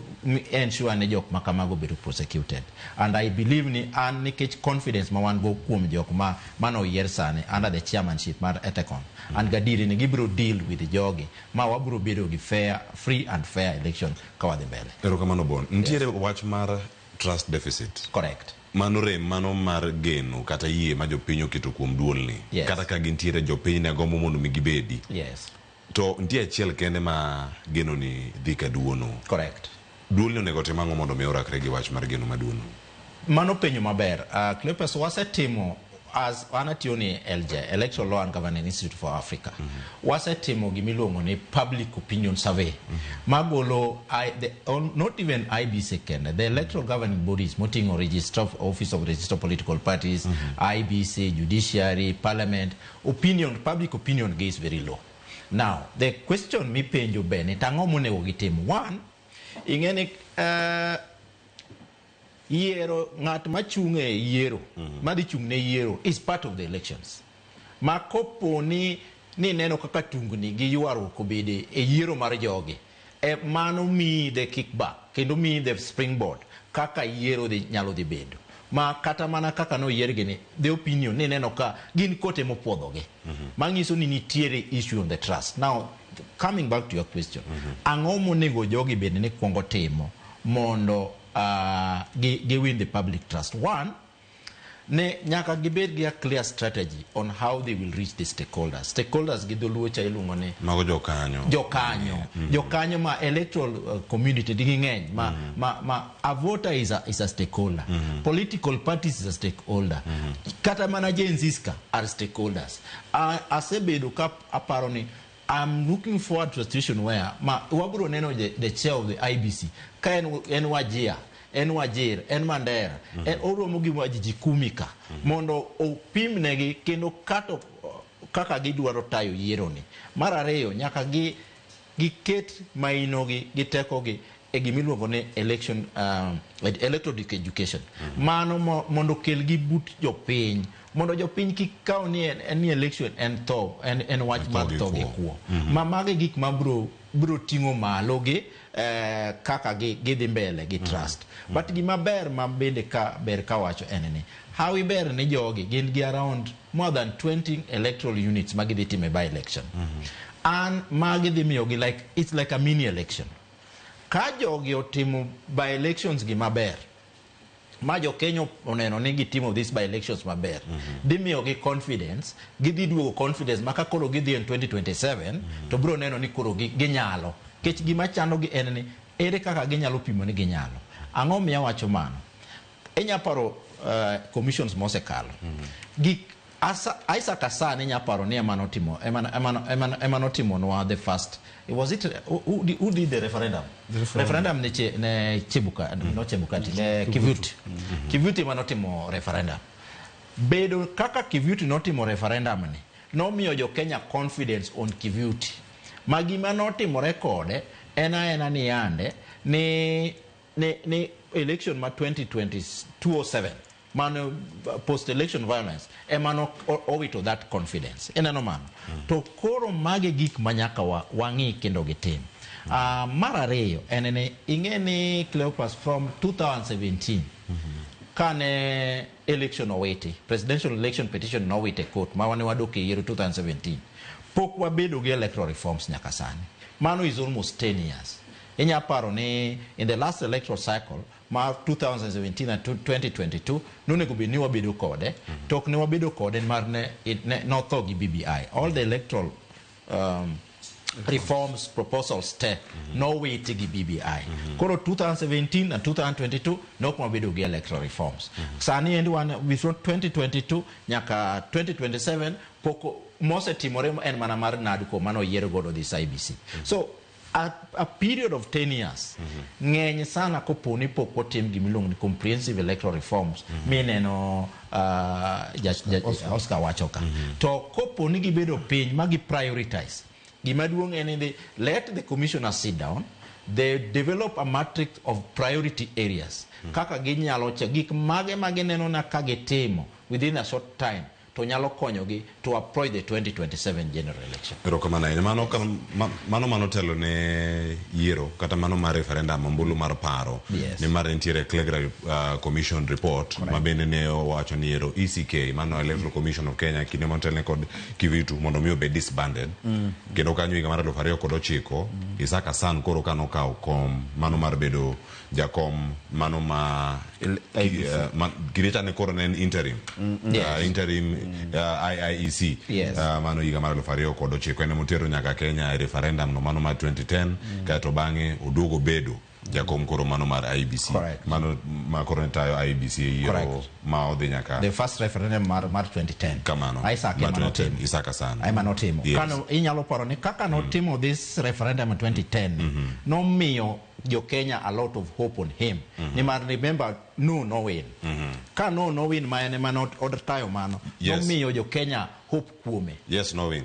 S2: ensure ni jok ma kamago bedo prosecuted. And I believe ni an nikech confidence ma wan go kuom jok ma manoyier sani under the chairmanship mar Ethekon, an gadieri ni gibiro deal with jogi ma wabiro bedo gi fair, free and fair election ka wadhi mbele.
S19: Erokamano, Bon. Nitiere wach mar trust deficit.
S2: Correct.
S19: Mano rem mano mar geno kata yie ma jopiny oketo kuom duolni. Kata ka gintiere, jopiny ne gombo mondo mi gibedi. To nitie achiel kende ma geno ni dhi ka duono.
S2: Correct.
S19: Duolni onego tim ang'o mondo mi orakre gi wach mar geno maduono?
S2: Mano penjo maber. Cleopas, wasetimo as an atiyo ni LJ, Electoral Law and Governance Institute for Africa. Wasetimo gimiluongo ni public opinion survey. Magolo not even IEBC kende, the electoral governing bodies moting'o Registrar of Office of Register of Political Parties, IEBC, Judiciary, Parliament, opinion, public opinion gi is very low. Now, the question mipenjo be ni tang'o monego gitim? One, ing'e ni yiero ng'at machung' e yiero madhi chung' ne yiero is part of the elections, ma kopo ni neno kaka tungni gi ywaruok obede e yiero mar jogi e, mano miyi the kickback kendo miyi the springboard kaka yiero dhi nyalo dhi bedo ma kata mana kaka noyiergi ni the opinion ni neno ka gin kote mopuodhogi, manyiso ni nitiere issue on the trust. Now, coming back to your question, ang'o monego jogi bed ni kuongo timo mondo gi win the public trust? One, ne nyaka gibed gi a clear strategy on how they will reach the stakeholders. Stakeholders gi dholuo cha iluongo ni
S19: Mago jokanyo.
S2: Jokanyo. Jokanyo ma electoral community digi ng'eny ma a voter is a stakeholder, political parties is a stakeholder, kata mana Gen Zs ka are stakeholders. Asebedo ka aparo ni I'm looking forward to a situation where ma wabro neno the chair of the IEBC ka en Wajir, en Wajir, en Mandera, en oromo gi wajiji 10 ka mondo opim negi kendo kato kaka gidwaro tayo yiero ni. Mar ariyo, nyaka gi giket maino gi gi tekogi e gimiluongo ni election electronic education. Mano mondo okel gi but jopiny mondo jopiny kik kaw ni en ni election en tho en wach mar tho gi kwo. Ma magi gik ma bro ting'o malo gi kaka gi gidhi mbele gi trust. But gima ber ma bende ka ber kawacho en ni hawi ber ni jogi gin gi around more than 20 electoral units ma gidhi time by election. An magi dhi miyogi like it's like a mini election. Ka jogi otimo by elections gi maber ma jo Kenya oneno ni gitimo this by elections maber, dhi miyogi confidence, gidhi duogo confidence ma ka koro gidhi en 2027 to biro neno ni koro ginyalo. Nikech gima chandogi en ni ere kaka ginyalo pimo ni ginyalo. Ang'o miyo awacho mano? Inya paro commissions mosekalo. Gik Isaac Hassan, inya paro ni ema notimonwa the first, was it who did the referendum?
S1: The referendum.
S2: Referendum ne Chebuka, no Chebukati, ne Kivuti. Kivuti ema notimo referendum. Bedo kaka Kivuti notimo referendum ni nomiyo jo Kenya confidence on Kivuti. Ma gima notimore kode en aena ni yande ni election ma 2020 207 mano post election violence ema no owito that confidence. Ineno mano? To koro magi gik ma nyaka wang'i kendo gitim. Mar ariyo en ni ing'e ni Cleopas, from 2017 kane election owiti, presidential election petition nowit e court ma wane wadok e yiero 2017, pok wabedo gi electoral reforms nyaka sani. Mano is almost 10 years. Inya paro ni in the last electoral cycle mar 2017 and 2022 nonego bed ni wabedo kode, to ok ne wabedo kode mar ne notho gi BBI, all the electoral reforms proposals te nowiti gi BBI. Koro 2017 and 2022 nok wabedo gi electoral reforms. Sani endi wan before 2022 nyaka 2027 pok mosetimore en mana mar NADCO mano oyier godo this IEBC. So a period of 10 years ng'eny sana kopo ni pok otim gimiluongo ni comprehensive electoral reforms mineno Oscar wacho ka. To kopo ni gibedo piny ma gi prioritize gima duong' en ni let the commissioners sit down, they develop a matrix of priority areas kaka ginyalo cha gik mage ma gineno na ka gitimo within a short time to nyalo konyogi to approach the 2027 general election.
S19: Erokamano ahinya. Mano, mano mano telo ne yiero kata mano mar referendum ombulu mar paro. Nimar nitiere Clegra Commission report ma bende ne owacho ni yiero ECK mano Electoral Commission of Kenya kinde motelne kod Kivuitu mondo mi obed disbanded. Kendo kanyo higa mar 2009 Isaac Hassan koro kanokawo kom mano mar bedo jakom mano ma kinde ne koro ne en interim. Interim IIEC. Mano higa mar 2009 en motero nyaka Kenya e referendum no mano mar 2010 kaeto bang'e oduogo bedo jakom koro mano mar IEBC. Mano ma koro ne tayo IEBC e yiero ma odhi nyaka
S2: the first referendum mar 2010
S19: kamano
S2: Isaac
S19: mar
S2: ema
S19: 2010
S2: notimo.
S19: Isaac Hassan
S2: Ema notimo. Kano inyalo paro ni kaka notimo this referendum in 2010 nomiyo jo Kenya a lot of hope on him. Nimar remember no win. Ka no win ma en ema otayo mano nomiyo jo Kenya hope kuome.
S19: Yes no win.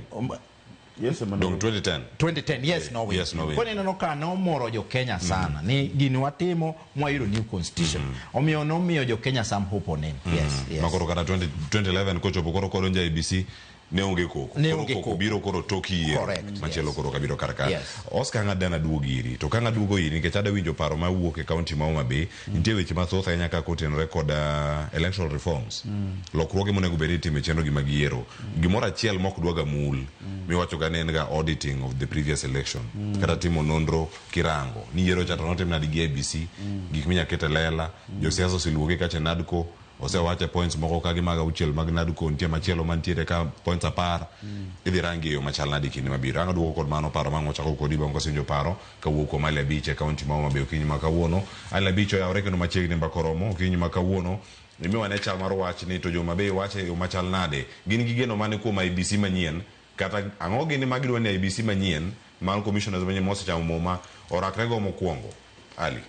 S1: Yes, ema
S19: Dong 2010.
S2: 2010 yes no win.
S19: Yes no win.
S2: Koro ineno ka nomoro jo Kenya sana ni gini watimo mwayudo new constitution. Omiyo nomiyo jo Kenya some hope on him. Yes.
S19: Makoro kata 20, 2011 kochopo koro kodonjo IEBC ne onge koko.
S2: Ne
S19: Koro
S2: onge
S19: koko
S2: koko.
S19: biro koro tok yiero. Machielo koro kabiro kar ka. Oscar ng'ad dana duog iri. To ka ng'aduogo iri nikech ada winjo paro mawuok e kaunti ma Homa Bay, nitie weche mathoth ahinya kaka otenore kod electoral reforms. Lokruoge monego bed ni itimo e chenro gi mag yiero. Gimoro achiel mok dwaga mul miwacho ga ni en ga auditing of the previous election. Kata timo nonro kirango ni yiero cha to notim nade gi IEBC, gik minya ket e lela, josiasa oseluwogi kacha NADCO, osewache points moko ka gi mag auchiel mag NADCO nitie machielo mantiere ka points 10 idhi rangi e yo machal nade kinde mabiro. Ang' aduoko kod mano paro mang' wachako kodi bang' kasewinjo paro kawuok kuom Ali Abich e kaunti ma Homa Bay okinyi ma kawuono. Ali Abich oyawore kendo machiegni mbaka oromo okinyi ma kawuono. Imiwa ne chal mar wach ni to jo Homa Bay wache e yo machal nade. Gin gi geno mane kuom IEBC manyien kata ang'o gini ma gidwa ni IEBC manyien mar commissioners manyien mosechamo muma orakre go mokwongo. Ali.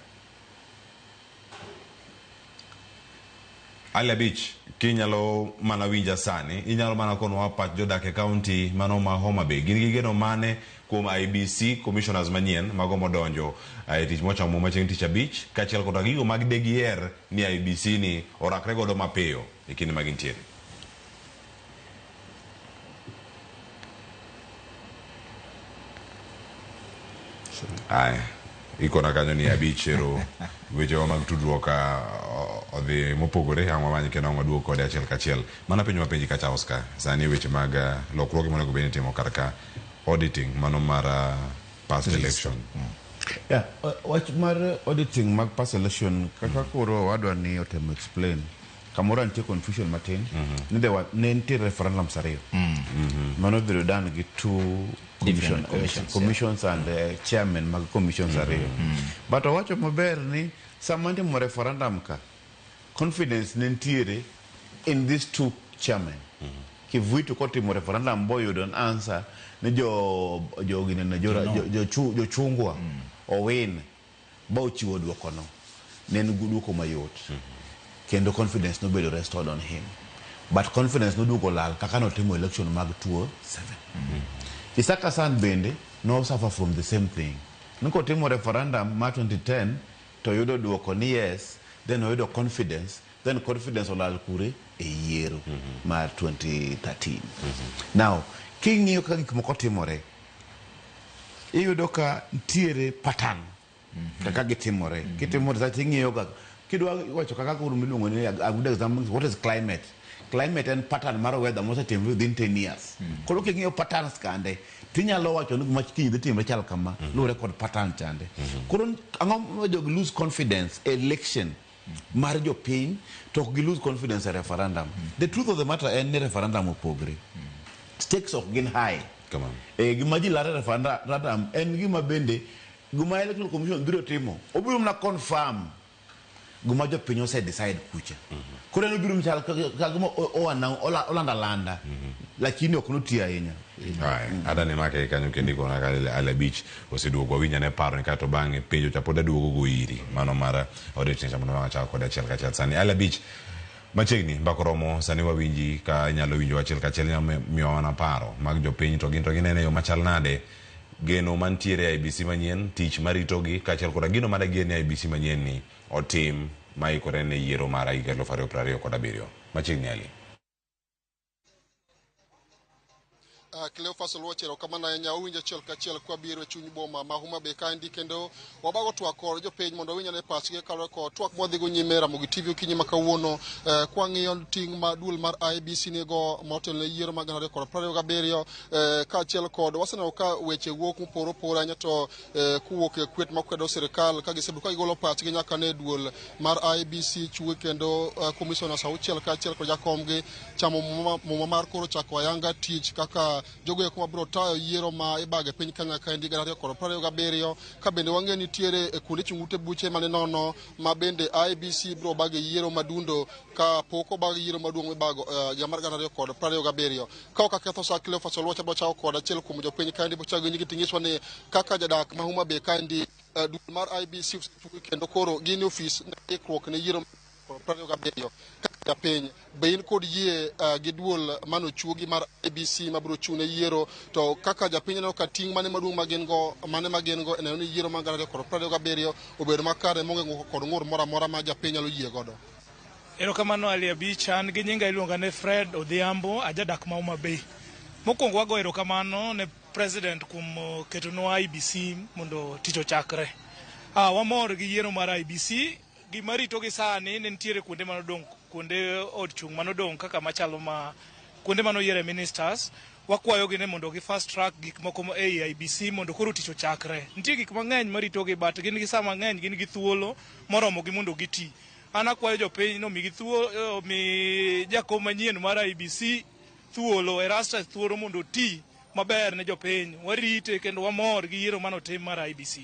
S19: Ali Abich, kinyalo mana winja sani, inyalo mana konowa pach jodak e kaunti mano ma Homa Bay. Gin gi geno mane kuom IEBC commissioners manyien mago modonjo e tich mochamo muma chieng' tich abich, kaachiel koda gigo mag degiher ni IEBC ni orakre godo mapiyo e kinde ma gintiere. Aya, ikona kanyo ni Abich ero wechewa mag tudruok odhi mopogore ang' wamany kendo ang' waduog kode achiel kachiel. Mana penjo mapenji kacha Oscar, sani weche mag lokruoge monego bed ni itimo kar ka auditing mano mar past election.
S1: Yeah, wach mar auditing mag past election kaka koro wadwa ni otemo explain kamoro nitie confusion matin ni there were ne nitie referendums ariyo mano bedo done gi two
S2: Different commissions,
S1: commissions and chairman mag commissions ariyo. But owacho maber ni sama nitimo referendum ka confidence ne nitiere in these two chairmen. Kivuitu kotimo referendum boyudo an answer ni jo ginene jo chungwa owin ba ochiwo duoko no ne en duoko mayot. Kendo confidence nobedo restored on him. But confidence noduogo lal kaka notimo election mag 2007. Isaac Hassan bende no suffer from the same thing. Nikotimo referendum mar 2010 to yudo duoko ni yes, then oyudo confidence, then confidence olal kure e yiero mar 2013. Now, king'iyo kaka gik moko timore, iyudo ka nitiere pattern kaka gitimore. Kitimo research ing'iyo ga kidwa wacho kaka koro miluongo ni a good example, what is climate? Climate en pattern mar weather mosetimore within 10 years. Koro king'iyo patterns kande, tinyalo wacho ni gima kiny dhi timore chal kama, luwore kod pattern chande. Koro ang'o momiyo jogi lose confidence e election mar jopiny to ok gi lose confidence e referendum? The truth of the matter en ni referendum opogre. Stakes ok gin high. E gima ji lare referendum en gima bende gima Electoral Commission biro timo, obiro mana confirm gima jopiny ose decide kucha. Koro en obiro machal ka gima olanda landa, lakini ok notiyo ahinya.
S19: Adani make kanyo kendo ikona ka Ale Abich oseduogo wawinj ane paro ni kato bang'e penjo cha pod aduogo go iri mano mar audit cha mondo wang' achako kode achiel kachiel sani Ale Abich machiegni mbaka oromo sani wawinji ka inyalo winjo achiel kachiel inyalo miyowa mana paro mag jopiny to gin to ginene yo machal nade geno mantiere e IEBC manyien tich maritogi kaachiel koda gino madagie ni IEBC manyien ni otim maikore ne yiero mar higa 2027 machiegni Ali.
S10: Cleophas Oluoch, erokamano ahinya. Uwinjo achiel kachiel kwabiro e chuny boma ma Homa Bay kaendi, kendo wabago twak kod jopiny mondo wawinj ane pachgi kaluwore kod twak mwadhigo nyime Ramogi TV okinyi ma kawuono. Kwang'iyo ting' ma duol mar IEBC nigo motelo ne yiero mag 2027, kaachiel kod waseneno ka weche wuok mopogore opogore ahinya to kowuok e kweth makwedo sirikal ka gisebedo ka gigolo pachgi nyaka ne duol mar IEBC chwe kendo commissioners auchiel kaachiel kod jakomgi chamo muma mar koro chako ayanga tich kaka jogo eko mabiro tayo yiero ma ibago e piny Kenya kaendi 2027, ka bende wang'eyo nitiere e kuonde chung' ute buche mane nono ma bende IEBC biro bago e yiero madundo ka pok obag yiero maduong' mibago higa mar 2027. Ka ok aketho sa, Cleophas Oluoch abiro chako kod achiel kuom jopiny kaendi bochako gi nyingi ting'iswa ni kaka jadak ma Homa Bay kaendi, duol mar IEBC kendo koro gin e ofis ikruok ne yiero 27. Kaka japiny, be in kod yie gi duol manochuogi mar IEBC mabiro chung' ne yiero, to kaka japiny neno ka ting' mane maduong' ma gin go mane ma gin go e neno ni yiero mar 2027 obedo makare maonge kod ng'ur moro amora ma japiny nyalo yie godo?
S11: Erokamano Ali Abich, an gi nyinga iluonga ni Fred Odhiambo, ajadak ma Homa Bay. Mokwongo wago erokamano ne president kuom ketonwa IEBC mondo tich ochakre. Wamor gi yiero mar IEBC. Gima ritogi sani ne nitiere kuonde manodong', kuonde od chung' manodong' kaka machalo ma kuonde manoyiere ministers. Wakwayogi ni mondo gi fast track gik moko ei IEBC mondo koro tich ochakre. Nitie gik mang'eny maritogi but gin gi sa mang'eny, gin gi thuolo moromogi mondo giti. An akwayo jopiny ni omigi thuolo, omi jakom manyien mar IEBC thuolo, Erastus thuolo mondo oti maber ne jopiny. Warite kendo wamor gi yiero manotim mar IEBC.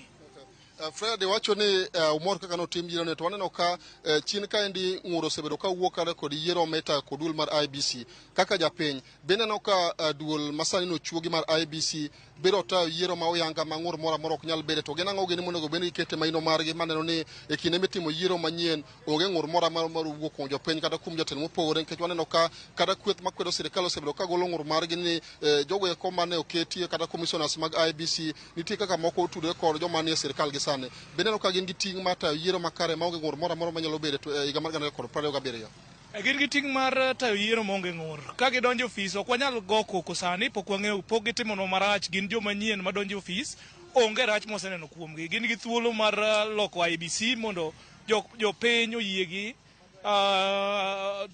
S10: Fred wacho ni umor kaka notim yiero ni, to waneno ka chien kaendi ng'ur osebedo ka wuok kare kod yiero mitayo kod duol mar IEBC. Kaka japiny, be ineno ka duol masani nochuogi mar IEBC biro tayo yiero ma oyanga ma ng'ur moro amora ok nyal bede, to gin ang'o gini monego bed ni gikete maino margi maneno ni e kinde mitimo yiero manyien onge ng'ur moro amora mar wuok kuom jopiny kata kuom jotelo mopogore, nikech waneno ka kata kweth makwedo sirikal osebedo ka golo ng'ur margi ni jogo eko mane oketi kata commissioners mag IEBC nitie kaka moko otudore kod joma nie sirikal gi sani. Be ineno ka gin gi ting' mar tayo yiero makare maonge ng'ur moro amora manyalo bedo e higa mar 2027?
S11: Gin gi ting' mar tayo yiero maonge ng'ur. Ka gidonjo e ofis, ok wanyal go koko sani, pok wang'eyo, pok gitimonwa marach, gin joma nyien madonjo e ofis, onge rach mwaseneno kuomgi. Gin gi thuolo mar loko IEBC mondo jopiny oyie gi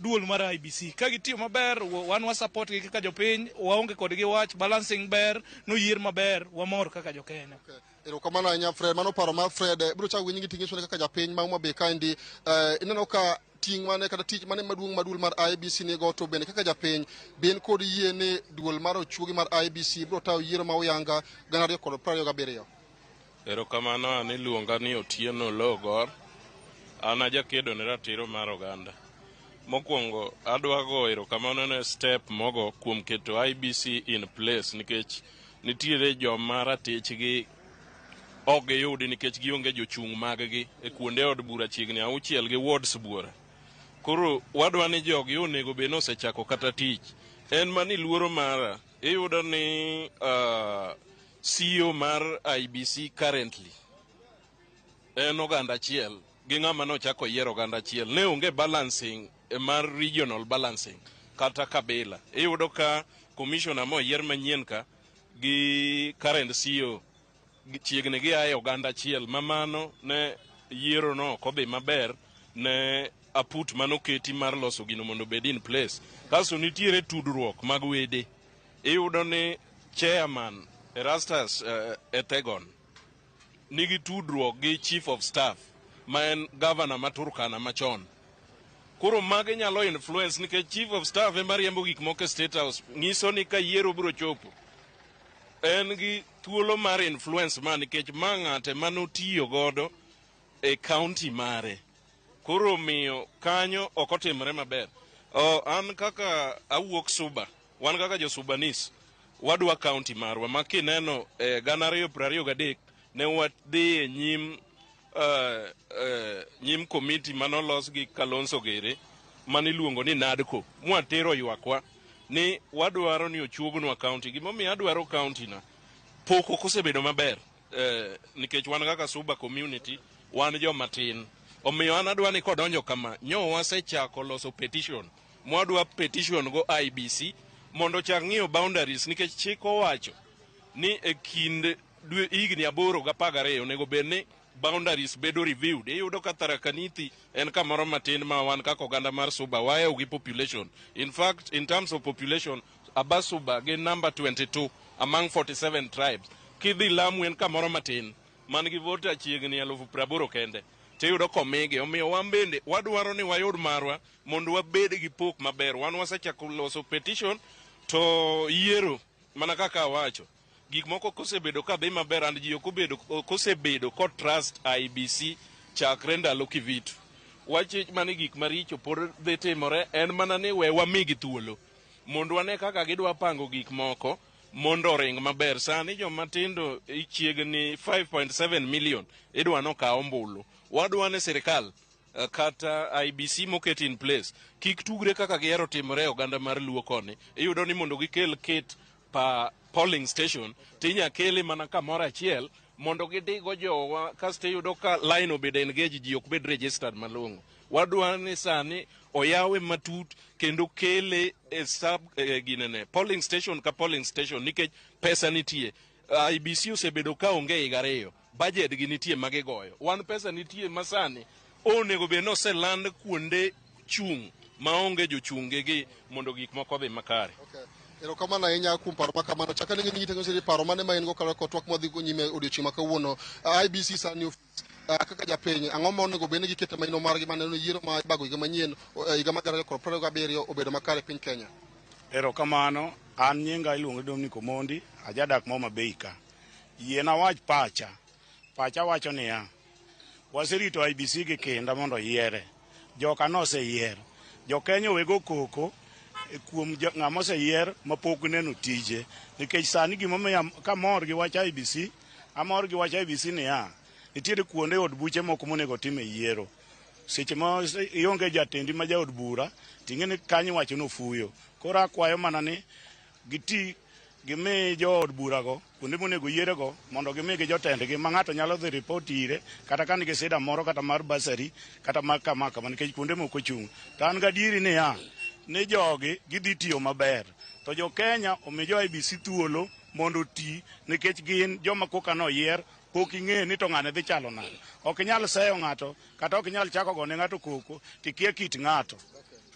S11: duol mar IEBC. Ka gitiyo maber, wan wa support gi kaka jopiny, waonge kodgi wach, balancing ber, noyier maber, wamor kaka jo-Kenya.
S10: Erokamano ahinya Fred, mano paro mar Fred. Biro chako gi nyingi ting'iswa ni kaka japiny ma Homa Bay kaendi, ineno ka ting' mane kata tich mane maduong' ma duol mar IEBC nigo, to bende kaka japiny be in kod yie ni duol mar ochuogi mar IEBC biro tayo yiero ma oyanga 2027?
S12: Erokamano, an iluonga ni Otieno Oloo. An ajakedo ne ratiro mar oganda. Mokwongo adwa go erokamano ne step mogo kuom keto IEBC in place, nikech nitiere joma ratichgi ok giyudi nikech gionge jochung' mag-gi e kuonde od bura chiegni auchiel gi wards buora. Koro wadwa ni jogi onego bed ni osechako kata tich. En mani luoro mara, iyudo ni CEO mar IEBC currently en oganda achiel gi ng'ama nochako yiero oganda achiel. Ne onge balancing mar regional balancing kata kabila. Iyudo ka commissioner moyier manyien ka gi current CEO chiegni gia e oganda achiel, ma mano ne yiero no ok odhi maber ne aput manoketi mar loso gino mondo obed in place. Kasto nitiere tudruok mag wede. Iyudo ni chairman Erastus Etegon nigi tudruok gi chief of staff ma en governor ma Turkana machon. Koro magi nyalo influence nikech chief of staff ema riembo gik moko e State House. Nyiso ni ka yiero biro chopo En gi thuolo mar influence ma nikech ma ng'ate manotiyo godo e county mare. Koro omiyo kanyo ok otimre maber. An kaka awuok Suba, wan kaka jo Subanis, wadwa county marwa ma kineno 2023 ne wadhi e nyim nyim komiti manolos gi Kalonzo Gere maniluongo ni NADCO, mwatero ywakwa ni wadwaro ni ochuognwa county. Gimomiyo adwaro county na pok ok osebedo maber, nikech wan kaka Suba community wan joma tin. Omiyo an adwa ni kodonjo kama, nyo wasechako loso petition, mwadwa petition go IEBC mondo ochak ng'iyo boundaries, nikech chik owacho ni e kind higni 8 gi 12 onego bed ni boundaries bedo reviewed. Iyudo ka Tharaka Nithi en kamoro matin ma wan kaka oganda mar Suba waewo gi population. In fact, in terms of population, Abasuba gin number 22 among 47 tribes. Kidhi Lamu en kamoro matin man gi voter chiegni 80,000 kende. Tiyudo komigi, omiyo wan bende wadwaro ni wayud marwa mondo wabed gi pok maber. Wan wasechako loso petition to yiero mana kaka awacho. Gik moko kosebedo ka dhi maber and ji ok osebedo ko trust IEBC chakre ndalo Kivitu. Wach mani gik maricho pod dhi timore en mana ni we wamigi thuolo mondo wane kaka gidwa pango gik moko mondo oring maber. Sani joma tindo chiegni 5.7 million idwa nokaw ombulu. Wadwa ni sirikal kata IEBC moket in place kik tugre kaka gihero timore e oganda mar Luo koni. Iyudo ni mondo gikel kit pa polling station tinya kele mana kamoro achiel mondo gidigo jowa, kasto iyudo ka line obedo engage, ji ok bed registered malong'o. Wadwa ni sani oyawe matut kendo kele e sub ginene polling station ka polling station, nikech pesa nitie. IEBC osebedo ka onge higa 2, budget gi nitie magigoyo. Wan pesa nitie masani onego bed ni oseland kuonde chung' maonge jochunge gi mondo gik moko odhi makare.
S10: Erokamano ahinya kuom paro ma kamano. Chaka ne nyingi tengo paro mane ma in go kaluwore kod twak mwadhi go nyime odiochieng' ma kawuono. IEBC sani ofis kaka japiny, ang'o ma onego bed ni giketo maino margi maneno yiero ma ibago higa manyien, higa mar 2027 obedo makare e piny Kenya?
S4: Erokamano, an nyinga iluongo ni Dominic Omondi, ajadak ma Homa Bay ka. Yiena awach pacha. Pacha wacho niya, waserito IEBC gi kinda mondo oyiere. Joka noseyier. Jo Kenya owego koko kuom ng'ama oseyier mapok neno tije. Nikech sani gimomiyo kamor gi wach IEBC, amor gi wach IEBC niya, nitiere kuonde od buche moko monego time yiero. Seche ma ionge jatendi ma jaod bura, ting'e ni kanyo iwacho ni ofuyo. Koro akwayo mana ni giti gimi jood burago kuonde monego yierego mondo gimigi jotendgi ma ng'ato nyalo dhi report ire kata ka nigi sida moro kata mar bursary kata mar kama kama, nikech kuonde moko chung'. To an gadieri niya, ni jogi gidhi tiyo maber. To jo Kenya omi jo IEBC thuolo mondo oti, nikech gin joma koka noyier pok ing'eyo ni to ng'ane dhi chalo nade. Ok inyal seyo ng'ato kata ok inyal chako gone ng'ato koko tikia kit ng'ato.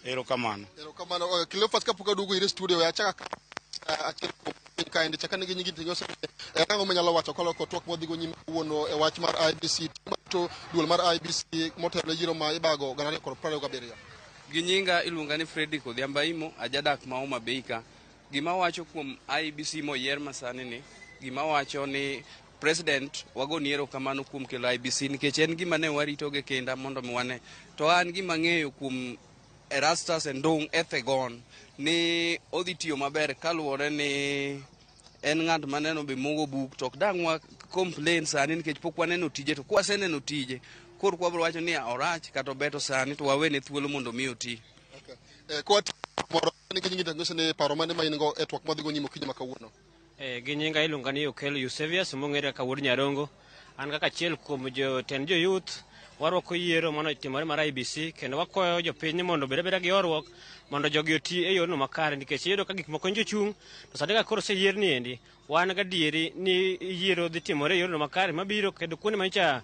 S4: Erokamano.
S10: Erokamano. Cleophas, kapok aduogo ire studio, we achak achiel kuom piny kaendi. Chaka nigi nyingi tingo en ang'o minyalo wacho kaluwore kod twak mwadhi go nyime kawuono e wach mar IEBC, to duol mar IEBC motelo e yiero ma ibago 2027?
S14: Gi nyinga iluonga ni Fredrick Odhiambo Aimo, ajadak ma Homa Bay ka. Gima wacho kuom IEBC moyier masani ni, gima wacho ni President wagoni erokamano kuom kelo IEBC, nikech en gima ne warito gi kinda mondo mi wane. To an gima ang'eyo kuom Erastus Ndung' Ethegon ni odhi tiyo maber kaluwore ni en ng'at maneno be mogo buk, to ok dang' wa complain sani nikech pok waneno tije, to kwaseneno tije koro kwabro wacho ni orach kata obeto sani, to wawene thuolo mondo mi oti.
S10: Kwa moro nigi nyingi tango ni paro mane ma in go e twak mwadhi go nyime okinyi ma kawuono?
S13: Gi nyinga iluonga ni Okello Eusebius mong'ere kaka Wuod Nyarongo. An kaka achiel kuom jotend jo youth warwako yiero manotimore mar IEBC, kendo wakwayo jopiny ni mondo obed abeda gi horuok mondo jogi oti e yorno makare, nikech iyudo ka gik moko njo chung' to sani ka koro oseyier ni endi wan gadieri ni yiero dhi timore e yorno makare mabiro, kendo kuonde manyicha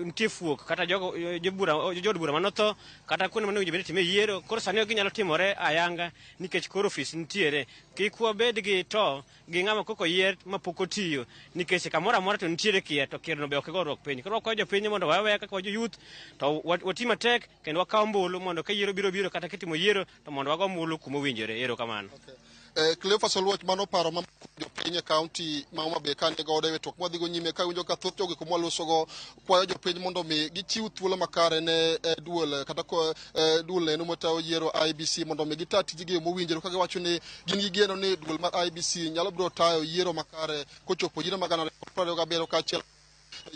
S13: nitie fuok kata jogo jobura jood bura manotho kata kuonde mane owinjo bed ni itime yiero koro sani ok ginyalo timore ayanga nikech koro ofis nitiere. Kik wabed gi to gi ng'ama kok oyier mapok otiyo, nikech kamoro amora to nitiere kier, to kierno be ok goruok piny. Koro wakwayo jopiny mondo wawe kaka jo youth to wati matek kendo wakaw ombulu mondo ka yiero biro biro kata kitimo yiero to mondo wago ombulu kuma owinjore. Erokamano.
S10: Cleophas Oluoch, mano paro ma jopiny. jopiny e kaunti ma Homa Bay ka ni godo e wi twak mwadhigo nyime ka winjo ka thoth jogo mwalosogo kwayo jopiny mondo mi gichiw thuolo makare ne duol kata duol neno matayo yiero IEBC mondo mi gita tijgi e yo mowinjore ka giwacho ni gin gi geno ni duol mar IEBC nyalo biro tayo yiero makare kochopo yiero mag 2027 kaachiel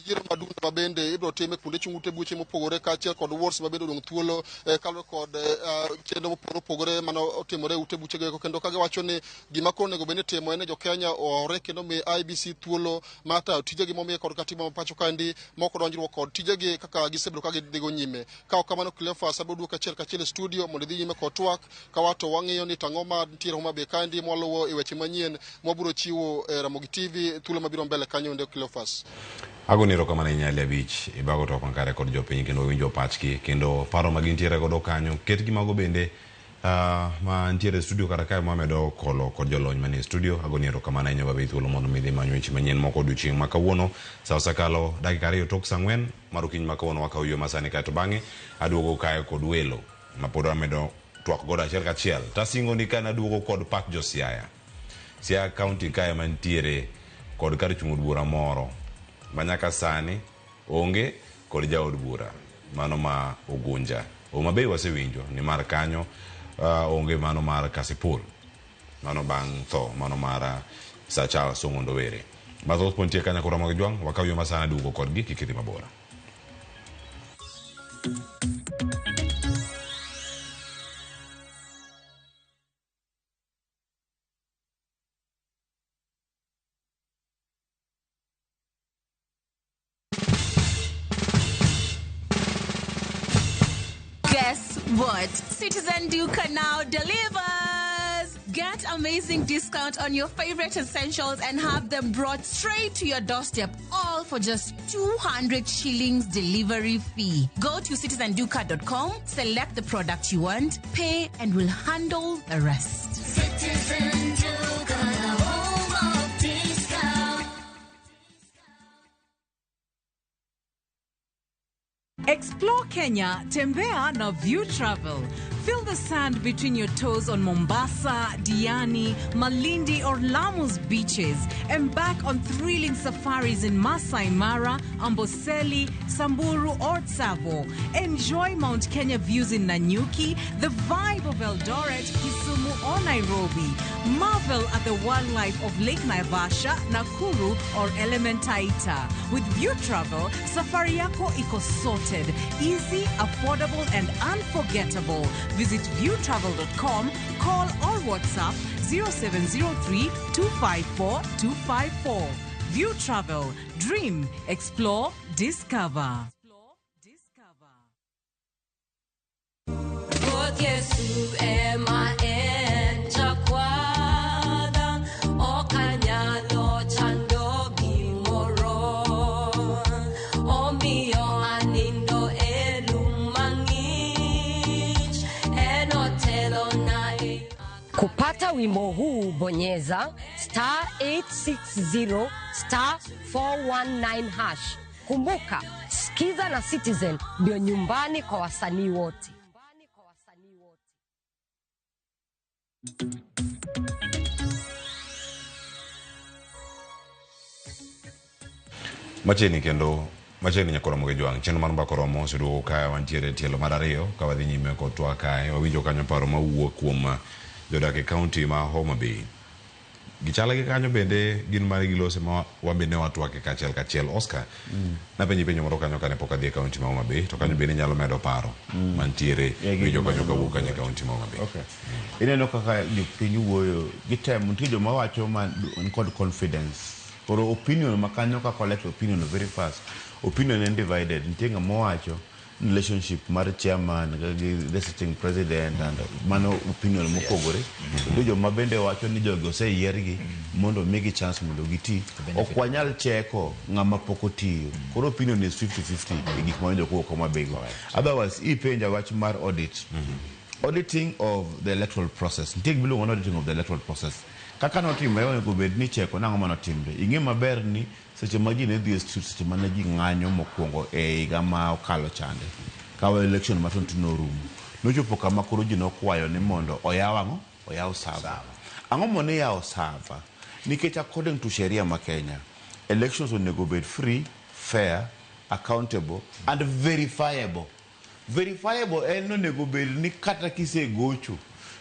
S10: yiero madundo ma bende ibiro tim e kuonde chung' ute buche mopogore kaachiel kod wards ma bende odong' thuolo kaluwore kod chenro mopogore opogore mane otimore e ute buche go kendo ka giwacho ni gima koro onego bed ni itimo en ni jo-Kenya oore kendo mi IEBC thuolo mar tayo tijegi momiye kod katiba ma pacho kaendi mok odonjruok kod tijegi kaka gisebedo ka gidhigo nyime. Ka ok kamano Cleophas abiro duoki achiel kachiel e studio mondo idhi nyime kod twak ka wato wang'iyo ni tang'o ma nitiere Homa Bay kaendi mwaluwo e weche manyien mwabiro chiwo e Ramogi TV thuolo mabiro mbele kanyo endo Cleophas.
S19: Agoni erokamano ahinya Ali Abich, ibago twak makare kod jopiny kendo winjo pachgi kendo paro ma gintiere godo kanyo. Ket gi mago bende ma ntiere e studio kata kae mwamedo kolo kod jolony manie studio. Agoni erokamano ahinya babe thuolo mondo mi idhi many weche manyien moko odiochieng' ma kawuono. Sa osekalo dakika 2 tok sa 4 mar okinyi ma kawuono wakawo yue masani kae to bang'e aduogo kae kod welo ma pod wamedo twak godo achiel kachiel. Tasingo ni ka naduogo kod pach jo Siaya. Siaya County kae mantiere kod kar chung' od bura moro ma nyaka sani onge kod jaod bura mano ma Ugunja. Homa Bay wasewinjo ni mar kanyo onge mano mar Kasipul mano bang' tho mano mar Sir Charles Ong'ondo Were. Mathoth pod nitie kanyo koro mag jwang' wakaw yo masani aduogo kodgi kik idhi mabor.
S15: Guess what? Citizen Duka now delivers! Get amazing discount on your favorite essentials and have them brought straight to your doorstep, all for just 200 shillings delivery fee. Go to citizenduka.com, select the product you want, pay, and we'll handle the rest.
S16: Citizen Duka, the home of discount.
S9: Explore Kenya, Tembea na View Travel. Feel the sand between your toes on Mombasa, Diani, Malindi or Lamu's beaches. Embark on thrilling safaris in Masai Mara, Amboseli, Samburu or Tsavo. Enjoy Mount Kenya views in Nanyuki, the vibe of Eldoret, Kisumu or Nairobi. Marvel at the wildlife of Lake Naivasha, Nakuru or Elementaita. With View Travel, safari yako iko sorted, easy, affordable and unforgettable. Visit viewtravel.com, call or WhatsApp 0703 254 254. View Travel, dream, explore, discover.
S16: Ruoth Yesu ema en jakwadha, ok anyalo chando gimoro. Omiyo anindo e lum mang'ich, en otelona e
S17: Kupata wimbo huu bonyeza star 860 star 419 hash. Kumbuka, Skiza na Citizen ndio nyumbani kwa wasanii wote.
S19: Machiegni kendo machiegni nyakoro moge jwang' chenro mar mbaka oromo oseduogo kae wantiere e tielo mar 2 ka wadhi nyime kod twak kae wawinjo kanyo paro mawuok kuom jodak e kaunti ma Homa Bay. Gichal gi kanyo bende gin mane gilose ma wabende watwake kachiel kachiel. Oscar, napenji penjo moro kanyo kane pok adhi e kaunti ma Homa Bay to kanyo bende nyalo medo paro mantiere winjo kanyo kawuok kanyo e kaunti ma Homa Bay.
S1: Okay. Ineno kaka jopiny wuoyo gitemo nitie joma wacho ma kod confidence. Koro opinion ma kanyo ka collect opinion very fast. Opinion en divided. Nitie ng'ama owacho relationship mar chairman gi the sitting president and mano opinion mopogore. Nitie joma bende wacho ni jogi oseyiergi mondo migi chance mondo giti. Ok wanyal cheko ng'ama pok otiyo. Koro opinion is 50-50 e gik ma winjo kowuok Homa Bay go. Otherwise ipenja wach mar audit. Auditing of the electoral process. Nitie gima iluongo ni auditing of the electoral process. Kaka notimre onego bed ni cheko nang'o manotimre. Ing'e maber ni seche ma ji ne dhi e street, seche mane ji ng'anyo mokwongo e higa ma okalo chande. Kawa election ma 2022 norumo. Nochopo kama koro ji nokwayo ni mondo oyaw ang'o? Oyaw server. Ang'o mondo iyawo server? Nikech according to sheria ma Kenya, elections onego bed free, fair, accountable and verifiable. Verifiable en onego bed ni kata kisegocho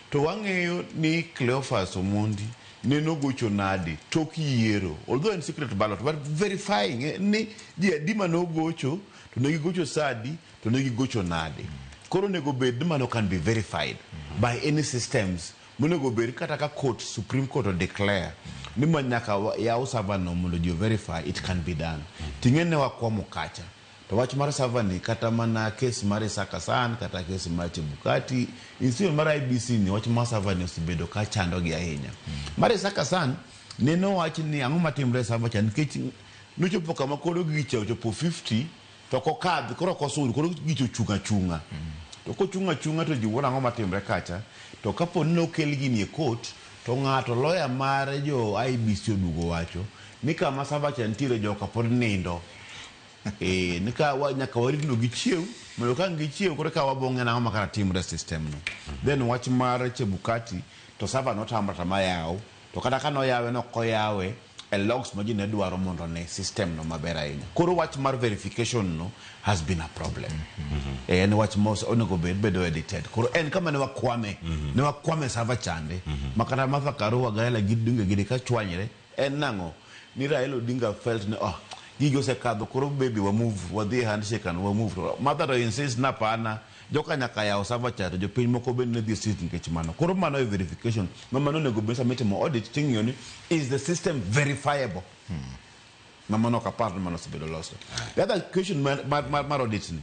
S1: to wang'eyo ni Cleophas Omondi neno gocho nade tok yiero. Although en secret ballot, but verifying ni ji adi manogocho to ne gigocho sa adi to ne gigocho nade. Koro onego bed ni mano can be verified by any systems monego bed kata ka court Supreme Court o declare ni ma nyaka yaw server no mondo ji o verify it can be done. Ting'e ne wakwamo kacha. To wach mar server ni kata mana case mar Isaac Hassan kata case mar Chebukati institution mar IEBC ni wach mar server ni osebedo ka chando gi ahinya. Mar Isaac Hassan neno wach ni ang'o matimre e server cha nikech nochopo kama koro gicha ochopo 50 to ok okadh koro ok osud koro gicha ochung' achung'a. To kochung' achung'a to ji wuoro ang'o matimre kacha to kapo ni nokel gini e court to ng'ato lawyer mar jo IEBC oduogo wacho ni kama server cha nitiere joka pod nindo. Ni ka nyaka warit no gichiew mondo ka ang' gichiew koro ka wabong'e nang'o ma kara timre e system no. Then wach mar Chebukati to server notamre tama yaw to kata ka noyawe nok oyawe e logs ma ji ne dwaro mondo ne system no maber ahinya. Koro wach mar verification no has been a problem. En wach ma onego bed bedo edited. Koro en kama ne wakwame, ne wakwame server chande. Ma kata Martha Karua gi Raila gi Odinga gini ka chwanyre en nang'o? Ni Raila Odinga felt ni oh gigi osekadho koro baby wa move wadhi e handshake and wa move. Martha to insist na hapana joka nyaka yaw server cha to jopiny moko bende ne dhi sit nikech mano. Koro mano e verification ma mano onego bed sama itimo audit ting'iyo ni is the system verifiable. Ma mano ok apar ni mano osebedo loso. The other question mar audit ni,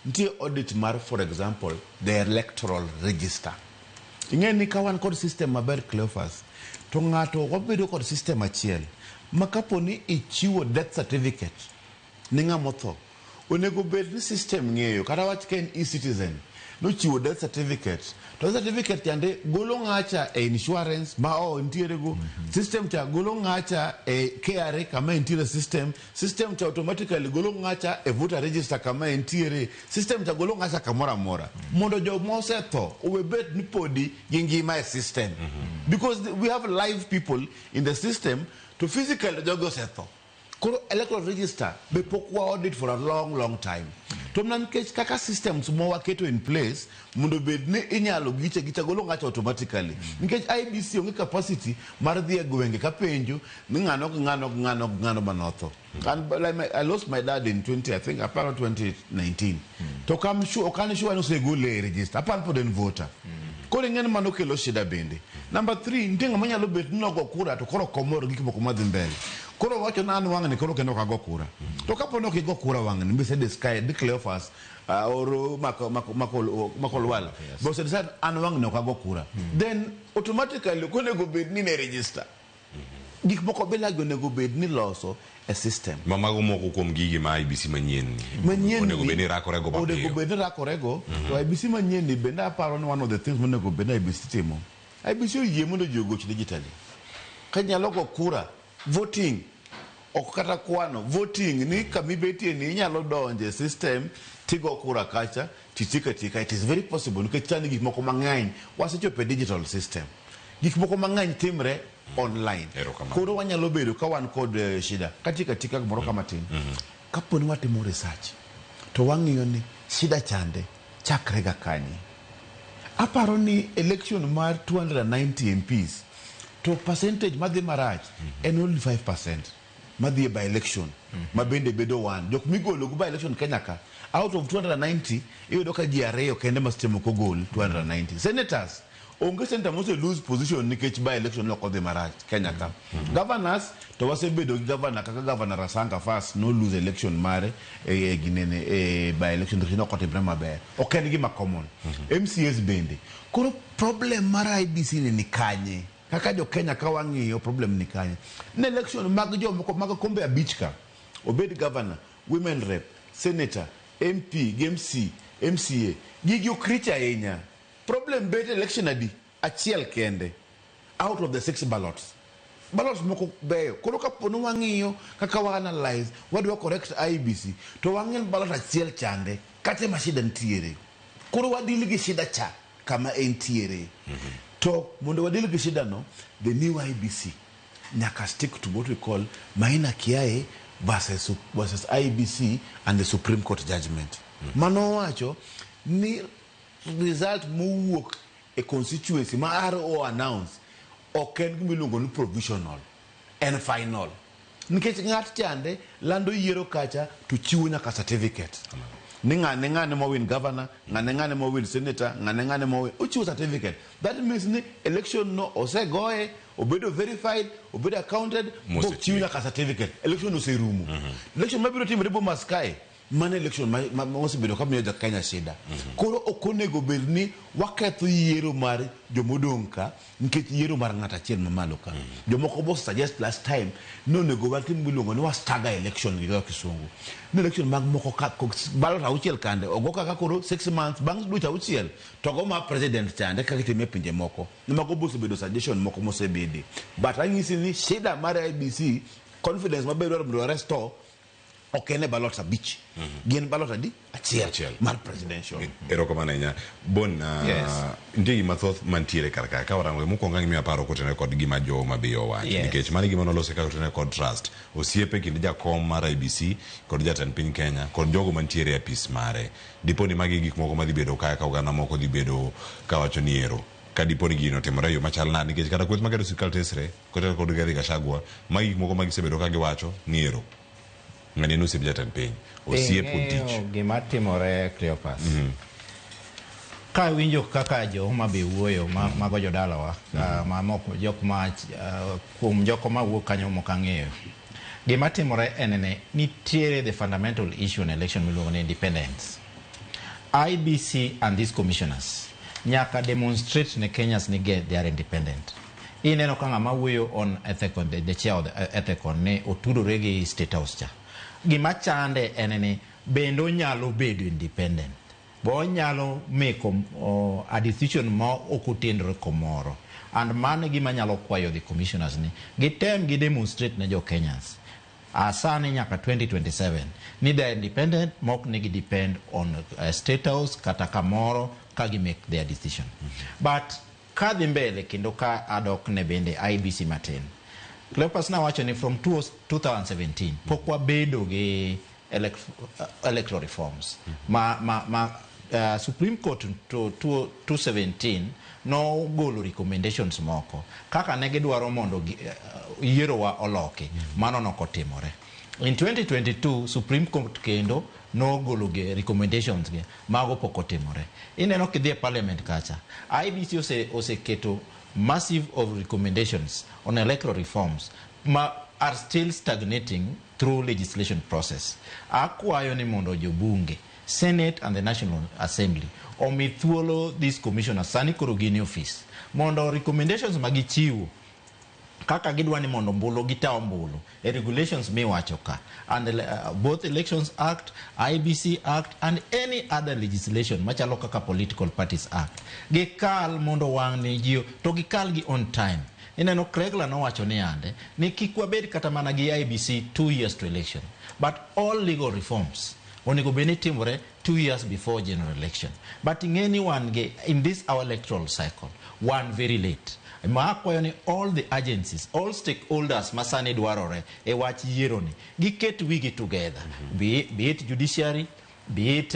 S1: nitie audit mar for example the electoral register. Ing'e ni ka wan kod system maber Cleophas, to ng'ato wabedo kod system achiel ma kapo ni ichiwo death certificate ni ng'ama otho, onego bed ni system ng'eyo kata wach ka en e-citizen nochiwo death certificate to death certificate chande golo ng'acha e insurance ma o nitiere go system cha golo ng'acha e KRA kama entiere system system cha automatically golo ng'acha e voter register kama entiere system cha golo ng'acha kamoro amora mondo joma osetho owe bet ni podi gi ngima e system because we have live people in the system to physically jogi osetho. Koro electoral register be pok wa audit for a long long time. To mana nikech kaka systems ma waketo in place mondo bed ni inyalo giche gicha golo ng'ato automatically. Nikech IEBC onge capacity mar dhi e gwenge ka penjo ni ng'ano gi ng'ano gi ng'ano gi ng'ano manotho. And like I lost my dad in 20, I think, aparo 2019. To ok am sure, ok an sure ni osegole e register. Aparo pod en voter. Koro ing'e ni mano kelo shida bende. Number 3, nitie ng'ama nyalo bet ni nogo kura to koro ok omor gi gik moko madhi mbele. Koro wacho ni an wang'ni koro kendo ok ago kura. To kapo ni ok igo kura wang'ni, mise decide Cleophas or Mako Lwala. But ose decide an wang'ni ok ago kura. Then automatically ok onego bed ni ne register. Gik moko bilagi onego bed ni loso e system.
S19: Ma mago moko kuom gigi ma IEBC manyien ni.
S1: Manyien
S19: onego bed ni rakorego mapiyo.
S1: Onego bed ni rakorego. To IEBC manyien ni bende aparo ni one of the things monego bed ni IEBC timo. IEBC oyie mondo ji ogoch digitally. Ka nyalo go kura, voting, ok kata kwano, voting ni kamibetie ni inyalo donje e system tigo kura kacha titika tika. It is very possible nikech sani gik moko mang'eny wasechopo e digital system. Gik moko mang'eny timre online. Koro wanyalo bedo ka wan kod shida. Katika tika gimoro kama tin. Kapo ni watimo research to wang'iyo ni shida chande chakre ga kanye. Aparo ni election mar 290 MPs to percentage madhi marach en only 5% madhi e by election ma bende bedo 1. Jok migolo go by election Kenya ka out of 290 iyudo ka ji ariyo kende ma seche moko gol 290. Senators onge senator mose lose position nikech by election ne ok odhi marach Kenya ka. Governors to wasebedo gi governor kaka Governor Rasanga first no lose election mare e ginene e by election nikech ne ok otimre maber. Ok en gima common. MCAs bende. Koro problem mar IEBC ni kanye? Kaka jo Kenya ka wang'iyo problem ni kanye? Ne election mag jomoko mag kombe abich ka obed governor, women rep, senator, MP gi MC, MCA gigi ok rich ahinya. Problem bet election adi? Achiel kende out of the 6 ballots. Ballots moko beyo. Koro kapo ni wang'iyo kaka wa analyze, wadwa correct IEBC, to wang'iyo ballot achiel chande, kata ema shida nitiere. Koro wadil gi shida cha kama entiere. To mondo wadil gi shida no, the new IEBC nyaka stick to what we call Maina Kiai versus IEBC and the Supreme Court judgment. Mano wacho ni result mowuok e constituency ma RO announce ok en gima iluongo ni provisional, en final. Nikech ng'at chande lando yiero kacha to chiwo nyaka certificate. Ni ng'ane ng'ane mowin governor, ng'ane ng'ane mowin senator, ng'ane ng'ane mowin, ochiwo certificate. That means ni election no osegoye, obedo verified, obedo accounted, bochiw nyaka certificate. Election oserumo. Election mabiro timore Bomas kae, mano election ma osebedo ka miyo jo Kenya shida. Koro ok onego bed ni waketho yiero mar jomodong' ka nikech yiero mar ng'ato achiel mamalo ka. Jomoko bo suggest last time ni onego watim miluongo ni wastagger election gi dho kisungu. Ni election mag moko ka ballot auchiel kande ogo kaka koro 6 months bang' dweche auchiel to go ma president chande kaka itime e pinje moko. Mago bo osebedo suggestion moko mosebedi. But anyisi ni shida mar IEBC confidence maber dwaro mondo restore ok en e ballot abich. Gin ballot adi? Achiel mar presidential.
S19: Erokamano ahinya. Bon,
S2: Yes.
S19: nitie gima thoth mantiere kar ka. Ka warango mokwongo ang' imiyo paro kotenore kod gima jo Homa Bay owacho. Nikech mano e gima nolosi ka kotenore kod trust. Osiepe kind jakom mar IEBC kod jatend piny Kenya kod jogo mantiere e apis mare. Dipo ni magi gik moko madhi bedo ka ka oganda moko dhi bedo kawacho ni ero. Ka dipo ni gino otimore e yo machal nade nikech kata kweth makedo sirkal tesre kotenore kod Rigathi Gachagua magi gik moko ma gisebedo ka giwacho ni ero. Ng'ani en osiep jatend piny. Osiep kod tich.
S2: Ing'eyo gima timore Cleopas. Ka awinjo kaka jo Homa Bay wuoyo mago jodalawa ma moko jok ma kuom joko mawuok kanyo mok ang'eyo. Gima timore en ni nitiere the fundamental issue on election miluongo ni independence. IEBC and these commissioners nyaka demonstrate ne Kenyans ni they are independent. Ineno ka ng'ama wuoyo on Ethekon, the chair of the Ethekon ne otudore gi State House cha. Gima chande en ni bende onyalo bedo independent. Bo onyalo make a decision ma ok otenore komoro. And mano e gima nyalo kwayo the commissioners ni gitem gi demonstrate ne jo Kenyans. Asani nyaka 2027 ni they are independent mok ni gi depend on State House kata kamoro ka gi make their decision. But kadhi mbele kendo ka adok ne bende IEBC matin. Cleopas nawacho ni from 2017 pok wabedo gi electoral reforms. Ma Supreme Court to 2017 nogolo recommendations moko kaka ne gidwaro mondo yierowa oloki. Mano nokotimore. In 2022 Supreme Court kendo nogolo ge recommendations ge mago pok otimore. Ineno kidhi e parliament kacha IEBC oseketo massive of recommendations on electoral reforms ma are still stagnating through legislation process. Akwayo ni mondo jobunge, Senate and the National Assembly omi thuolo these commissioners sani koro gin e office mondo recommendations magichiwo kaka gidwa ni mondo ombulu gita ombulu e regulations miwacho ka and both Elections Act, IEBC Act and any other legislation machalo kaka Political Parties Act gikal mondo wang' ni ji to gikal gi on time. Ineno Kregler nowacho ni ande ni kik wabed kata mana gi IEBC 2 years to election but all legal reforms onego bed ni timore 2 years before general election. But ing'e ni wan gi in this our electoral cycle one very late. Ma akwayo ni all the agencies, all stakeholders ma sani dwarore e wach yiero ni giket wigi together, be it judiciary, be it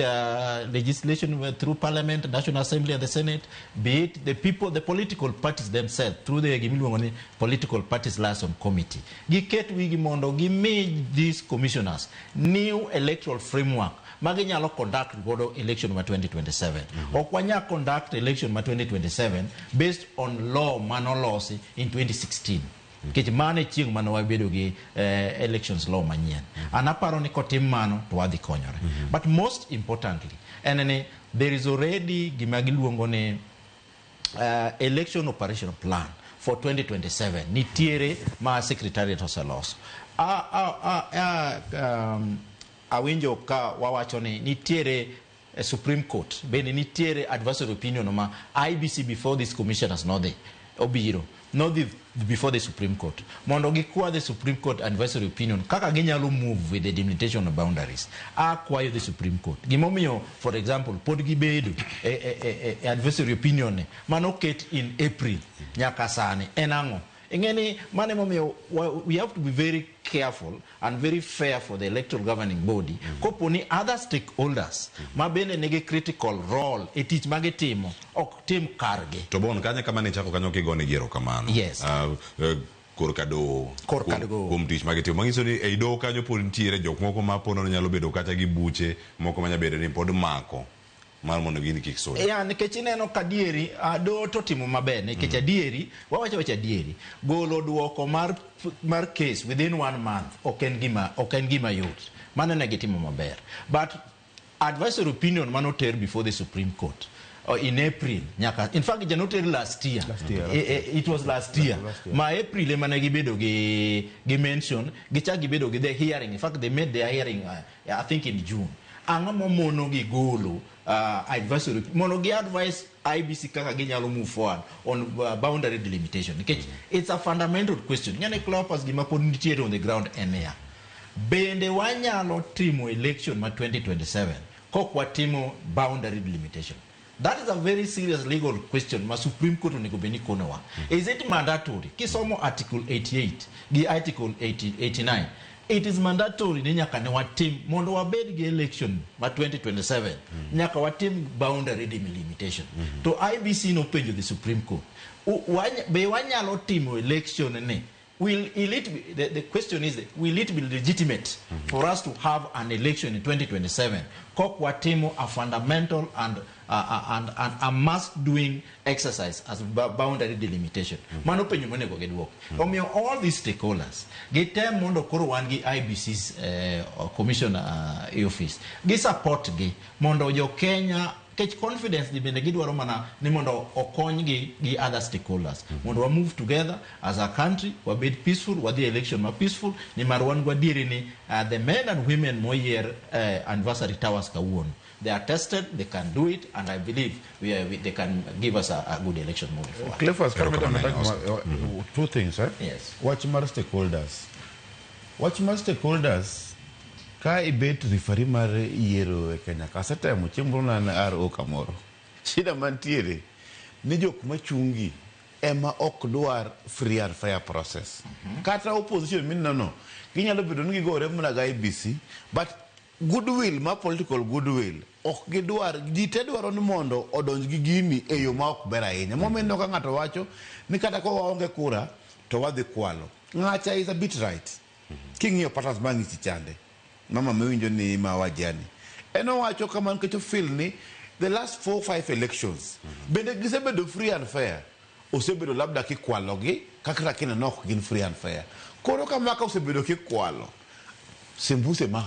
S2: legislation through parliament, National Assembly and the Senate, be it the people, the political parties themselves through the gimiluongo ni Political Parties Liaison Committee. Giket wigi mondo gimi these commissioners new electoral framework ma ginyalo conduct godo election ma 2027. Ok wanyal conduct election ma 2027 based on law manolosi in 2016. Nikech mano e chieng' mane wabedo gi elections law manyien. An aparo ni kotim mano to wadhi konyore. But most importantly, en ni there is already gima giluongo ni election operation plan for 2027. Nitiere ma secretariat oseloso. Awinjo ka wawacho ni nitiere Supreme Court bende nitiere advisory opinion ma IEBC before this commissioners nodhi obiro nodhi before the Supreme Court mondo gikwa the Supreme Court advisory opinion kaka ginyalo move with the delimitation of boundaries. Akwayo the Supreme Court gimomiyo for example pod gibedo e advisory opinion ni manoket in April nyaka sani en ang'o? Ing'e ni mano emomiyo we have to be very careful and very fair for the electoral governing body. Kopo ni other stakeholders ma bende nigi critical role e tich ma gitimo ok tim kargi.
S19: To bon kanya kama ne ichako kanyo kigone ji erokamano.
S2: Yes.
S19: Korka doho.
S2: Korka doho.
S19: Kuom tich ma gitimo. Manyiso ni ei doho kanyo pod nitiere jok moko ma pod nyalo bedo kata gi buche moko manya bedo ni pod mako mar mondo gini kik sudi.
S2: Ya, nikech ineno ka adieri, doho to timo maber nikech adieri, wawacho wacho adieri, golo duoko mar case within 1 month ok en gima yot. Mano ne gitimo maber. But advisory opinion manoter before the Supreme Court in April, nyaka, in fact, janoter last year.
S1: Last year,
S2: It was last year.
S1: Last year.
S2: Ma April ema ne gibedo gi mention, gichak gibedo gi the hearing. In fact, they made their hearing, I think in June. Ang'o momono gi golo advisory, mondo gi advise IEBC kaka ginyalo move forward on boundary delimitation. Nikech it's a fundamental question. Ng'ene Cleophas gima pod nitiere on the ground en niya. Bende wanyalo timo election ma 2027 kok watimo boundary delimitation? That is a very serious legal question ma Supreme Court onego bed ni konowa. Is it mandatory? Kisomo Article 88 gi Article 89, it is mandatory ni nyaka ne watim mondo wabed gi election ma 2027, nyaka watim boundary delimitation. To IEBC nopenjo the Supreme Court, be wanyalo timo election ni? Will it be, the question is, will it be legitimate for us to have an election in 2027? Kok watimo a fundamental and a must-doing exercise as boundary delimitation. Mano penjo monego giduok. Omiyo all these stakeholders, gitem mondo koro wan gi IEBC's commission office, gi support gi mondo jo Kenya kech confidence di bende gidwaro mana ni mondo okonygi gi other stakeholders. Mondo wa move together as a country, wabed peaceful, wadhi election ma peaceful, nimar wan gadieri ni the men and women moyier Anniversary Towers kawuono, they are tested, they can do it, and I believe they can give us a good election moving forward.
S1: Cleophas,
S19: Erokamano
S1: kameda
S19: ahinya,
S1: meda
S19: Oscar.
S1: two things, eh?
S2: Yes.
S1: Wach mar stakeholders. Wach mar stakeholders, ka ibet referee mar yiero e Kenya ka, asetemo chieng' moro ne an RO kamoro. Shida mantiere ni jok machungi ema ok dwar free and fair process. Kata opposition mineno no, ginyalo bedo ni gigore mana gi IEBC, but goodwill ma political goodwill ok gidwar. Ji te dwaro ni mondo odonj gi gini e yo ma ok ber ahinya. Momiyo ineno ka ng'ato wacho ni kata ka waonge kura to wadhi kwalo. Ng'acha is a bit right. King'iyo patterns mang'isi chande, mama miwinjo ni ma wajani. En owacho kamano nikech ofeel ni the last 4-5 elections bende gisebedo free and fair. Osebedo labda kikwalogi kaka kineno ok gin free and fair. Koro kama ka osebedo kikwalo, sembuse ma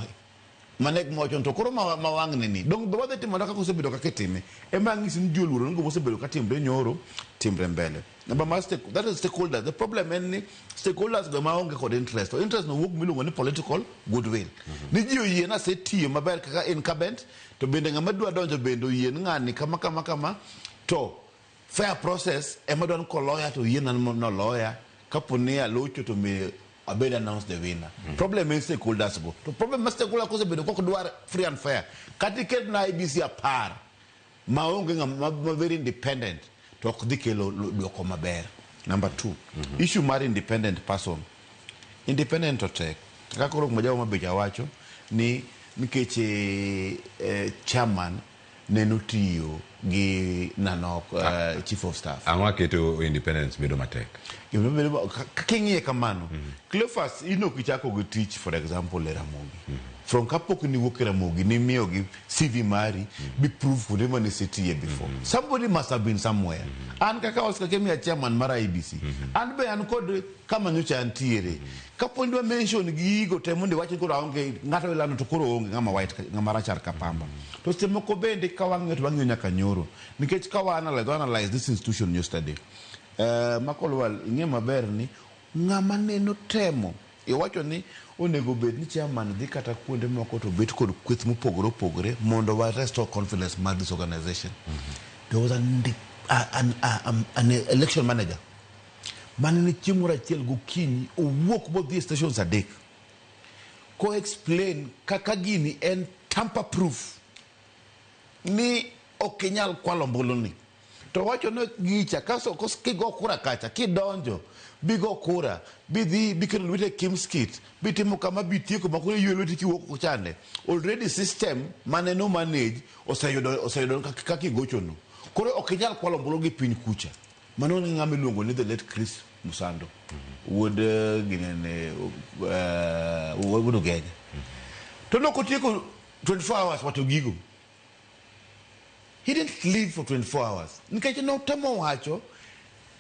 S1: mane gima to koro ma wang'ni ni dong be wadhi timo kaka osebedo kaka itime. Ema ang'isi ni ji oluoro ni gima osebedo ka timre nyoro timre mbele. Number mar stake, that is stakeholders. The problem en ni stakeholders go maonge kod interest. To interest no wuok miluongo ni political goodwill. Ni ji oyie nasetiyo maber kaka incumbent, to bende ng'ama dwa donjo bende oyie ni ng'ani kama kama kama to fair process ema dwa ni koloya to oyie noloya kapo ni alocho to me abed announce the winner. Problem en stakeholders go. To problem ma stakeholder kosebedo kok dwar free and fair. Kata iket na IEBC 10 maonge ng'ama ma very independent to ok dhi kelo duoko maber. Number 2, issue mar independent person. Independent to tek. Kaka koro kuma mabecha wacho ni nikech chairman neno tiyo gi Nanok chief of staff.
S19: Ang'o keto independence bedo matek?
S1: Gima bedo king'iye kamano, Cleophas in ok ichako gi tich for example e Ramogi. From kapok niwuok e Ramogi nimiyogi CV mari bi prove kuonde mane isetiye before. Somebody must have been somewhere. An kaka Oscar Kemia chairman mar IEBC. An be an kod kama nyocha antiere. Kapo ni dwa mention gigo te mondo iwach ni koro aonge ng'ato ilando to koro onge ng'ama white ng'ama rachar ka pamba. To seche moko bende ka wang'iyo to wang'iyo nyaka nyoro. Nikech ka wa analyze, wa analyze this institution yesterday. Makolwal ing'e maber ni ng'ama neno temo iwacho ni onego bed ni chairman dhi kata kuonde moko to bet kod kweth mopogore opogore mondo wa restore confidence mar this organization. There was an election manager mane ne chieng' moro achiel gokinyi owuok modhi e stations 3 ko explain kaka gini en tamper proof ni ok inyal kwalo ombulu ni. To wacho ni gicha kaso kigo kura kacha kidonjo bigo kura bidhi biketo lweti e KIEMS kit bitimo kama bitieko ma koro iywe lweti kiwuok chande already system mane no manage oseyudo oseyudo kaka igochono koro ok inyal kwalo ombulu gi piny kucha. Mano ne ng'ama iluongo ni the late Chris Musando wuod ginene wuod Ugenya to nokotieko 24 hours wato gigo. He didn't live for 24 hours nikech notemo wacho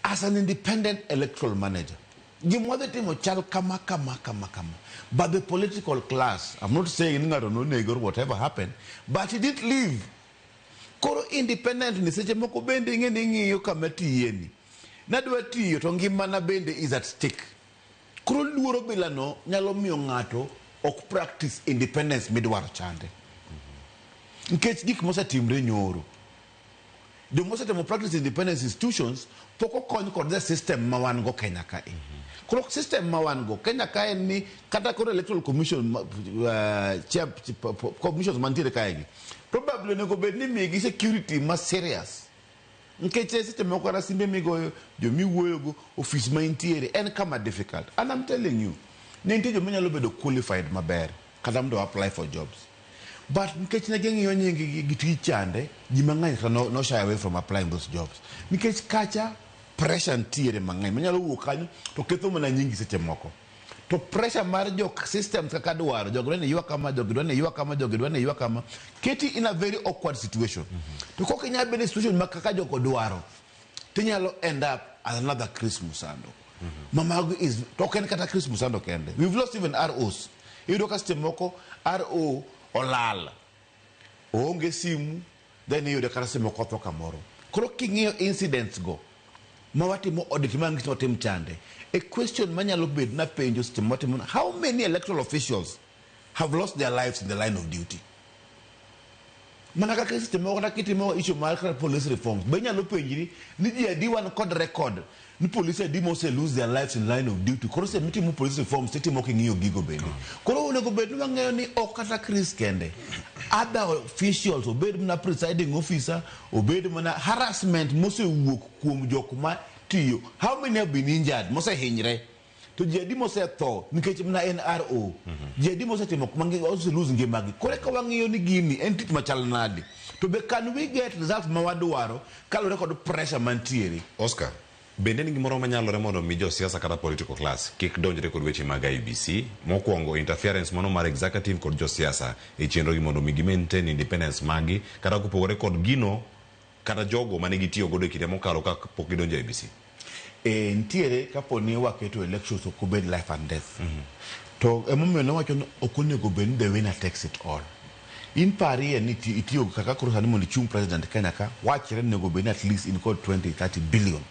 S1: as an independent electoral manager gima wadhi timo chal kama kama kama kama, but the political class, I'm not saying ni ng'ato nonego or whatever happened, but he didn't live. Koro independent ni seche moko bende ing'e ni ing'iyo kama tiyeni nadwa tiyo to ngimana bende is at stake. Koro luoro bilano nyalo miyo ng'ato ok practice independence midwaro chande nikech gik mosetimre nyoro jomosetemo practice independence institutions pok okony kod the system ma wan go Kenya kae. Koro system ma wan go Kenya kae en ni kata koro electoral commission chair, commissions mantiere kae gi probably onego bed ni migi security ma serious nikech seche moko kata simbe migoyo jomiwuoyogo ofis ma intiere en kama difficult. And I'm telling you ne nitie joma nyalo bedo qualified maber kata mondo apply for jobs, but nikech ne ging'iyo nying gi tich chande ji mang'eny kata no shy away from applying those jobs nikech kacha pressure ntiere mang'eny manyalo wuok kanyo to ketho mana nyingi seche moko to pressure mar jok systems kaka dwaro jogi dwa ni ywa kama, jogi dwa ni ywa kama, jogi dwa ni ywa kama, keti in a very awkward situation. To kok inyal bedo e situation ma kaka jogo dwaro tinyalo end up as another Chris Musando. Mamago is to ok en kata Chris Musando kende, we've lost even ROs. Iyudo ka seche moko RO olal oonge simu, then iyude kata seche moko otho kamoro. Koro king'iyo incidents go ma watimo audit ma ng'iso watim chande a question manyalo bed na penjo seche ma watimo, how many electoral officials have lost their lives in the line of duty? Mana kaka seche moko kata kitimo issue mar kata police reforms be inyalo penjri ni ji adi wan kod record ni police adi mose lose their lives in line of duty. Koro seche mitimo police reforms titimo king'iyo gigo bende. Koro onego bed ni wang'eyo ni ok kata Chris kende, other officials, obed mana presiding officer, obed mana harassment mosewuok kuom jok ma tiyo, how many have been injured mosehinyre to ji adi mosetho nikech mana en RO, ji adi mosetimo ose lose ngimagi. Koro eka wang'iyo ni gini en tich machal nade to be can we get results ma wadwaro kaluwore kod pressure mantiere.
S19: Oscar, bende en gimoro manyalore mondo mi josiasa kata political class kik donjre kod weche mag IEBC? Mokwongo, interference mano mar executive kod josiasa e chenro gi mondo mi gi maintain independence magi kata kopogore kod gino kata jogo mane gitiyo godo e kinde mokalo ka pok gidonjo e IEBC.
S1: E ntiere kapo ni waketo elections ok obed life and death. To emomiyo nawacho ni ok onego bed ni the winner takes it all. In parie ni itiyo kaka koro sani mondo ichung president Kenya ka wachre ni onego bed ni at least in kod 20 30 billion.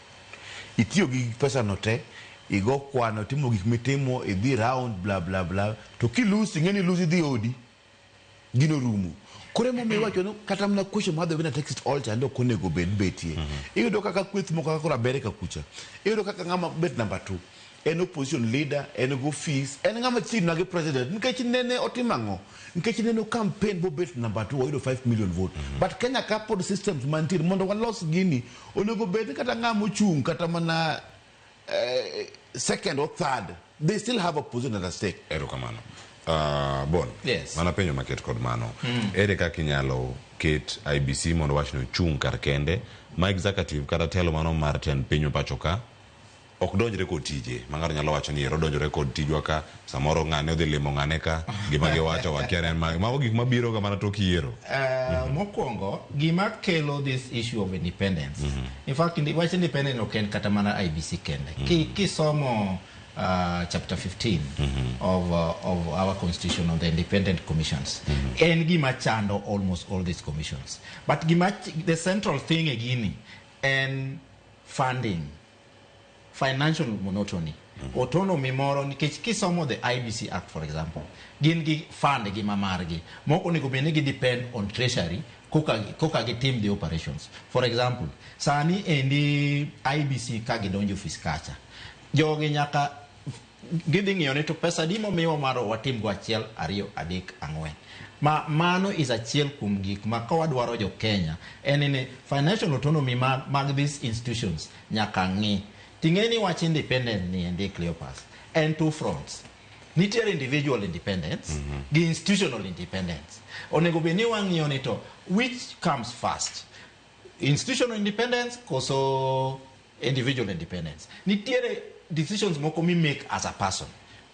S1: Itiyo gi pesa no te, igo kwano, timo gik mitimo, idhi round, bla bla bla, to kilose ing'e ni lose idhi odi gino rumo. Koro emomiyo iwacho ni kata mana question mar the winner takes it all chande ok onego bed betie. Iyudo kaka kweth moko kaka koro America kucha, iyudo kaka ng'ama bet number 2 en opposition leader, en go fees, en ng'ama chiegni gi president nikech nene otimo ang'o, nikech nene o campaign bobet number 2 oyudo 5 million vote. But Kenya ka pod systems mantiere mondo walos gini onego bed ni kata ng'ama ochung' kata mana second or third, they still have a position at stake.
S19: Erokamano. Bon.
S2: Yes.
S19: Mana penjo maket kod mano. Ere kaka inyalo ket IEBC mondo wachno ochung' kar kende ma executive kata telo mano mar tend piny pacho ka ok donjre kod tije ma ng'ato nyalo wacho ni ero donjore kod tijwa ka samoro ng'ane odhi limo ng'ane ka gima giwacho wakia ni en mago gik mabiro ga mana tok yiero.
S2: Mokwongo gima kelo this issue of independence, in fact wach independence ok en kata mana IEBC kende. Kisomo chapter 15 of our constitution on the independent commissions, en gima chando almost all these commissions, but gima the central thing e gini en funding, financial monotony, autonomy moro nikech kisomo the IEBC Act, for example, gin gi fund gi ma margi mok onego bed ni gi depend on treasury koka gitim the operations. For example, sani endi IEBC ka gidonjo ofis kacha, jogi nyaka gidhi ng'iyo ni to pesa di momiwa mar watim go achiel ariyo adek ang'wen. Ma mano is achiel kuom gik ma ka wadwaro jo Kenya en ni financial autonomy mag these institutions nyaka ng'i. Ting'e ni wach independent ni endi Cleopas en two fronts. Nitiere individual independence gi institutional independence. Onego bed ni wang'iyo ni to which comes first? Institutional independence koso individual independence. Nitiere decisions moko mi make as a person.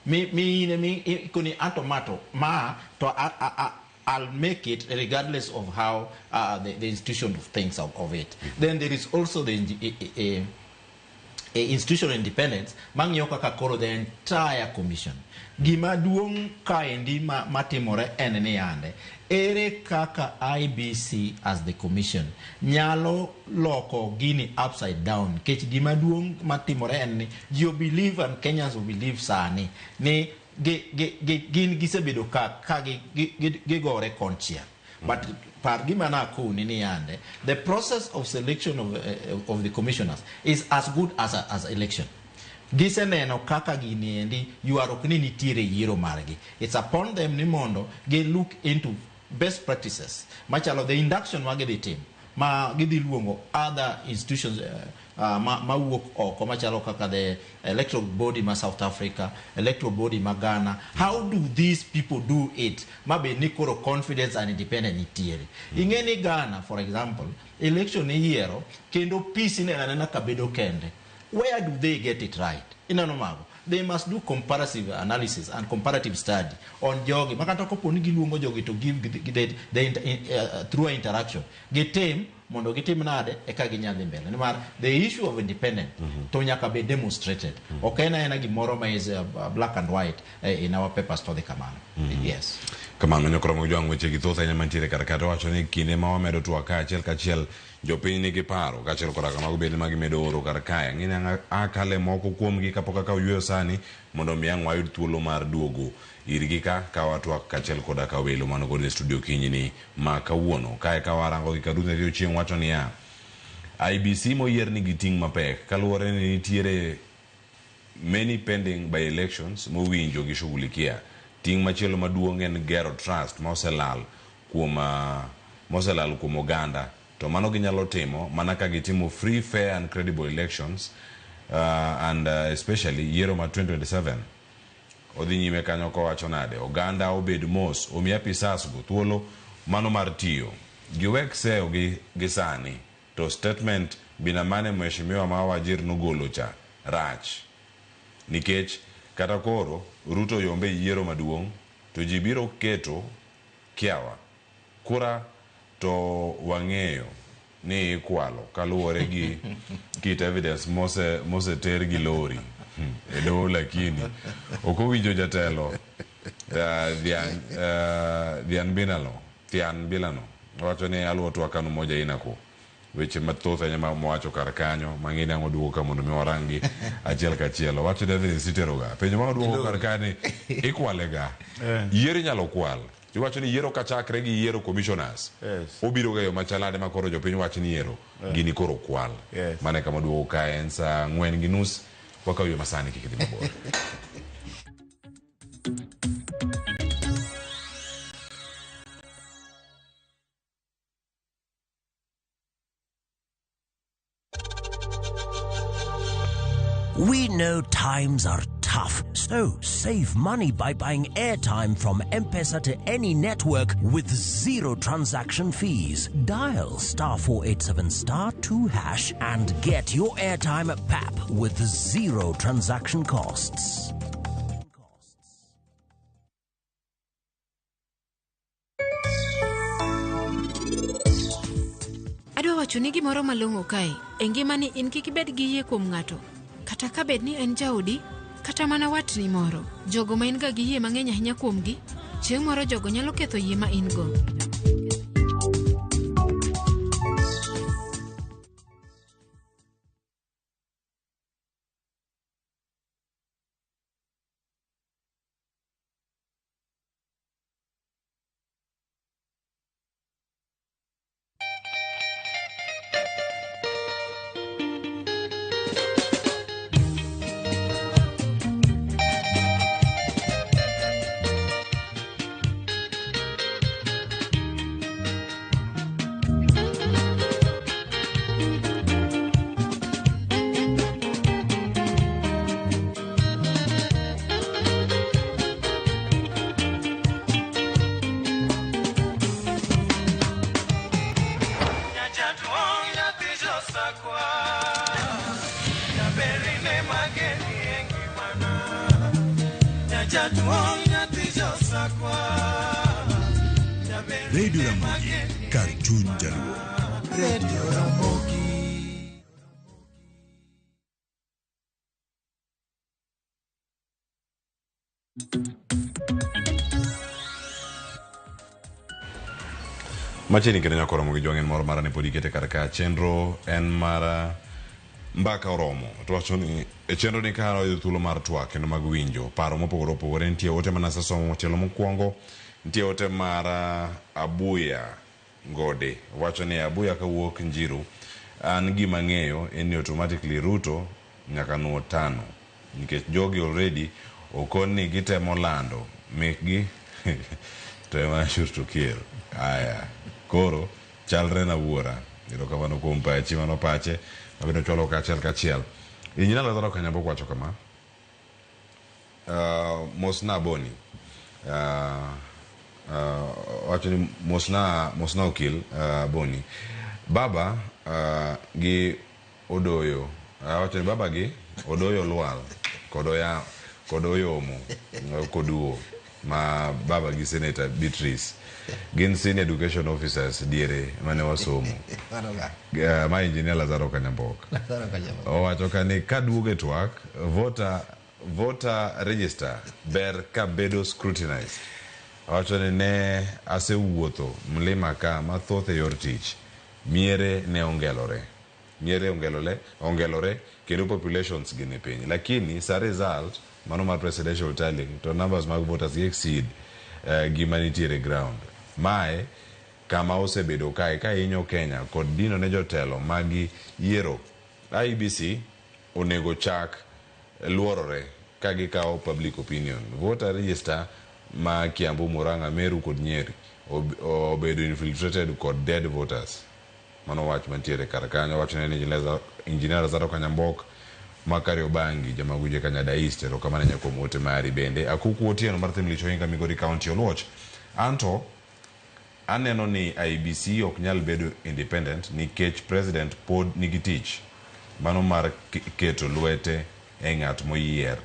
S2: Mi in mi ikoni anto mato ma to I'll make it regardless of how the institution of thinks of it. Then there is also the institutional independence mang'iyo kaka koro the entire commission. Gima duong' kaendi matimore en ni yande ere kaka IBC as the commission nyalo loko gini upside down, nikech gima duong' matimore en ni ji believe and Kenyans will believe sani ni gin gisebedo ka gigore konchiel. But par gima nakoni ni yande the process of selection of the commissioners is as good as election. Giseneno kaka gini endi ywaruok ni nitiere yiero margi. It's upon them ni mondo gi look into best practices machalo the induction ma gidhi timo, ma gidhi luongo other institutions mawuok oko machalo kaka the electoral body ma South Africa, electoral body ma Ghana. How do these people do it? Mabe ni koro confidence and independence nitiere. Ing'e ni Ghana, for example, election iyiero kendo peace ineno anena kabedo kende. Where do they get it right? Ineno mago. They must do comparative analysis and comparative study on jogi. Makata kopo ni giluongo jogi to give the through interaction. Gitim mondo gitim nade eka ginyadhi mbele. Nimar the issue of independence to nyaka be demonstrated. Ok en aena gimoro ma is black and white in our papers to the kamano. Yes.
S19: Kamano nyokoro jwang' weche gi thoth ahinya mantiere kar ka to wacho ni kinde ma wamedo twak kaachiel kachiel jopiny nigi paro kaachiel koda kamago bende ma gimedo oro kar kae. Ang'e ni akale moko kuomgi kapok akawo yueyo sani mondo mi ang' wayud thuolo mar duogo irgi ka watwak kaachiel koda ka welo man godo e studio kinyni ma kawuono. Kae ka warango gi Karuth Nyathi Ochieng' wacho niya, IBC moyier nigi ting' mapek kaluwore ni nitiere many pending by elections mowinjo gishughulikia. Ting' machielo maduong' en gero trust ma oselal kuom oganda. To mano ginyalo timo mana ka gitimo free, fair and credible elections and especially yiero ma 2027. Odhi nyime kanyo kowacho nade, oganda obed mos, omi apisas go thuolo mano mar tiyo. Giwek seyo gi sani, to statement binamane mheshimiwa ma Wajir nogolo cha rach. Nikech kata koro Ruto yombe yiero maduong' to ji biro keto kiawa. Kura to wang'eyo ni ikwalo kaluwore gi kit evidence moseter gi lori e doho, lakini ok owinjo jatelo Dhian Bilano wacho ni aluwo twak kanu moja inako weche mathoth ahinya mowacho kar kanyo mang'e ni ang' oduogo ka mondo mi waranggi achiel kachiel. Owacho ni evidence iteroga penjo ma oduogo kar ka ni ikwale ga yiero inyalo kwal. Iwacho ni yiero kachakre gi yiero commissioners obiro ga yo machalade ma koro jopiny wach ni yiero gini koro kwal. Mane kama oduogo ka en saa 4:30 wakaw yo masani kik idhi mabor.
S18: We know times are tough, so save money by buying airtime from M-Pesa to any network with zero transaction fees. Dial *487*2# and get your airtime at PAP with zero transaction costs.
S22: Adwa wacho ni gimoro malong'o kae, e ngimani in kik ibed gi yie kuom ng'ato. Kata ka bed ni en jaodi, kata mana watni moro. Jogo ma in ga gi yie mang'eny ahinya kuomgi, chieng' moro jogo nyalo ketho yie ma in go.
S20: Nyajaduong' nyathi josakwa Jaberine mageni e ngimana Nyajaduong' nyathi josakwa
S21: Radio Ramogi, kar chuny Jaluo.
S20: Radio Ramogi.
S19: Machiegni kendo nyaka oromo gi jwang' en moro mara ne pod ikete kar ka chenro en mar mbaka oromo to wacho ni e chenro ni ka oyudo thuolo mar twak kendo mag winjo paro mopogore opogore nitie ote mana asesomo tielo mokwongo nitie ote mar Abuya Ngode wacho ni Abuya kawuok Njiru an gima ang'eyo en ni automatically Ruto nyaka nuo tano nikech jogi already okon ni gitemo lando mekgi to ema Shuto Kier. Aya, koro chalre na wuora. Erokamano kuom pachi, mano pache mabende ochwalo kachiel kachiel. Injinia Lazaro Kanyambo wacho kama. Mosna Boni. Wacho ni mosna, mosna okil Boni. Baba gi odoyo. Wacho ni baba gi odoyo lwal kod oya kod oyomo koduo ma baba gi Senator Beatrice gin senior education officers diere mane wasomo. Ma Engineer Lazaro Kanyamboka. Owacho ka ni kaduogo e twak voter register ber ka bedo scrutinized. Owacho ni ne asewuotho mlima ka mathoth e yor tich. Miere ne ongelore. Miere ongelore kendo populations gin e piny. Lakini sa result mano mar presidential tallying to numbers mag voters gi exceed gima nitiere ground. Mae kama osebedo kae ka hinyo Kenya kod dino ne jotelo magi yiero. IEBC onego chak luorore ka gikawo public opinion. Voter register ma Kiambu, Murang'a, Meru kod Nyeri obedo infiltrated kod dead voters. Mano wach mantiere kar kanyo. Wacho ni Engineer Lazaro Kanyambok ma Kariobangi, Jamaguje Kanyada East. Erokamano ahinya kuom ote mari bende. Akuku Otieno mar Thimlich Ohinga Migori County Oluoch. Anto aneno ni IEBC ok nyal bedo independent nikech president pod nigi tich mano mar keto lwete e ng'at moyier.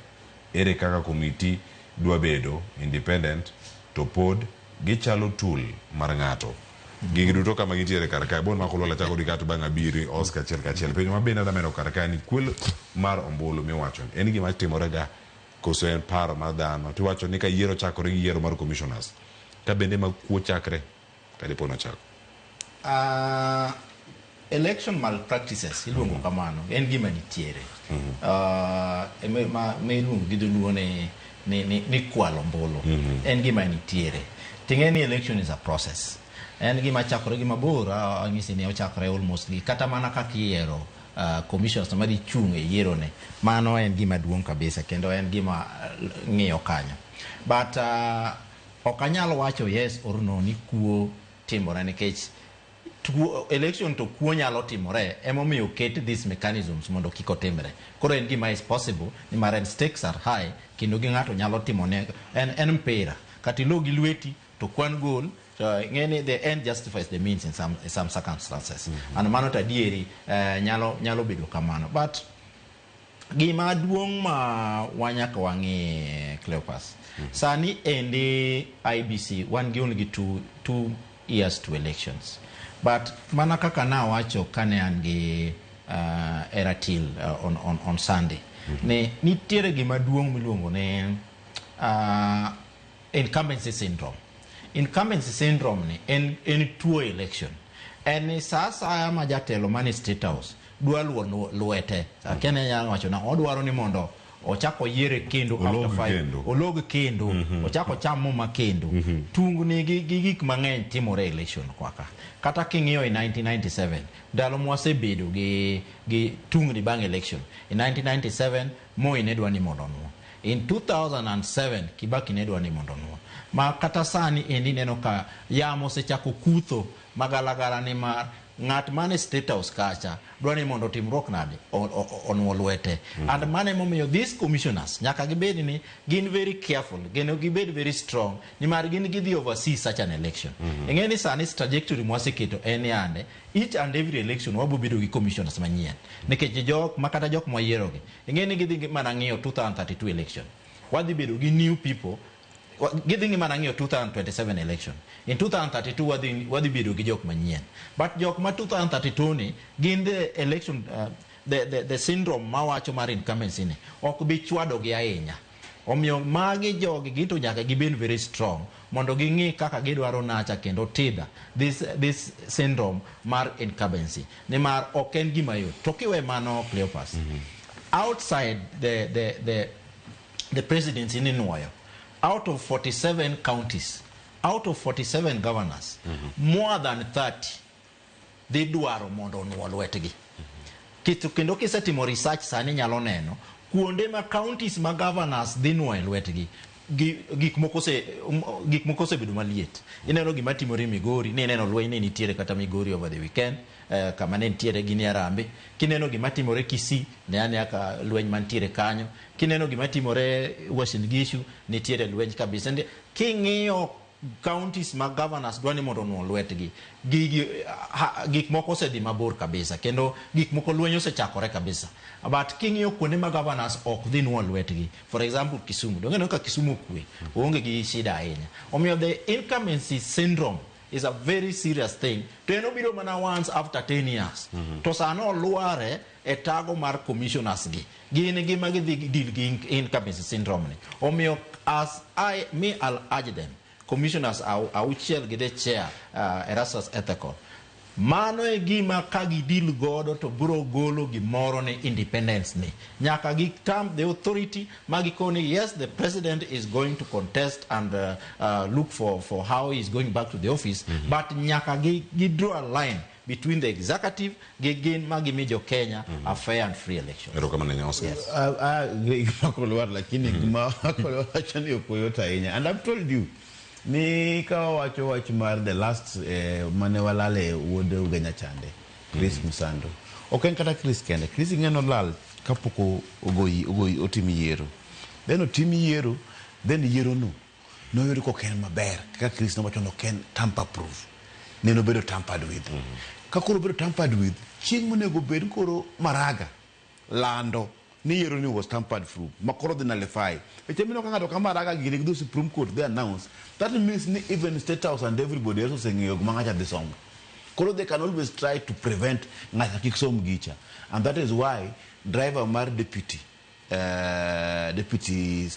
S19: Ere kaka komiti dwa bedo independent to pod gichalo tool mar ng'ato. Gigi duto kama gintiere kar kae. Bon mako lwala chako di kato bang' abiri Oscar achiel kachiel. Penjo ma bende adwa medo kar kae ni kwelo mar ombulu miwacho ni en gima timore ga koso en paro mar dhano. Tiwacho ni ka yiero chakore gi yiero mar commissioners ka bende ma kuo chakre ka dipo nochako.
S2: Election malpractices iluongo kamano en gima nitiere. Ma iluongo gi dholuo ni kwalo ombulu. En gima nitiere. Ting'e ni election is a process. En gima chakore gi mabor, anyisi ni ochakore almost gi kata mana kaka iyiero commissioners madhi chung' e yiero ne. Mano en gima duong' kabisa kendo en gima ng'iyo kanyo. But ok anyal wacho yes or no ni kuo timore nikech election to kuo nyalo timore emomiyo oket these mechanisms mondo kik otimre. Koro en gima is possible nimar en stakes are high kendo gi ng'ato nyalo timone en mpira kata ilo gi lweti to kwan goal to ng'eni the end justifies the means in some circumstances. And mano to adieri nyalo bedo kamano. But gima duong' ma wanyaka wang'i Cleopas. Sani endi IEBC wan gi only gi 2 years to elections. But mana kaka nawacho kane an gi Eratil on Sunday. Ne nitiere gima duong' miluongo ni incumbency syndrome. Incumbency syndrome ni en tuo election. En ni sa asaya ma jatelo mani State House dwa luwo lwete. Akia ni anyalo wacho nang'o, odwaro ni mondo ochak oyiere kendo after
S19: Olog
S2: five.
S19: kendo.
S2: Olog kendo. Ochak ocham muma kendo. Tungni gi gik mang'eny timore e election kwaka. Kata king'iyo e 1997, ndalo mwasebedo gi tungni bang' election. In 1997, Moi ne dwa ni mondo onuo. In 2007, Kibaki ne dwa ni mondo onuo. Ma kata sani endi neno ka yamo osechako kutho magalagala ni mar Ng'at mane State House kacha dwa ni mondo otimruok nade onuo lwete. And mano emomiyo these commissioners nyaka gibed ni gin very careful kendo gibed very strong, nimar gin gidhi oversee such an election. Ing'e ni sani trajectory mwaseketo en ni ande each and every election wabo bedo gi commissioners manyien, nikech jok ma kata jok mwayierogi, ing'e ni gidhi mana ng'iyo 2032 election, wadhi bedo gi new people. Gidhi ng'i mana ng'iyo 2027 election. In 2032 wadhi bedo gi jok manyien, but jok ma 2032 ni gin the election, the syndrome mawacho mar incumbency ni ok bi chwado gi ahinya. Omiyo magi jogi gin to nyaka gibed very strong mondo ging'i kaka gidwaro nacha kendo tidha this syndrome mar incumbency, nimar ok en gima yot. To kiwe mano, Cleopas, outside the presidency ni nuoyo out of 47 counties, out of 47 governors, more than 30 dhi dwaro mondo onuo lwetgi. Kendo kisetimo research sani nyalo neno kuonde ma counties ma governors dhi nuoye lwetgi, gik moko osebedo maliet. Ineno gima timore Migori, ni ineno lweny ne nitiere kata Migori over the weekend, kama ne nitiere gini Harambee. Kineno gima timore Kisii, ne ane ka lweny mantiere kanyo. Kineno gima timore Uasin Gishu, nitiere lweny kabisa. King'iyo counties ma governors dwa ni mondo onuo lwetgi, gigi gik moko osedhi mabor kabisa kendo gik moko lweny osechakore kabisa. But king'iyo kuonde ma governors ok dhi nuo lwetgi, for example Kisumu, donge ineno ka Kisumu okwe, oonge gi shida ahinya. Omiyo the incumbency syndrome is a very serious thing, to en obiro mana once after 10 years. To sano olware e tago mar commissioners gi, gin gima gidhi deal gi incumbency syndrome ni. Omiyo as I me, I'll urge them, commissioners auchiel gi the chair, Erastus Ethekon, mano e gima ka gidil godo to biro golo gimoro ni independence ni nyaka gi term the authority ma gikoni yes, the president is going to contest and look for how he is going back to the office, but nyaka gi draw a line between the executive gi gin ma gimi jo Kenya a fair and free election.
S19: Erokamano ahinya, Oscar.
S2: Yes.
S1: Gima kolwar, lakini gima kolwar wacho ni ok yot ahinya, and I've told you ni ka wawacho wach mar the last mane walale wuod Ugenya chande Chris Msando, ok en kata Chris kende. Chris ing'e nolal kapok ogoyi otim yiero, then otim yiero, then yiero no noyud kok en maber kaka Chris nowacho ni ok en tamper proof, neno bedo tampered with. Ka koro bedo tampered with, chieng' monego bed koro Maraga lando ni yiero ni was tampered proof, ma koro dhi nullify weche mineno ka ng'ato ka Maraga gini gi the Supreme Court they announce, that means ni even State House and everybody else oseng'eyo gima ng'acha dhi somo. Koro they can always try to prevent ng'acha kik som gicha, and that is why driver mar deputy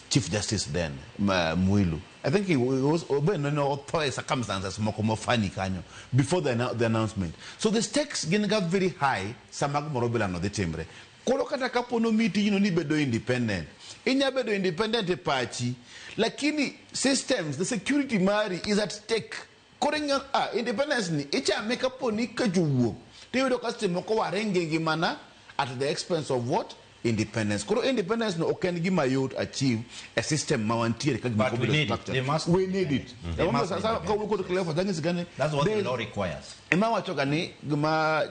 S1: chief justice then, Mwilu, I think he was obe no otho e circumstances moko mofani kanyo before the announcement. So the stakes gin ga very high sama gimoro bilano dhi timre. Koro kata kapo nomiyi tijno ni bedo independent, inya bedo independent e pachi, lakini systems, the security mari is at stake. Koro ing'eyo independence ni ichame kapo ni kech owuok tiyudo ka seche moko warenge ngimana at the expense of what? Independence. Koro independence no ok en gima yot achieve e system ma wantiere ka gima
S2: But we
S1: obedo
S2: need it.
S1: structured.
S2: They must
S1: We
S2: be
S1: need it.
S2: They must be
S1: Kawuok kod Cleophas, anyisi ga ni
S2: That's what the law requires.
S1: Ema wacho ga ni gima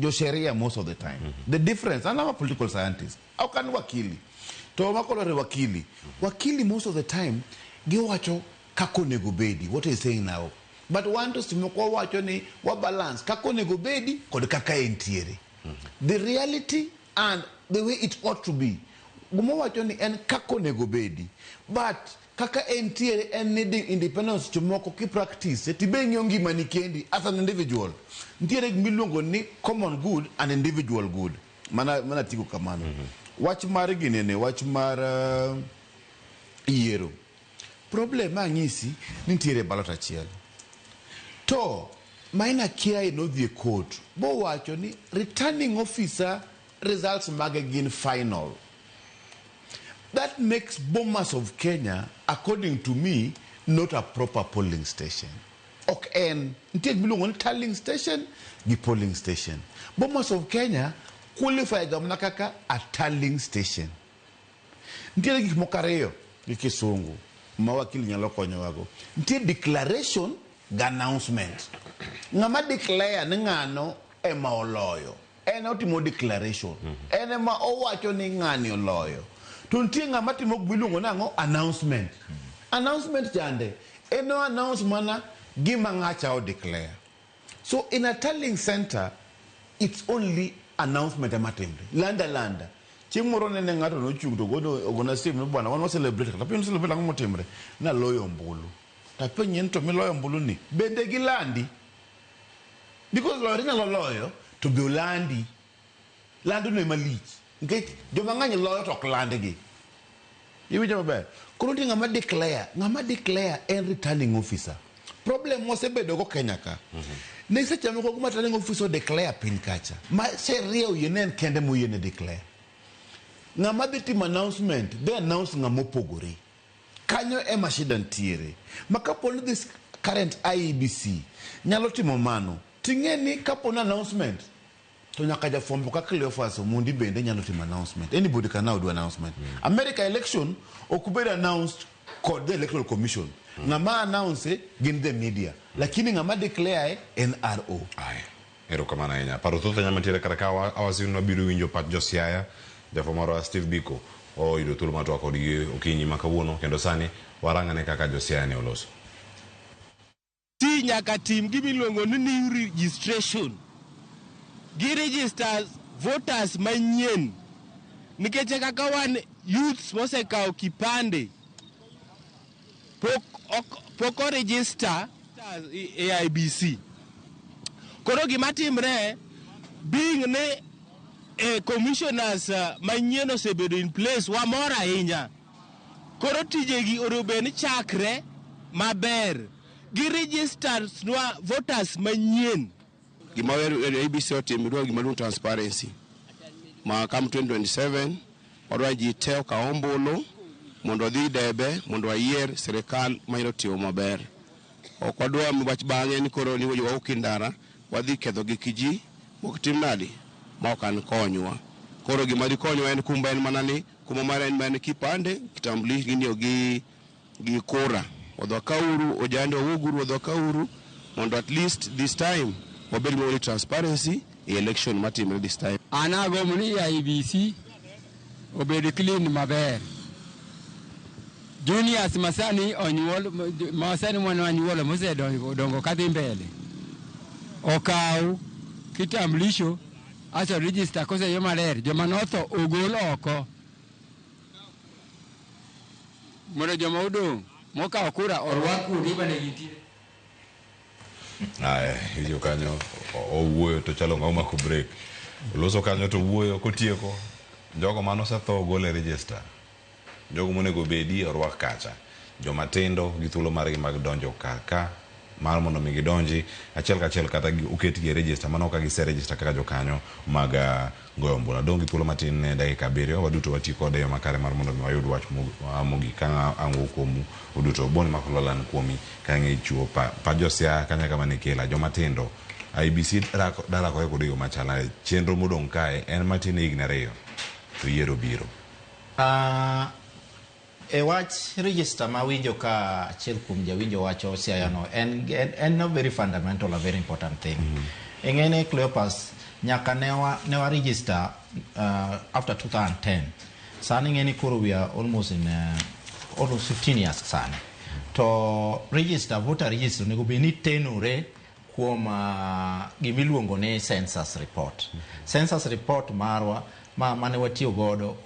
S1: jo sheria most of the time, the difference, and I'm a political scientist, ok an wakili, to makolore wakili most of the time giwacho kaka onego bedi, what is saying now, but wan to seche moko wawacho ni wa balance kaka onego bedi kod kaka entiere, the reality and the way it ought to be. Gima wacho ni en kaka onego bedi, but kaka entiere en ni the independence seche moko ki practice tibe ing'iyo ngimani kendi as an individual. Nitiere gimiluongo ni common good and individual good. Mana tigo kamano wach mar ginene, wach mar yiero. Problem ang'isi ni nitiere ballot achiel to Maina Kiai nodhi e court bowacho ni returning officer results mage gin final. That makes Bomas of Kenya, according to me, not a proper polling station. Ok en nitie gimiluongo ni tallying station gi polling station. Bomas of Kenya qualify ga mana kaka a tallying station. Nitiere gik moko ariyo gi kisungu ma wakili nyalo konyowago. Nitie declaration Gi announcement. Ng'ama declare ni ng'ano ema oloyo. En otimo declaration. En ema owacho ni ng'ani oloyo. To nitie ng'ama timo gima iluongo ni ang'o? Announcement. Announcement chande en o announce mana gima ng'acha o declare. So in a tallying center, it's only announcement ema timre. Landa landa. Chieng' moro nene ng'ato nochung' to ogona simu ni bwana wan wa celebrate kata penjo ni celebrate ang'o motimre? Naloyo ombulu. Tapenje ni to miloyo ombulu ni bende gilandi? Because loyo inyalo loyo to be olandi. Lando no ema lich. Nikech joma ng'eny loyo to ok landgi. Iwinjo maber? Koro nitie ng'ama declare, ng'ama declare en returning officer. Problem mwasebedo go Kenya ka. Ne seche moko gima returning officer declare piny kacha. Ma sheria oyiene en kende moyiene declare. Ng'ama dhi timo announcement, dhi announce ng'ama opogore. Kanyo ema shida nitiere. Ma kapo ni this current IEBC nyalo timo mano, ting'e ni kapo ni announcement, to nyaka jafwambo ka Cleophas Omondi bende nyalo timo announcement. Anybody can now do announcement. America election ok bed announced kod the electoral commission. Ng'ama announce gin the media. Lakini ng'ama declare en RO.
S19: Aya. Erokamano ahinya. Paro thoth ahinya mantiere kar ka awasi ni wabiro winjo pach jo Siaya. Jafwambo marwa Steve Biko oyudo thuolo mar twak kodgi okinyi ma kawuono kendo sani warang'ane kaka jo Siaya ne oloso.
S3: Ti nyaka tim gima iluongo ni new registration. Gi register voters manyien. Nikech kaka wan youths mosekawo kipande pok ok pok o register e IEBC. Koro gima timre being ni commissioners manyien osebedo in place wamor ahinya. Koro tijegi onego bed ni chakre maber. Gi register nwa voters manyien.
S6: Gima IEBC otimo idwaro gima luongo transparency. Ma come 2027 wadwa ji te okaw ombulu mondo odhi debe mondo wayier sirikal manyalo tiyo maber. Ok wadwa wach bang'e ni koro ni wawuok e ndara wadhi ketho gik ji mok tim nadi ma ok an konywa. Koro gima dikonywa en kumba en mana ni kuma mare en mana kipande, kitambulisho ging'iyo gi kura. Wadhi kauru ojande wawuoguru wadhi kauru mondo at least this time wabed gi transparency e election matimre this time.
S23: An agombo ni IEBC obed clean maber. Juniors masani onyuol masani mwana wanyuolo mosedongo dongo kadhi mbele okaw kitambulisho aso register koseyo maler joma notho ogol oko mondo joma odong' mokawo kura orwak kuonde mane gintie.
S19: Aya, iwinjo kanyo owuoyo to chalo ng'ama omako break. Oloso kanyo to owuoyo kotieko. Jogo mane osetho ogol e register. Jogo monego obedi orwak kacha. Joma tindo gi thuolo margi mag donjo kar ka mar mondo mi gidonji achiel kachiel kata oketgi e register mano ka gise register kaka jokanyo mag goyo ombulu. Adong' gi thuolo matin ne dakika 7 waduto wati kode e yo makare mar mondo mi wayud wach mogik ka ang' wuok kuomu uduto. Boni Makolola an kuomi ka ng'e chiwo pa jo Siaya kanyaka mane kela joma tindo IEBC darakore kod e yo machal nade? Chenro modong' kae en matin e higni 2 to yiero biro.
S2: E wach register ma winjo ka achiel kuom jawinjo wacho Siaya no en a very fundamental, a very important thing. Ing'e ni Cleopas nyaka ne wa register after 2010. Sani ing'e ni koro we are almost in almost 15 years sani. To register, voter register onego bed ni tenore kuom gimiluongo ni census report. Census report marwa mane watiyo godo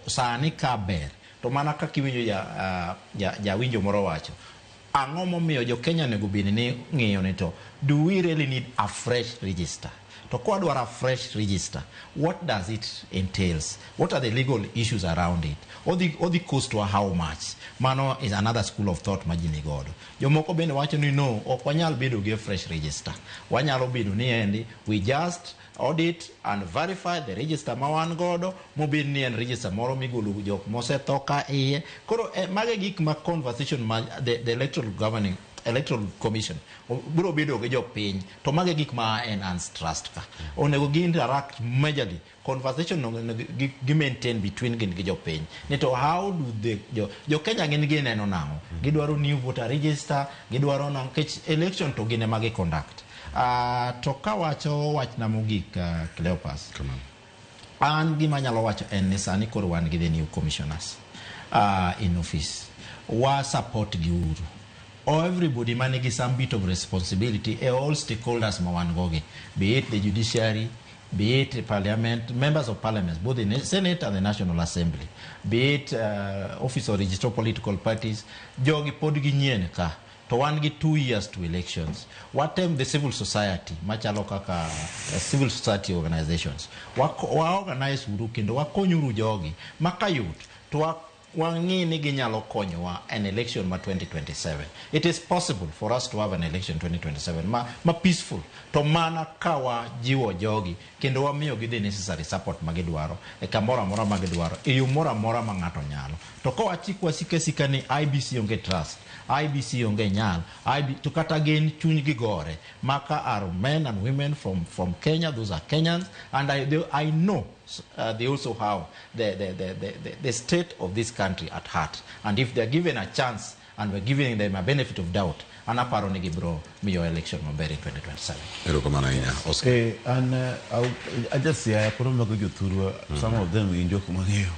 S2: sani ka ber to mana kaka iwinjo jawinjo moro wacho ang'o momiyo jo Kenya onego bed ni ng'iyo ni to do we really need a fresh register? To kwa dwaro a fresh register, what does it entails? What are the legal issues around it? Odhi cost wa how much? Mano is another school of thought ma ji ni godo. Jomoko bende wacho ni no, ok wanyal bedo gi a fresh register. Wanyalo bedo ni endi, we just audit and verify the register ma wan godo, mobed ni en register moro migolo jok mosetho ka iye. Koro mago e gik ma conversation ma the electoral governing Electoral Commission biro bedo gi jopiny to mago e gik ma enhance trust ka. Onego gi interact majorly, conversation onego gi maintain between gin gi jopiny. Ni to how do the jo Kenya gin gineno nang'o? Gidwaro new voter register, gidwaro nang'o? Nikech election to gin ema gi conduct. To kawacho wachna mogik, Cleopas. An gima anyalo wacho en ni sani koro wan gi the new commissioners in office. Wa support gi uru. Everybody manigi some bit of responsibility e all stakeholders ma wan go gi. Be it the judiciary, be it parliament, members of parliament, both in the Senate and the National Assembly, be it office of registered political parties, jogi pod ginyien ka. To wan gi 2 years to elections. Watem the civil society, machalo kaka civil society organizations. Wa organize uru kendo wakonyuru jogi. Makayot, to wang'i ni ginyalo konyowa an election ma 2027. It is possible for us to have an election 2027 ma peaceful. To mana ka wajiwo jogi kendo wamiyogi the necessary support ma gidwaro e kamoro amora ma gidwaro, e yo moro amora ma ng'ato nyalo. To ka wachiko wasike sika ni IBC onge trust, IBC onge nyal, IB, to kata gin chunygi gore. Maka are men and women from Kenya, those are Kenyans, and I know they also have the state of this country at heart. And if they are given a chance and we're giving them a benefit of doubt, an aparo ni gibro miyo election maber in 2027.
S19: Erokamano ahinya. Oscar.
S1: An aja siaya koro mago jothurwa, some of them gin jok mang'eyo.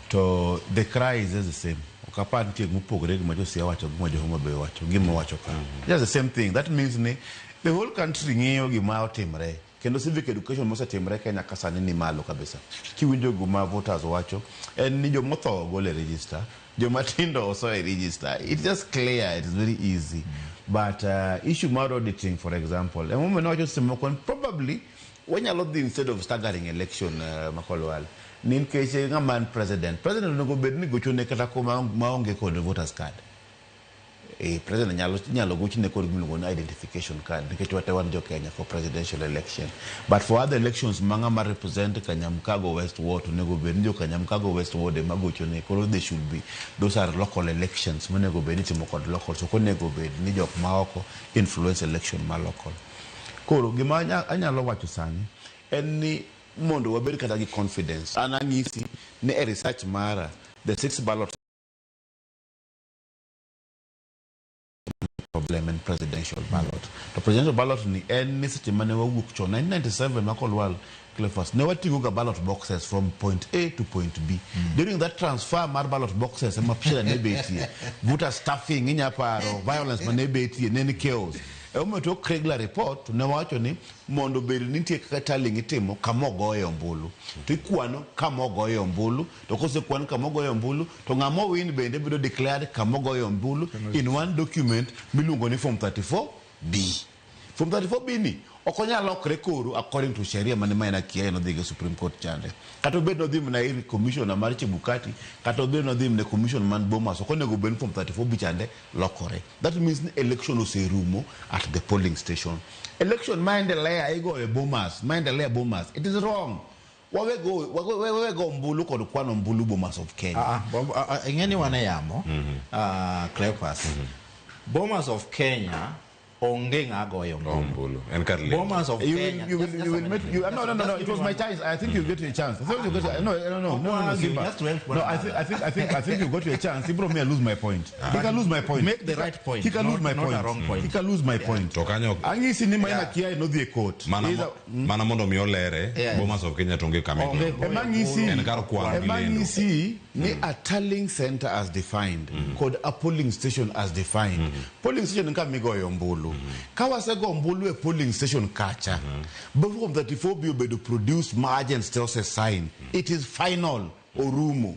S1: To the cry is just the same. Ok apar nitie gimopogore gi ma jo Siaya wacho gi ma jo Homa Bay wacho, gima wacho ka. Just the same thing. That means ni the whole country ng'iyo gima otimre. Kendo civic education mosetimre Kenya ka sani ni malo kabisa. Kiwinjo gima voters wacho, en ni jomotho gol e register, joma tindo oso e register. It's just clear, it is very easy. But issue mar auditing, for example, emomiyo nawacho seche moko ni probably wanyalo dhi instead of staggering election, Makolwal. Ni nikech ng'ama en president. President onego bed ni gochone kata kuma maonge kod voters card. President nyalo gochne kod gimiluongo ni identification card nikech wate wan jo Kenya for presidential election. But for other elections ma ng'ama represent Kanyamkago West Ward onego bed ni jo Kanyamkago West Ward ema gochone. Koro they should be, those are local elections monego bed ni itimo kod local. So ok onego bed ni jok maoko influence election ma local. Koro gima anyalo wacho sani en ni mondo wabed kata gi confidence. An anyisi ni e research mara the 6 ballot problem en presidential ballot. To presidential ballot ni en ni seche mane wawuok chon 1997 Makolwal Cleophas ne wating'o ga ballot boxes from point A to point B. During that transfer mar ballot boxes ema shida ne betie. Voter stuffing inya paro, violence mane betie, ne ni chaos. Emomiyo tok Kriegler report ne wacho ni mondo bed ni nitie kaka tallying itimo kama ogoye ombulu. To ikwano kama ogoye ombulu, to kosekwan kama ogoye ombulu, to ng'ama owin bende bedo declared kama ogoye ombulu in one document miluongo ni Form 34B. Form 34B ni ok onyal lokre koro according to sheria mane Maina Kiai nodhi go Supreme Court chande. Kata obed nodhi mana ir commissioner mar Chebukati, kata obed nodhi mana commission man Bomas, ok onego bed ni Form 34B chande lokore. That means ni election oserumo at the polling station. Election maendelea igoyo Bomas, maendelea Bomas. It is wrong. Wawego ombulu kod kwano ombulu Bomas of Kenya.
S2: Ing'e ni wan e yamo, Cleophas. Bomas of Kenya onge ng'a goyo
S19: ombulu. En kar lendo.
S2: Bomas of
S1: You
S2: Kenya.
S1: will, you will,
S2: Just
S1: you
S2: a
S1: will
S2: minute.
S1: make, you, no. It was my chance. I think you get a chance. I think you get a, no, Simba.
S2: Just to help one
S1: No, I think you got a chance. Ibro may lose my point. He can lose my point.
S2: Make the right point.
S1: He can lose my
S2: Not
S1: point.
S2: a wrong point.
S1: He can lose my point.
S19: To kanyo
S1: Ang'isi ni Maina Kiai nodhi e court.
S19: Mana mondo mi olere, Bomas of Kenya to onge kama
S1: Onge.
S19: igoyo.
S1: Ema ng'isi
S19: En kar kwano gi
S1: ema
S19: lendo.
S1: ng'isi ni a tallying center as defined kod a polling station as defined. Polling station en kama igoyo ombulu. Ka wasego ombulu e polling station kacha, form 34B obedo produced ma agents te ose sign. It is final, orumo.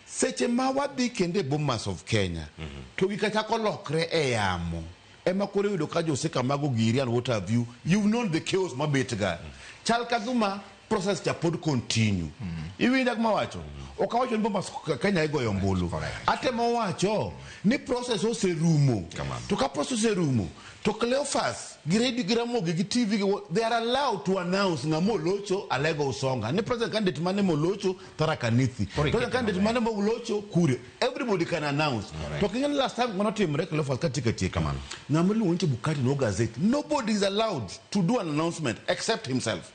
S1: Seche ma wadhi kendo e Bomas of Kenya, to gika chako lokre e yamo. Ema koro iyudo ka josika mago giri and what have you, you've known the chaos mabet ga. Chal ka gima process cha pod continue. Iwinja gima wacho? Ok awacho ni Bomas Kenya igoyo ombulu. Atemo wacho ni process oserumo. To ka process oserumo, to Cleophas gi radio gi Ramogi gi TV gi they are allowed to announce ng'ama olocho Alego Usonga. Ni president candidate mane molocho Tharaka Nithi. President candidate mane molocho Kuria. Everybody can announce. To king'e ni last time mano timre Cleophas katika tieko. Ng'ama iluongo ni Chebukati no gazette. Nobody is allowed to do an announcement except himself.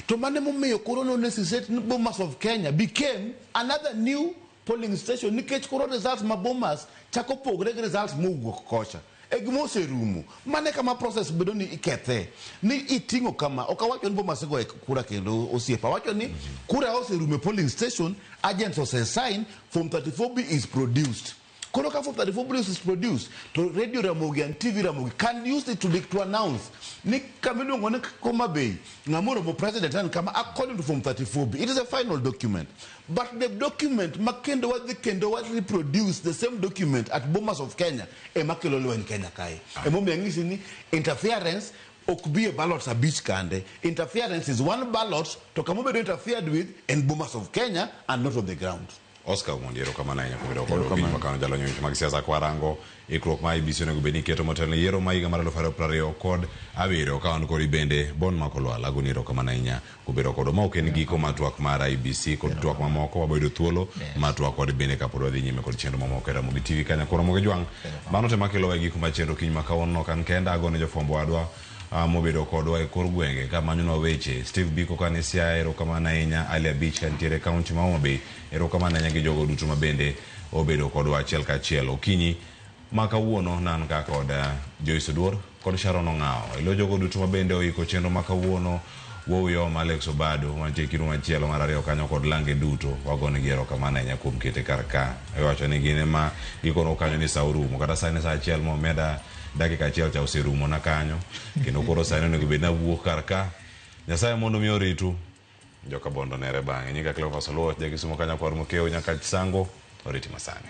S1: To mane momiyo koro no necessitate ni Bomas of Kenya became another new polling station nikech koro results ma Bomas chako pogre gi results mowuok kocha. E gima oserumo. Mane kama process bedo ni ikethe. Ni iting'o kama. Ok awacho ni Bomas igoye kura kendo osiepa. Awacho ni kura oserumo e polling station, agents ose sign, form 34B is produced. Koro ka form 34B is produced, to Radio Ramogi and TV Ramogi can use it to announce ni kama iluongo ni Homa Bay, ng'ama oromo president en kama according to form 34B. It is a final document. But the document ma kendo wadhi kendo wa reproduce the same document at Bomas of Kenya ema kelo lweny Kenya kae. Emomiyo ang'isi ni interference ok bi e ballots abich kande. Interference is one ballot to kama obedo interfered with en Bomas of Kenya and not on the ground.
S19: Oscar Omondi, erokamano ahinya kuom bedo kodwa okinyi ma kawuono jalony e weche mag siasa kwarango ikruok ma IEBC onego bed ni keto motelo ne yiero ma higa mar 2027 ka wan kodi bende Bon Makolwal agoni erokamano ahinya kuom bedo kodwa. Ma ok en giko mar twak mar IEBC kod twak mamoko wabedo thuolo mar twak kod bende kapod wadhi nyime kod chenro mamoko e Ramogi TV kanya koro Ramogi Jwang' mano tema kelowa e giko mar chenro kiny ma kawuono ok an kenda agone jofwambo wadwa mobedo kodwa e kor gwenge ka manyonwa weche Steve Biko ka ni Siaya erokamano ahinya Ali Abich ka nitiere e kaunti ma Homa Bay erokamano ahinya gi jogo duto ma bende obedo kodwa achiel kachiel okinyi ma kawuono nan ka kod Joyce Oduor kod Sharon Ong'awo ilo jogo duto ma bende oiko chenro ma kawuono Wuowi Oma Alex Obado mantie kiru machielo mar ariyo kanyo kod lange duto wagonegi erokamano ahinya kuom kete kar ka iwacho ni gin ema gikono kanyo ni sa orumo kata sani sa achiel momeda dakika achiel cha oserumo na kanyo kendo koro sani onego bed nawuok kar ka Nyasaye mondo mi oritu joka Bondo nere bang'e nyinga Cleophas Oluoch jakisumo kanyo kwar Mokeo nyaka Sango oriti masani.